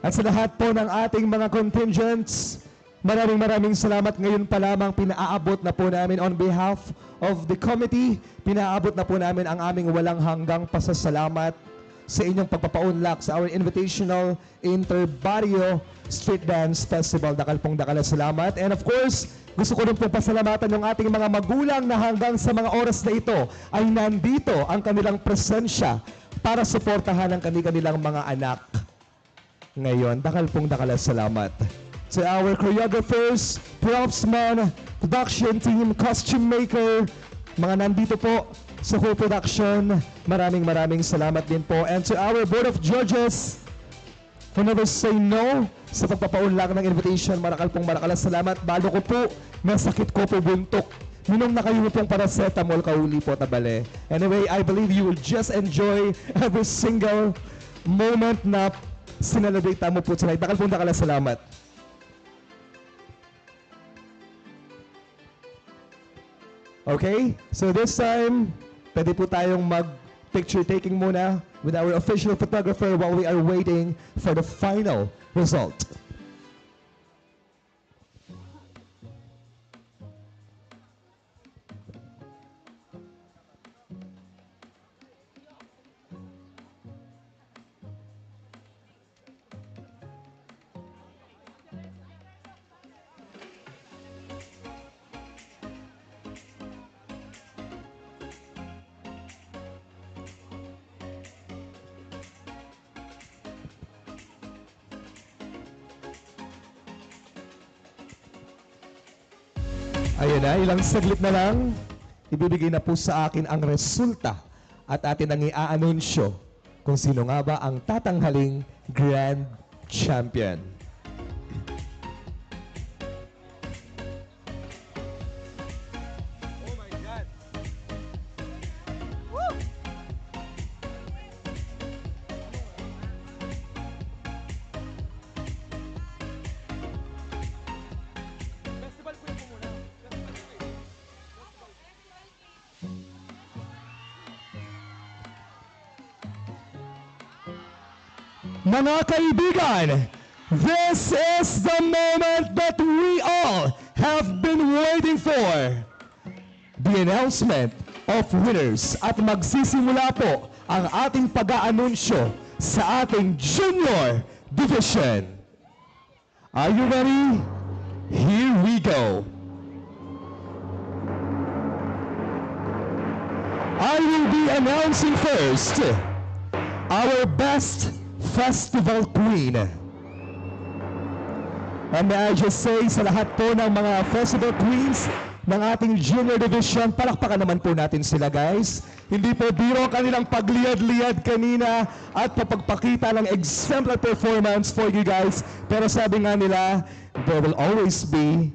At sa lahat po ng ating mga contingents, maraming, maraming salamat. Ngayon pa lamang, pinaabot na po namin on behalf of the committee, pinaabot na po namin ang aming walang hanggang pasasalamat sa inyong pagpapaunlak sa our invitational Inter-Barrio Street Dance Festival. Dakal pong dakal na salamat. And of course, gusto ko rin pong pasalamatan yung ating mga magulang na hanggang sa mga oras na ito ay nandito ang kanilang presensya para suportahan ang kani-kanilang mga anak ngayon. Dakal pong dakal na salamat. To our choreographers, props man, production team, costume maker, mga nandito po sa co-production, maraming, maraming salamat din po. And to our board of judges, who never say no sa pagpapaunlak ng invitation, marakal pong marakal na salamat. Balu ku pu, masakit ku pu buntuk. Minum na kayu pong paracetamol kauli pu, tabale. Anyway, I believe you will just enjoy every single moment na sinelebrate tamu pu tonight. Dakal pong dakal na salamat. Okay, so this time, pwede po tayong mag-picture taking muna with our official photographer while we are waiting for the final result. Ayan na, ilang saglit na lang, ibibigay na po sa akin ang resulta at atin nang iaanunsyo kung sino nga ba ang tatanghaling grand champion. Mga kaibigan, this is the moment that we all have been waiting for. The announcement of winners. At magsisimula po ang ating pag-aanunsyo sa ating junior division. Are you ready? Here we go. I will be announcing first our best festival queen. And may I just say, sa lahat po ng mga festival queens ng ating junior division, palakpakan naman po natin sila, guys. Hindi po biro ang kanilang pagliyad-liyad kanina at pagpakita ng exemplar performance for you guys. Pero sabi nga nila, there will always be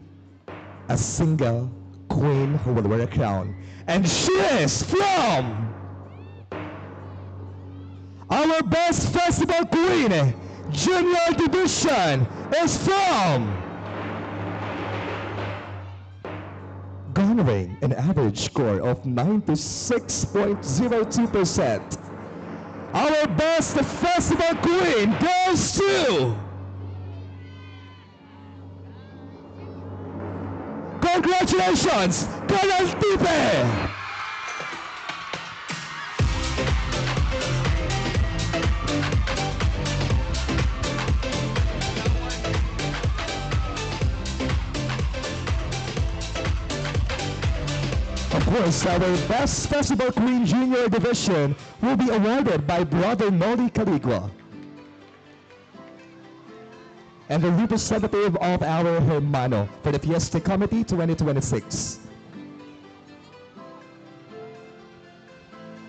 a single queen who will wear a crown. And she is from our best festival queen, junior division, is from, garnering an average score of ninety-six point zero two percent. Our best festival queen goes to, congratulations, Kal Antipe! Of course, our Best Festival Queen Junior Division will be awarded by Brother Noli Caligua and the representative of our Hermano for the Fiesta Committee twenty twenty-six.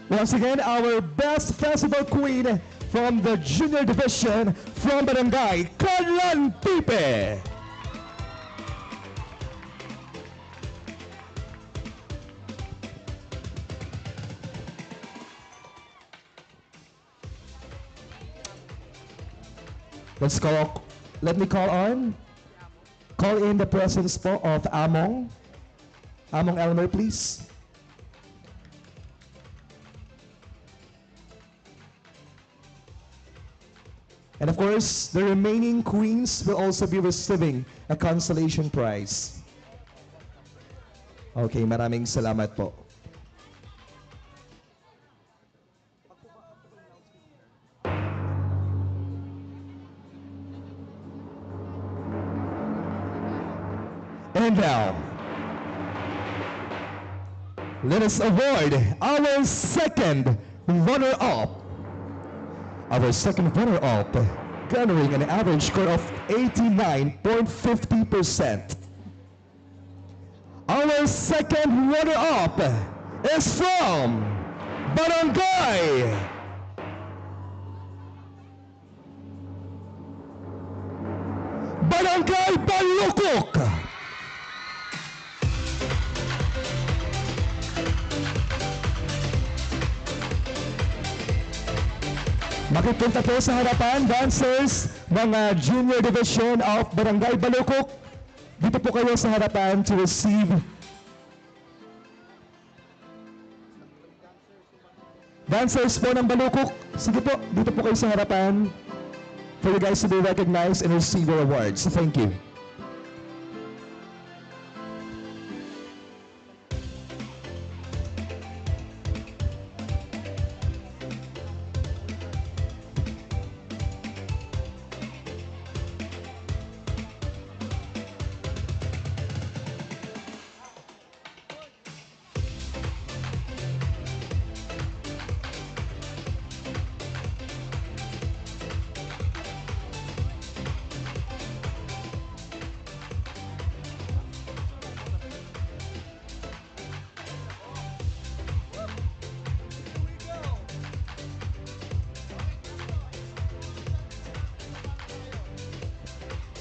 Once again, our Best Festival Queen from the Junior Division from Barangay Kal Antipe. Let's call, let me call on, call in the presence po of Among, Among Elmer, please. And of course, the remaining queens will also be receiving a consolation prize. Okay, maraming salamat po. And now, let us award our second runner-up. Our second runner-up, garnering an average score of eighty-nine point fifty percent. Our second runner-up is from Barangay, Barangay Balukuk. Makipunta po sa harapan, dancers ng, ah, Junior Division of Barangay Balukuk. Dito po kayo sa harapan to receive. Dancers po ng Balukuk, sige po, dito po kayo sa harapan for you guys to be recognized and receive your awards. Thank you.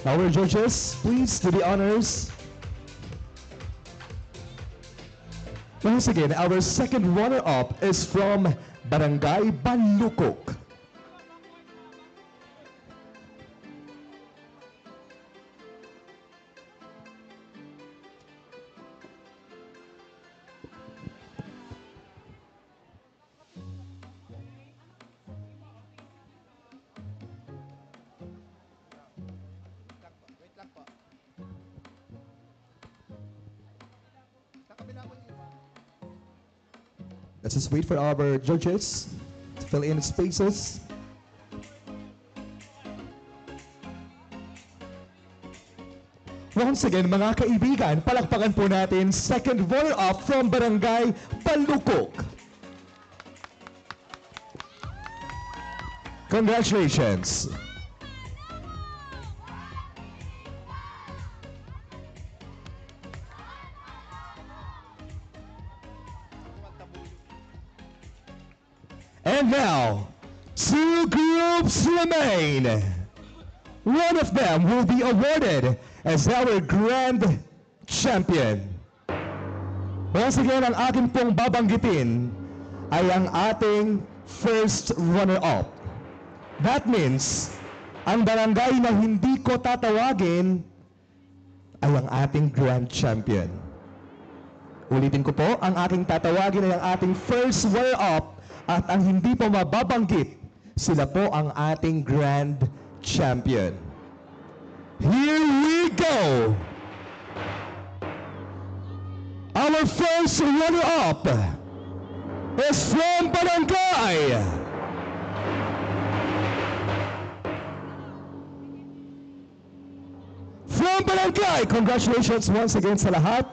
Our judges, please do the honors. Once again, our second runner-up is from Barangay Balukuk. Let's just wait for our judges to fill in spaces. Once again, mga kaibigan, palakpakan po natin second runner-up from Barangay Balukok. Congratulations. And now, two groups remain. One of them will be awarded as our grand champion. Once again, ang akin pong babanggitin ay ang ating first runner-up. That means, ang barangay na hindi ko tatawagin ay ang ating grand champion. Ulitin ko po, ang aking tatawagin ay ang ating first runner-up at ang hindi po mababanggit, sila po ang ating grand champion. Here we go! Our first runner-up is from Barangay From Barangay, congratulations once again sa lahat.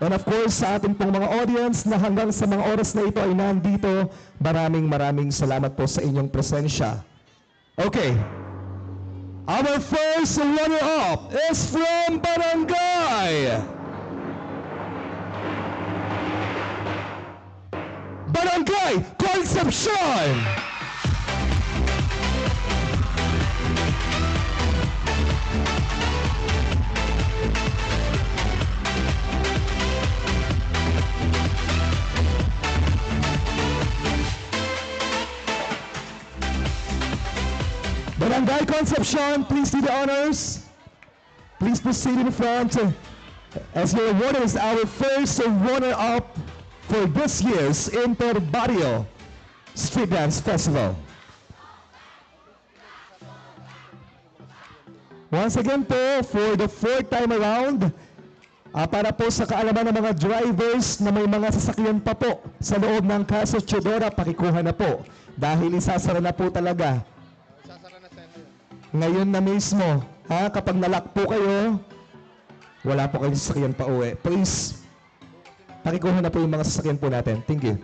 And of course, sa ating pong mga audience na hanggang sa mga oras na ito ay nandito, maraming, maraming salamat po sa inyong presensya. Okay. Our first runner-up is from Barangay Barangay Concepcion. Barangay Concepcion, please do the honors. Please proceed in front. As your award is our first runner-up for this year's Inter-Barrio Street Dance Festival. Once again po, for the fourth time around, ah, para po sa kaalaman ng mga drivers na may mga sasakyan pa po sa loob ng Casa Teodora, pakikuha na po. Dahil isasara na po talaga. Ngayon na mismo, ha, kapag na-lock po kayo, wala po kayong sasakyan pa uwi. Please, pakikuha na po yung mga sasakyan po natin. Thank you.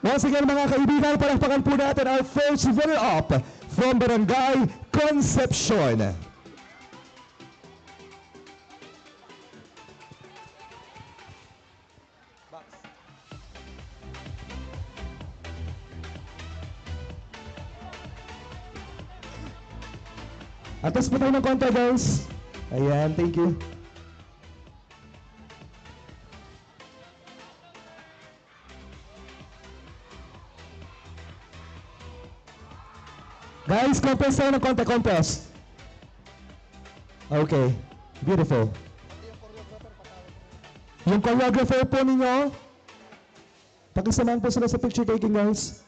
Once again, mga kaibigan, palakpakan po natin our first runner-up from Barangay Concepcion. Atas po tayo ng konti, guys. Ayan, thank you. Guys, compress tayo ng konti, compress. Okay, beautiful. Yung choreographer po ninyo, pakisamahan po sila sa picture taking, guys.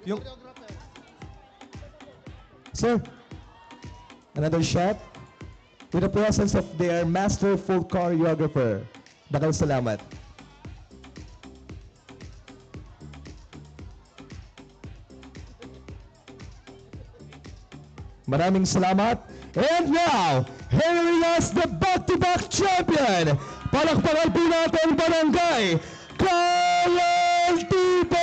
Yung, sir, another shot with the presence of their masterful choreographer. Dakal salamat. Maraming salamat. And now, hailing us the back-to-back champion. Palakpakan po natin, Barangay Caral T V.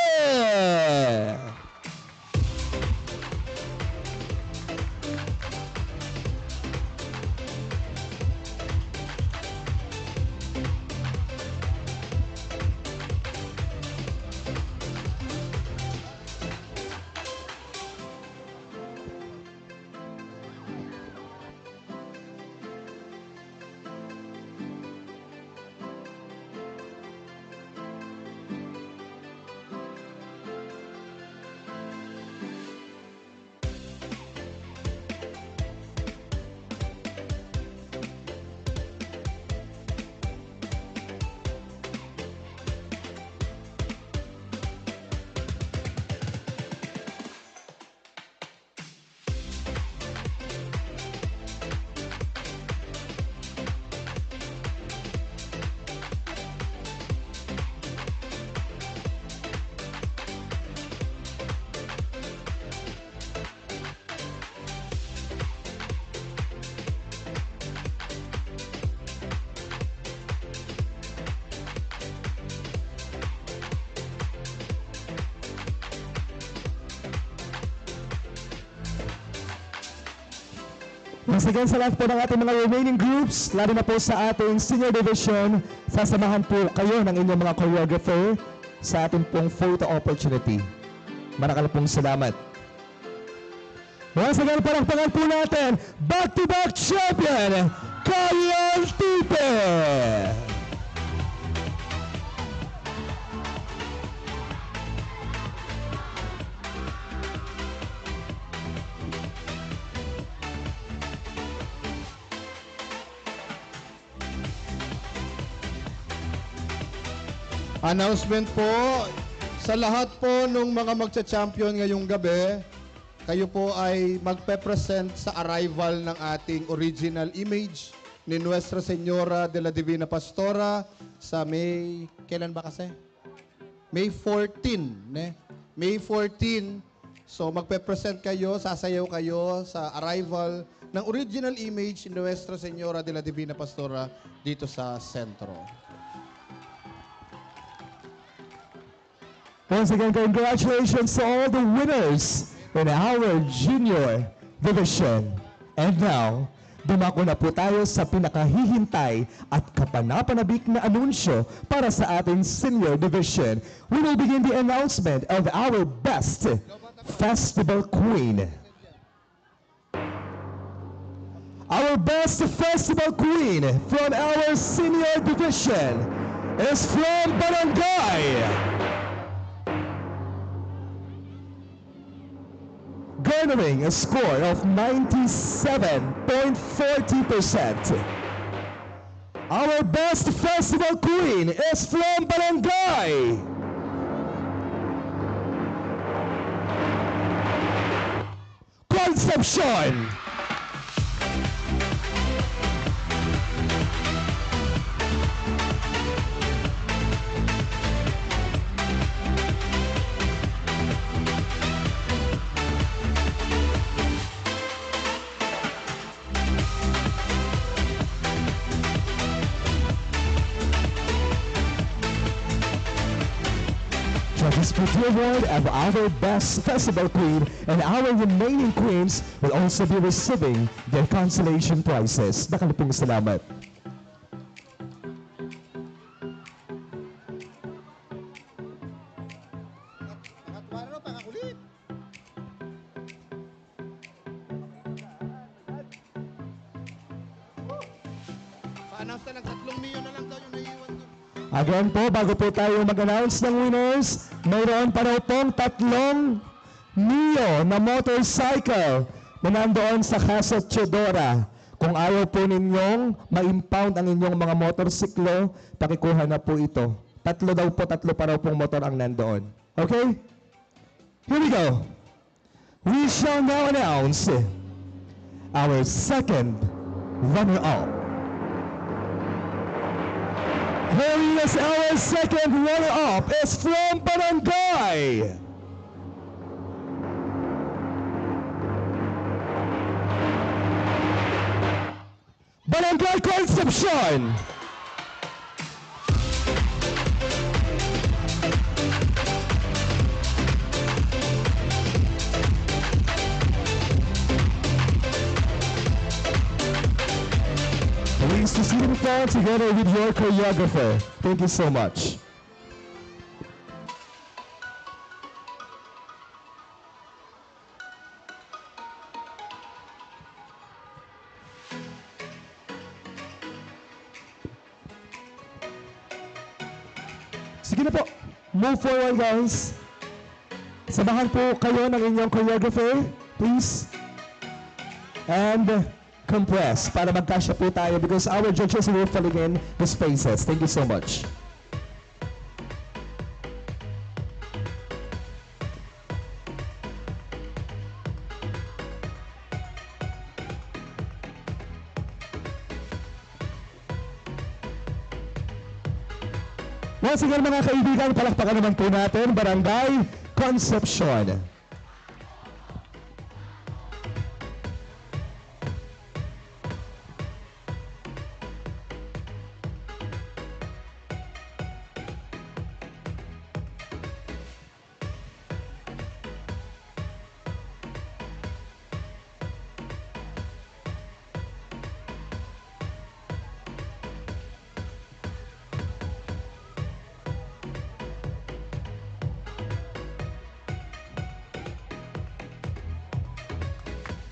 Once again, sa lahat po ng ating mga remaining groups, lalo na po sa ating senior division, sasamahan po kayo ng inyong mga choreographer sa ating pong photo opportunity. Maraming pong salamat. Once again, palakpakan po natin, back-to-back champion, Kayal Tipe! Announcement po, sa lahat po nung mga magcha-champion ngayong gabi, kayo po ay magpe-present sa arrival ng ating original image ni Nuestra Señora de la Divina Pastora sa May, kailan ba kasi? May fourteen, ne? May fourteen. So, magpe-present kayo, sasayaw kayo sa arrival ng original image ni Nuestra Señora de la Divina Pastora dito sa sentro. Once again, congratulations to all the winners in our junior division. And now, dumako na po tayo sa pinakahihintay at kapanapanabik na anunsyo para sa ating senior division. We will begin the announcement of our best festival queen. Our best festival queen from our senior division is from Barangay, garnering a score of ninety-seven point forty percent. Our best festival queen is from Barangay Concepcion. Judges put the award of our best festival queen, and our remaining queens will also be receiving their consolation prizes. Dakal pong salamat. Pa-announce na lang, tatlong Mio na lang daw yung naiwan dun. Again po, bago po tayo mag-announce ng winners, mayroon pa raw pong tatlong Mio na motorcycle na nandoon sa Casa Teodora. Kung ayaw po ninyong ma-impound ang inyong mga motorsiklo, pakikuha na po ito. Tatlo daw po, tatlo pa raw pong motor ang nandoon. Okay? Here we go. We shall now announce our second runner-up. Here is our second runner-up is from Barangay Barangay Concepcion. Please to sit in front together with your choreographer. Thank you so much. Sige na po. Move forward, guys. Samahan po kayo ng inyong choreographer, please. And compress para magkasya po tayo because our judges will filling in the spaces. Thank you so much. Once again, mga kaibigan, palakpakan naman po natin, Barangay Concepcion.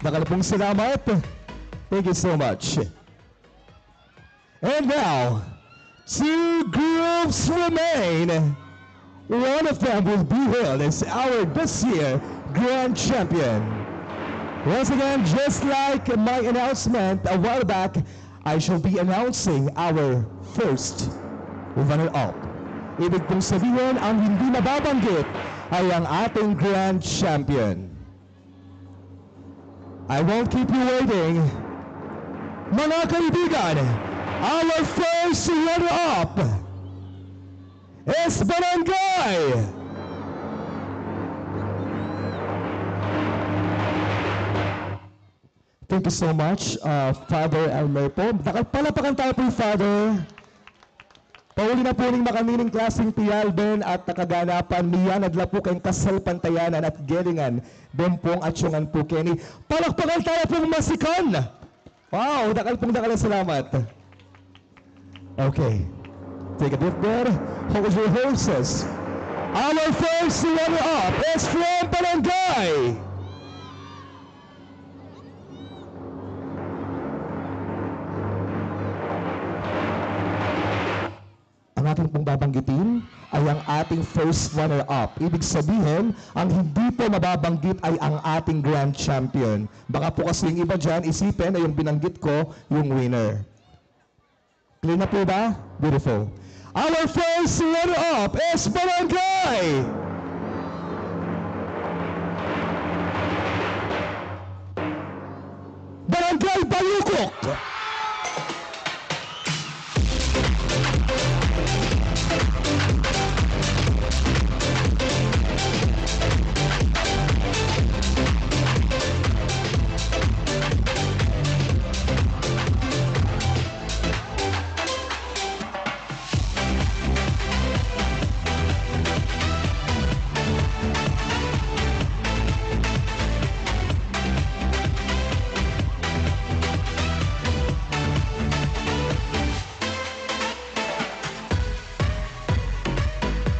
Dakal pung salamat. Thank you so much. And now, two groups remain. One of them will be hailed as our this year grand champion. Once again, just like my announcement a while back, I shall be announcing our first runner-up. Ibig pong sabihin, ang hindi mababanggit ay ang ating grand champion. I won't keep you waiting. Mga kaibigan, our first runner-up is Barangay. Thank you so much, uh, Father Elmer po. Dakal palapakan tayo po, Father. Pauli na pu ning makamining klasing piyalben at kaganapan, miyanad la pu keng kasalpantayanan at gelingan, bempong atyungan pu keni. Palakpakan tayo pung masikan. Wow, dakal pung dakal a salamat. Okay. Take a deep breath. Hold your horses. Our first runner-up is from Barangay. Ang aking pong babanggitin ay ang ating first runner-up. Ibig sabihin, ang hindi po mababanggit ay ang ating grand champion. Baka po kasi yung iba dyan, isipin na yung binanggit ko, yung winner. Clear na po ba? Beautiful. Our first runner-up is Barangay Barangay Balukok.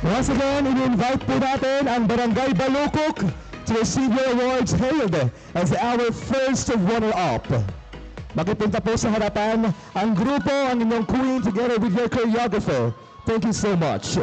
Once again, ini-invite po natin ang Barangay Balukok to receive your awards, hailed as our first runner-up. Makipunta po sa harapan ang grupo, ang inyong queen, together with your choreographer. Thank you so much.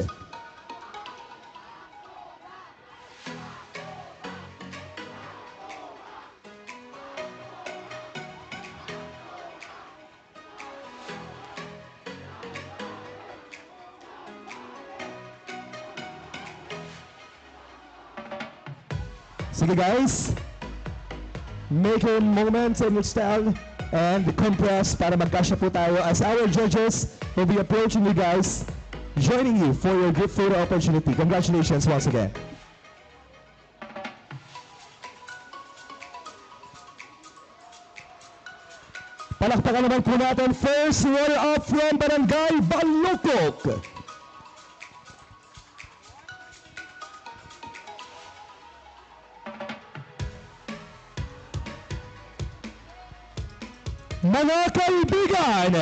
Sige, guys, make your moments and your style and compress para magkasya po tayo as our judges will be approaching you guys, joining you for your group photo opportunity. Congratulations once again. Palakpakan naman po natin, first runner-up from Barangay Balukok. Mga kaibigan,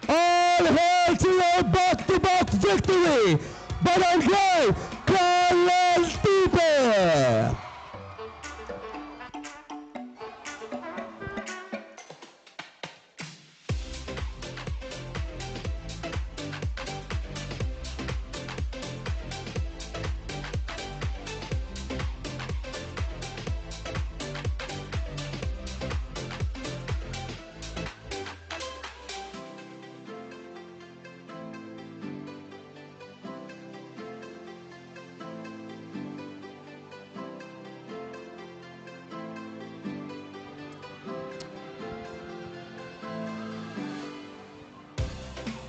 all hail to your back-to-back victory, Barangay Calaltipe!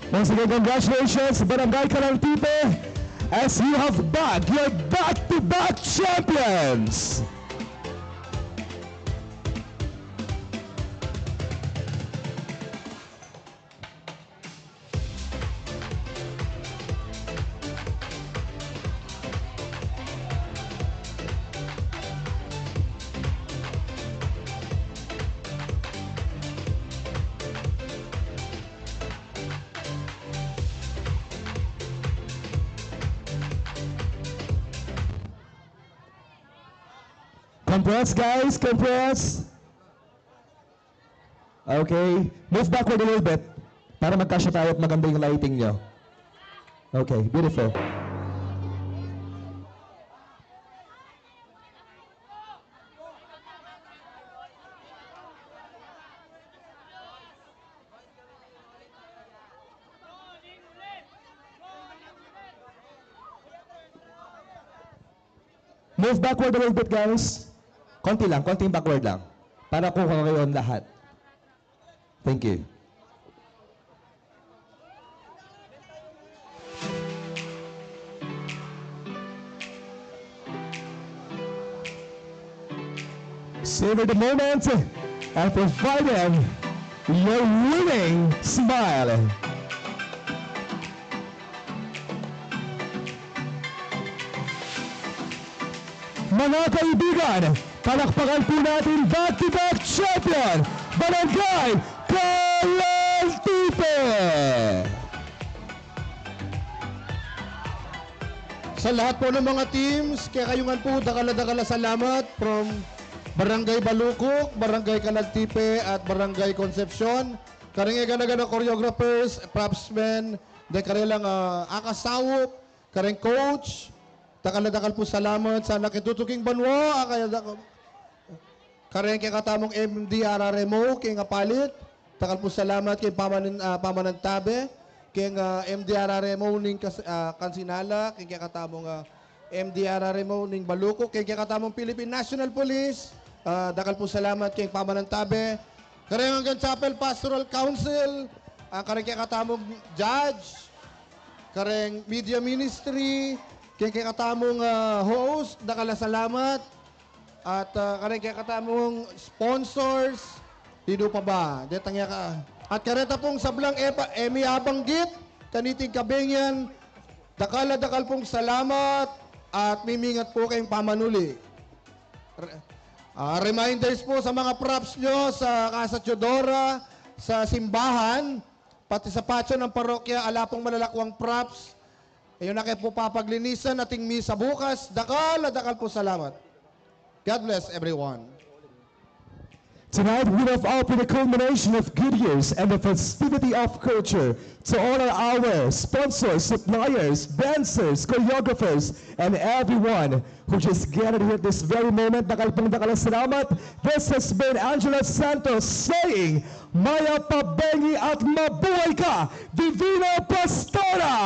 Once again, congratulations, Barangay Calaltipe, as you have bagged your back-to-back champions. Compress, guys, compress. Okay, move backward a little bit para magkasya tayo at maganda yung lighting nyo. Okay, beautiful. Move backward a little bit, guys. Konti lang, konting backward lang. Para kuha kayo lahat. Thank you. Savor the moment and provide them your winning smile. Mga kaibigan, palakpakan po natin back-to-back champion, Barangay Calantipe! Sa lahat po ng mga teams, kekayungan po, dakal a dakal a salamat from Barangay Balucuk, Barangay Calantipe, at Barangay Concepcion. Kareng e gana-gana choreographers, propsmen, de karelang, ah, akasaup, kareng coach, dakal a dakal pung salamat. Sana keng tutuking banua, a kaya dakal, kareng kekatamung M D R R M O, keng Apalit, dakal pung salamat keng pamanan-, ah, pamanantabe, keng, ah, M D R R M O ning Kas-, ah, Kansinala, keng kekatamung, ah, M D R R M O ning Balucuk, keng kekatamung Philippine National Police, ah, dakal pung salamat keng pamanantabe, kareng Angan Chapel Pastoral Council, ah, kareng kekatamung judge, kareng media ministry, keng kekatamung, ah, host, dakal a salamat, at, ah, kareng kekatamung sponsors, sinu pa ba? Detang ya ka. At kareta pung sablang e pa, e mi abanggit kaniting kabengian, dakal a dakal pung salamat at mimingat po keng pamanuli. Re-, ah, reminders po sa mga props nyo sa Casa Teodora, sa simbahan, pati sa patio ng parokya, ala pong malalakwang props. Ayun na kayo po papaglinisan ating misa bukas. Dakal a dakal po salamat. God bless everyone. Tonight, we have offered a culmination of good years and the festivity of culture to all our sponsors, suppliers, dancers, choreographers, and everyone who just gathered here this very moment. Dakal pong dakal a salamat. This has been Angela Santos saying, "Mayap a bengi at mabuhay ka, Divina Pastora!"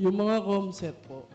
Yung mga comset po,